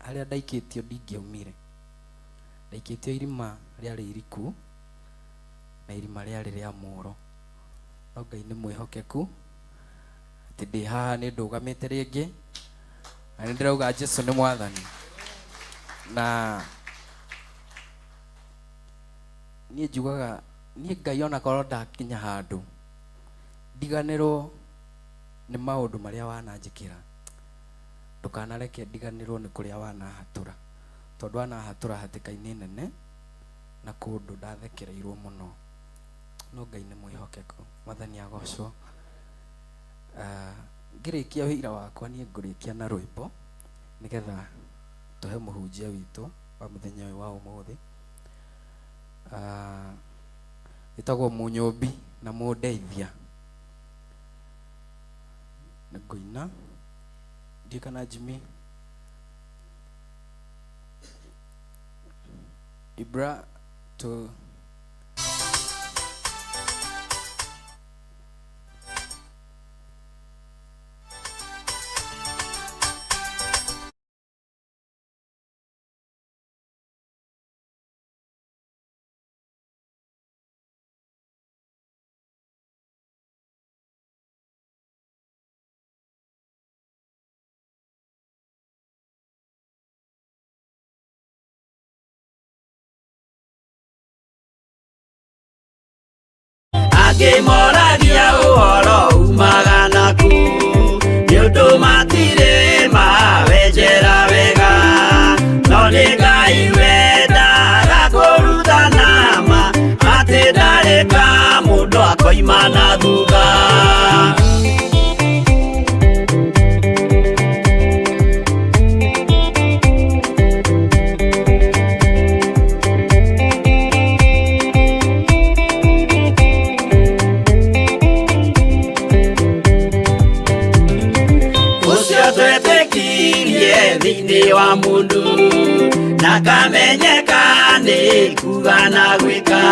harĩa ndaikĩtio ndingĩaumire. Ndaikĩtio irima rĩarĩ iriku na irima rĩarĩ rĩa mũro. No Ngai nĩ mwĩhokeku atĩ ndĩ haha nĩ ndũgamĩte rĩngĩ na nĩ ndĩrauga Jesu nĩ mwathani. Na niĩ njugaga niĩ Ngai onakorwo ndakinya handũ ndiganĩrwo nĩ maũndũ marĩa wananjĩkĩra, ndũkanareke ndiganĩrwo nĩ kũrĩa wanahatũra, tondũ wanahatũra hatĩka-inĩ nene na kũndũ ndathekereirwo mũno. No Ngai nĩ mwĩhokeku, mwathani agocwo. Ngĩrĩkia wĩira wakwa niĩ ngũrĩkia na rwĩmbo nĩgetha tũhe mũhunjia witũ wa mũthenya ũyũ wa ũmũthĩ. Ĩtagwo Mũnyũmbi na Mũndeithia. Nĩ ngũina ndiũĩ kana Jimmy Ibra to Angĩ moragia ũhoro umaga naku nĩ ũndũ matirĩ mawenjera wega no nĩ Ngai wendaga kũrutana ma atĩ ndarĩ ka mũndũ akoima na thutha. Ũcio twetĩkirie thĩinĩ wa mũndũ na kamenyeka nĩ kuga na gwĩka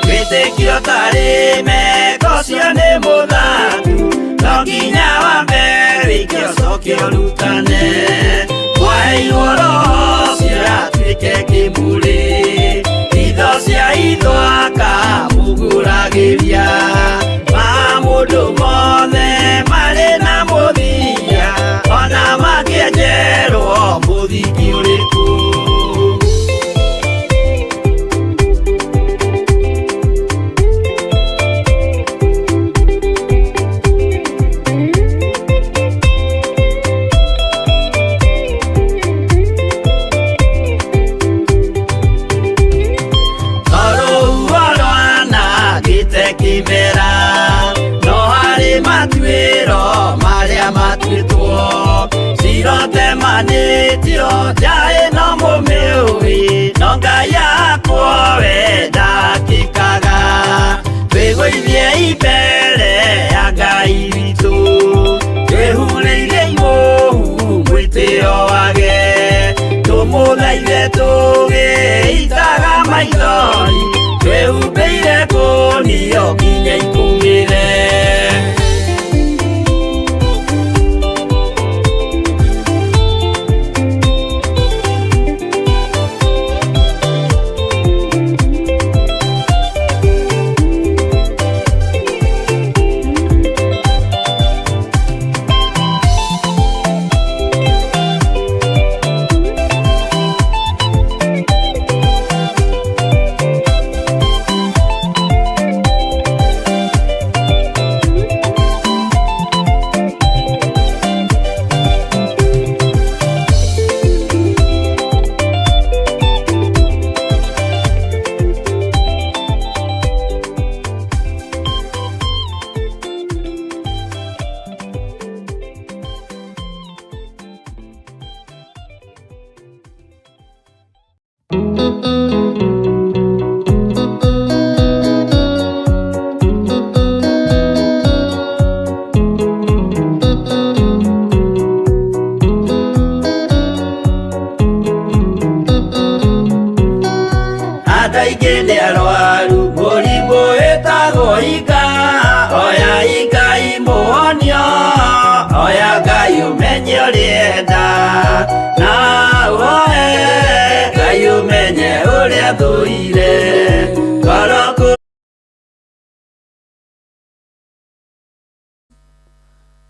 wĩtĩkio tarĩ meko ũcio nĩ mũthatu no nginya wambe wĩke ũcoke ũrutane mwaheirwo roho ũcio atuĩke kĩmũrĩ itho cia itho akamũgũragĩria ma mũndũ mothe marĩ na mũthia ona mangĩenjerwo mũthingi ũrĩkũ. Kimera no harĩ matuĩro marĩa matuĩtwo cirotemanĩtio nja ĩno mũmĩũĩ no Ngai akwo we ndakĩkaga twĩgũithie imbere ya Ngai witũ twĩhurĩire imũhu mwĩtĩo wage tũmũthaithe tũgĩitaga maithori twĩhumbĩire kũnio nginya ikũmĩre.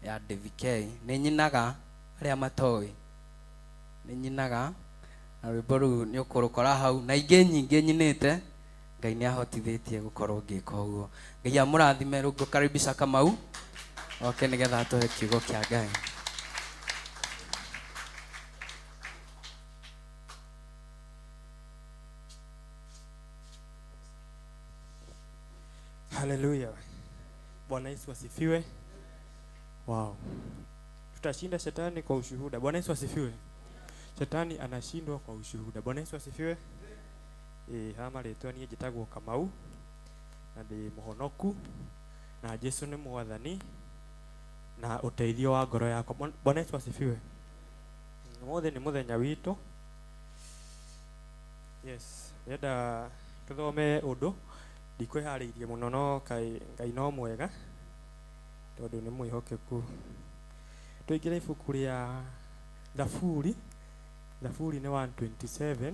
Ya DVK nĩ nyinaga arĩa matoĩ nĩ nyinaga na rwĩmbo rũu nĩ ũkũrũkora hau na ingĩ nyingĩ nyinĩte Ngai nĩ ahotithĩtie gũkorwo ngĩka ũguo. Ngai amũrathime. Rĩu ngũkaribisha Kamau oke nĩgetha atũhe kiugo kĩa Ngai. Haleluya. Bwana Yesu asifiwe. Wow. Tutashinda shetani kwa ushuhuda. Bwana Yesu asifiwe. Shetani anashindwa kwa ushuhuda. Bwana Yesu asifiwe. Hama rĩtwa niĩ njĩtagwo Kamau na ndĩ mũhonoku na Jesu nĩ mwathani na ũteithio wa ngoro yakwa. Bwana Yesu asifiwe. Ũmũthĩ nĩ mũthenya witũ. Yes, ndĩrenda tũthome ũndũ ndikwĩharĩirie mũno no Ngai no mwega tondũ nĩ mwĩhokeku. Tũingĩre ibuku rĩa Thaburi. Thaburi nĩ 127.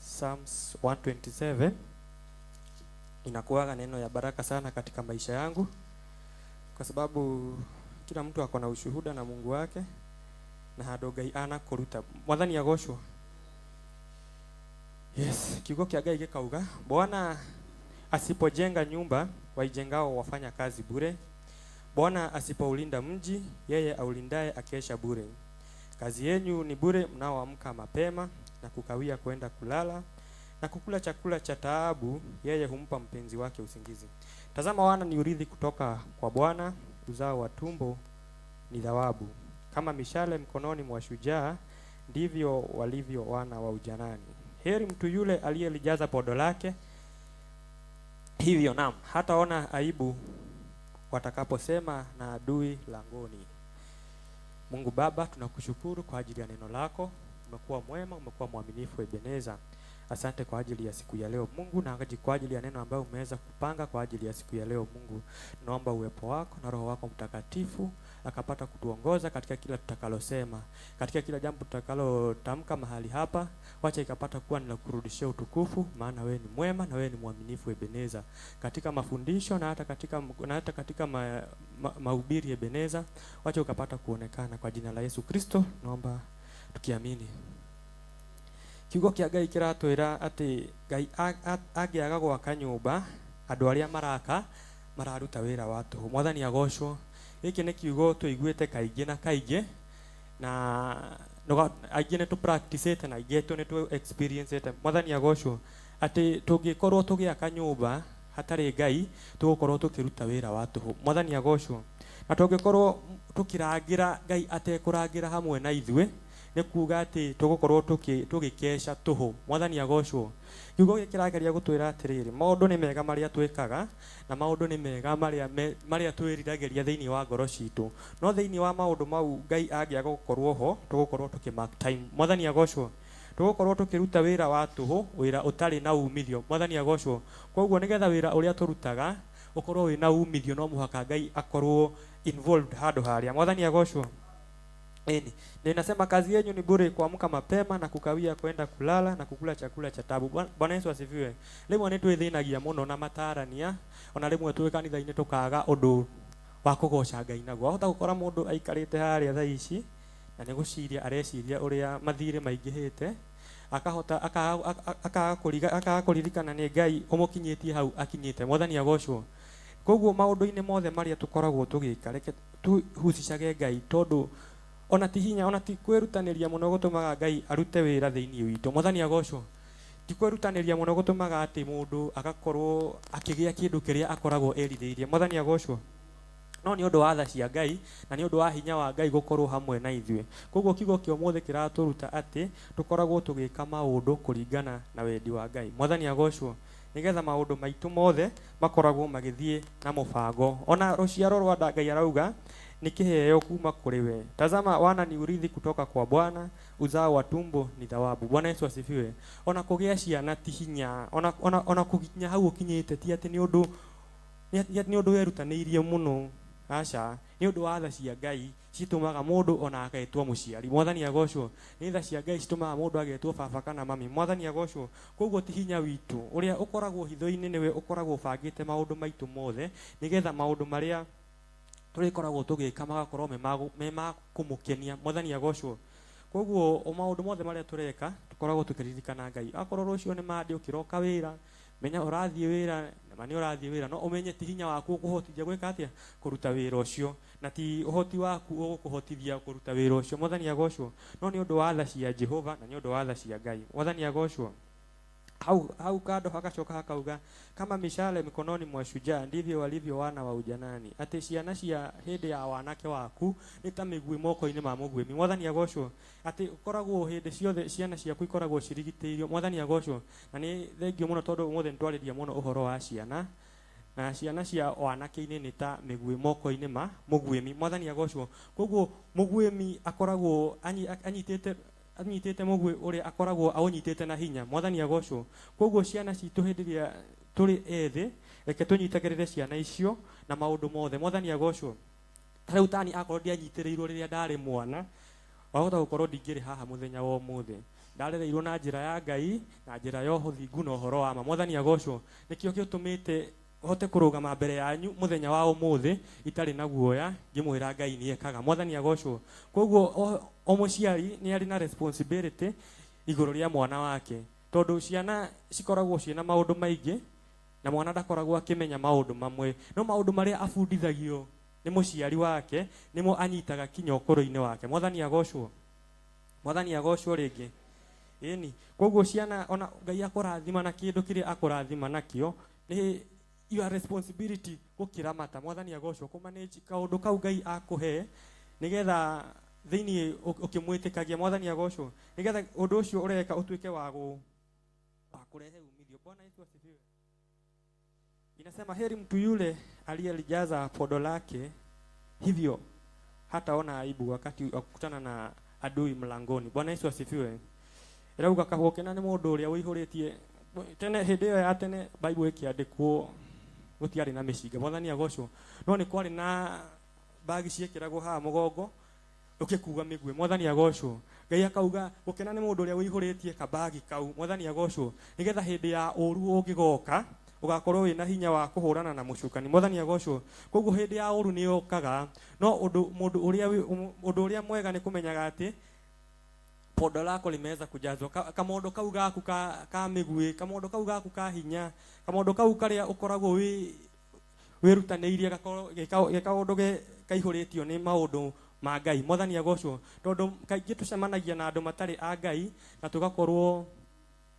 Psalms 127 inakuwaga neno ya baraka sana katika maisha yangu, kwa sababu kila mtu ako na ushuhuda na Mungu wake na handũ Ngai anakũruta. Mwathani agocwo. Yes, kiugo kĩa Ngai gĩkauga Bwana asipojenga nyumba, waijengao wafanya kazi bure. Bwana asipoulinda mji, yeye aulindaye akesha bure. Kazi yenyu ni bure mnaoamka mapema na kukawia kwenda kulala na kukula chakula cha taabu, yeye humpa mpenzi wake usingizi. Tazama, wana ni urithi kutoka kwa Bwana, uzao wa tumbo ni thawabu. Kama mishale mkononi mwa shujaa, ndivyo walivyo wana wa ujanani. Heri mtu yule aliyelijaza podo lake hivyo, naam, hataona aibu watakaposema na adui langoni. Mungu Baba, tunakushukuru kwa ajili ya neno lako. Umekuwa mwema, umekuwa mwaminifu Ebeneza. Asante kwa ajili ya siku ya leo Mungu, na kwa ajili ya neno ambayo umeweza kupanga kwa ajili ya siku ya leo Mungu. Naomba uwepo wako na Roho wako Mtakatifu akapata kutuongoza katika kila tutakalosema, katika kila jambo tutakalotamka mahali hapa, wacha ikapata kuwa ni la kurudishia utukufu, maana wewe ni mwema na wewe ni mwaminifu Ebeneza. Katika mafundisho na hata katika mahubiri Ebeneza, wacha ukapata kuonekana kwa jina la Yesu Kristo, naomba tukiamini. Kiugo kia Ngai kiratwira ati Ngai angĩaga gwaka nyũmba, andũ arĩa maraka mararuta wĩra wa tũhũ. Mwathani agocwo. Gĩkĩ nĩ kiugo tũiguĩte kaingĩ na kaingĩ, na aingĩ nĩ tũ-practicĩte na aingĩ aitũ nĩ tũ-experiencĩte. Mwathani agocwo atĩ tũngĩkorwo tũgĩaka nyũmba hatarĩ Ngai, tũgũkorwo tũkĩruta wĩra wa tũhũ. Mwathani agocwo. Na tũngĩkorwo tũkĩrangĩra Ngai atekũrangĩra hamwe na ithuĩ, nĩ kuga atĩ tũgũkorwo tũgĩkeca tũhũ. Mwathani agocwo. Kiugo gĩkĩ kĩrageria gũtwĩra atĩrĩrĩ, maũndũ nĩ mega marĩa twĩkaga na maũndũ nĩ mega marĩa twĩriragĩria thĩinĩ wa ngoro citũ, no thĩinĩ wa maũndũ mau Ngai angĩaga gũkorwo ho, tũgũkorwo tũkĩ mark time. Mwathani agocwo. Tũgũkorwo tũkĩruta wĩra wa tũhũ, wĩra ũtarĩ na umithio. Mwathani agocwo. Koguo nĩgetha wĩra ũrĩa tũrutaga ũkorwo wĩna umithio, no mũhaka Ngai akorwo involved handũ harĩa. Mwathani agocwo. Eni, ninasema kazi yenyu ni bure kuamka mapema na kukawia kwenda kulala na kukula chakula cha tabu. Bwana Yesu asifiwe. Rimwe ni twithinagia muno na matarania, ona rimwe twi kanitha-inĩ tukaga undu wa kugoca Ngai naguo. Wahota gukora mundu aikarite haria thaa ici na nĩ guciria areciria uria mathirĩ maingĩhĩte, akahota akaga kũririkana nĩ Ngai ũmũkinyĩtie hau akinyĩte. Mwathani agocwo. Koguo maũndũ-inĩ mothe marĩa tũkoragwo tũgĩka, reke tuhusicage Ngai, tondũ ona ti hinya, ona ti kwĩrutanĩria mũno gũtũmaga Ngai arute wĩra thĩinĩ witũ. Mwathani agocwo. Ti kwĩrutanĩria mũno gũtũmaga atĩ mũndũ agakorwo akĩgĩa kĩndũ kĩrĩa akoragwo erirĩirie. Mwathani agocwo. No nĩ ũndũ wa tha cia Ngai na nĩ ũndũ wa hinya wa Ngai gũkorwo hamwe na ithuĩ. Koguo kiugo kĩa ũmũthĩ kĩratũruta atĩ tũkoragwo tũgĩka maũndũ kũringana na wendi wa Ngai. Mwathani agocwo. Nĩgetha maũndũ maitũ mothe makoragwo magĩthiĩ na mũbango. Ona rũciaro rwa nda Ngai arauga ni kiheo kuma kuri we. Tazama, wana ni urithi kutoka kwa Bwana, uzao wa tumbo ni thawabu. Bwana Yesu asifiwe. Ona kũgĩa ciana ti hinya, ona kũginya hau ũkinyĩte ti atĩ nĩ ũndũ werutanĩirie mũno. Aca, nĩ ũndũ wa tha cia Ngai citũmaga mũndũ ona agetwo mũciari. Mwathani agocwo. Nĩ tha cia Ngai citũmaga mũndũ agetwo baba kana mami. Mwathani agocwo. Koguo ti hinya witũ ũrĩa ũkoragwo hitho-inĩ nĩwe ũkoragwo ũbangĩte maũndũ maitũ mothe, nĩgetha maũndũ marĩa tũrĩkoragwo tũgĩka magakorwo me ma kũmũkenia. Mwathani agocwo. Koguo o maũndũ mothe marĩa tũreka tũkoragwo tũkĩririkana Ngai. Akorwo rũciũ nĩ Monday ũkĩroka wĩra, menya ũrathiĩ wĩra, na nĩ ũrathiĩ wĩra, no ũmenye ti hinya waku ũkũhotithia gwĩka atĩa, kũruta wĩra ũcio, na ti ũhoti waku ũgũkũhotithia kũruta wĩra ũcio. Mwathani agocwo. No nĩ ũndũ wa tha cia Jehova na nĩ ũndũ wa tha cia Ngai. Mwathani agocwo. Hau kando hakacoka hakauga kama mishale mikononi mwa shujaa ndivyo walivyo wana wa ujanani. Ati ciana cia hindi ya wanake waku ni ta mĩguĩ moko-inĩ ma mũguĩmi. Mwathani agocwo. Ati ũkoragwo hĩndĩ ciothe ciana ciaku ikoragwo cirigitĩirio. Mwathani agocwo. Na nĩ thengio mũno tondũ ũmũthĩ nĩtwarĩria mũno ũhoro wa ciana, na ciana cia wanake-inĩ nĩ ta mĩguĩ moko-inĩ ma mũguĩmi. Mwathani agocwo. Koguo mũguĩmi akoragwo anyitĩte mũguĩ ũrĩa akoragwo aũnyitĩte na hinya. Mwathani agocwo. Koguo ciana citũ hĩndĩ ĩrĩa tũrĩ ethĩ, reke tũnyitagĩrĩre ciana icio na maũndũ mothe. Mwathani agocwo. Ta rĩu tani akorwo ndianyitĩrĩirwo rĩrĩa ndarĩ mwana, wahota gũkorwo ndingĩrĩ haha mũthenya wa ũmũthĩ. Ndarereirwo na njĩra ya Ngai, na njĩra ya ũthingu na ũhoro wa ma. Mwathani agocwo. Nĩkĩo gĩtũmĩte hote kũrũgama mbere yanyu mũthenya wa ũmũthĩ itarĩ na guoya, ngĩmwĩra Ngai nĩ ekaga. Mwathani agocwo. Koguo o mũciari nĩ arĩ na responsibility igũrũ rĩa mwana wake, tondũ ciana cikoragwo ciĩna maũndũ maingĩ Na mwana ndakoragwo akĩmenya maũndũ mamwe, no maũndũ marĩa abundithagio nĩ mũciari wake nĩmo anyitaga kinya ũkũrũ-inĩ wake. Mwathani agocwo. Mwathani agocwo rĩngĩ. Ĩni, koguo ciana ona Ngai akũrathima na kĩndũ kĩrĩa akũrathima nakĩo nĩ your responsibility gũkĩramata. Mwathani agocwo, kũmanage kaũndũ kau Ngai akũhe nĩgetha thĩinĩ ũkĩmwĩtĩkagia. Mwathani agocwo, nĩgetha ũndũ ũcio ũreka ũtuĩke wa kũrehe umithio. Bwana Yesu asifiwe. Inasema heri mtu yule aliyelijaza podo lake, hivyo hataona aibu wakati wa kukutana na adui mlangoni. Bwana Yesu asifiwe. Ĩrauga kahũkena nĩ mũndũ ũrĩa ũihũrĩtie. Tene hĩndĩ ĩyo ya tene Bible ĩkĩandĩkwo gũtiarĩ na mĩcinga. Mwathani agocwo. No nĩ kwarĩ na bagi ciĩkĩragwo haha mũgongo ũkĩkuua mĩguĩ. Mwathani agocwo. Ngai akauga gũkena nĩ mũndũ ũrĩa ũihũrĩtie kabagi kau. Mwathani agocwo, nĩgetha hĩndĩ ya ũru ũngĩgoka ũgakorwo wĩna hinya wa kũhũrana na mũcukani. Mwathani agocwo. Koguo hĩndĩ ya ũru nĩ yũkaga, no ũndũ mũndũ ũrĩa ũndũ ũrĩa mwega nĩ kũmenyaga atĩ pondo lako limeweza kujazwa. Kamondo kau gaku ka mĩguĩ, kamondo kau gaku ka hinya, kamondo kau karĩa ũkoragwo wĩrutanĩirie gakorwo gĩ kaũndũ kaihũrĩtio nĩ maũndũ ma Ngai. Mwathani agocwo, tondũ kaingĩ tũcemanagia na andũ matarĩ a Ngai na tũgakorwo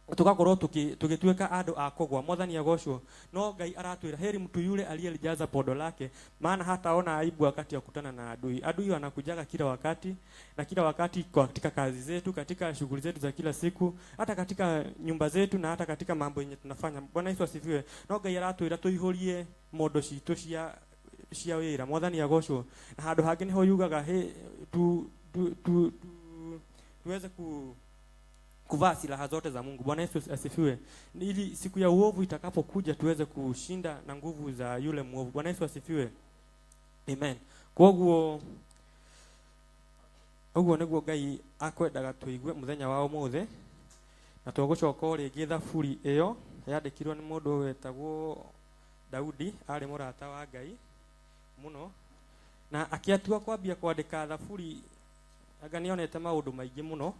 tũgĩtuĩka andũ a kũgwa. Mwathani agocwo. No Ngai aratwĩra heri mtu yule aliyelijaza podo lake, maana hataona aibu wakati wa kukutana na adui. Adui wanakujaga kila wakati na kila wakati, katika kazi zetu, katika shughuli zetu za kila siku, hata katika nyumba zetu na hata katika mambo yenye tunafanya. Bwana Yesu asifiwe. No Ngai aratwĩra tũihũrie mondo citũ cia wĩra. Mwathani agocwo. Na handũ hangĩ nĩho yugaga he tu tuweze kuvaa silaha zote za Mungu. Bwana Yesu asifiwe. Ili siku ya uovu itakapokuja tuweze kushinda na nguvu za yule muovu. Bwana Yesu asifiwe. Amen. Koguo ũguo nĩguo Ngai akwendaga tũigue mũthenya wa ũmũthĩ, na tũgũcoka o rĩngĩ thaburi ĩyo yandĩkirwo nĩ mũndũ wetagwo Daudi, arĩ mũrata wa Ngai mũno, na akĩatua kwambia kwandĩka thaburi anga nĩonete maũndũ maingĩ mũno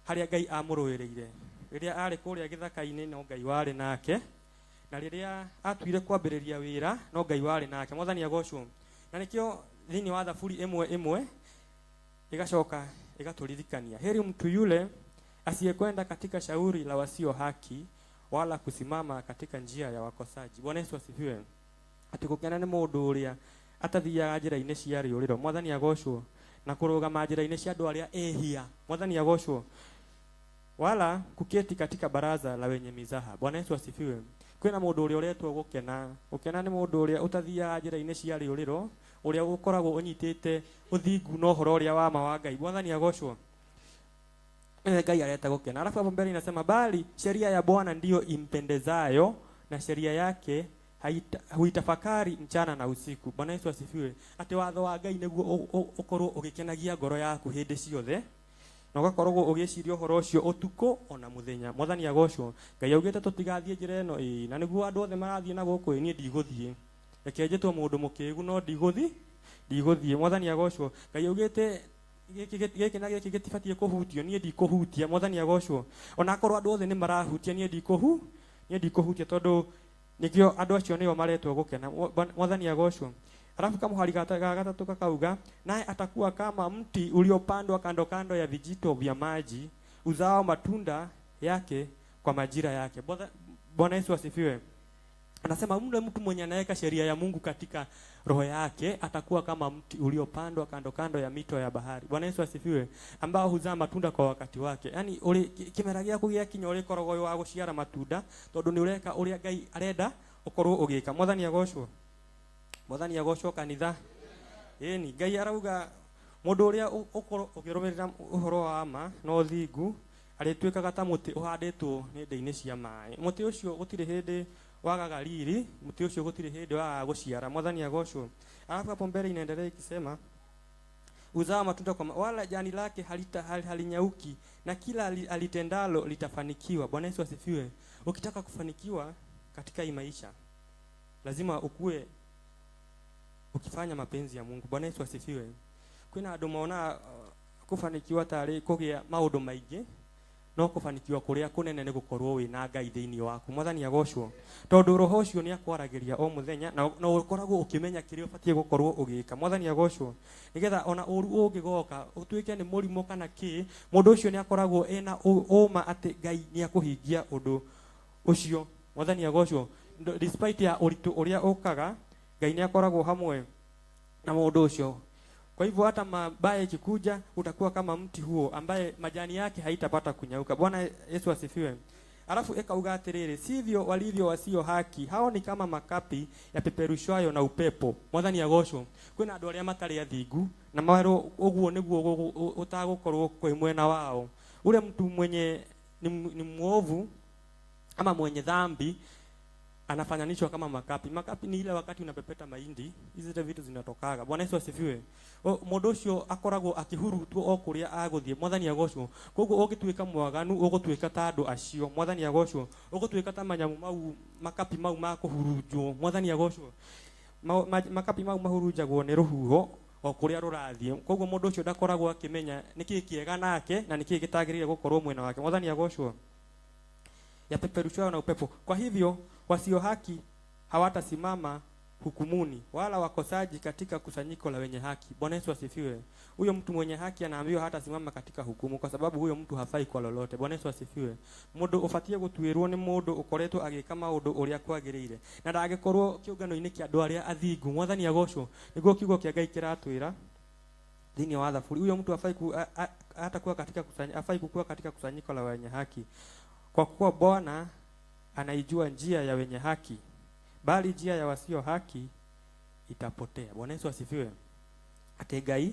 harĩa Ngai amũrũĩrĩire. Rĩrĩa arĩ kũrĩa gĩthaka-inĩ no Ngai warĩ nake, na rĩrĩa atuire kwambĩrĩria wĩra no Ngai warĩ nake. Mwathani agocwo. Na nĩkĩo thĩinĩ wa thaburi ĩmwe ĩmwe ĩgacoka ĩgatũririkania, heri mtu yule asiyekwenda katika shauri la wasio haki, wala kusimama katika njia ya wakosaji. Bwana Yesu asifiwe. Atĩ gũkena nĩ mũndũ ũrĩa atathiaga njĩra-inĩ cia rĩũrĩro. Mwathani agocwo. Na kũrũgama njĩra-inĩ cia andũ arĩa ehia. Mwathani agocwo. Wala kuketi katika baraza la wenye mizaha. Bwana Yesu asifiwe. Kwĩna mũndũ ũrĩa ũretwo gũkena. Gũkena nĩ mũndũ ũrĩa ũtathiaga njĩra-inĩ cia rĩũrĩro, ũrĩa ũkoragwo ũnyitĩte ũthingu na ũhoro ũrĩa wa ma wa Ngai. Mwathani agocwo. Ngai areta gũkena. Alafu hapo mbele inasema bali sheria ya Bwana ndiyo impendezayo, na sheria yake huitafakari mchana na usiku. Bwana Yesu asifiwe. Atĩ watho wa Ngai nĩguo ũkorwo ũgĩkenagia ngoro yaku hĩndĩ ciothe, na ũgakoragwo ũgĩciria ũhoro ũcio ũtukũ ona mũthenya. Mwathani agocwo. Ngai augĩte tũtigathiĩ njĩra ĩno ĩĩ, na nĩguo andũ othe marathiĩ na gũkũ ĩĩ, niĩ ndigũthiĩ. Reke njĩtwo mũndũ mũkĩgu no ndigũthiĩ. Mwathani agocwo. Ngai augĩte gĩkĩ na gĩkĩ gĩtibatiĩ kũhutio, niĩ ndikũhutia. Mwathani agocwo. Ona akorwo andũ othe nĩ marahutia, niĩ ndikũhutia, tondũ nĩkĩo andũ acio nĩo maretwo gũkena. Mwathani agocwo. Alafu kamuhari ga gatatũ kakauga, naye atakuwa kama mti uliopandwa kando kando ya vijito vya maji, uzao matunda yake kwa majira yake. Bwana Yesu asifiwe. Anasema yule mtu mwenye anaweka sheria ya Mungu katika roho yake atakuwa kama mti uliopandwa kando kando ya mito ya bahari. Bwana Yesu asifiwe. Ambao huzaa matunda kwa wakati wake. Yaani uri kimera gĩaku gĩakinya ũrĩkoragwo wĩ wa gũciara matunda, tondũ nĩ ũreka ũrĩa Ngai arenda ũkorwo ũgĩka. Mwathani agocwo. Mwathani agocwo kanitha. Ĩni Ngai arauga mũndũ ũrĩa ũkorwo ũkĩrũmĩrĩra ũhoro wa ma na ũthingu arĩtuĩkaga ta mũtĩ ũhandĩtwo nenda-inĩ cia maĩ. Mũtĩ ũcio gũtirĩ hĩndĩ wagaga riri, mũtĩ ũcio gũtirĩ hĩndĩ wagaga gũciara. Mwathani agocwo. Alafu hapo mbele inaendelea ikisema uzao matunda kwa wala jani lake halinyauki, na kila alitendalo litafanikiwa. Bwana Yesu asifiwe. Ukitaka kufanikiwa katika hii maisha lazima ukue ukifanya mapenzi ya Mungu. Bwana Yesu asifiwe. Kwina andu mona kufanikiwa tari kugia maundu maingi, No kũbanikiwa kũrĩa kũnene nĩ gũkorwo wĩna Ngai thĩinĩ waku. Mwathani agocwo, tondũ roho ũcio nĩ akwaragĩria o mũthenya na ũkoragwo ũkĩmenya kĩrĩa ũbatiĩ gũkorwo ũgĩka. Mwathani agocwo, nĩgetha ona ũru ũngĩgoka ũtuĩke nĩ mũrimũ kana kĩ, mũndũ ũcio nĩ akoragwo ena ũma atĩ Ngai nĩ akũhingia ũndũ ũcio. Mwathani agocwo, despite ya ũritũ ũrĩa ũkaga, Ngai nĩ akoragwo hamwe na mũndũ ũcio. Kwa hivyo hata mabaya ikikuja, utakuwa kama mti huo ambaye majani yake haitapata kunyauka. Bwana Yesu asifiwe. Alafu ekauga atiriri, sivyo walivyo wasio haki, hao ni kama makapi yapeperushwayo na upepo. Mwathani agocwo. Kwĩna andũ arĩa matarĩ athingu na marwo ũguo nĩguo ũtagũkorwo kwĩ mwena wao. Ule mtu mwenye ni mwovu ama mwenye dhambi anafananishwa kama makapi. Makapi ni ile wakati unapepeta mahindi, hizi zile vitu zinatokaga. Bwana Yesu asifiwe. Mũndũ ũcio akoragwo akĩhurutwo o kũrĩa agũthiĩ. Mwathani agocwo. Koguo ũngĩtuĩka mwaganu, ũgũtuĩka ta andũ acio. Mwathani agocwo. Ũgũtuĩka ta manyamu mau, makapi mau ma kũhurunjwo. Mwathani agocwo. Makapi mau mahurunjagwo nĩ rũhuho o kũrĩa rũrathiĩ. Koguo mũndũ ũcio ndakoragwo akĩmenya nĩkĩĩ kĩega nake na nĩkĩĩ gĩtagĩrĩire gũkorwo mwena wake. Mwathani agocwo. Yapeperushwa na upepo. Kwa hivyo wasio haki hawatasimama hukumuni, wala wakosaji katika kusanyiko la wenye haki. Bwana Yesu asifiwe. Huyo mtu mwenye haki anaambiwa hatasimama katika hukumu, kwa sababu huyo mtu hafai kwa lolote. Bwana Yesu asifiwe. Mundu ubatie gutuirwo ni mundu ukoretwo agika maundu uria kwagiriire, na ndangĩkorwo kĩũngano-inĩ kĩa andũ arĩa athingu. Mwathani agocwo. Nĩguo kiugo kĩa Ngai kĩratwĩra thĩinĩ wa Thaburi, huyo mtu hafai hatakuwa katika kusanyiko, hafai kukua katika kusanyiko la wenye haki. Kwa kuwa Bwana anaijua njia ya wenye haki, bali njia ya wasio haki itapotea. Bwana Yesu asifiwe. Atĩ Ngai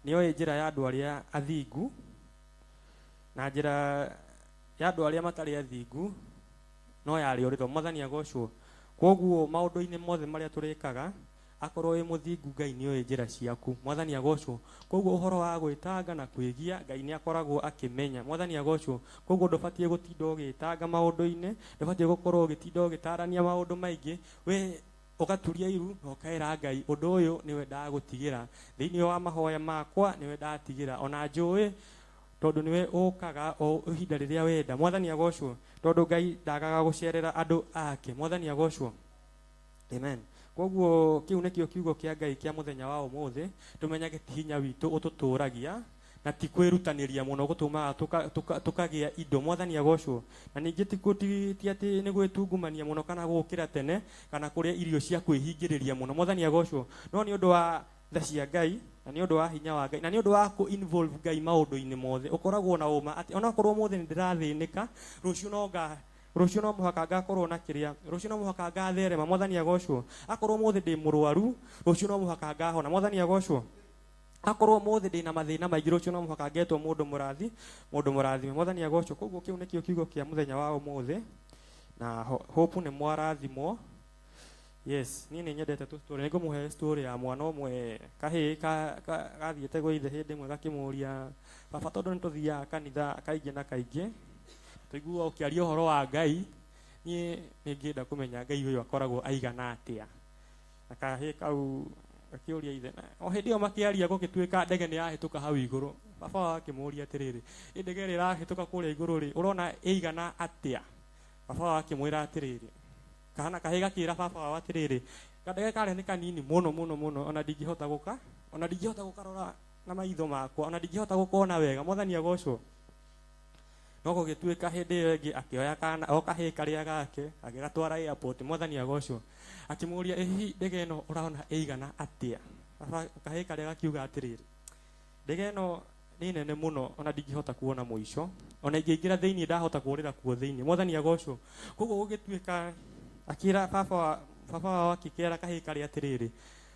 nĩoĩ njĩra ya andũ arĩa athingu na njĩra ya andũ arĩa matarĩ athingu no yarĩũrĩtwo. Mwathani agocwo. Kwoguo maũndũ-inĩ mothe marĩa tũrĩkaga, akorwo wĩ mũthingu, Ngai nĩoĩ njĩra ciaku. Mwathani agocwo. Koguo ũhoro wa gwĩtanga na kwĩgia, Ngai nĩ akoragwo akĩmenya. Mwathani agocwo. Koguo ndũbatiĩ gũtinda ũgĩtanga maũndũ-inĩ, ndũbatiĩ gũkorwo ũgĩtinda ũgĩtarania maũndũ maingĩ. We ũgaturia iru na ũkaĩra Ngai, ũndũ ũyũ nĩwe ndagũtigĩra thĩinĩ wa mahoya makwa, nĩwe ndatigĩra, ona njũĩ tondũ nĩwe ũkaga o ihinda rĩrĩa wenda. Mwathani agocwo, tondũ Ngai ndagaga gũcerera andũ ake. Mwathani agocwo. Amen. Koguo kĩu nĩkĩo kiugo kĩa Ngai kĩa mũthenya wa ũmũthĩ. Tũmenyage ti hinya witũ ũtũtũragia na ti kwĩrutanĩria mũno gũtũmaga tũkagĩa indo. Mwathani agocwo. Na ningĩ ti atĩ nĩ gwĩtungumania mũno kana gũkĩra tene kana kũrĩa irio cia kwĩhingĩrĩria mũno. Mwathani agocwo. No nĩ ũndũ wa tha cia Ngai na nĩ ũndũ wa hinya wa Ngai na nĩ ũndũ wa kũ involve Ngai maũndũ-inĩ mothe, ũkoragwo na ũma atĩ onakorwo ũmũthĩ nĩ ndĩrathĩnĩka, rũciũ no mũhaka ngakorwo na kĩrĩa, rũciũ no mũhaka ngatherema. Mwathani agocwo. Akorwo ũmũthĩ ndĩ mũrwaru, rũciũ no mũhaka ngahona. Mwathani agocwo. Akorwo ũmũthĩ ndĩna mathĩna maingĩ, rũciũ no mũhaka ngetwo mũndũ mũrathi, mũndũ mũrathime. Mwathani agocwo. Koguo kĩu nĩkĩo kiugo kĩa mũthenya wa ũmũthĩ, na hope nĩ mwarathimwo. Yes, niĩ nĩ nyendete tu story. Nĩ ngũmũhe story ya mwana ũmwe kahĩĩ gathiĩte gwa ithe hĩndĩ ĩmwe gakĩmũria, baba, tondũ nĩ tũthiaga kanitha kaingĩ na kaingĩ, tũiguaga ũkĩaria ũhoro wa Ngai, niĩ nĩ ngĩenda kũmenya Ngai ũyũ akoragwo aigana atĩa. Na kahĩĩ kau gakĩũria ithe, na o hĩndĩ ĩyo makĩaria gũgĩtuĩka ndege nĩ yahĩtũka hau igũrũ. Baba wao akĩmũũria atĩrĩrĩ, ĩ ndege ĩrĩa ĩrahĩtũka kũrĩa igũrũ rĩ, ũrona ĩigana atĩa? Baba wao akĩmwĩra atĩrĩrĩ, kana kahĩĩ gakĩra baba wao atĩrĩrĩ, kandege karĩa nĩ kanini mũno mũno mũno, ona ndingĩhota gũka, ona ndingĩhota gũkarora na maitho makwa, ona ndingĩhota gũkona wega. Mwathani agocwo. No gũgĩtuĩka hĩndĩ ĩyo ĩngĩ akĩoya kana o kahĩĩ karĩa gake agĩgatwara airport. Mwathani agocwo. Akĩmũũria, ĩ hihi ndege ĩno ũrona ĩigana atĩa? Baba kahĩĩ karĩa gakiuga atĩrĩrĩ, ndege ĩno nĩ nene mũno, ona ndingĩhota kuona mũico, ona ingĩingĩra thĩinĩ ndahota kũũrĩra kuo thĩinĩ. Mwathani agocwo. Koguo gũgĩtuĩka akĩra baba wao akĩkĩra kahĩĩ karĩa atĩrĩrĩ,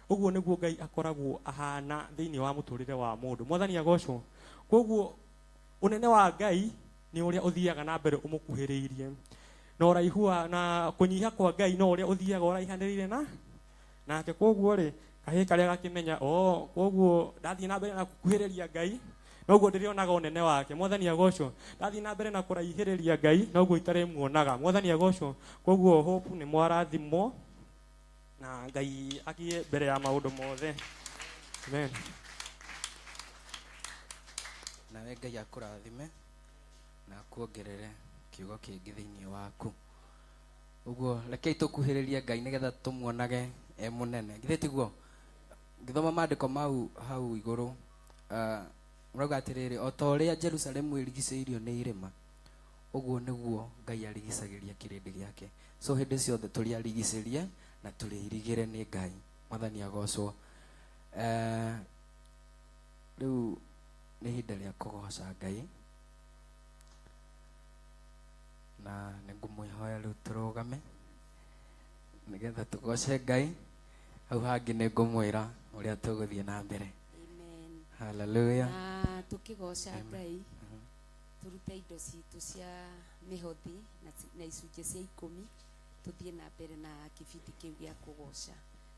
ũguo nĩguo Ngai akoragwo ahana thĩinĩ wa mũtũrĩre wa mũndũ. Mwathani agocwo. Koguo ũnene wa Ngai nĩ ũrĩa ũthiaga na mbere ũmũkuhĩrĩirie, na ũraihu wa, na kũnyiha kwa Ngai no ũrĩa ũthiaga ũraihanĩrĩire na nake. Koguo rĩ, kahĩĩ karĩa gakĩmenya, o koguo ndathiĩ na mbere na gũkuhĩrĩria Ngai noguo ndĩrĩonaga ũnene wake. Mwathani agocwo. Ndathiĩ na mbere na kũraihĩrĩria Ngai noguo itarĩmuonaga. Mwathani agocwo. Koguo hope nĩ mwarathimwo na Ngai akie mbere ya maũndũ mothe. Amen. Nawe Ngai akũrathime. Na akuongerere kiugo kĩngĩ thĩinĩ waku. Ũguo rekei tũkuhĩrĩrie Ngai nĩgetha tũmuonage e mũnene. Githĩ tiguo? Ngĩthoma maandĩko mau hau igũrũ, ũrauga atĩrĩrĩ, o ta ũrĩa Jerusalemu ĩrigicĩirio nĩ irĩma, ũguo nĩguo Ngai arigicagĩria kĩrĩndĩ gĩake. So hĩndĩ ciothe tũrĩ arigicĩrie na tũrĩ airigĩre nĩ Ngai. Mwathani agocwo. Rĩu nĩ ihinda rĩa kũgoca Ngai, na nĩngũmwĩhoya rĩu tũrũgame nĩgetha tũgoce Ngai. Hau hangĩ nĩngũmwĩra ũrĩa tũgũthiĩ na mbere. Amen. Hallelujah. Na tũkĩgoca Ngai, tũrute indo citũ cia mĩhothi na icunjĩ cia 10, tũthiĩ na mbere na kĩbindi kĩu gĩa kũgoca.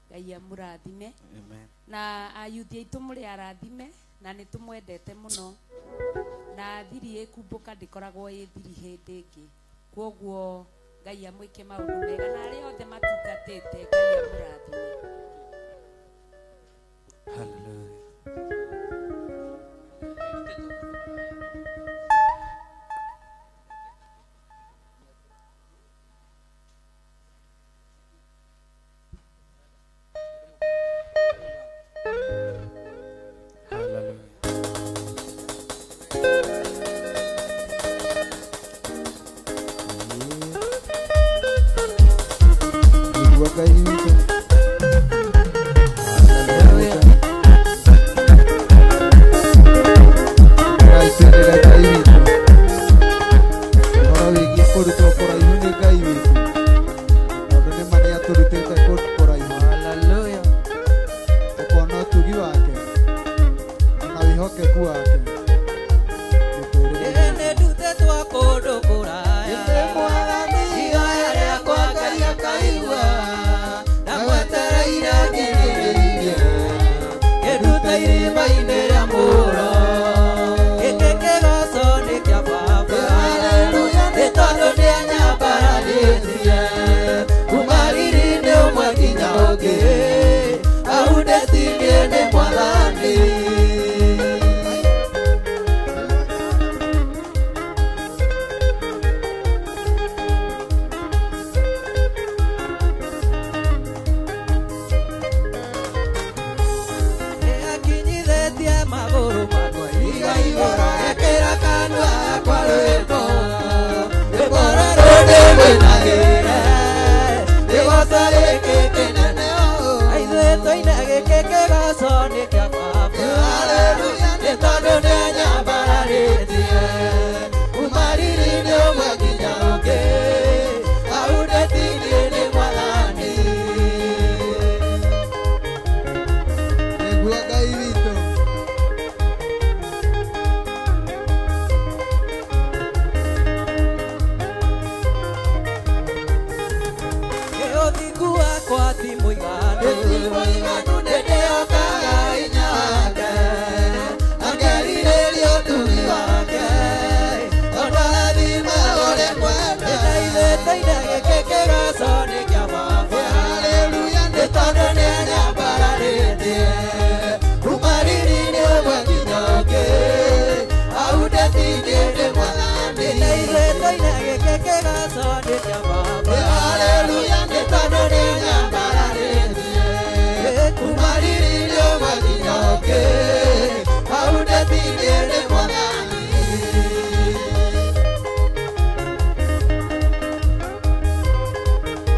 Ngai amũrathime. Amen. Na ayuthi aitũ mũrĩ arathime, na nĩ tũmwendete mũno. Na thiri ĩkumbũka ndĩkoragwo ĩ thiri hĩndĩ ĩngĩ. Kwoguo Ngai amwĩke maũndũ mega, na arĩa othe matungatĩte Ngai amũrathime. Hallelujah. Hallelujah. Nĩguo Ngai witũ. Hallelujah. Ngai twendere Ngai witũ. Ũhoro wĩgiĩ kũrutwo kũraihu nĩ Ngai witũ. Tondũ nĩ ma nĩatũrutĩte kũndũ kũraihu. Hallelujah. Ũkona ũtugi wake na wĩhokeku wake mũtũũrĩre-inĩ. Nĩndutĩtwo kũndũ kũraya. Ihoya rĩakwa Ngai akaigua, na mwetereire ngirĩrĩirie. Kĩndute irima-inĩ rĩa mũro. Gĩkĩ kĩgoco nĩ kĩa baba. Nĩ tondũ nĩanyambararĩtie. Kuma riri-inĩ ũmwe nginya ũngĩ, ahundĩtirie nĩ Mwathani. Nĩakinyithĩtie magũrũ makwa iga igũrũ, ekĩra kanua gakwa rwĩmbo. Rwĩmbo rũrũ ndĩrwinagĩre, rĩgoco gĩkĩ kĩnene ũũ. Ithuĩ tũine gĩkĩ kĩgoco nĩ kĩa baba. Nĩ tondũ nĩanyambararĩtie. Kuma riri-inĩ ũmwe nginya ũngĩ, ahundĩtirie nĩ Mwathani. Nĩguo Ngai witũ. Ũthingu wakwa ti mũiganu, nĩndĩhokaga hinya wake, akerirĩria ũtugi wake, tondũ arathima ũrĩa mwende. Na ithuĩ tũine gĩkĩ kĩgoco nĩ kĩa baba. Nĩ tondũ nĩanyambararĩtie. Kuma riri-inĩ ũmwe nginya ũngĩ, ahundĩtirie nĩ Mwathani. Na ithuĩ tũine gĩkĩ kĩgoco nĩ kĩa baba. Nĩ tondũ nĩanyambararĩtie. Kuma riri-inĩ ũmwe nginya ũngĩ, ahundĩtirie nĩ Mwathani.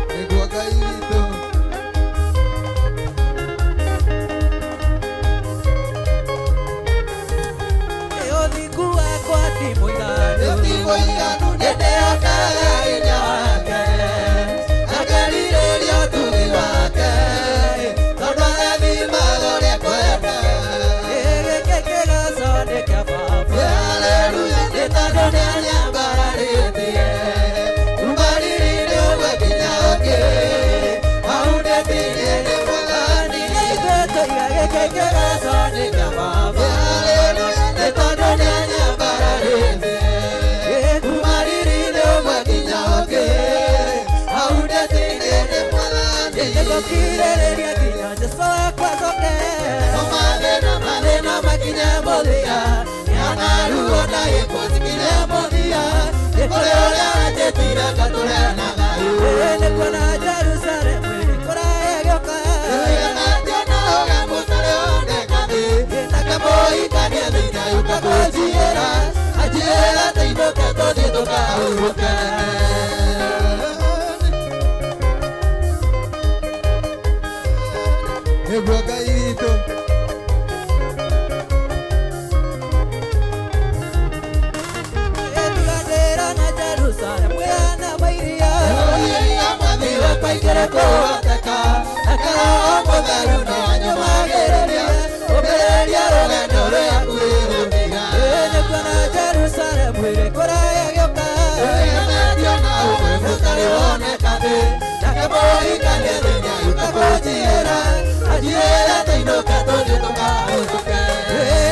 Nĩguo Ngai witũ. Ũthingu wakwa ti mũiganu, nĩndĩhokaga hinya wake, akerirĩria ũtugi wake, tondũ arathimaga ũrĩa kwenda. Gĩkĩ kĩgoco nĩ kĩa baba. Nĩ tondũ nĩanyambararĩtie. Kuma riri-inĩ ũmwe nginya ũngĩ, ahundĩtirie nĩ Mwathani. Ithuĩ tũiga gĩkĩ kĩgoco nĩ kĩa baba. Nĩ tondũ nĩanyambararĩtie. Kuma riri-inĩ ũmwe nginya ũngĩ, ahundĩtirie nĩ Mwathani. Nĩngũkirĩrĩria nginya Jesũ akwa acoke. Mathĩna makinye mũthia. Ona ruo na gĩkuũ cikire mũthia. Nĩ kũrĩ ũrĩa wanjĩtire ngatũre na thayũ. Nĩ kuona Jerusalemu kũraya gĩũka. Wĩgemetio na ũgemu ũtarĩ woneka thĩ. Nake mũhikania thĩinĩ agĩũka kũnjiyĩra. Anjĩra tũinũke tũthiĩ tũkahurũke. Nĩguo Ngai witũ. Ĩtiganĩra na Jerusalemu ĩhana mairia. Iria mwathi wakwa ingĩrĩ kũhoteka. Nake Roho Mũtheru nĩanyũmagĩrĩria. Ũmĩrĩria rũgendo rũrĩa kwĩrũmĩra. Nĩ kuona Jerusalemu ĩrĩ kũraya gĩũka. Wĩgemetio na ũgemu ũtarĩ woneka thĩ. Nake mũhikania thĩinĩ agĩũka kũnjiyĩra. Anjĩra tũinũke tũthiĩ tũkahurũke.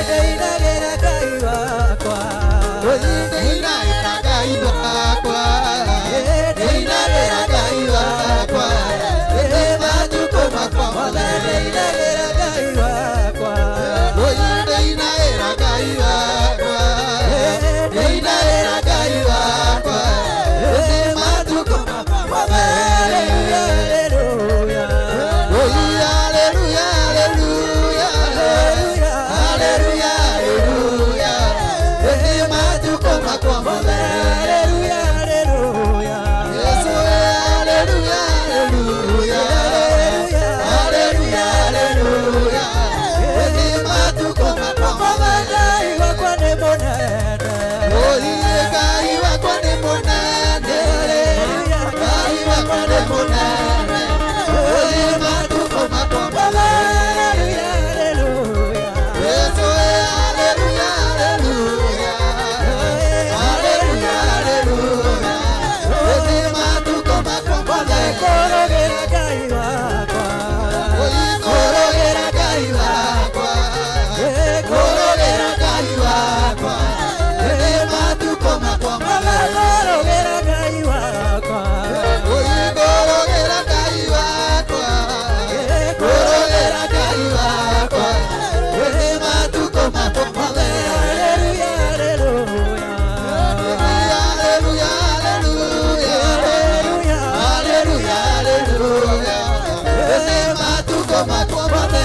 Ndĩinagĩra Ngai wakwa. Ndĩinagĩra Ngai wakwa. Ndĩinagĩra Ngai wakwa. Ndĩ matukũ makwa mothe. Ndĩinagĩra Ngai wakwa. Ndĩinagĩra Ngai wakwa. Ndĩinagĩra Ngai wakwa. Ndĩ matukũ makwa mothe. Hallelujah. Hallelujah, hallelujah. Hallelujah, hallelujah. Ndĩ matukũ makwa mothe. Hallelujah, hallelujah. Yesu, hallelujah, hallelujah. Hallelujah, hallelujah. Ndĩ matukũ makwa mothe. Ngai wakwa nĩ mũnene. Oiye Ngai wakwa nĩ mũnene. Ngai wakwa nĩ mũnene. Oiye matukũ makwa mothe. Hallelujah, hallelujah. Yesu, hallelujah, hallelujah. Hallelujah, hallelujah. Ndĩ matukũ makwa mothe. Kũrũgĩra Ngai wakwa. Kũrũgĩra Ngai wakwa. Kũrũgĩra Ngai wakwa. Ndĩ matukũ makwa mothe. Kũrũgĩra Ngai wakwa. Kũrũgĩra Ngai wakwa. Kũrũgĩra Ngai wakwa. Ndĩ matukũ makwa mothe. Hallelujah, hallelujah. Hallelujah, hallelujah. Hallelujah, hallelujah. Ndĩ matukũ makwa mothe.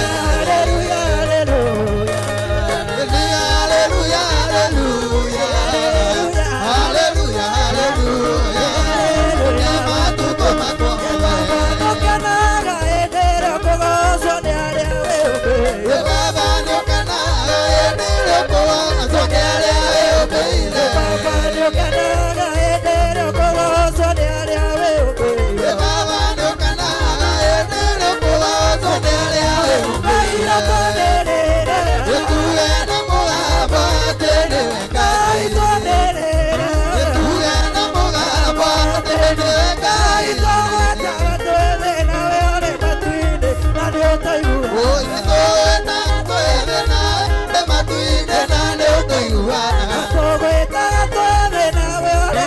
Hallelujah, hallelujah. Hallelujah, hallelujah. Hallelujah, hallelujah. Ndĩ matukũ makwa mothe. Nĩũkenaga hĩndĩ ĩrĩa ũkũgoocwo nĩ arĩa wĩũmbĩire. Baba nĩũkenaga hĩndĩ ĩrĩa ũkũgoocwo nĩ arĩa wĩũmbĩire. Baba nĩũkenaga hĩndĩ ĩrĩa ũkũgoocwo nĩ arĩa wĩũmbĩire. Baba nĩũkenaga hĩndĩ ĩrĩa ũkũgoocwo nĩ arĩa wĩũmbĩire. Twanĩrĩre. Gĩtuge na mũgambo atĩ nĩwe Ngai. Twanĩrĩre. Gĩtuge na mũgambo atĩ nĩwe Ngai. Tũgwetaga twĩ nawe ũrĩ matu-inĩ na nĩũtũiguaga. Oi, tũgwetaga twĩ nawe ũrĩ matu-inĩ na nĩũtũiguaga. Tũgwetaga twĩ nawe ũrĩ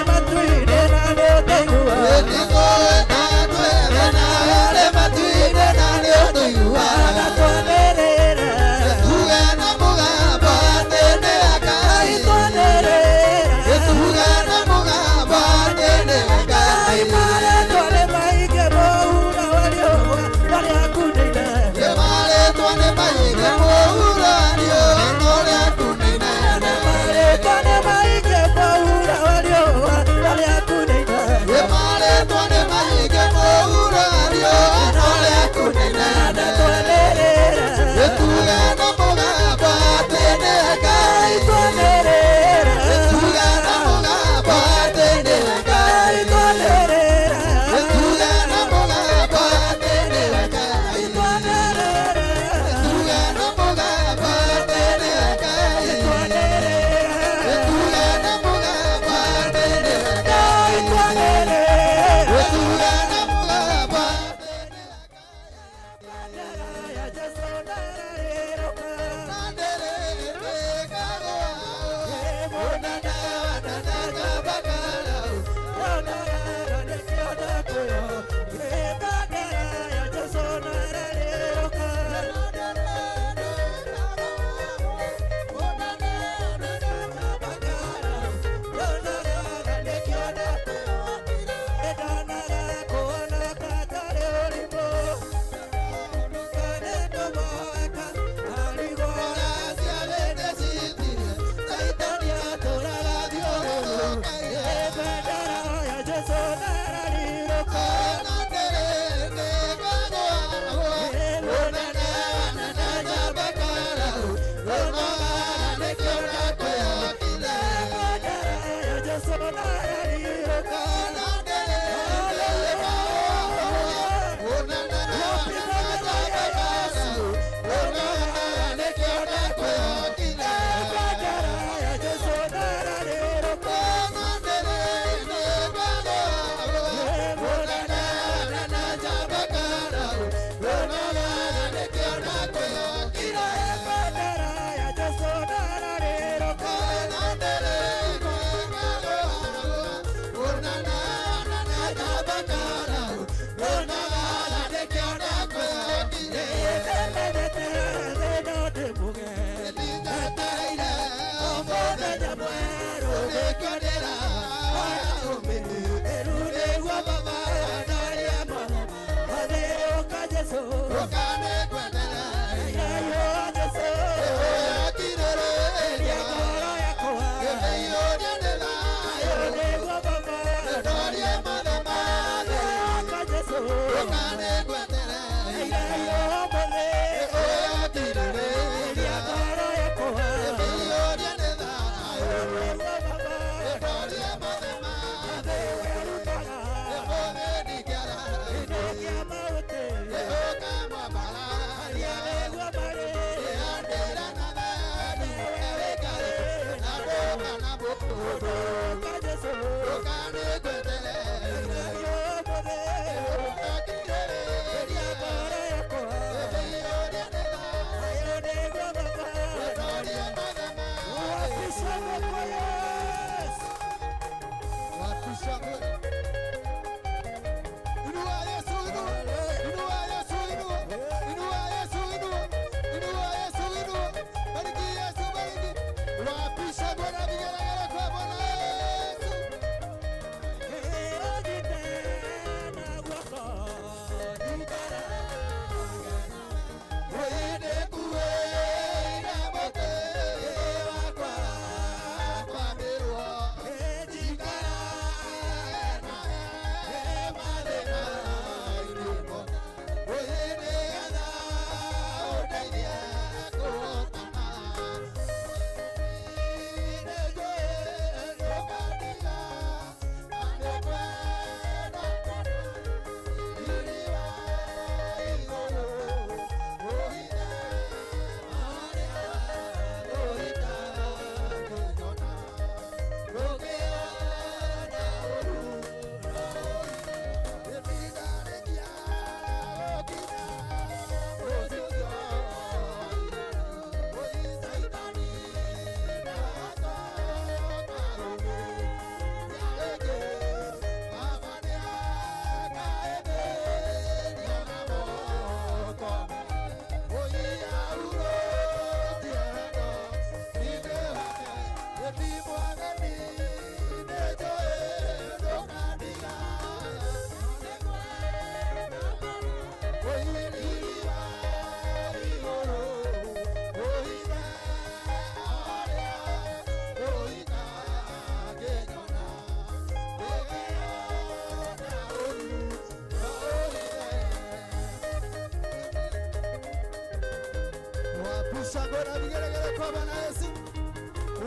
Wapisha ngona vigelegele kwa Bwana Yesu.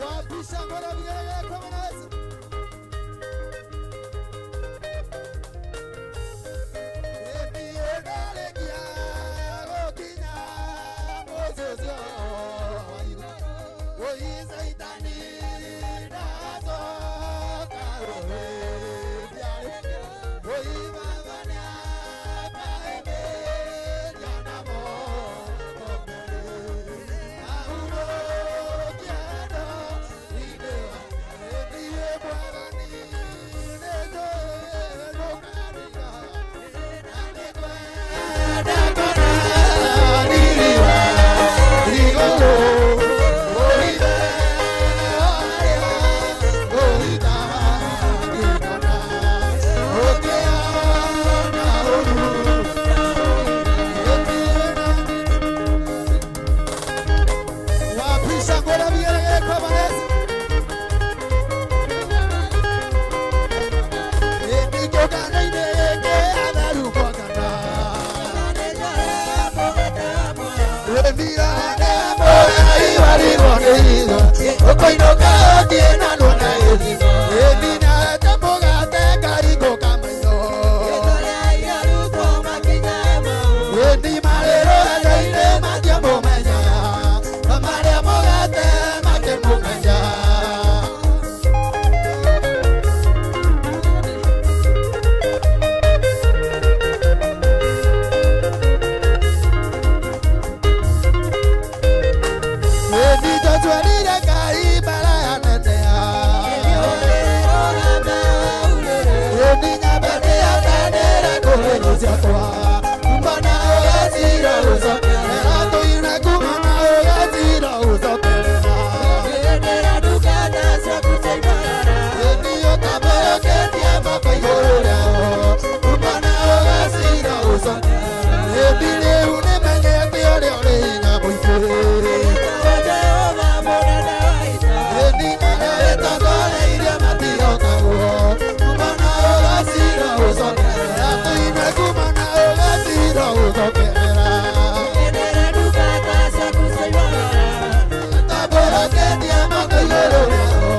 Wapisha ngona vigelegele kwa Bwana Yesu. Ĩndĩ rĩu nĩmenyete ũrĩa ũrĩ hinya mũingĩ. Ĩndĩ arĩa ĩtongoreirie matihotagwo. Kuma na ũgacira ũcokerera. Tũine kuma na ũgacira ũcokerera. Tambũrũkĩtie moko igũrũ rĩao.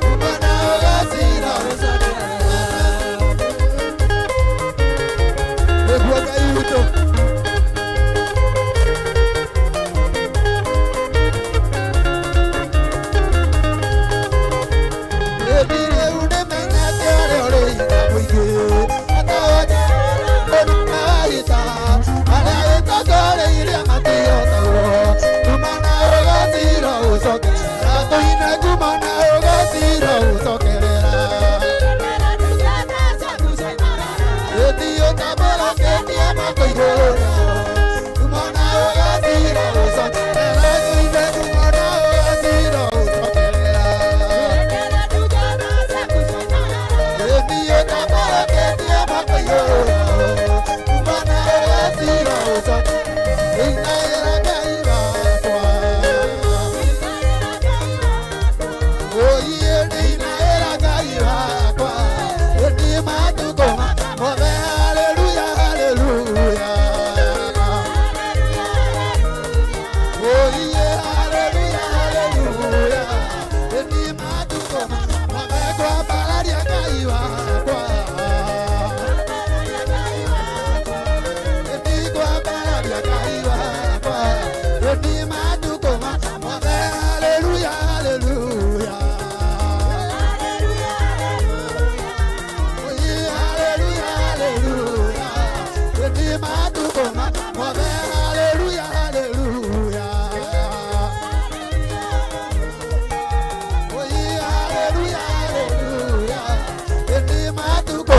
Kuma na ũgacira ũcokerera. Nĩguo Ngai witũ. Ĩndĩ rĩu nĩmenyete ũrĩa ũrĩ hinya mũingĩ. Atahoja mũnene wa ita, arĩa ĩtongoreirie matihotagwo. Kuma na ũgacira ũcokerera. Tũine kuma na ũgacira ũcokerera. Ĩndĩ ũtambũrũkĩtie moko igũrũ rĩao. Kuma na ũgacira ũcokerera. Tũine kuma na ũgacira ũcokerera. Ĩndĩ ũtambũrũkĩtie moko igũrũ rĩao. Kuma na ũgacira ũcokerera. Ingaĩra Ngai wakwa. Oiye nĩinaĩra Ngai wakwa. Ĩndĩ matukũ mothe haleluya haleluya. Oiye haleluya haleluya. Ĩndĩ matukũ mothe kwambararia Ngai wakwa. Ĩndĩ kwambararia Ngai wakwa. Ĩndĩ matukũ mothe haleluya haleluya. Oiye haleluya haleluya. Ĩndĩ matukũ mothe haleluya haleluya. Oiye haleluya haleluya. Ĩndĩ matukũ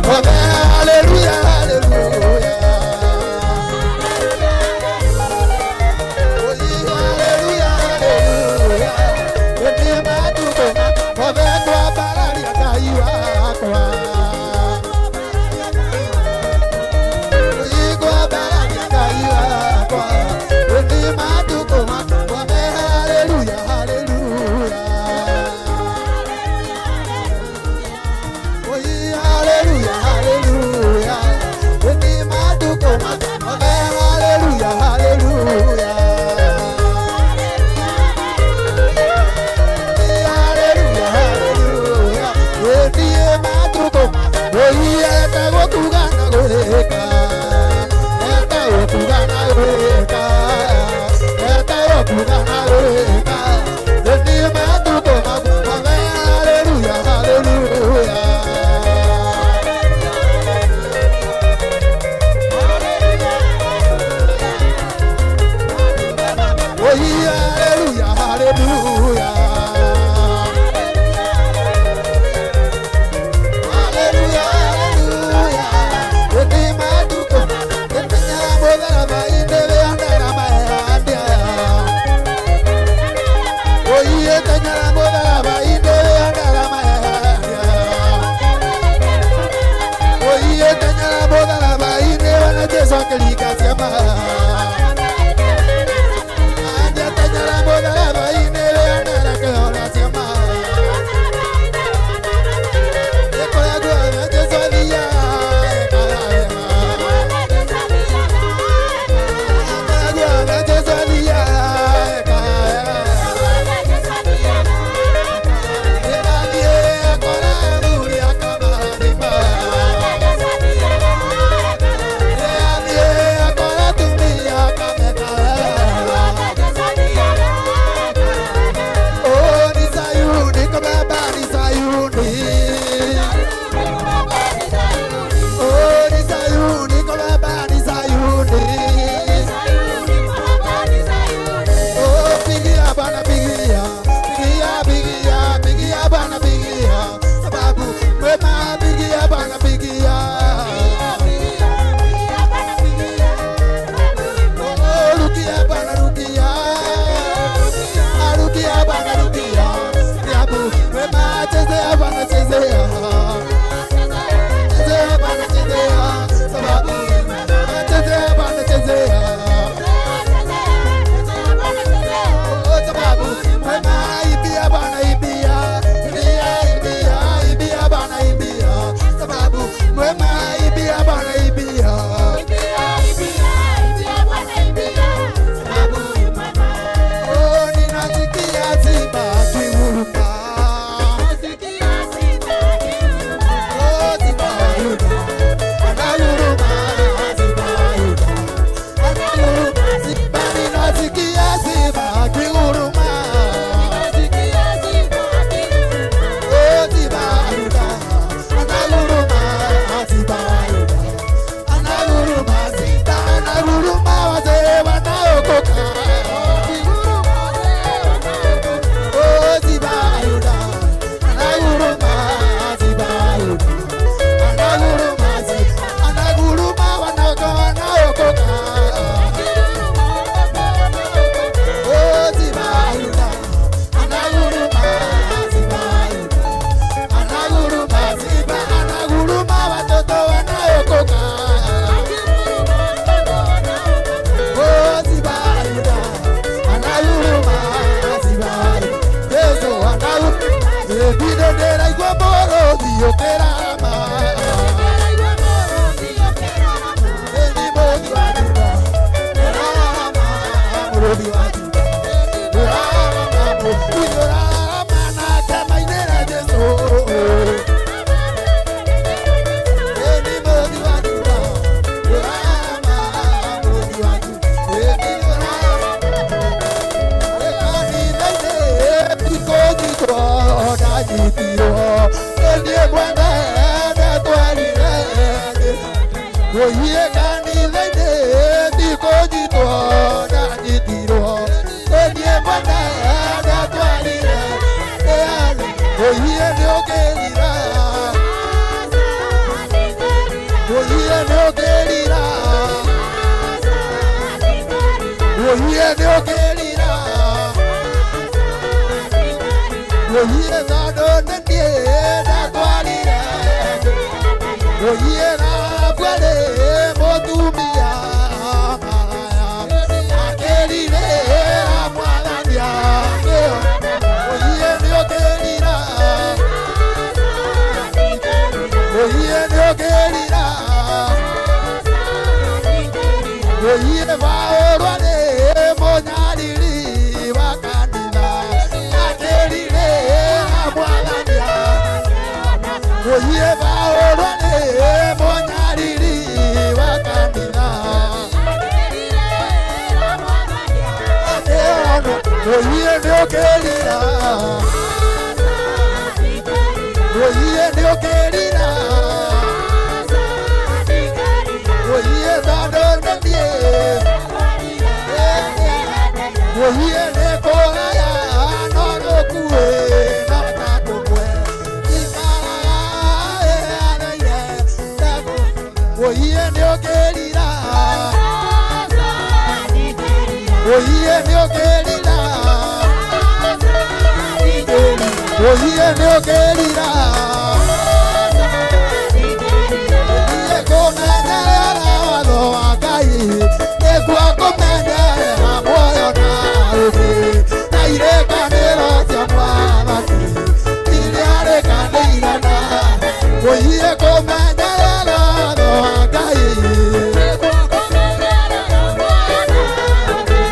mothe haleluya haleluya. Oiye haleluya haleluya. Ĩndĩ matukũ mothe kwambararia Ngai wakwa. Oiye kwambararia Ngai wakwa. Ĩndĩ matukũ mothe haleluya haleluya. Oiye haleluya haleluya. Ĩndĩ matukũ mothe haleluya haleluya. Haleluya haleluya. Ĩndĩ matukũ oiye etagwo kuga na gwĩka. Etagwo kuga na gwĩka. Etagwo kuga na gwĩka. Ĩndĩ matukũ mothe haleluya haleluya. Oiye haleluya haleluya. Haleluya haleluya. Ĩndĩ matukũ ĩmenyera mũtharaba-inĩ wĩonera mayandia. Oiye tenyera mũtharaba-inĩ wĩonera mayandia. Oiye tenyera mũtharaba-inĩ wone Jesũ akĩringa ciama. Andia tenyera mũtharaba-inĩ wĩonera kĩhona ciama. Kũrĩa guothe Jesũ athiaga ekaga wega. Kũrĩa guothe Jesũ athiaga ekaga wega. Athiĩ akora athuri akamarathima. Athiĩ akora atumia ũkĩrarama. Ĩni mũrũthi wa Juda ũrarama, mũrũthi wa Juda ũrarama, mũrũthi ũrarama na akamainĩra Jesũ. Ĩni mũrũthi wa Juda ũrarama, mũrũthi wa Juda ĩni ũrarama. Kanitha-inĩ ndanyitirwo niĩ mwene ndatwarire ũiye kanitha-inĩ ndikũnyitwo ndanyitirwo niĩ mwene ndatwarire ũiye nĩũkĩrira ũiye nĩũkĩrira ũiye nĩũkĩrira ũiye tondũ nĩ niĩ ndatwarire ũiye rabuarĩ mũtumia maraya akĩrire mwathani akĩo ũiye nĩũkĩrira ũiye nĩũkĩrira ũiye Paũlũ arĩ mũnyariri wa kanitha akĩrire mwathani ũiye Paũlũ arĩ mũnyariri wa kanitha ũiye nĩũkĩrira ũiye nĩũkĩrira ũiye tondũ nĩ niĩ ũiye nĩkũgaya no gũkuĩ no ta kũmwe ikaraga ĩhaanaine ũiye nĩũkĩrira ũiye nĩũkĩrira ũiye nĩũkĩrira ũiye kũmenyerera watho wa Ngai nĩkuo kũmenyerera muoyo na ũũgĩ na irĩkanĩro cia Mwathani iria rĩkanĩire na ũiye kũmenyerera watho wa Ngai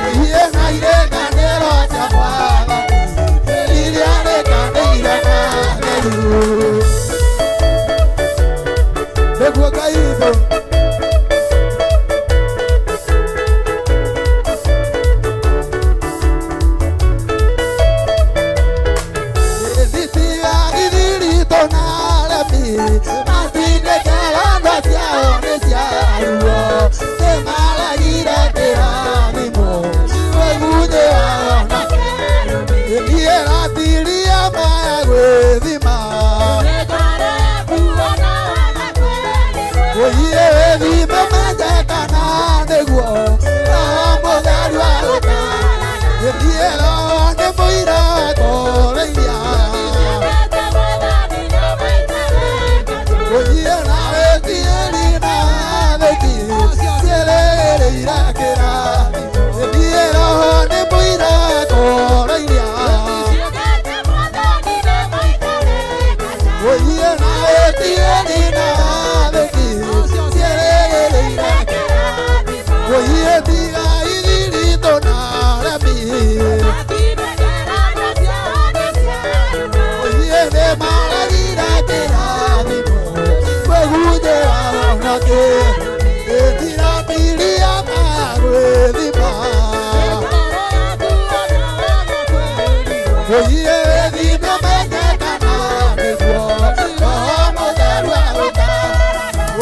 ũiye na irĩkanĩro cia Mwathani iria rĩkanĩire na theru nĩguo Ngai witũ.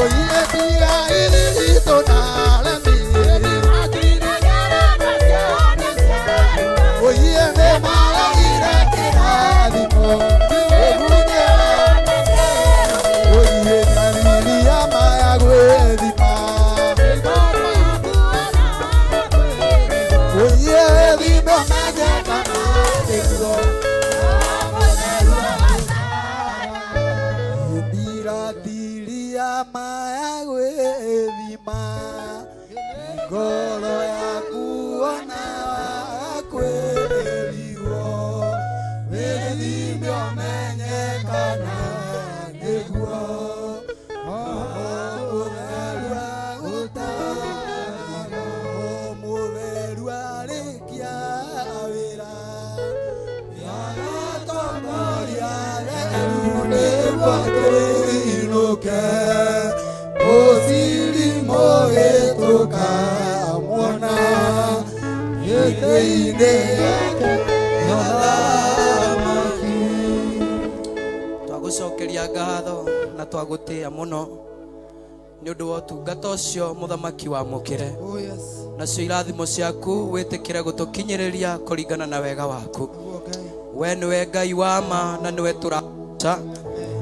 Oye, tira y dilito, nada, mi. Thĩinĩ Mũthamaki. Twagũcokeria ngatho na twagũtĩa mũno nĩ ũndũ wa ũtungata ũcio mũthamaki wamũkĩre. Oh yes. Nacio irathimo ciaku wĩtĩkĩre gũtũkinyĩrĩria kũringana na wega waku. Nĩguo Ngai. We nĩwe Ngai wa ma na nĩwe tũraca,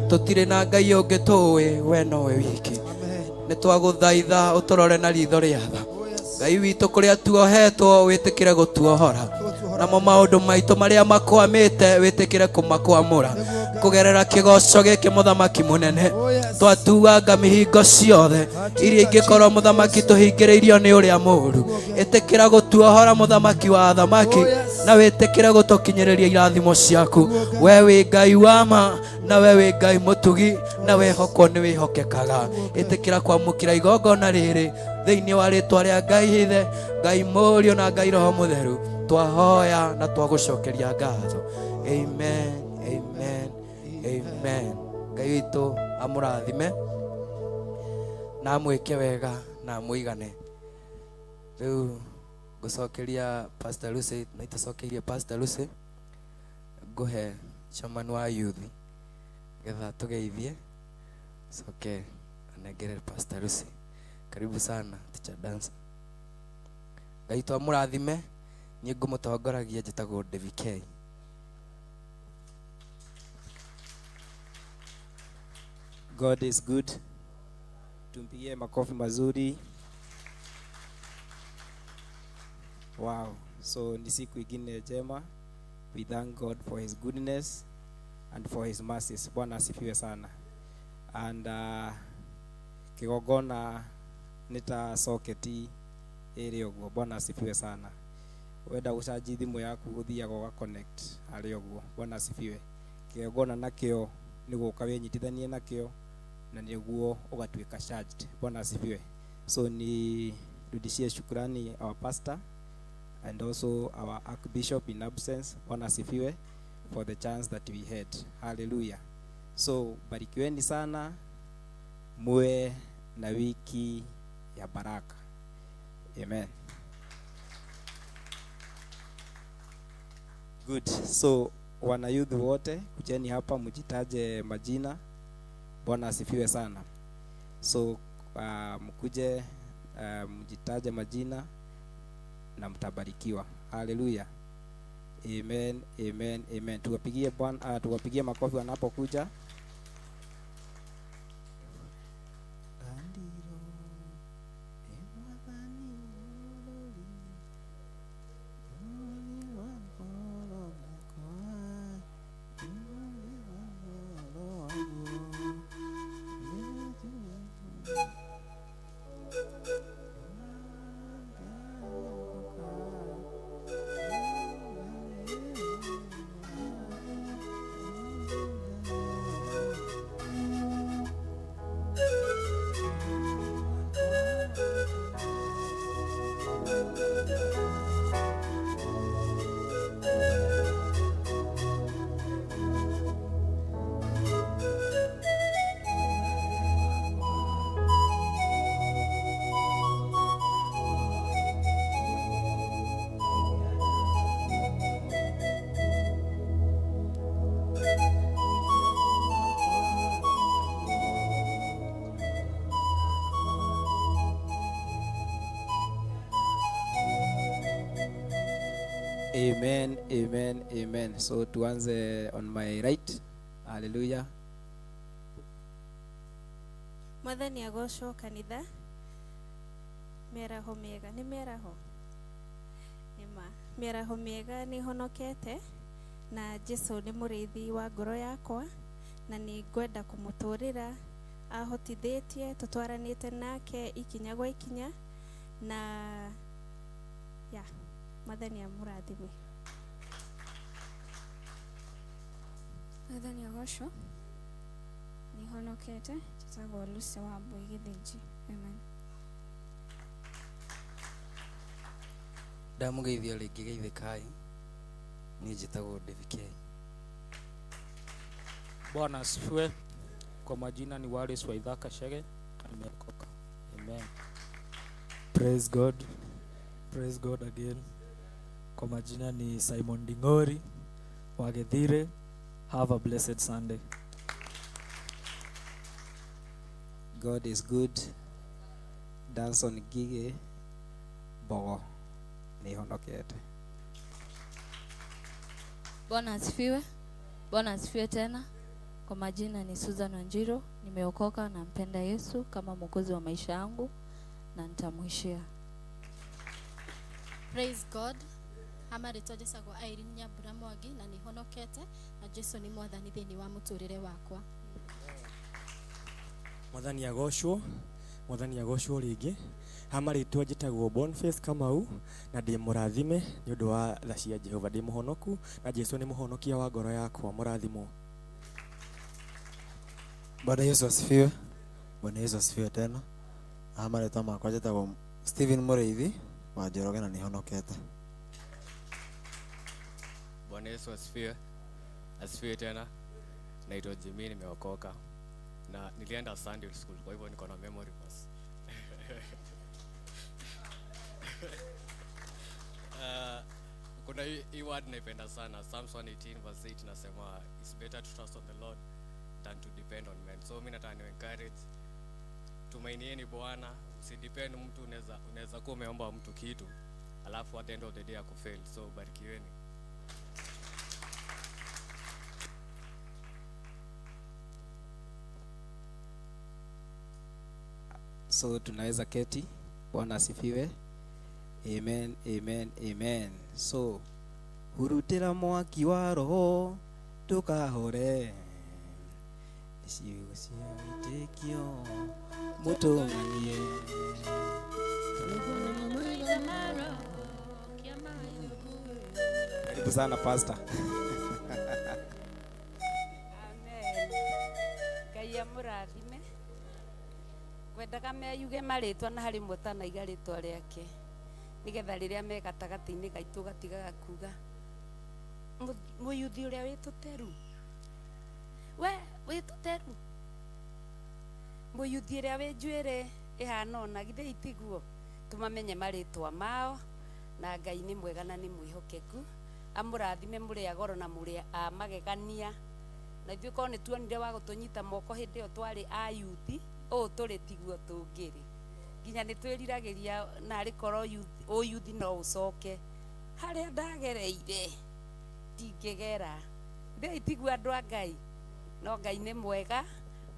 tũtirĩ na Ngai ũngĩ tũĩ, we nowe wiki. Amen. Nĩ twagũthaitha ũtũrore na ritho rĩa tha. Oh yes. Ngai witũ kũrĩa tuohetwo wĩtĩkĩre gũtuohora, Gũtuohora. namo maũndũ maitũ marĩa makwamĩte wĩtĩkĩre kũmakwamũra Nĩguo Ngai. kũgerera kĩgoco gĩkĩ mũthamaki mũnene. Oh yes. Twatuanga mĩhingo ciothe iria ingĩkorwo mũthamaki tũhingĩrĩirio nĩ ũrĩa mũũru, ĩtĩkĩra gũtuohora mũthamaki wa athamaki, Oh yes. na wĩtĩkĩre gũtũkinyĩrĩria irathimo ciaku. We wĩ Ngai wa ma na we wĩ Ngai mũtugi na wehokwo nĩ wĩhokekaga. Ĩtĩkĩra kwamũkĩra igongona rĩrĩ thĩinĩ wa rĩtwa rĩa Ngai Ithe, Ngai Mũriũ na Ngai Roho Mũtheru. Twahoya na twagũcokeria ngatho. Amen, amen, amen. Ngai witũ amũrathime na amwĩke wega na amũigane. Rĩu ngũcokeria Pastor Lucy, na itũcokeirie Pastor Lucy, ngũhe chairman wa youth getha tũgeithie, coke anengere Pastor Lucy. Karibu sana teacher dancer. Ngai twamũrathime, niĩ ngũmũtongoragia njĩtagwo David K. God is good. Tumpigie makofi mazuri. Wow. So ni siku ingine njema. We thank God for his goodness and for his mercies. Bwana asifiwe sana. And kigongona nĩ ta soketi ĩrĩ ũguo. Bwana asifiwe sana. Wenda gũcanji thimũ yaku ũthiaga ũga connect harĩ ũguo. Bwana asifiwe. Kĩgongona nakĩo nĩ gũka wĩnyitithanie nakĩo na nĩguo ũgatuĩka charged. Bwana asifiwe. So ni rudishie shukrani our pastor and also our archbishop in absence. Bwana asifiwe for the chance that we had. Hallelujah. So barikiweni sana, muwe na wiki ya baraka. Amen. Good. So wanayouth wote kujeni hapa mjitaje majina. Bwana asifiwe sana. So mkuje mjitaje majina na mtabarikiwa. Hallelujah. Amen, amen, amen. Tuwapigie Bwana, tuwapigie makofi wanapokuja. Amen, amen, amen. So tuanze on my right. Hallelujah. Mwathani agocwo kanitha. Mĩaraho mĩega, nĩ mĩaraho? Nĩ ma. Mĩaraho mĩega, nĩ honokete na Jesu nĩ mũrĩithi wa ngoro yakwa na nĩ ngwenda kũmũtũrĩra. Ahotithĩtie tũtwaranĩte nake ikinya gwa ikinya na ya Mwathani amũrathime. Mwathani agocwo. Nĩ honokete, njĩtagwo Lucy wa Mbui Gĩthĩnji. Amen. Ndamũgeithia rĩngĩ geithĩkai. Niĩ njĩtagwo David K. Bwana asifiwe. Kwa majina ni Wallace Waithaka Shege, nimeokoka. Amen. Praise God. Praise God again. Kwa majina ni Simon Dingori wa Githire. Have a blessed Sunday. God is good. Danson Gige Mbogo nĩhonokete. Bwana asifiwe. Bwana asifiwe tena. Kwa majina ni Susan Wanjiru, nimeokoka na mpenda Yesu kama mwokozi wa maisha yangu na nitamwishia. Praise God. Hama rĩtwa njĩtagwo Irene Nyambura Mwangi na nĩ honokete na Jesu nĩ mwathani thĩinĩ wa mũtũrĩre wakwa. Mwathani agocwo, Mwathani agocwo rĩngĩ. Ha marĩtwa njĩtagwo Boniface Kamau na ndĩ mũrathime nĩ ũndũ wa tha cia Jehova. Ndĩ mũhonoku na Jesu nĩ mũhonokia wa ngoro yakwa. Mũrathimwo. Bwana Yesu asifiwe. Bwana Yesu asifiwe tena. Ha marĩtwa makwa njĩtagwo Stephen Mũrĩithi wa Njoroge na nĩhonokete. Bwana Yesu asifiwe. Asifiwe tena. Naitwa Jimmy, nimeokoka na nilienda Sunday school, kwa hivyo niko na memory verse. Kuna hii word naipenda sana, Psalms 118 verse 8 inasema it's better to trust on the Lord than to depend on men. So mimi nataka ni encourage, tumainieni Bwana, usidepend mtu. Unaweza kuwa umeomba mtu kitu alafu at the end of the day akufail. So barikiweni. So tunaweza keti. Bwana asifiwe. Amen, amen, amen. So hurutira mwaki wa roho tukahore ciugo cia wĩtĩkio mũtũnganie. Karibu sana pastor. Amen. Ngai amũrathime. Ngwendaga meyuge marĩtwa na harĩ mũtanaiga rĩtwa rĩake nĩgetha rĩrĩa me gatagatĩ-inĩ gaitũ gatigaga kuga mũyuthi ũrĩa wĩtũteru, we wĩtũteru, mũyuthi ũrĩa wĩ njuĩrĩ ĩhana ũna, githĩ itiguo? Tũmamenye marĩtwa mao. Na Ngai nĩ mwega na nĩ mwĩhokeku, amũrathime mũrĩ a goro na mũrĩ a magegania. Na ithuĩ korwo nĩ tuonire wa gũtũnyita moko hĩndĩ ĩyo twarĩ a yuthi, ũũ tũrĩ tiguo tũngĩrĩ. Nginya nĩ twĩriragĩria narĩ korwo ũyuthi no ũcoke harĩa ndagereire ndingĩgera. Githĩ tiguo andũ a Ngai? No Ngai nĩ mwega,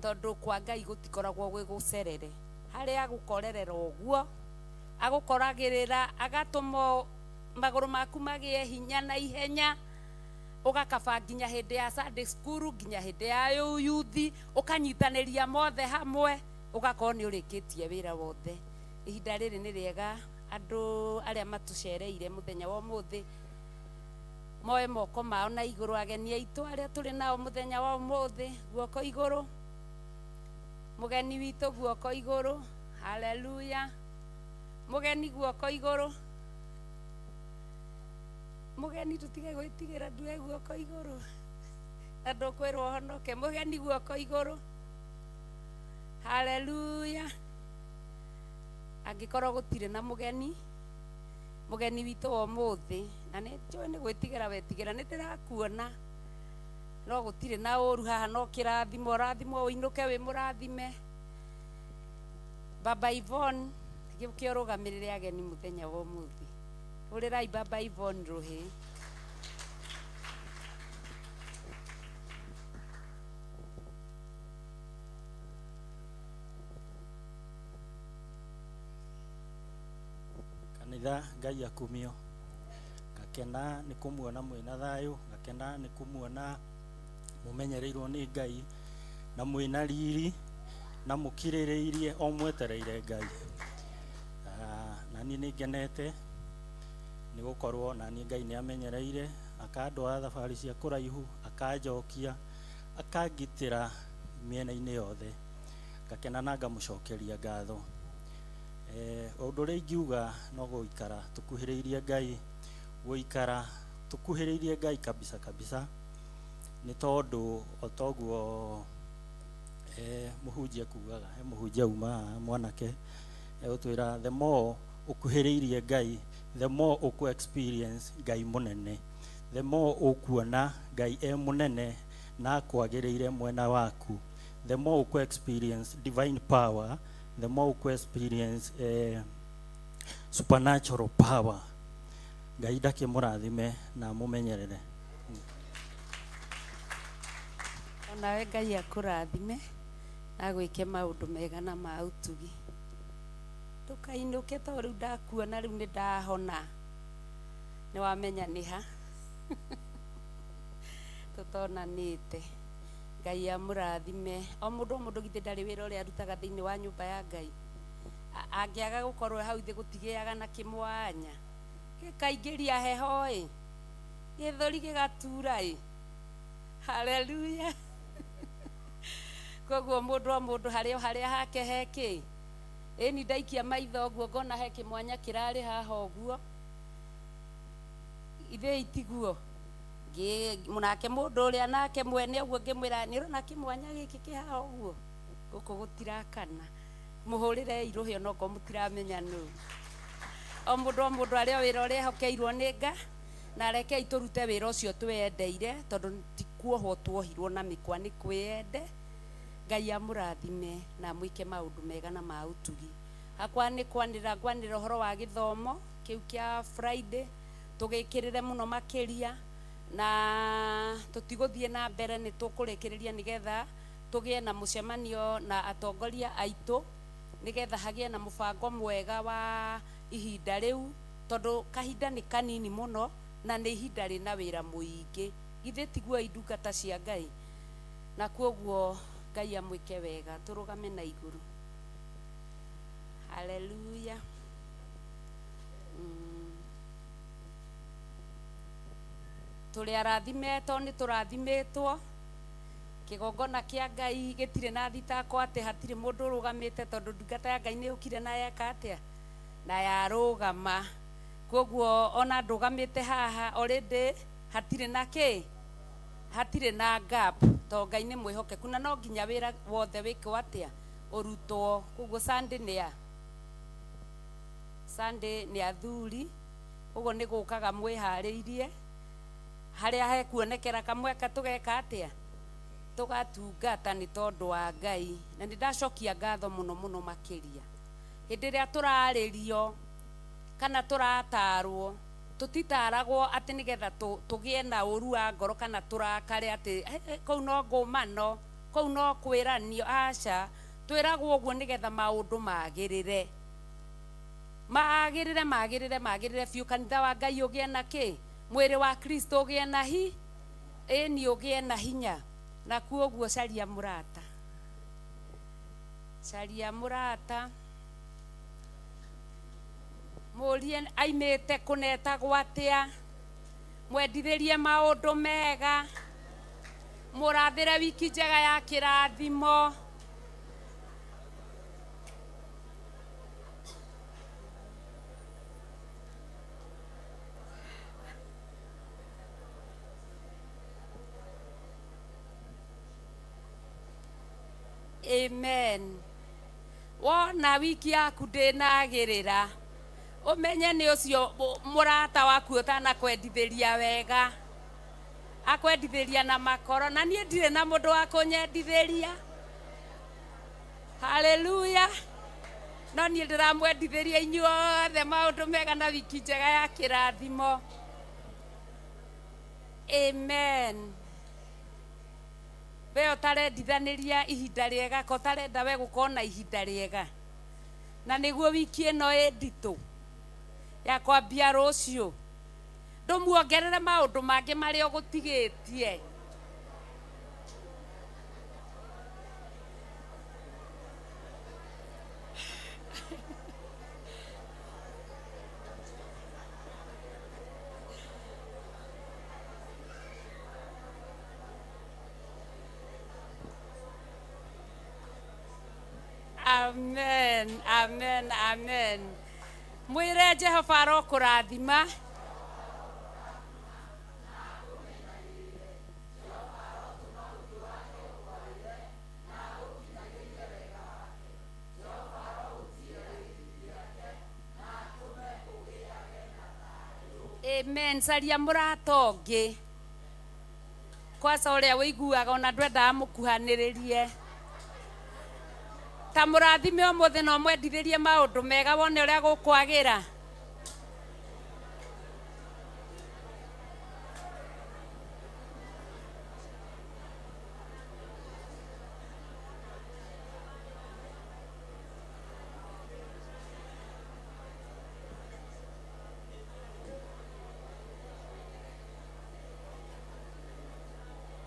tondũ kwa Ngai gũtikoragwo gwĩ gũcerere. Harĩa agũkorerera ũguo agũkoragĩrĩra, agatũma magũrũ maku magĩe hinya na ihenya, ũgakaba nginya hĩndĩ ya Sunday school, nginya hĩndĩ ya yuthi, ũkanyitanĩria mothe hamwe, ũgakorwo nĩ ũrĩkĩtie wĩra wothe. Ihinda rĩrĩ nĩ rĩega andũ arĩa matũcereire mũthenya wa ũmũthĩ moe moko mao na igũrũ, ageni aitũ arĩa tũrĩ nao mũthenya wa ũmũthĩ, guoko igũrũ, mũgeni witũ guoko igũrũ, haleluya, mũgeni guoko igũrũ, mũgeni tũtige gwĩtigĩra ndue guoko igũrũ na ndũkwĩrwo ũhonoke, mũgeni guoko igũrũ, haleluya. Angĩkorwo gũtirĩ na mũgeni, mũgeni witũ wa ũmũthĩ, na nĩ njũĩ nĩ gwĩtigĩra wetigĩra, nĩ ndĩrakuona, no gũtirĩ na ũru haha, no kĩrathimo, ũrathimwo ũinũke wĩ mũrathime. Baba Yvonne, gĩũke ũrũgamĩrĩre ageni mũthenya wa ũmũthĩ. Hũrĩrai Baba Yvonne rũhĩ. Kanitha Ngai akumio. Ngakena nĩ kũmuona mwĩna thayũ, ngakena nĩ kũmuona mũmenyereirwo nĩ Ngai na mwĩna riri na mũkirĩrĩirie o mwetereire Ngai. Na niĩ nĩ ngenete nĩ gũkorwo na niĩ Ngai nĩ amenyereire, akandwara thabarĩ cia kũraihu, akanjokia, akangitĩra mĩena-inĩ yothe. Ngakena na ngamũcokeria ngatho. Ũndũ ũrĩa ingiuga no gũikara tũkuhĩrĩirie Ngai, gũikara tũkuhĩrĩirie Ngai kabisa kabisa, nĩ tondũ o toguo mũhunjia kugaga, he mũhunjia uma haha mwanake egũtwĩra the more ũkuhĩrĩirie Ngai The more ũkũ experience Ngai mũnene, the more ũkuona Ngai e mũnene na akwagĩrĩire mwena waku, the more ũkũ experience divine power, the more ũkũ experience supernatural power. Ngai ndakĩmũrathime na amũmenyerere. Onawe Ngai akũrathime na agwĩke maũndũ mega na ma ũtugi. Ndũkainũke to rĩu ndakuona rĩu nĩ ndahona. Nĩ wamenya nĩ ha tũtonanĩte. Ngai amũrathime. O mũndũ o mũndũ githĩ ndarĩ wĩra ũrĩa arutaga thĩinĩ wa nyũmba ya Ngai. Angĩaga gũkorwo hau thĩ gũtigĩaga na kĩmwanya. Gĩkaingĩria heho ĩ, gĩthũri gĩgatura ĩ. Haleluya. Koguo mũndũ o mũndũ harĩ o harĩa hake he kĩ. Ĩni ndaikia maitho ũguo ngona he kĩmwanya kĩrarĩ haha ũguo. Ithe itiguo. Nake mũndũ ũrĩa nake mwene ũguo ngĩmwĩra nĩ ũrona kĩmwanya gĩkĩ kĩ haha ũguo. Gũkũ gũtirakana. Mũhũrĩre irũhĩ onokorwo mũtiramenya nũ. O mũndũ o mũndũ arĩ o wĩra ũrĩa ehokeirwo nĩ Nga, na rekei tũrute wĩra ũcio twĩyendeire, tondũ ti kuohwo tuohirwo na mĩkwa, nĩ kwĩyende. Ngai amũrathime na amwĩke maũndũ mega na ma ũtugi. Hakwa nĩ kwanĩrĩra ngwanĩrĩra ũhoro wa gĩthomo kĩu kĩa Friday, tũgĩkĩrĩre mũno makĩria, na tũtigũthiĩ na mbere, nĩ tũkũrĩkĩrĩria nĩgetha tũgĩe na mũcemanio na atongoria aitũ, nĩgetha hagĩe na mũbango mwega wa ihinda rĩu, tondũ kahinda nĩ kanini mũno na nĩ ihinda rĩna wĩra mũingĩ. Githĩ tiguo ndungata cia Ngai? Na kuoguo Ngai amwĩke wega, tũrũgame na igũrũ. Haleluya. Tũrĩ arathime tondũ nĩ tũrathimĩtwo. Kĩgongona kĩa Ngai gĩtirĩ na thitako atĩ hatirĩ mũndũ ũrũgamĩte, tondũ ndungata ya Ngai nĩ yũkire na yeka atĩa? Na yarũgama. Koguo ona ndũgamĩte haha already hatirĩ na kĩ? Hatirĩ na gap, tondũ Ngai nĩ mwĩhokeku na no nginya wĩra wothe wĩkwo atĩa? Ũrutwo. Koguo Sunday nĩ a? Sunday nĩ athuri, koguo nĩ gũkaga mwĩharĩirie. Harĩa hekuonekera kamweka tũgeka atĩa? Tũgatungata nĩ tondũ wa Ngai. Na nĩ ndacokia ngatho mũno mũno makĩria. Hĩndĩ ĩrĩa tũrarĩrio kana tũratarwo, tũtitaragwo atĩ nĩgetha tũgĩe na ũru wa ngoro kana tũrakare atĩ kũu no ngũmano, kũu no kwĩranio, aca. Twĩragwo ũguo nĩgetha maũndũ magĩrĩre. Magĩrĩre, magĩrĩre, magĩrĩre biũ. Kanitha wa Ngai ũgĩe na kĩ? Mwĩrĩ wa Kristo ũgĩe na hi? Ĩni ũgĩe na hinya. Na kuoguo caria mũrata. Caria mũrata. Mũrie aimĩte kũnetagwo atĩa. Mwendithĩrie maũndũ mega. Mũrathĩre wiki njega ya kĩrathimo. Amen. Wona wiki yaku ndĩnagĩrĩra, ũmenye nĩ ũcio mũrata waku ũtanakwendithĩria wega. Akwendithĩria na makoro, na niĩ ndirĩ na mũndũ wa kũnyendithĩria. Haleluya. No niĩ ndĩramwendithĩria inyuothe maũndũ mega na wiki njega ya kĩrathimo. Amen. We ũtarendithanĩria ihinda rĩega, ka ũtarenda we gũkorwo na ihinda rĩega. Na nĩguo wiki ĩno ĩ nditũ ya kwambia rũciũ. Ndũmuongerere maũndũ mangĩ marĩa ũgũtigĩtie. Amen, amen, amen. Mwĩre Jehova arokũrathima. Amen. Caria mũrata ũngĩ kwaca ũrĩa wĩiguaga ona ndwendaga mũkuhanĩrĩrie. Ta mũrathime ũmũthĩ na ũmwendithĩrie maũndũ mega wone ũrĩa gũkwagĩra.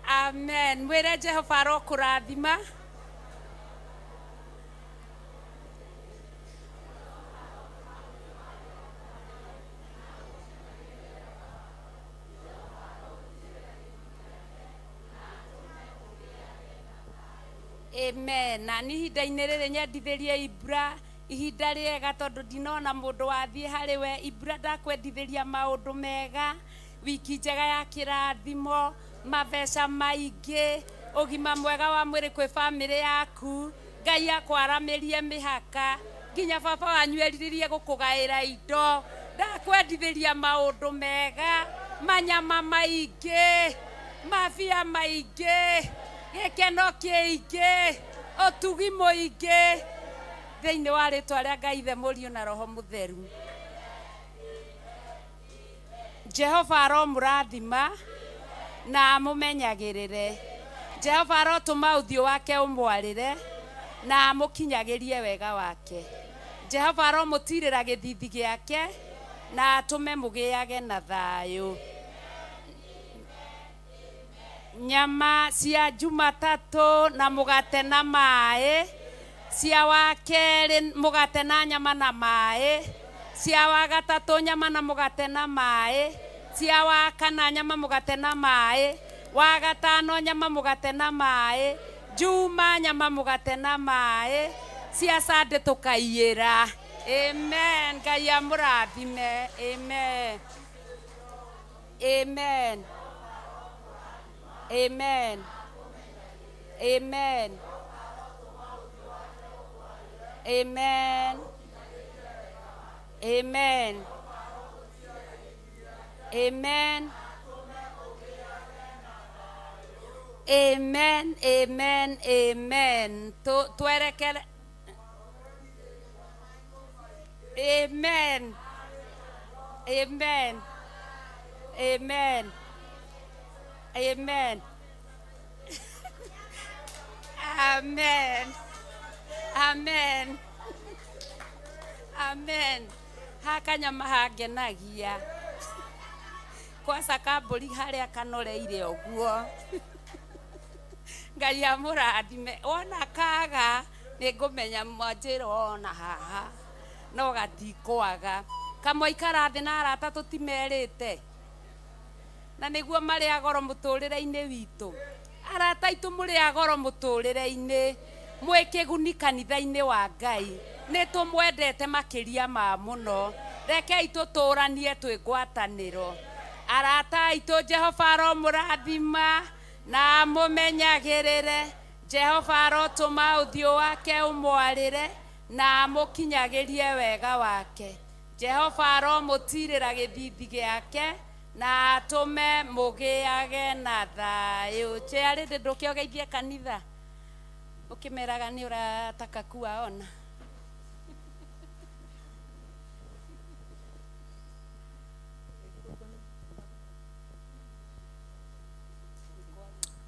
Amen. Mwĩre Jehova arokũrathima. Amen. Na nĩ ihinda-inĩ rĩrĩ nyendithĩrie Ibra ihinda rĩega tondũ ndinona mũndũ wathiĩ harĩ we. Ibra, ndakwendithĩria maũndũ mega, wiki njega ya kĩrathimo, mabeca maingĩ, ũgima mwega wa mwĩrĩ kwĩ bamĩrĩ yaku. Ngai akwaramĩrie mĩhaka nginya baba wanyu erirĩrie gũkũgaĩra indo. Ndakwendithĩria maũndũ mega, manyama maingĩ, mabia maingĩ, gĩkeno kĩingĩ, ũtugi mũingĩ, thĩinĩ wa rĩtwa rĩa Ngai Ithe, Mũriũ na Roho Mũtheru. Jehova aromũrathima na amũmenyagĩrĩre. Jehova arotũma ũthiũ wake ũmwarĩre na amũkinyagĩrie wega wake. Jehova aromũtirĩra gĩthithi gĩake na atũme mũgĩage na thayũ. Nyama cia Jumatatũ na mũgate na maĩ, cia wa kerĩ mũgate na nyama na maĩ, cia wa gatatũ nyama na mũgate na maĩ, cia wa kana nyama mũgate na maĩ, wa gatano nyama mũgate na maĩ, Juma nyama mũgate na maĩ, cia Sunday tũkaiyĩra. Amen. Ngai amũrathime. Amen. Amen. Amen. Amen. Amen. Amen. Amen. Amen. Amen. Amen. Twerekere. Amen. Amen. Amen. Amen. Amen. Amen. Amen. Hakanyama hangenagia. Kwaca kambũri harĩa kanoreire ũguo. Ngai amũrathime. Wona kaga nĩngũmenya mwanjĩra ona haha no gatikwaga. Kamwe ikara thĩ na arata tũtimerĩte. Na nĩguo marĩ a goro mũtũrĩre-inĩ witũ. Arata aitũ mũrĩ a goro mũtũrĩre-inĩ, mwĩ kĩguni kanitha-inĩ wa Ngai. Nĩ tũmwendete makĩria ma mũno. Rekei tũtũranie twĩ ngwatanĩro. Arata aitũ Jehova aromũrathima na amũmenyagĩrĩre. Jehova arotũma ũthiũ wake ũmwarĩre na amũkinyagĩrie wega wake. Jehova aromũtirĩra gĩthithi gĩake na atũme mũgĩage na thayũ. Chearĩndĩ ndũkĩogeithie kanitha ũkĩmeraga nĩ ũrataka kuwaona.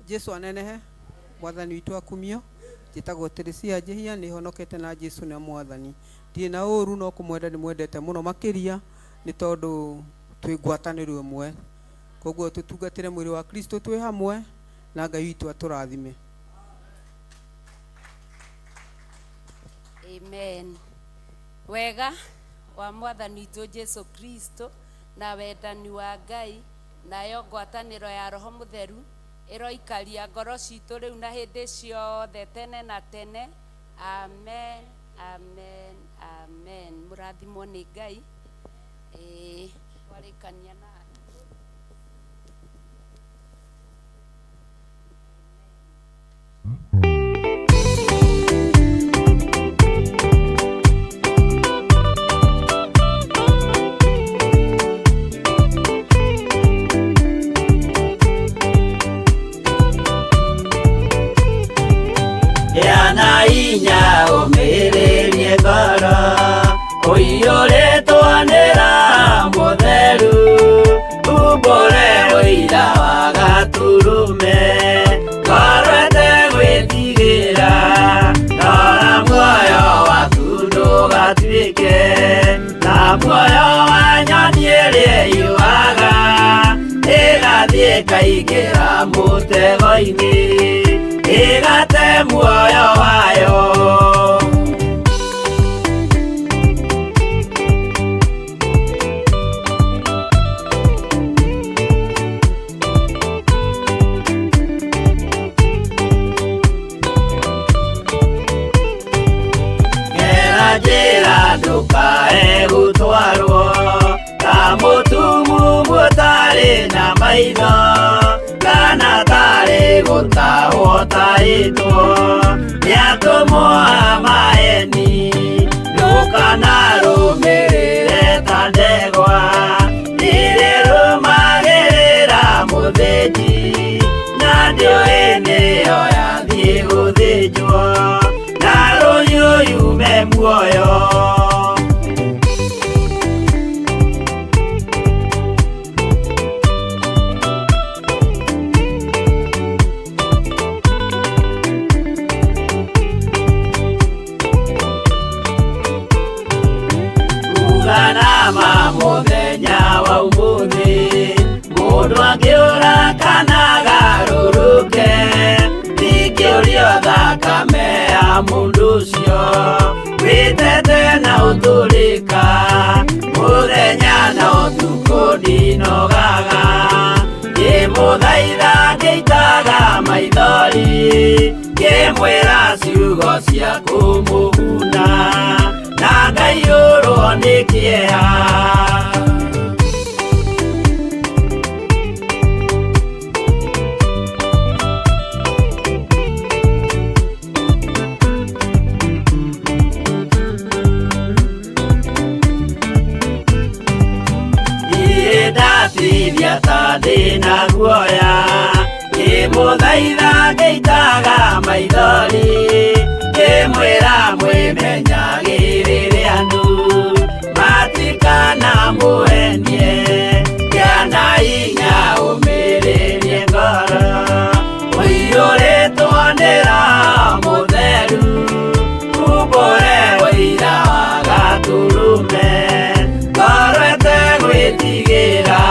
Jesu anenehe, mwathani witũ akumio. Njĩtagwo Teresia Njihia, nĩ honokete na Jesu nĩ mwathani. Ndirĩ na ũru no kũmwenda nĩ mwendete mũno makĩria nĩ tondũ twĩ ngwatanĩro ĩmwe. Koguo tũtungatĩre mwĩrĩ wa Kristo twĩ hamwe na Ngai witũ atũrathime. Amen. Wega wa mwathani witũ Jesu Kristo na wendani wa Ngai nayo ngwatanĩro ya Roho Mũtheru ĩroikaria ngoro citũ rĩu na hĩndĩ ciothe tene na tene. Amen. Amen. Amen. Mũrathimwo nĩ Ngai. Ĩĩ, twarĩkania na Ĩkaingĩra mũtego-inĩ ĩgate muoyo wayo. Gera njĩra ndũkae gũtwarwo ta mũtumumu ũtarĩ na maitho kana tarĩ gũtahwo tarĩtwo nĩ atũmwo a maeni. Ndũkanarũmĩrĩre ta ndegwa ĩrĩrũmagĩrĩra mũthĩnji na ndĩũĩ nĩyo yathiĩ gũthĩnjwo na rũhiũ yume muoyo. Uganama mũthenya wa ũmũthĩ mũndũ angĩũra kana agarũrũke ndingĩũrio thakame ya mũndũ ũcio wĩtete na ũtũrĩka mũthenya na ũtukũ ndinogaga ngĩmũthaitha ngĩitaga maithori ngĩmwĩra ciugo cia kũmũguna na ngaiyũrwo nĩ kĩeha. Niĩ ndatithia ta ndĩna guoya ngĩmũthaitha ngĩitaga maithori ngĩmwĩra mwĩmenyagĩrĩre andũ matikanamũhenie kĩana hinya ũmĩrĩrie ngoro ũiyũrĩtwo nĩ Roho Mũtheru umbũre ũira wa Gatũrũme ngoro ĩtegwĩtigĩra.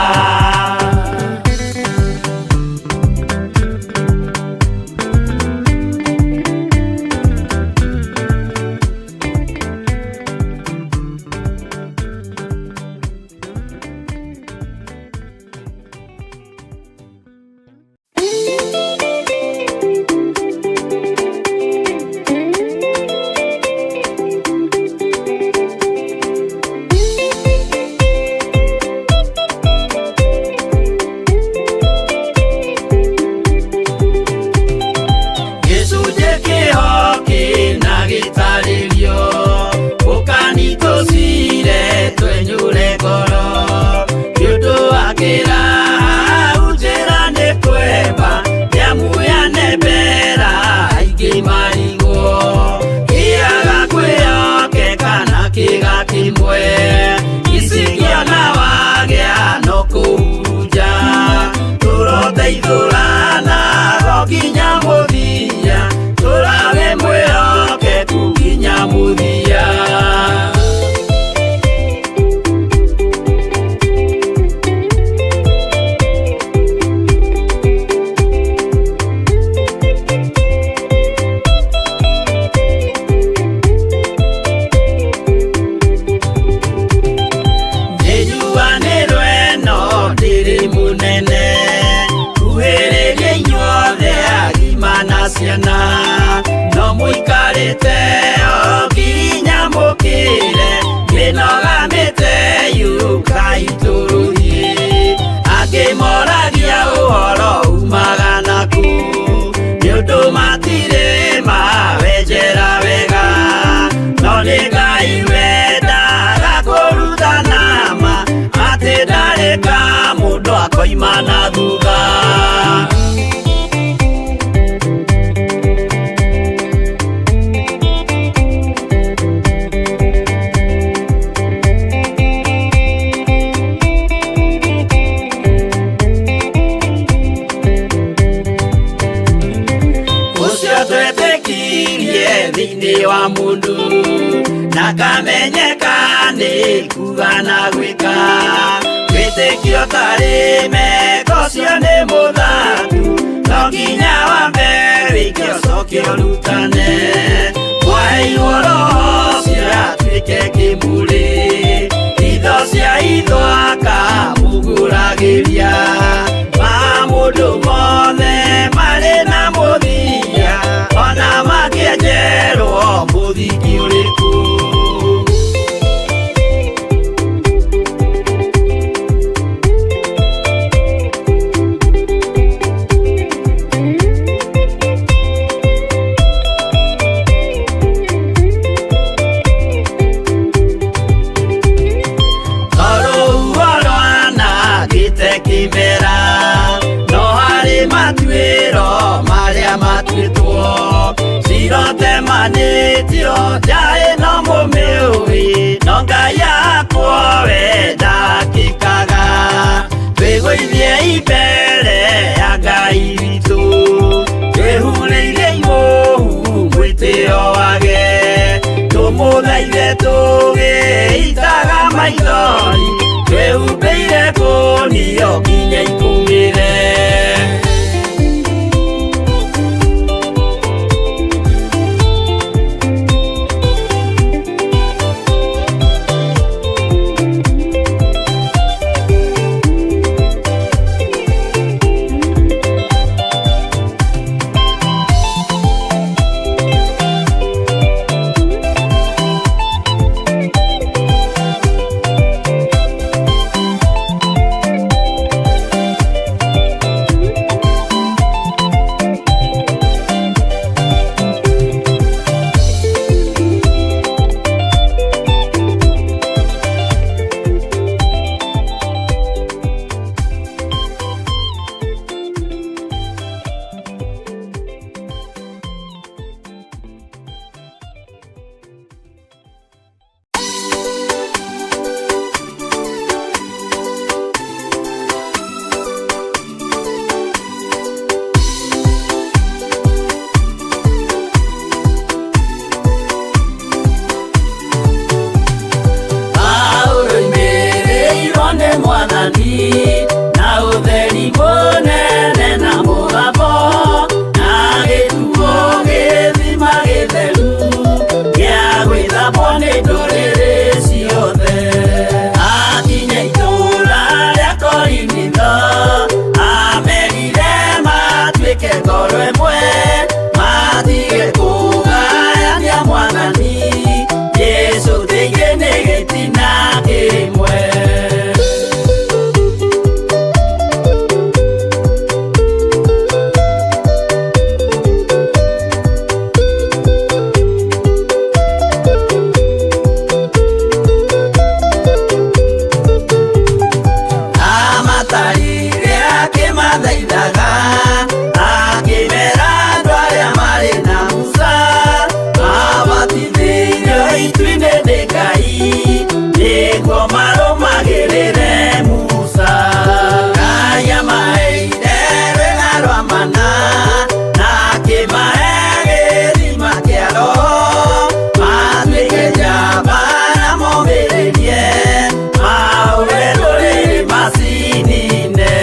Gĩcunjĩ kĩho kĩna gĩtarĩrio ũkanitũcire twenyũre ngoro nĩ ũndũ wa kĩraha njĩra nĩ kwemba nĩamuyane mbera aingĩ marigwo kĩaga kwĩhokeka na kĩga kĩmwe icikĩona wagĩa no kũhurunja tũroteithũrana go nginya mũthia tũrage mwĩhokeku nginya mũthia. Nĩnjuanĩrwo ĩno ndĩrĩ mũnene kuhĩrĩria inyuothe agima na ciana no mũikarĩte o nginya mũkĩre mĩnoga mĩte yũkai tũrũthiĩ angĩ moragia ũhoro umaga naku nĩ ũndũ matirĩ mawenjera wega no nĩ Ngai wendaga kũrutana ma atĩ ndarĩ ka mũndũ akoima na thutha. Ũcio twetĩkirie thĩinĩ wa mũndũ na kamenyeka nĩ kuga na gwĩka wĩtĩkio tarĩ meko Ũcio nĩ mũthaku no nginya wambe wĩke ũcoke ũrutane. Mwaheirwo roho ũcio atuĩke kĩmũrĩ, itho cia itho akamũgũragĩria. Maũndũ mothe marĩ na mũthia, ona makĩenjerwo mũthingi ũrĩkũ. Tondũ rwanangĩte kĩmera, no harĩ matuĩro marĩa matuĩtwo. Cirotemanĩtio njaĩ no mũmĩũĩ, no Ngai yakwo we ndakĩkaga. Twĩgũithie mbere ya Ngai witũ, twĩhurĩire imũhu mwĩtĩo wage. Tũmũthaithe tũgĩitaga maithori, twĩhumbĩire kũnio nginya ikũmĩre. Paulo imĩrĩirwo nĩ Mwathani na ũtheri mũnene na mũgambo, na gĩtuo gĩthima gĩtheru gĩa gwĩthambwo nĩ ndũrĩrĩ ciothe. Akinya itũũra rĩa Korinitho, amerire matuĩke ngoro ĩmwe, matige kũgayania Mwathani Jesũ thĩinĩ nĩ gĩtina kĩmwe. Amatarire akĩmathaithaga, akĩmera andũ arĩa marĩ na Musa, mabatithĩirio itu-inĩ nĩ Ngai, nĩguo marũmagĩrĩre Musa. Ngai amaheire rwĩga rwa mana, na akĩmahe gĩthima kĩa Roho, matuĩke njamba na momĩrĩrie, mahũre ndũrĩrĩ macinine.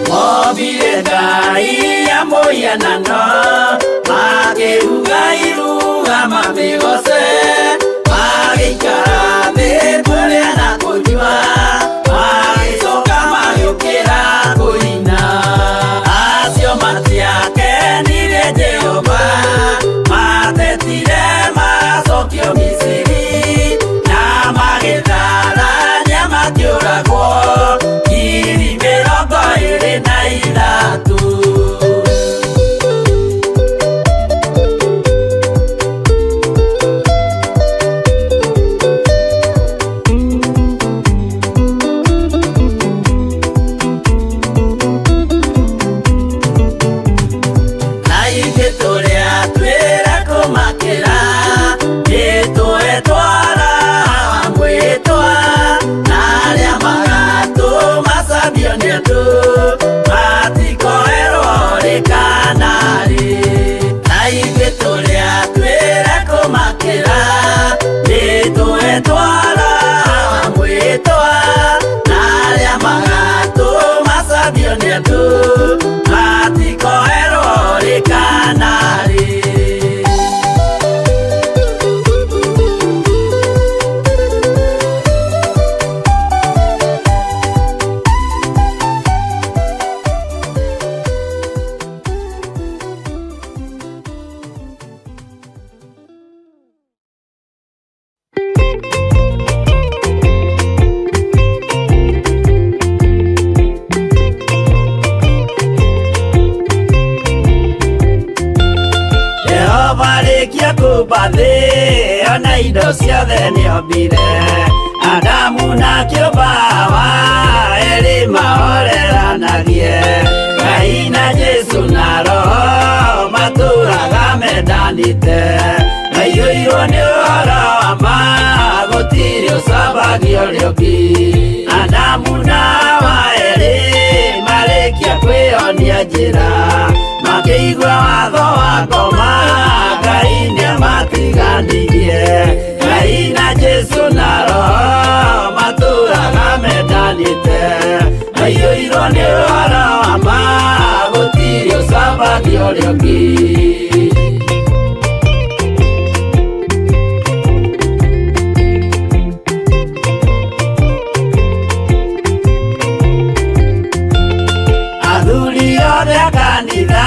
Mombire Ngai ya mũhianano, makĩruga iruga mamĩgoce, magĩikara thĩ kũrĩa na kũnyua, magĩcoka magĩũkĩra kũina. Acio matiakenirie Jehova, matetire macokio Misiri, na magĩtharania makĩũragwo 23,000. indo ciothe nĩombire Adamu na kĩũmba Hawa erĩ mahoreranagie Ngai na Jesu na Roho matũraga mendanĩte maiyũirwo nĩ ũhoro wa ma gũtirĩ ũcambagia ũrĩa ũngĩ Adamu na Hawa erĩ marĩkia kwĩyonia njĩra makĩigua watho wa ngoma Ngai nĩamatiganirie Ngai na Jesu na Roho matũraga mendanĩte maiyũirwo nĩ ũhoro wa ma gũtirĩ ũcambagia ũrĩa ũngĩ. Athuri othe a kanitha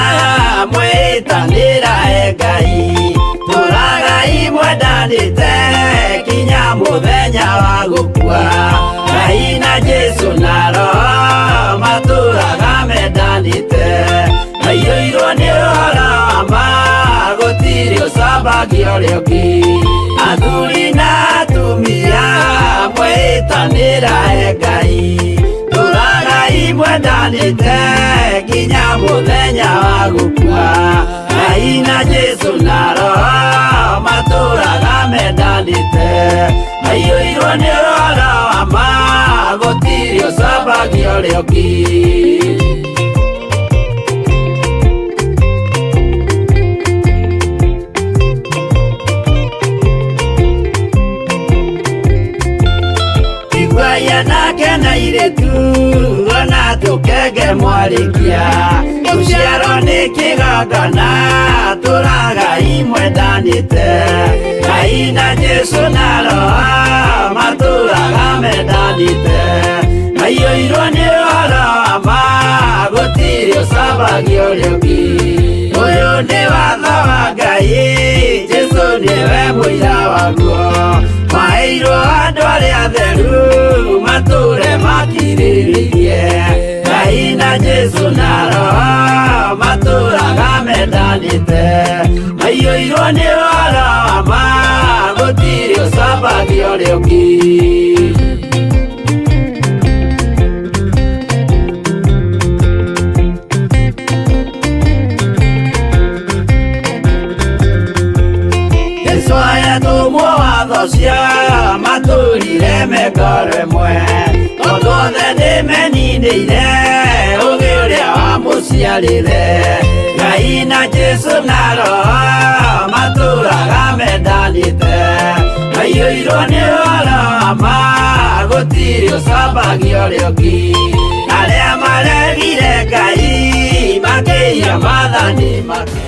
mwĩtanĩra e Ngai tũragai mwendanĩte kinya mũthenya wa gũkua Ngai na Jesu na Roho matũraga mendanĩte maiyũirwo nĩ ũhoro wa ma gũtirĩ ũcambagia ũrĩa ũngĩ Athuri na atumia mwĩtanĩra e Ngai tũragai mwendanĩte kinya mũthenya wa gũkua Ngai na Jesu na Roho matũraga mendanĩte maiyũirwo nĩ ũhoro wa ma gũtirĩ ũcambagia ũrĩa ũngĩ. Iguaia nake na irĩtu ona tũkenge mwarĩkia rũciaro nĩ kĩgongona tũragai mwendanĩte Ngai na Jesu na Roho matũraga mendanĩte maiyũirwo nĩ ũhoro wa ma gũtirĩ ũcambagia ũrĩa ũngĩ Ũyũ nĩ watho wa Ngai Jesu nĩwe mũira waguo maheirwo andũ arĩa atheru matũre makirĩrĩirie Ngai na Jesu na Roho matũraga mendanĩte maiyũirwo nĩ ũhoro wa ma gũtirĩ ũcambagia ũrĩa ũngĩ. Jesu ayatũmwo watho cia matũrire mengoro ĩmwe tondũ othe nĩmeninĩire ũgĩ ũrĩa wamũciarire Ngai na Jesu na Roho matũraga mendanĩte maiyũirwo nĩ ũhoro wa ma gũtirĩ ũcambagia ũrĩa ũngĩ Arĩa maregire Ngai makĩiya maathani make.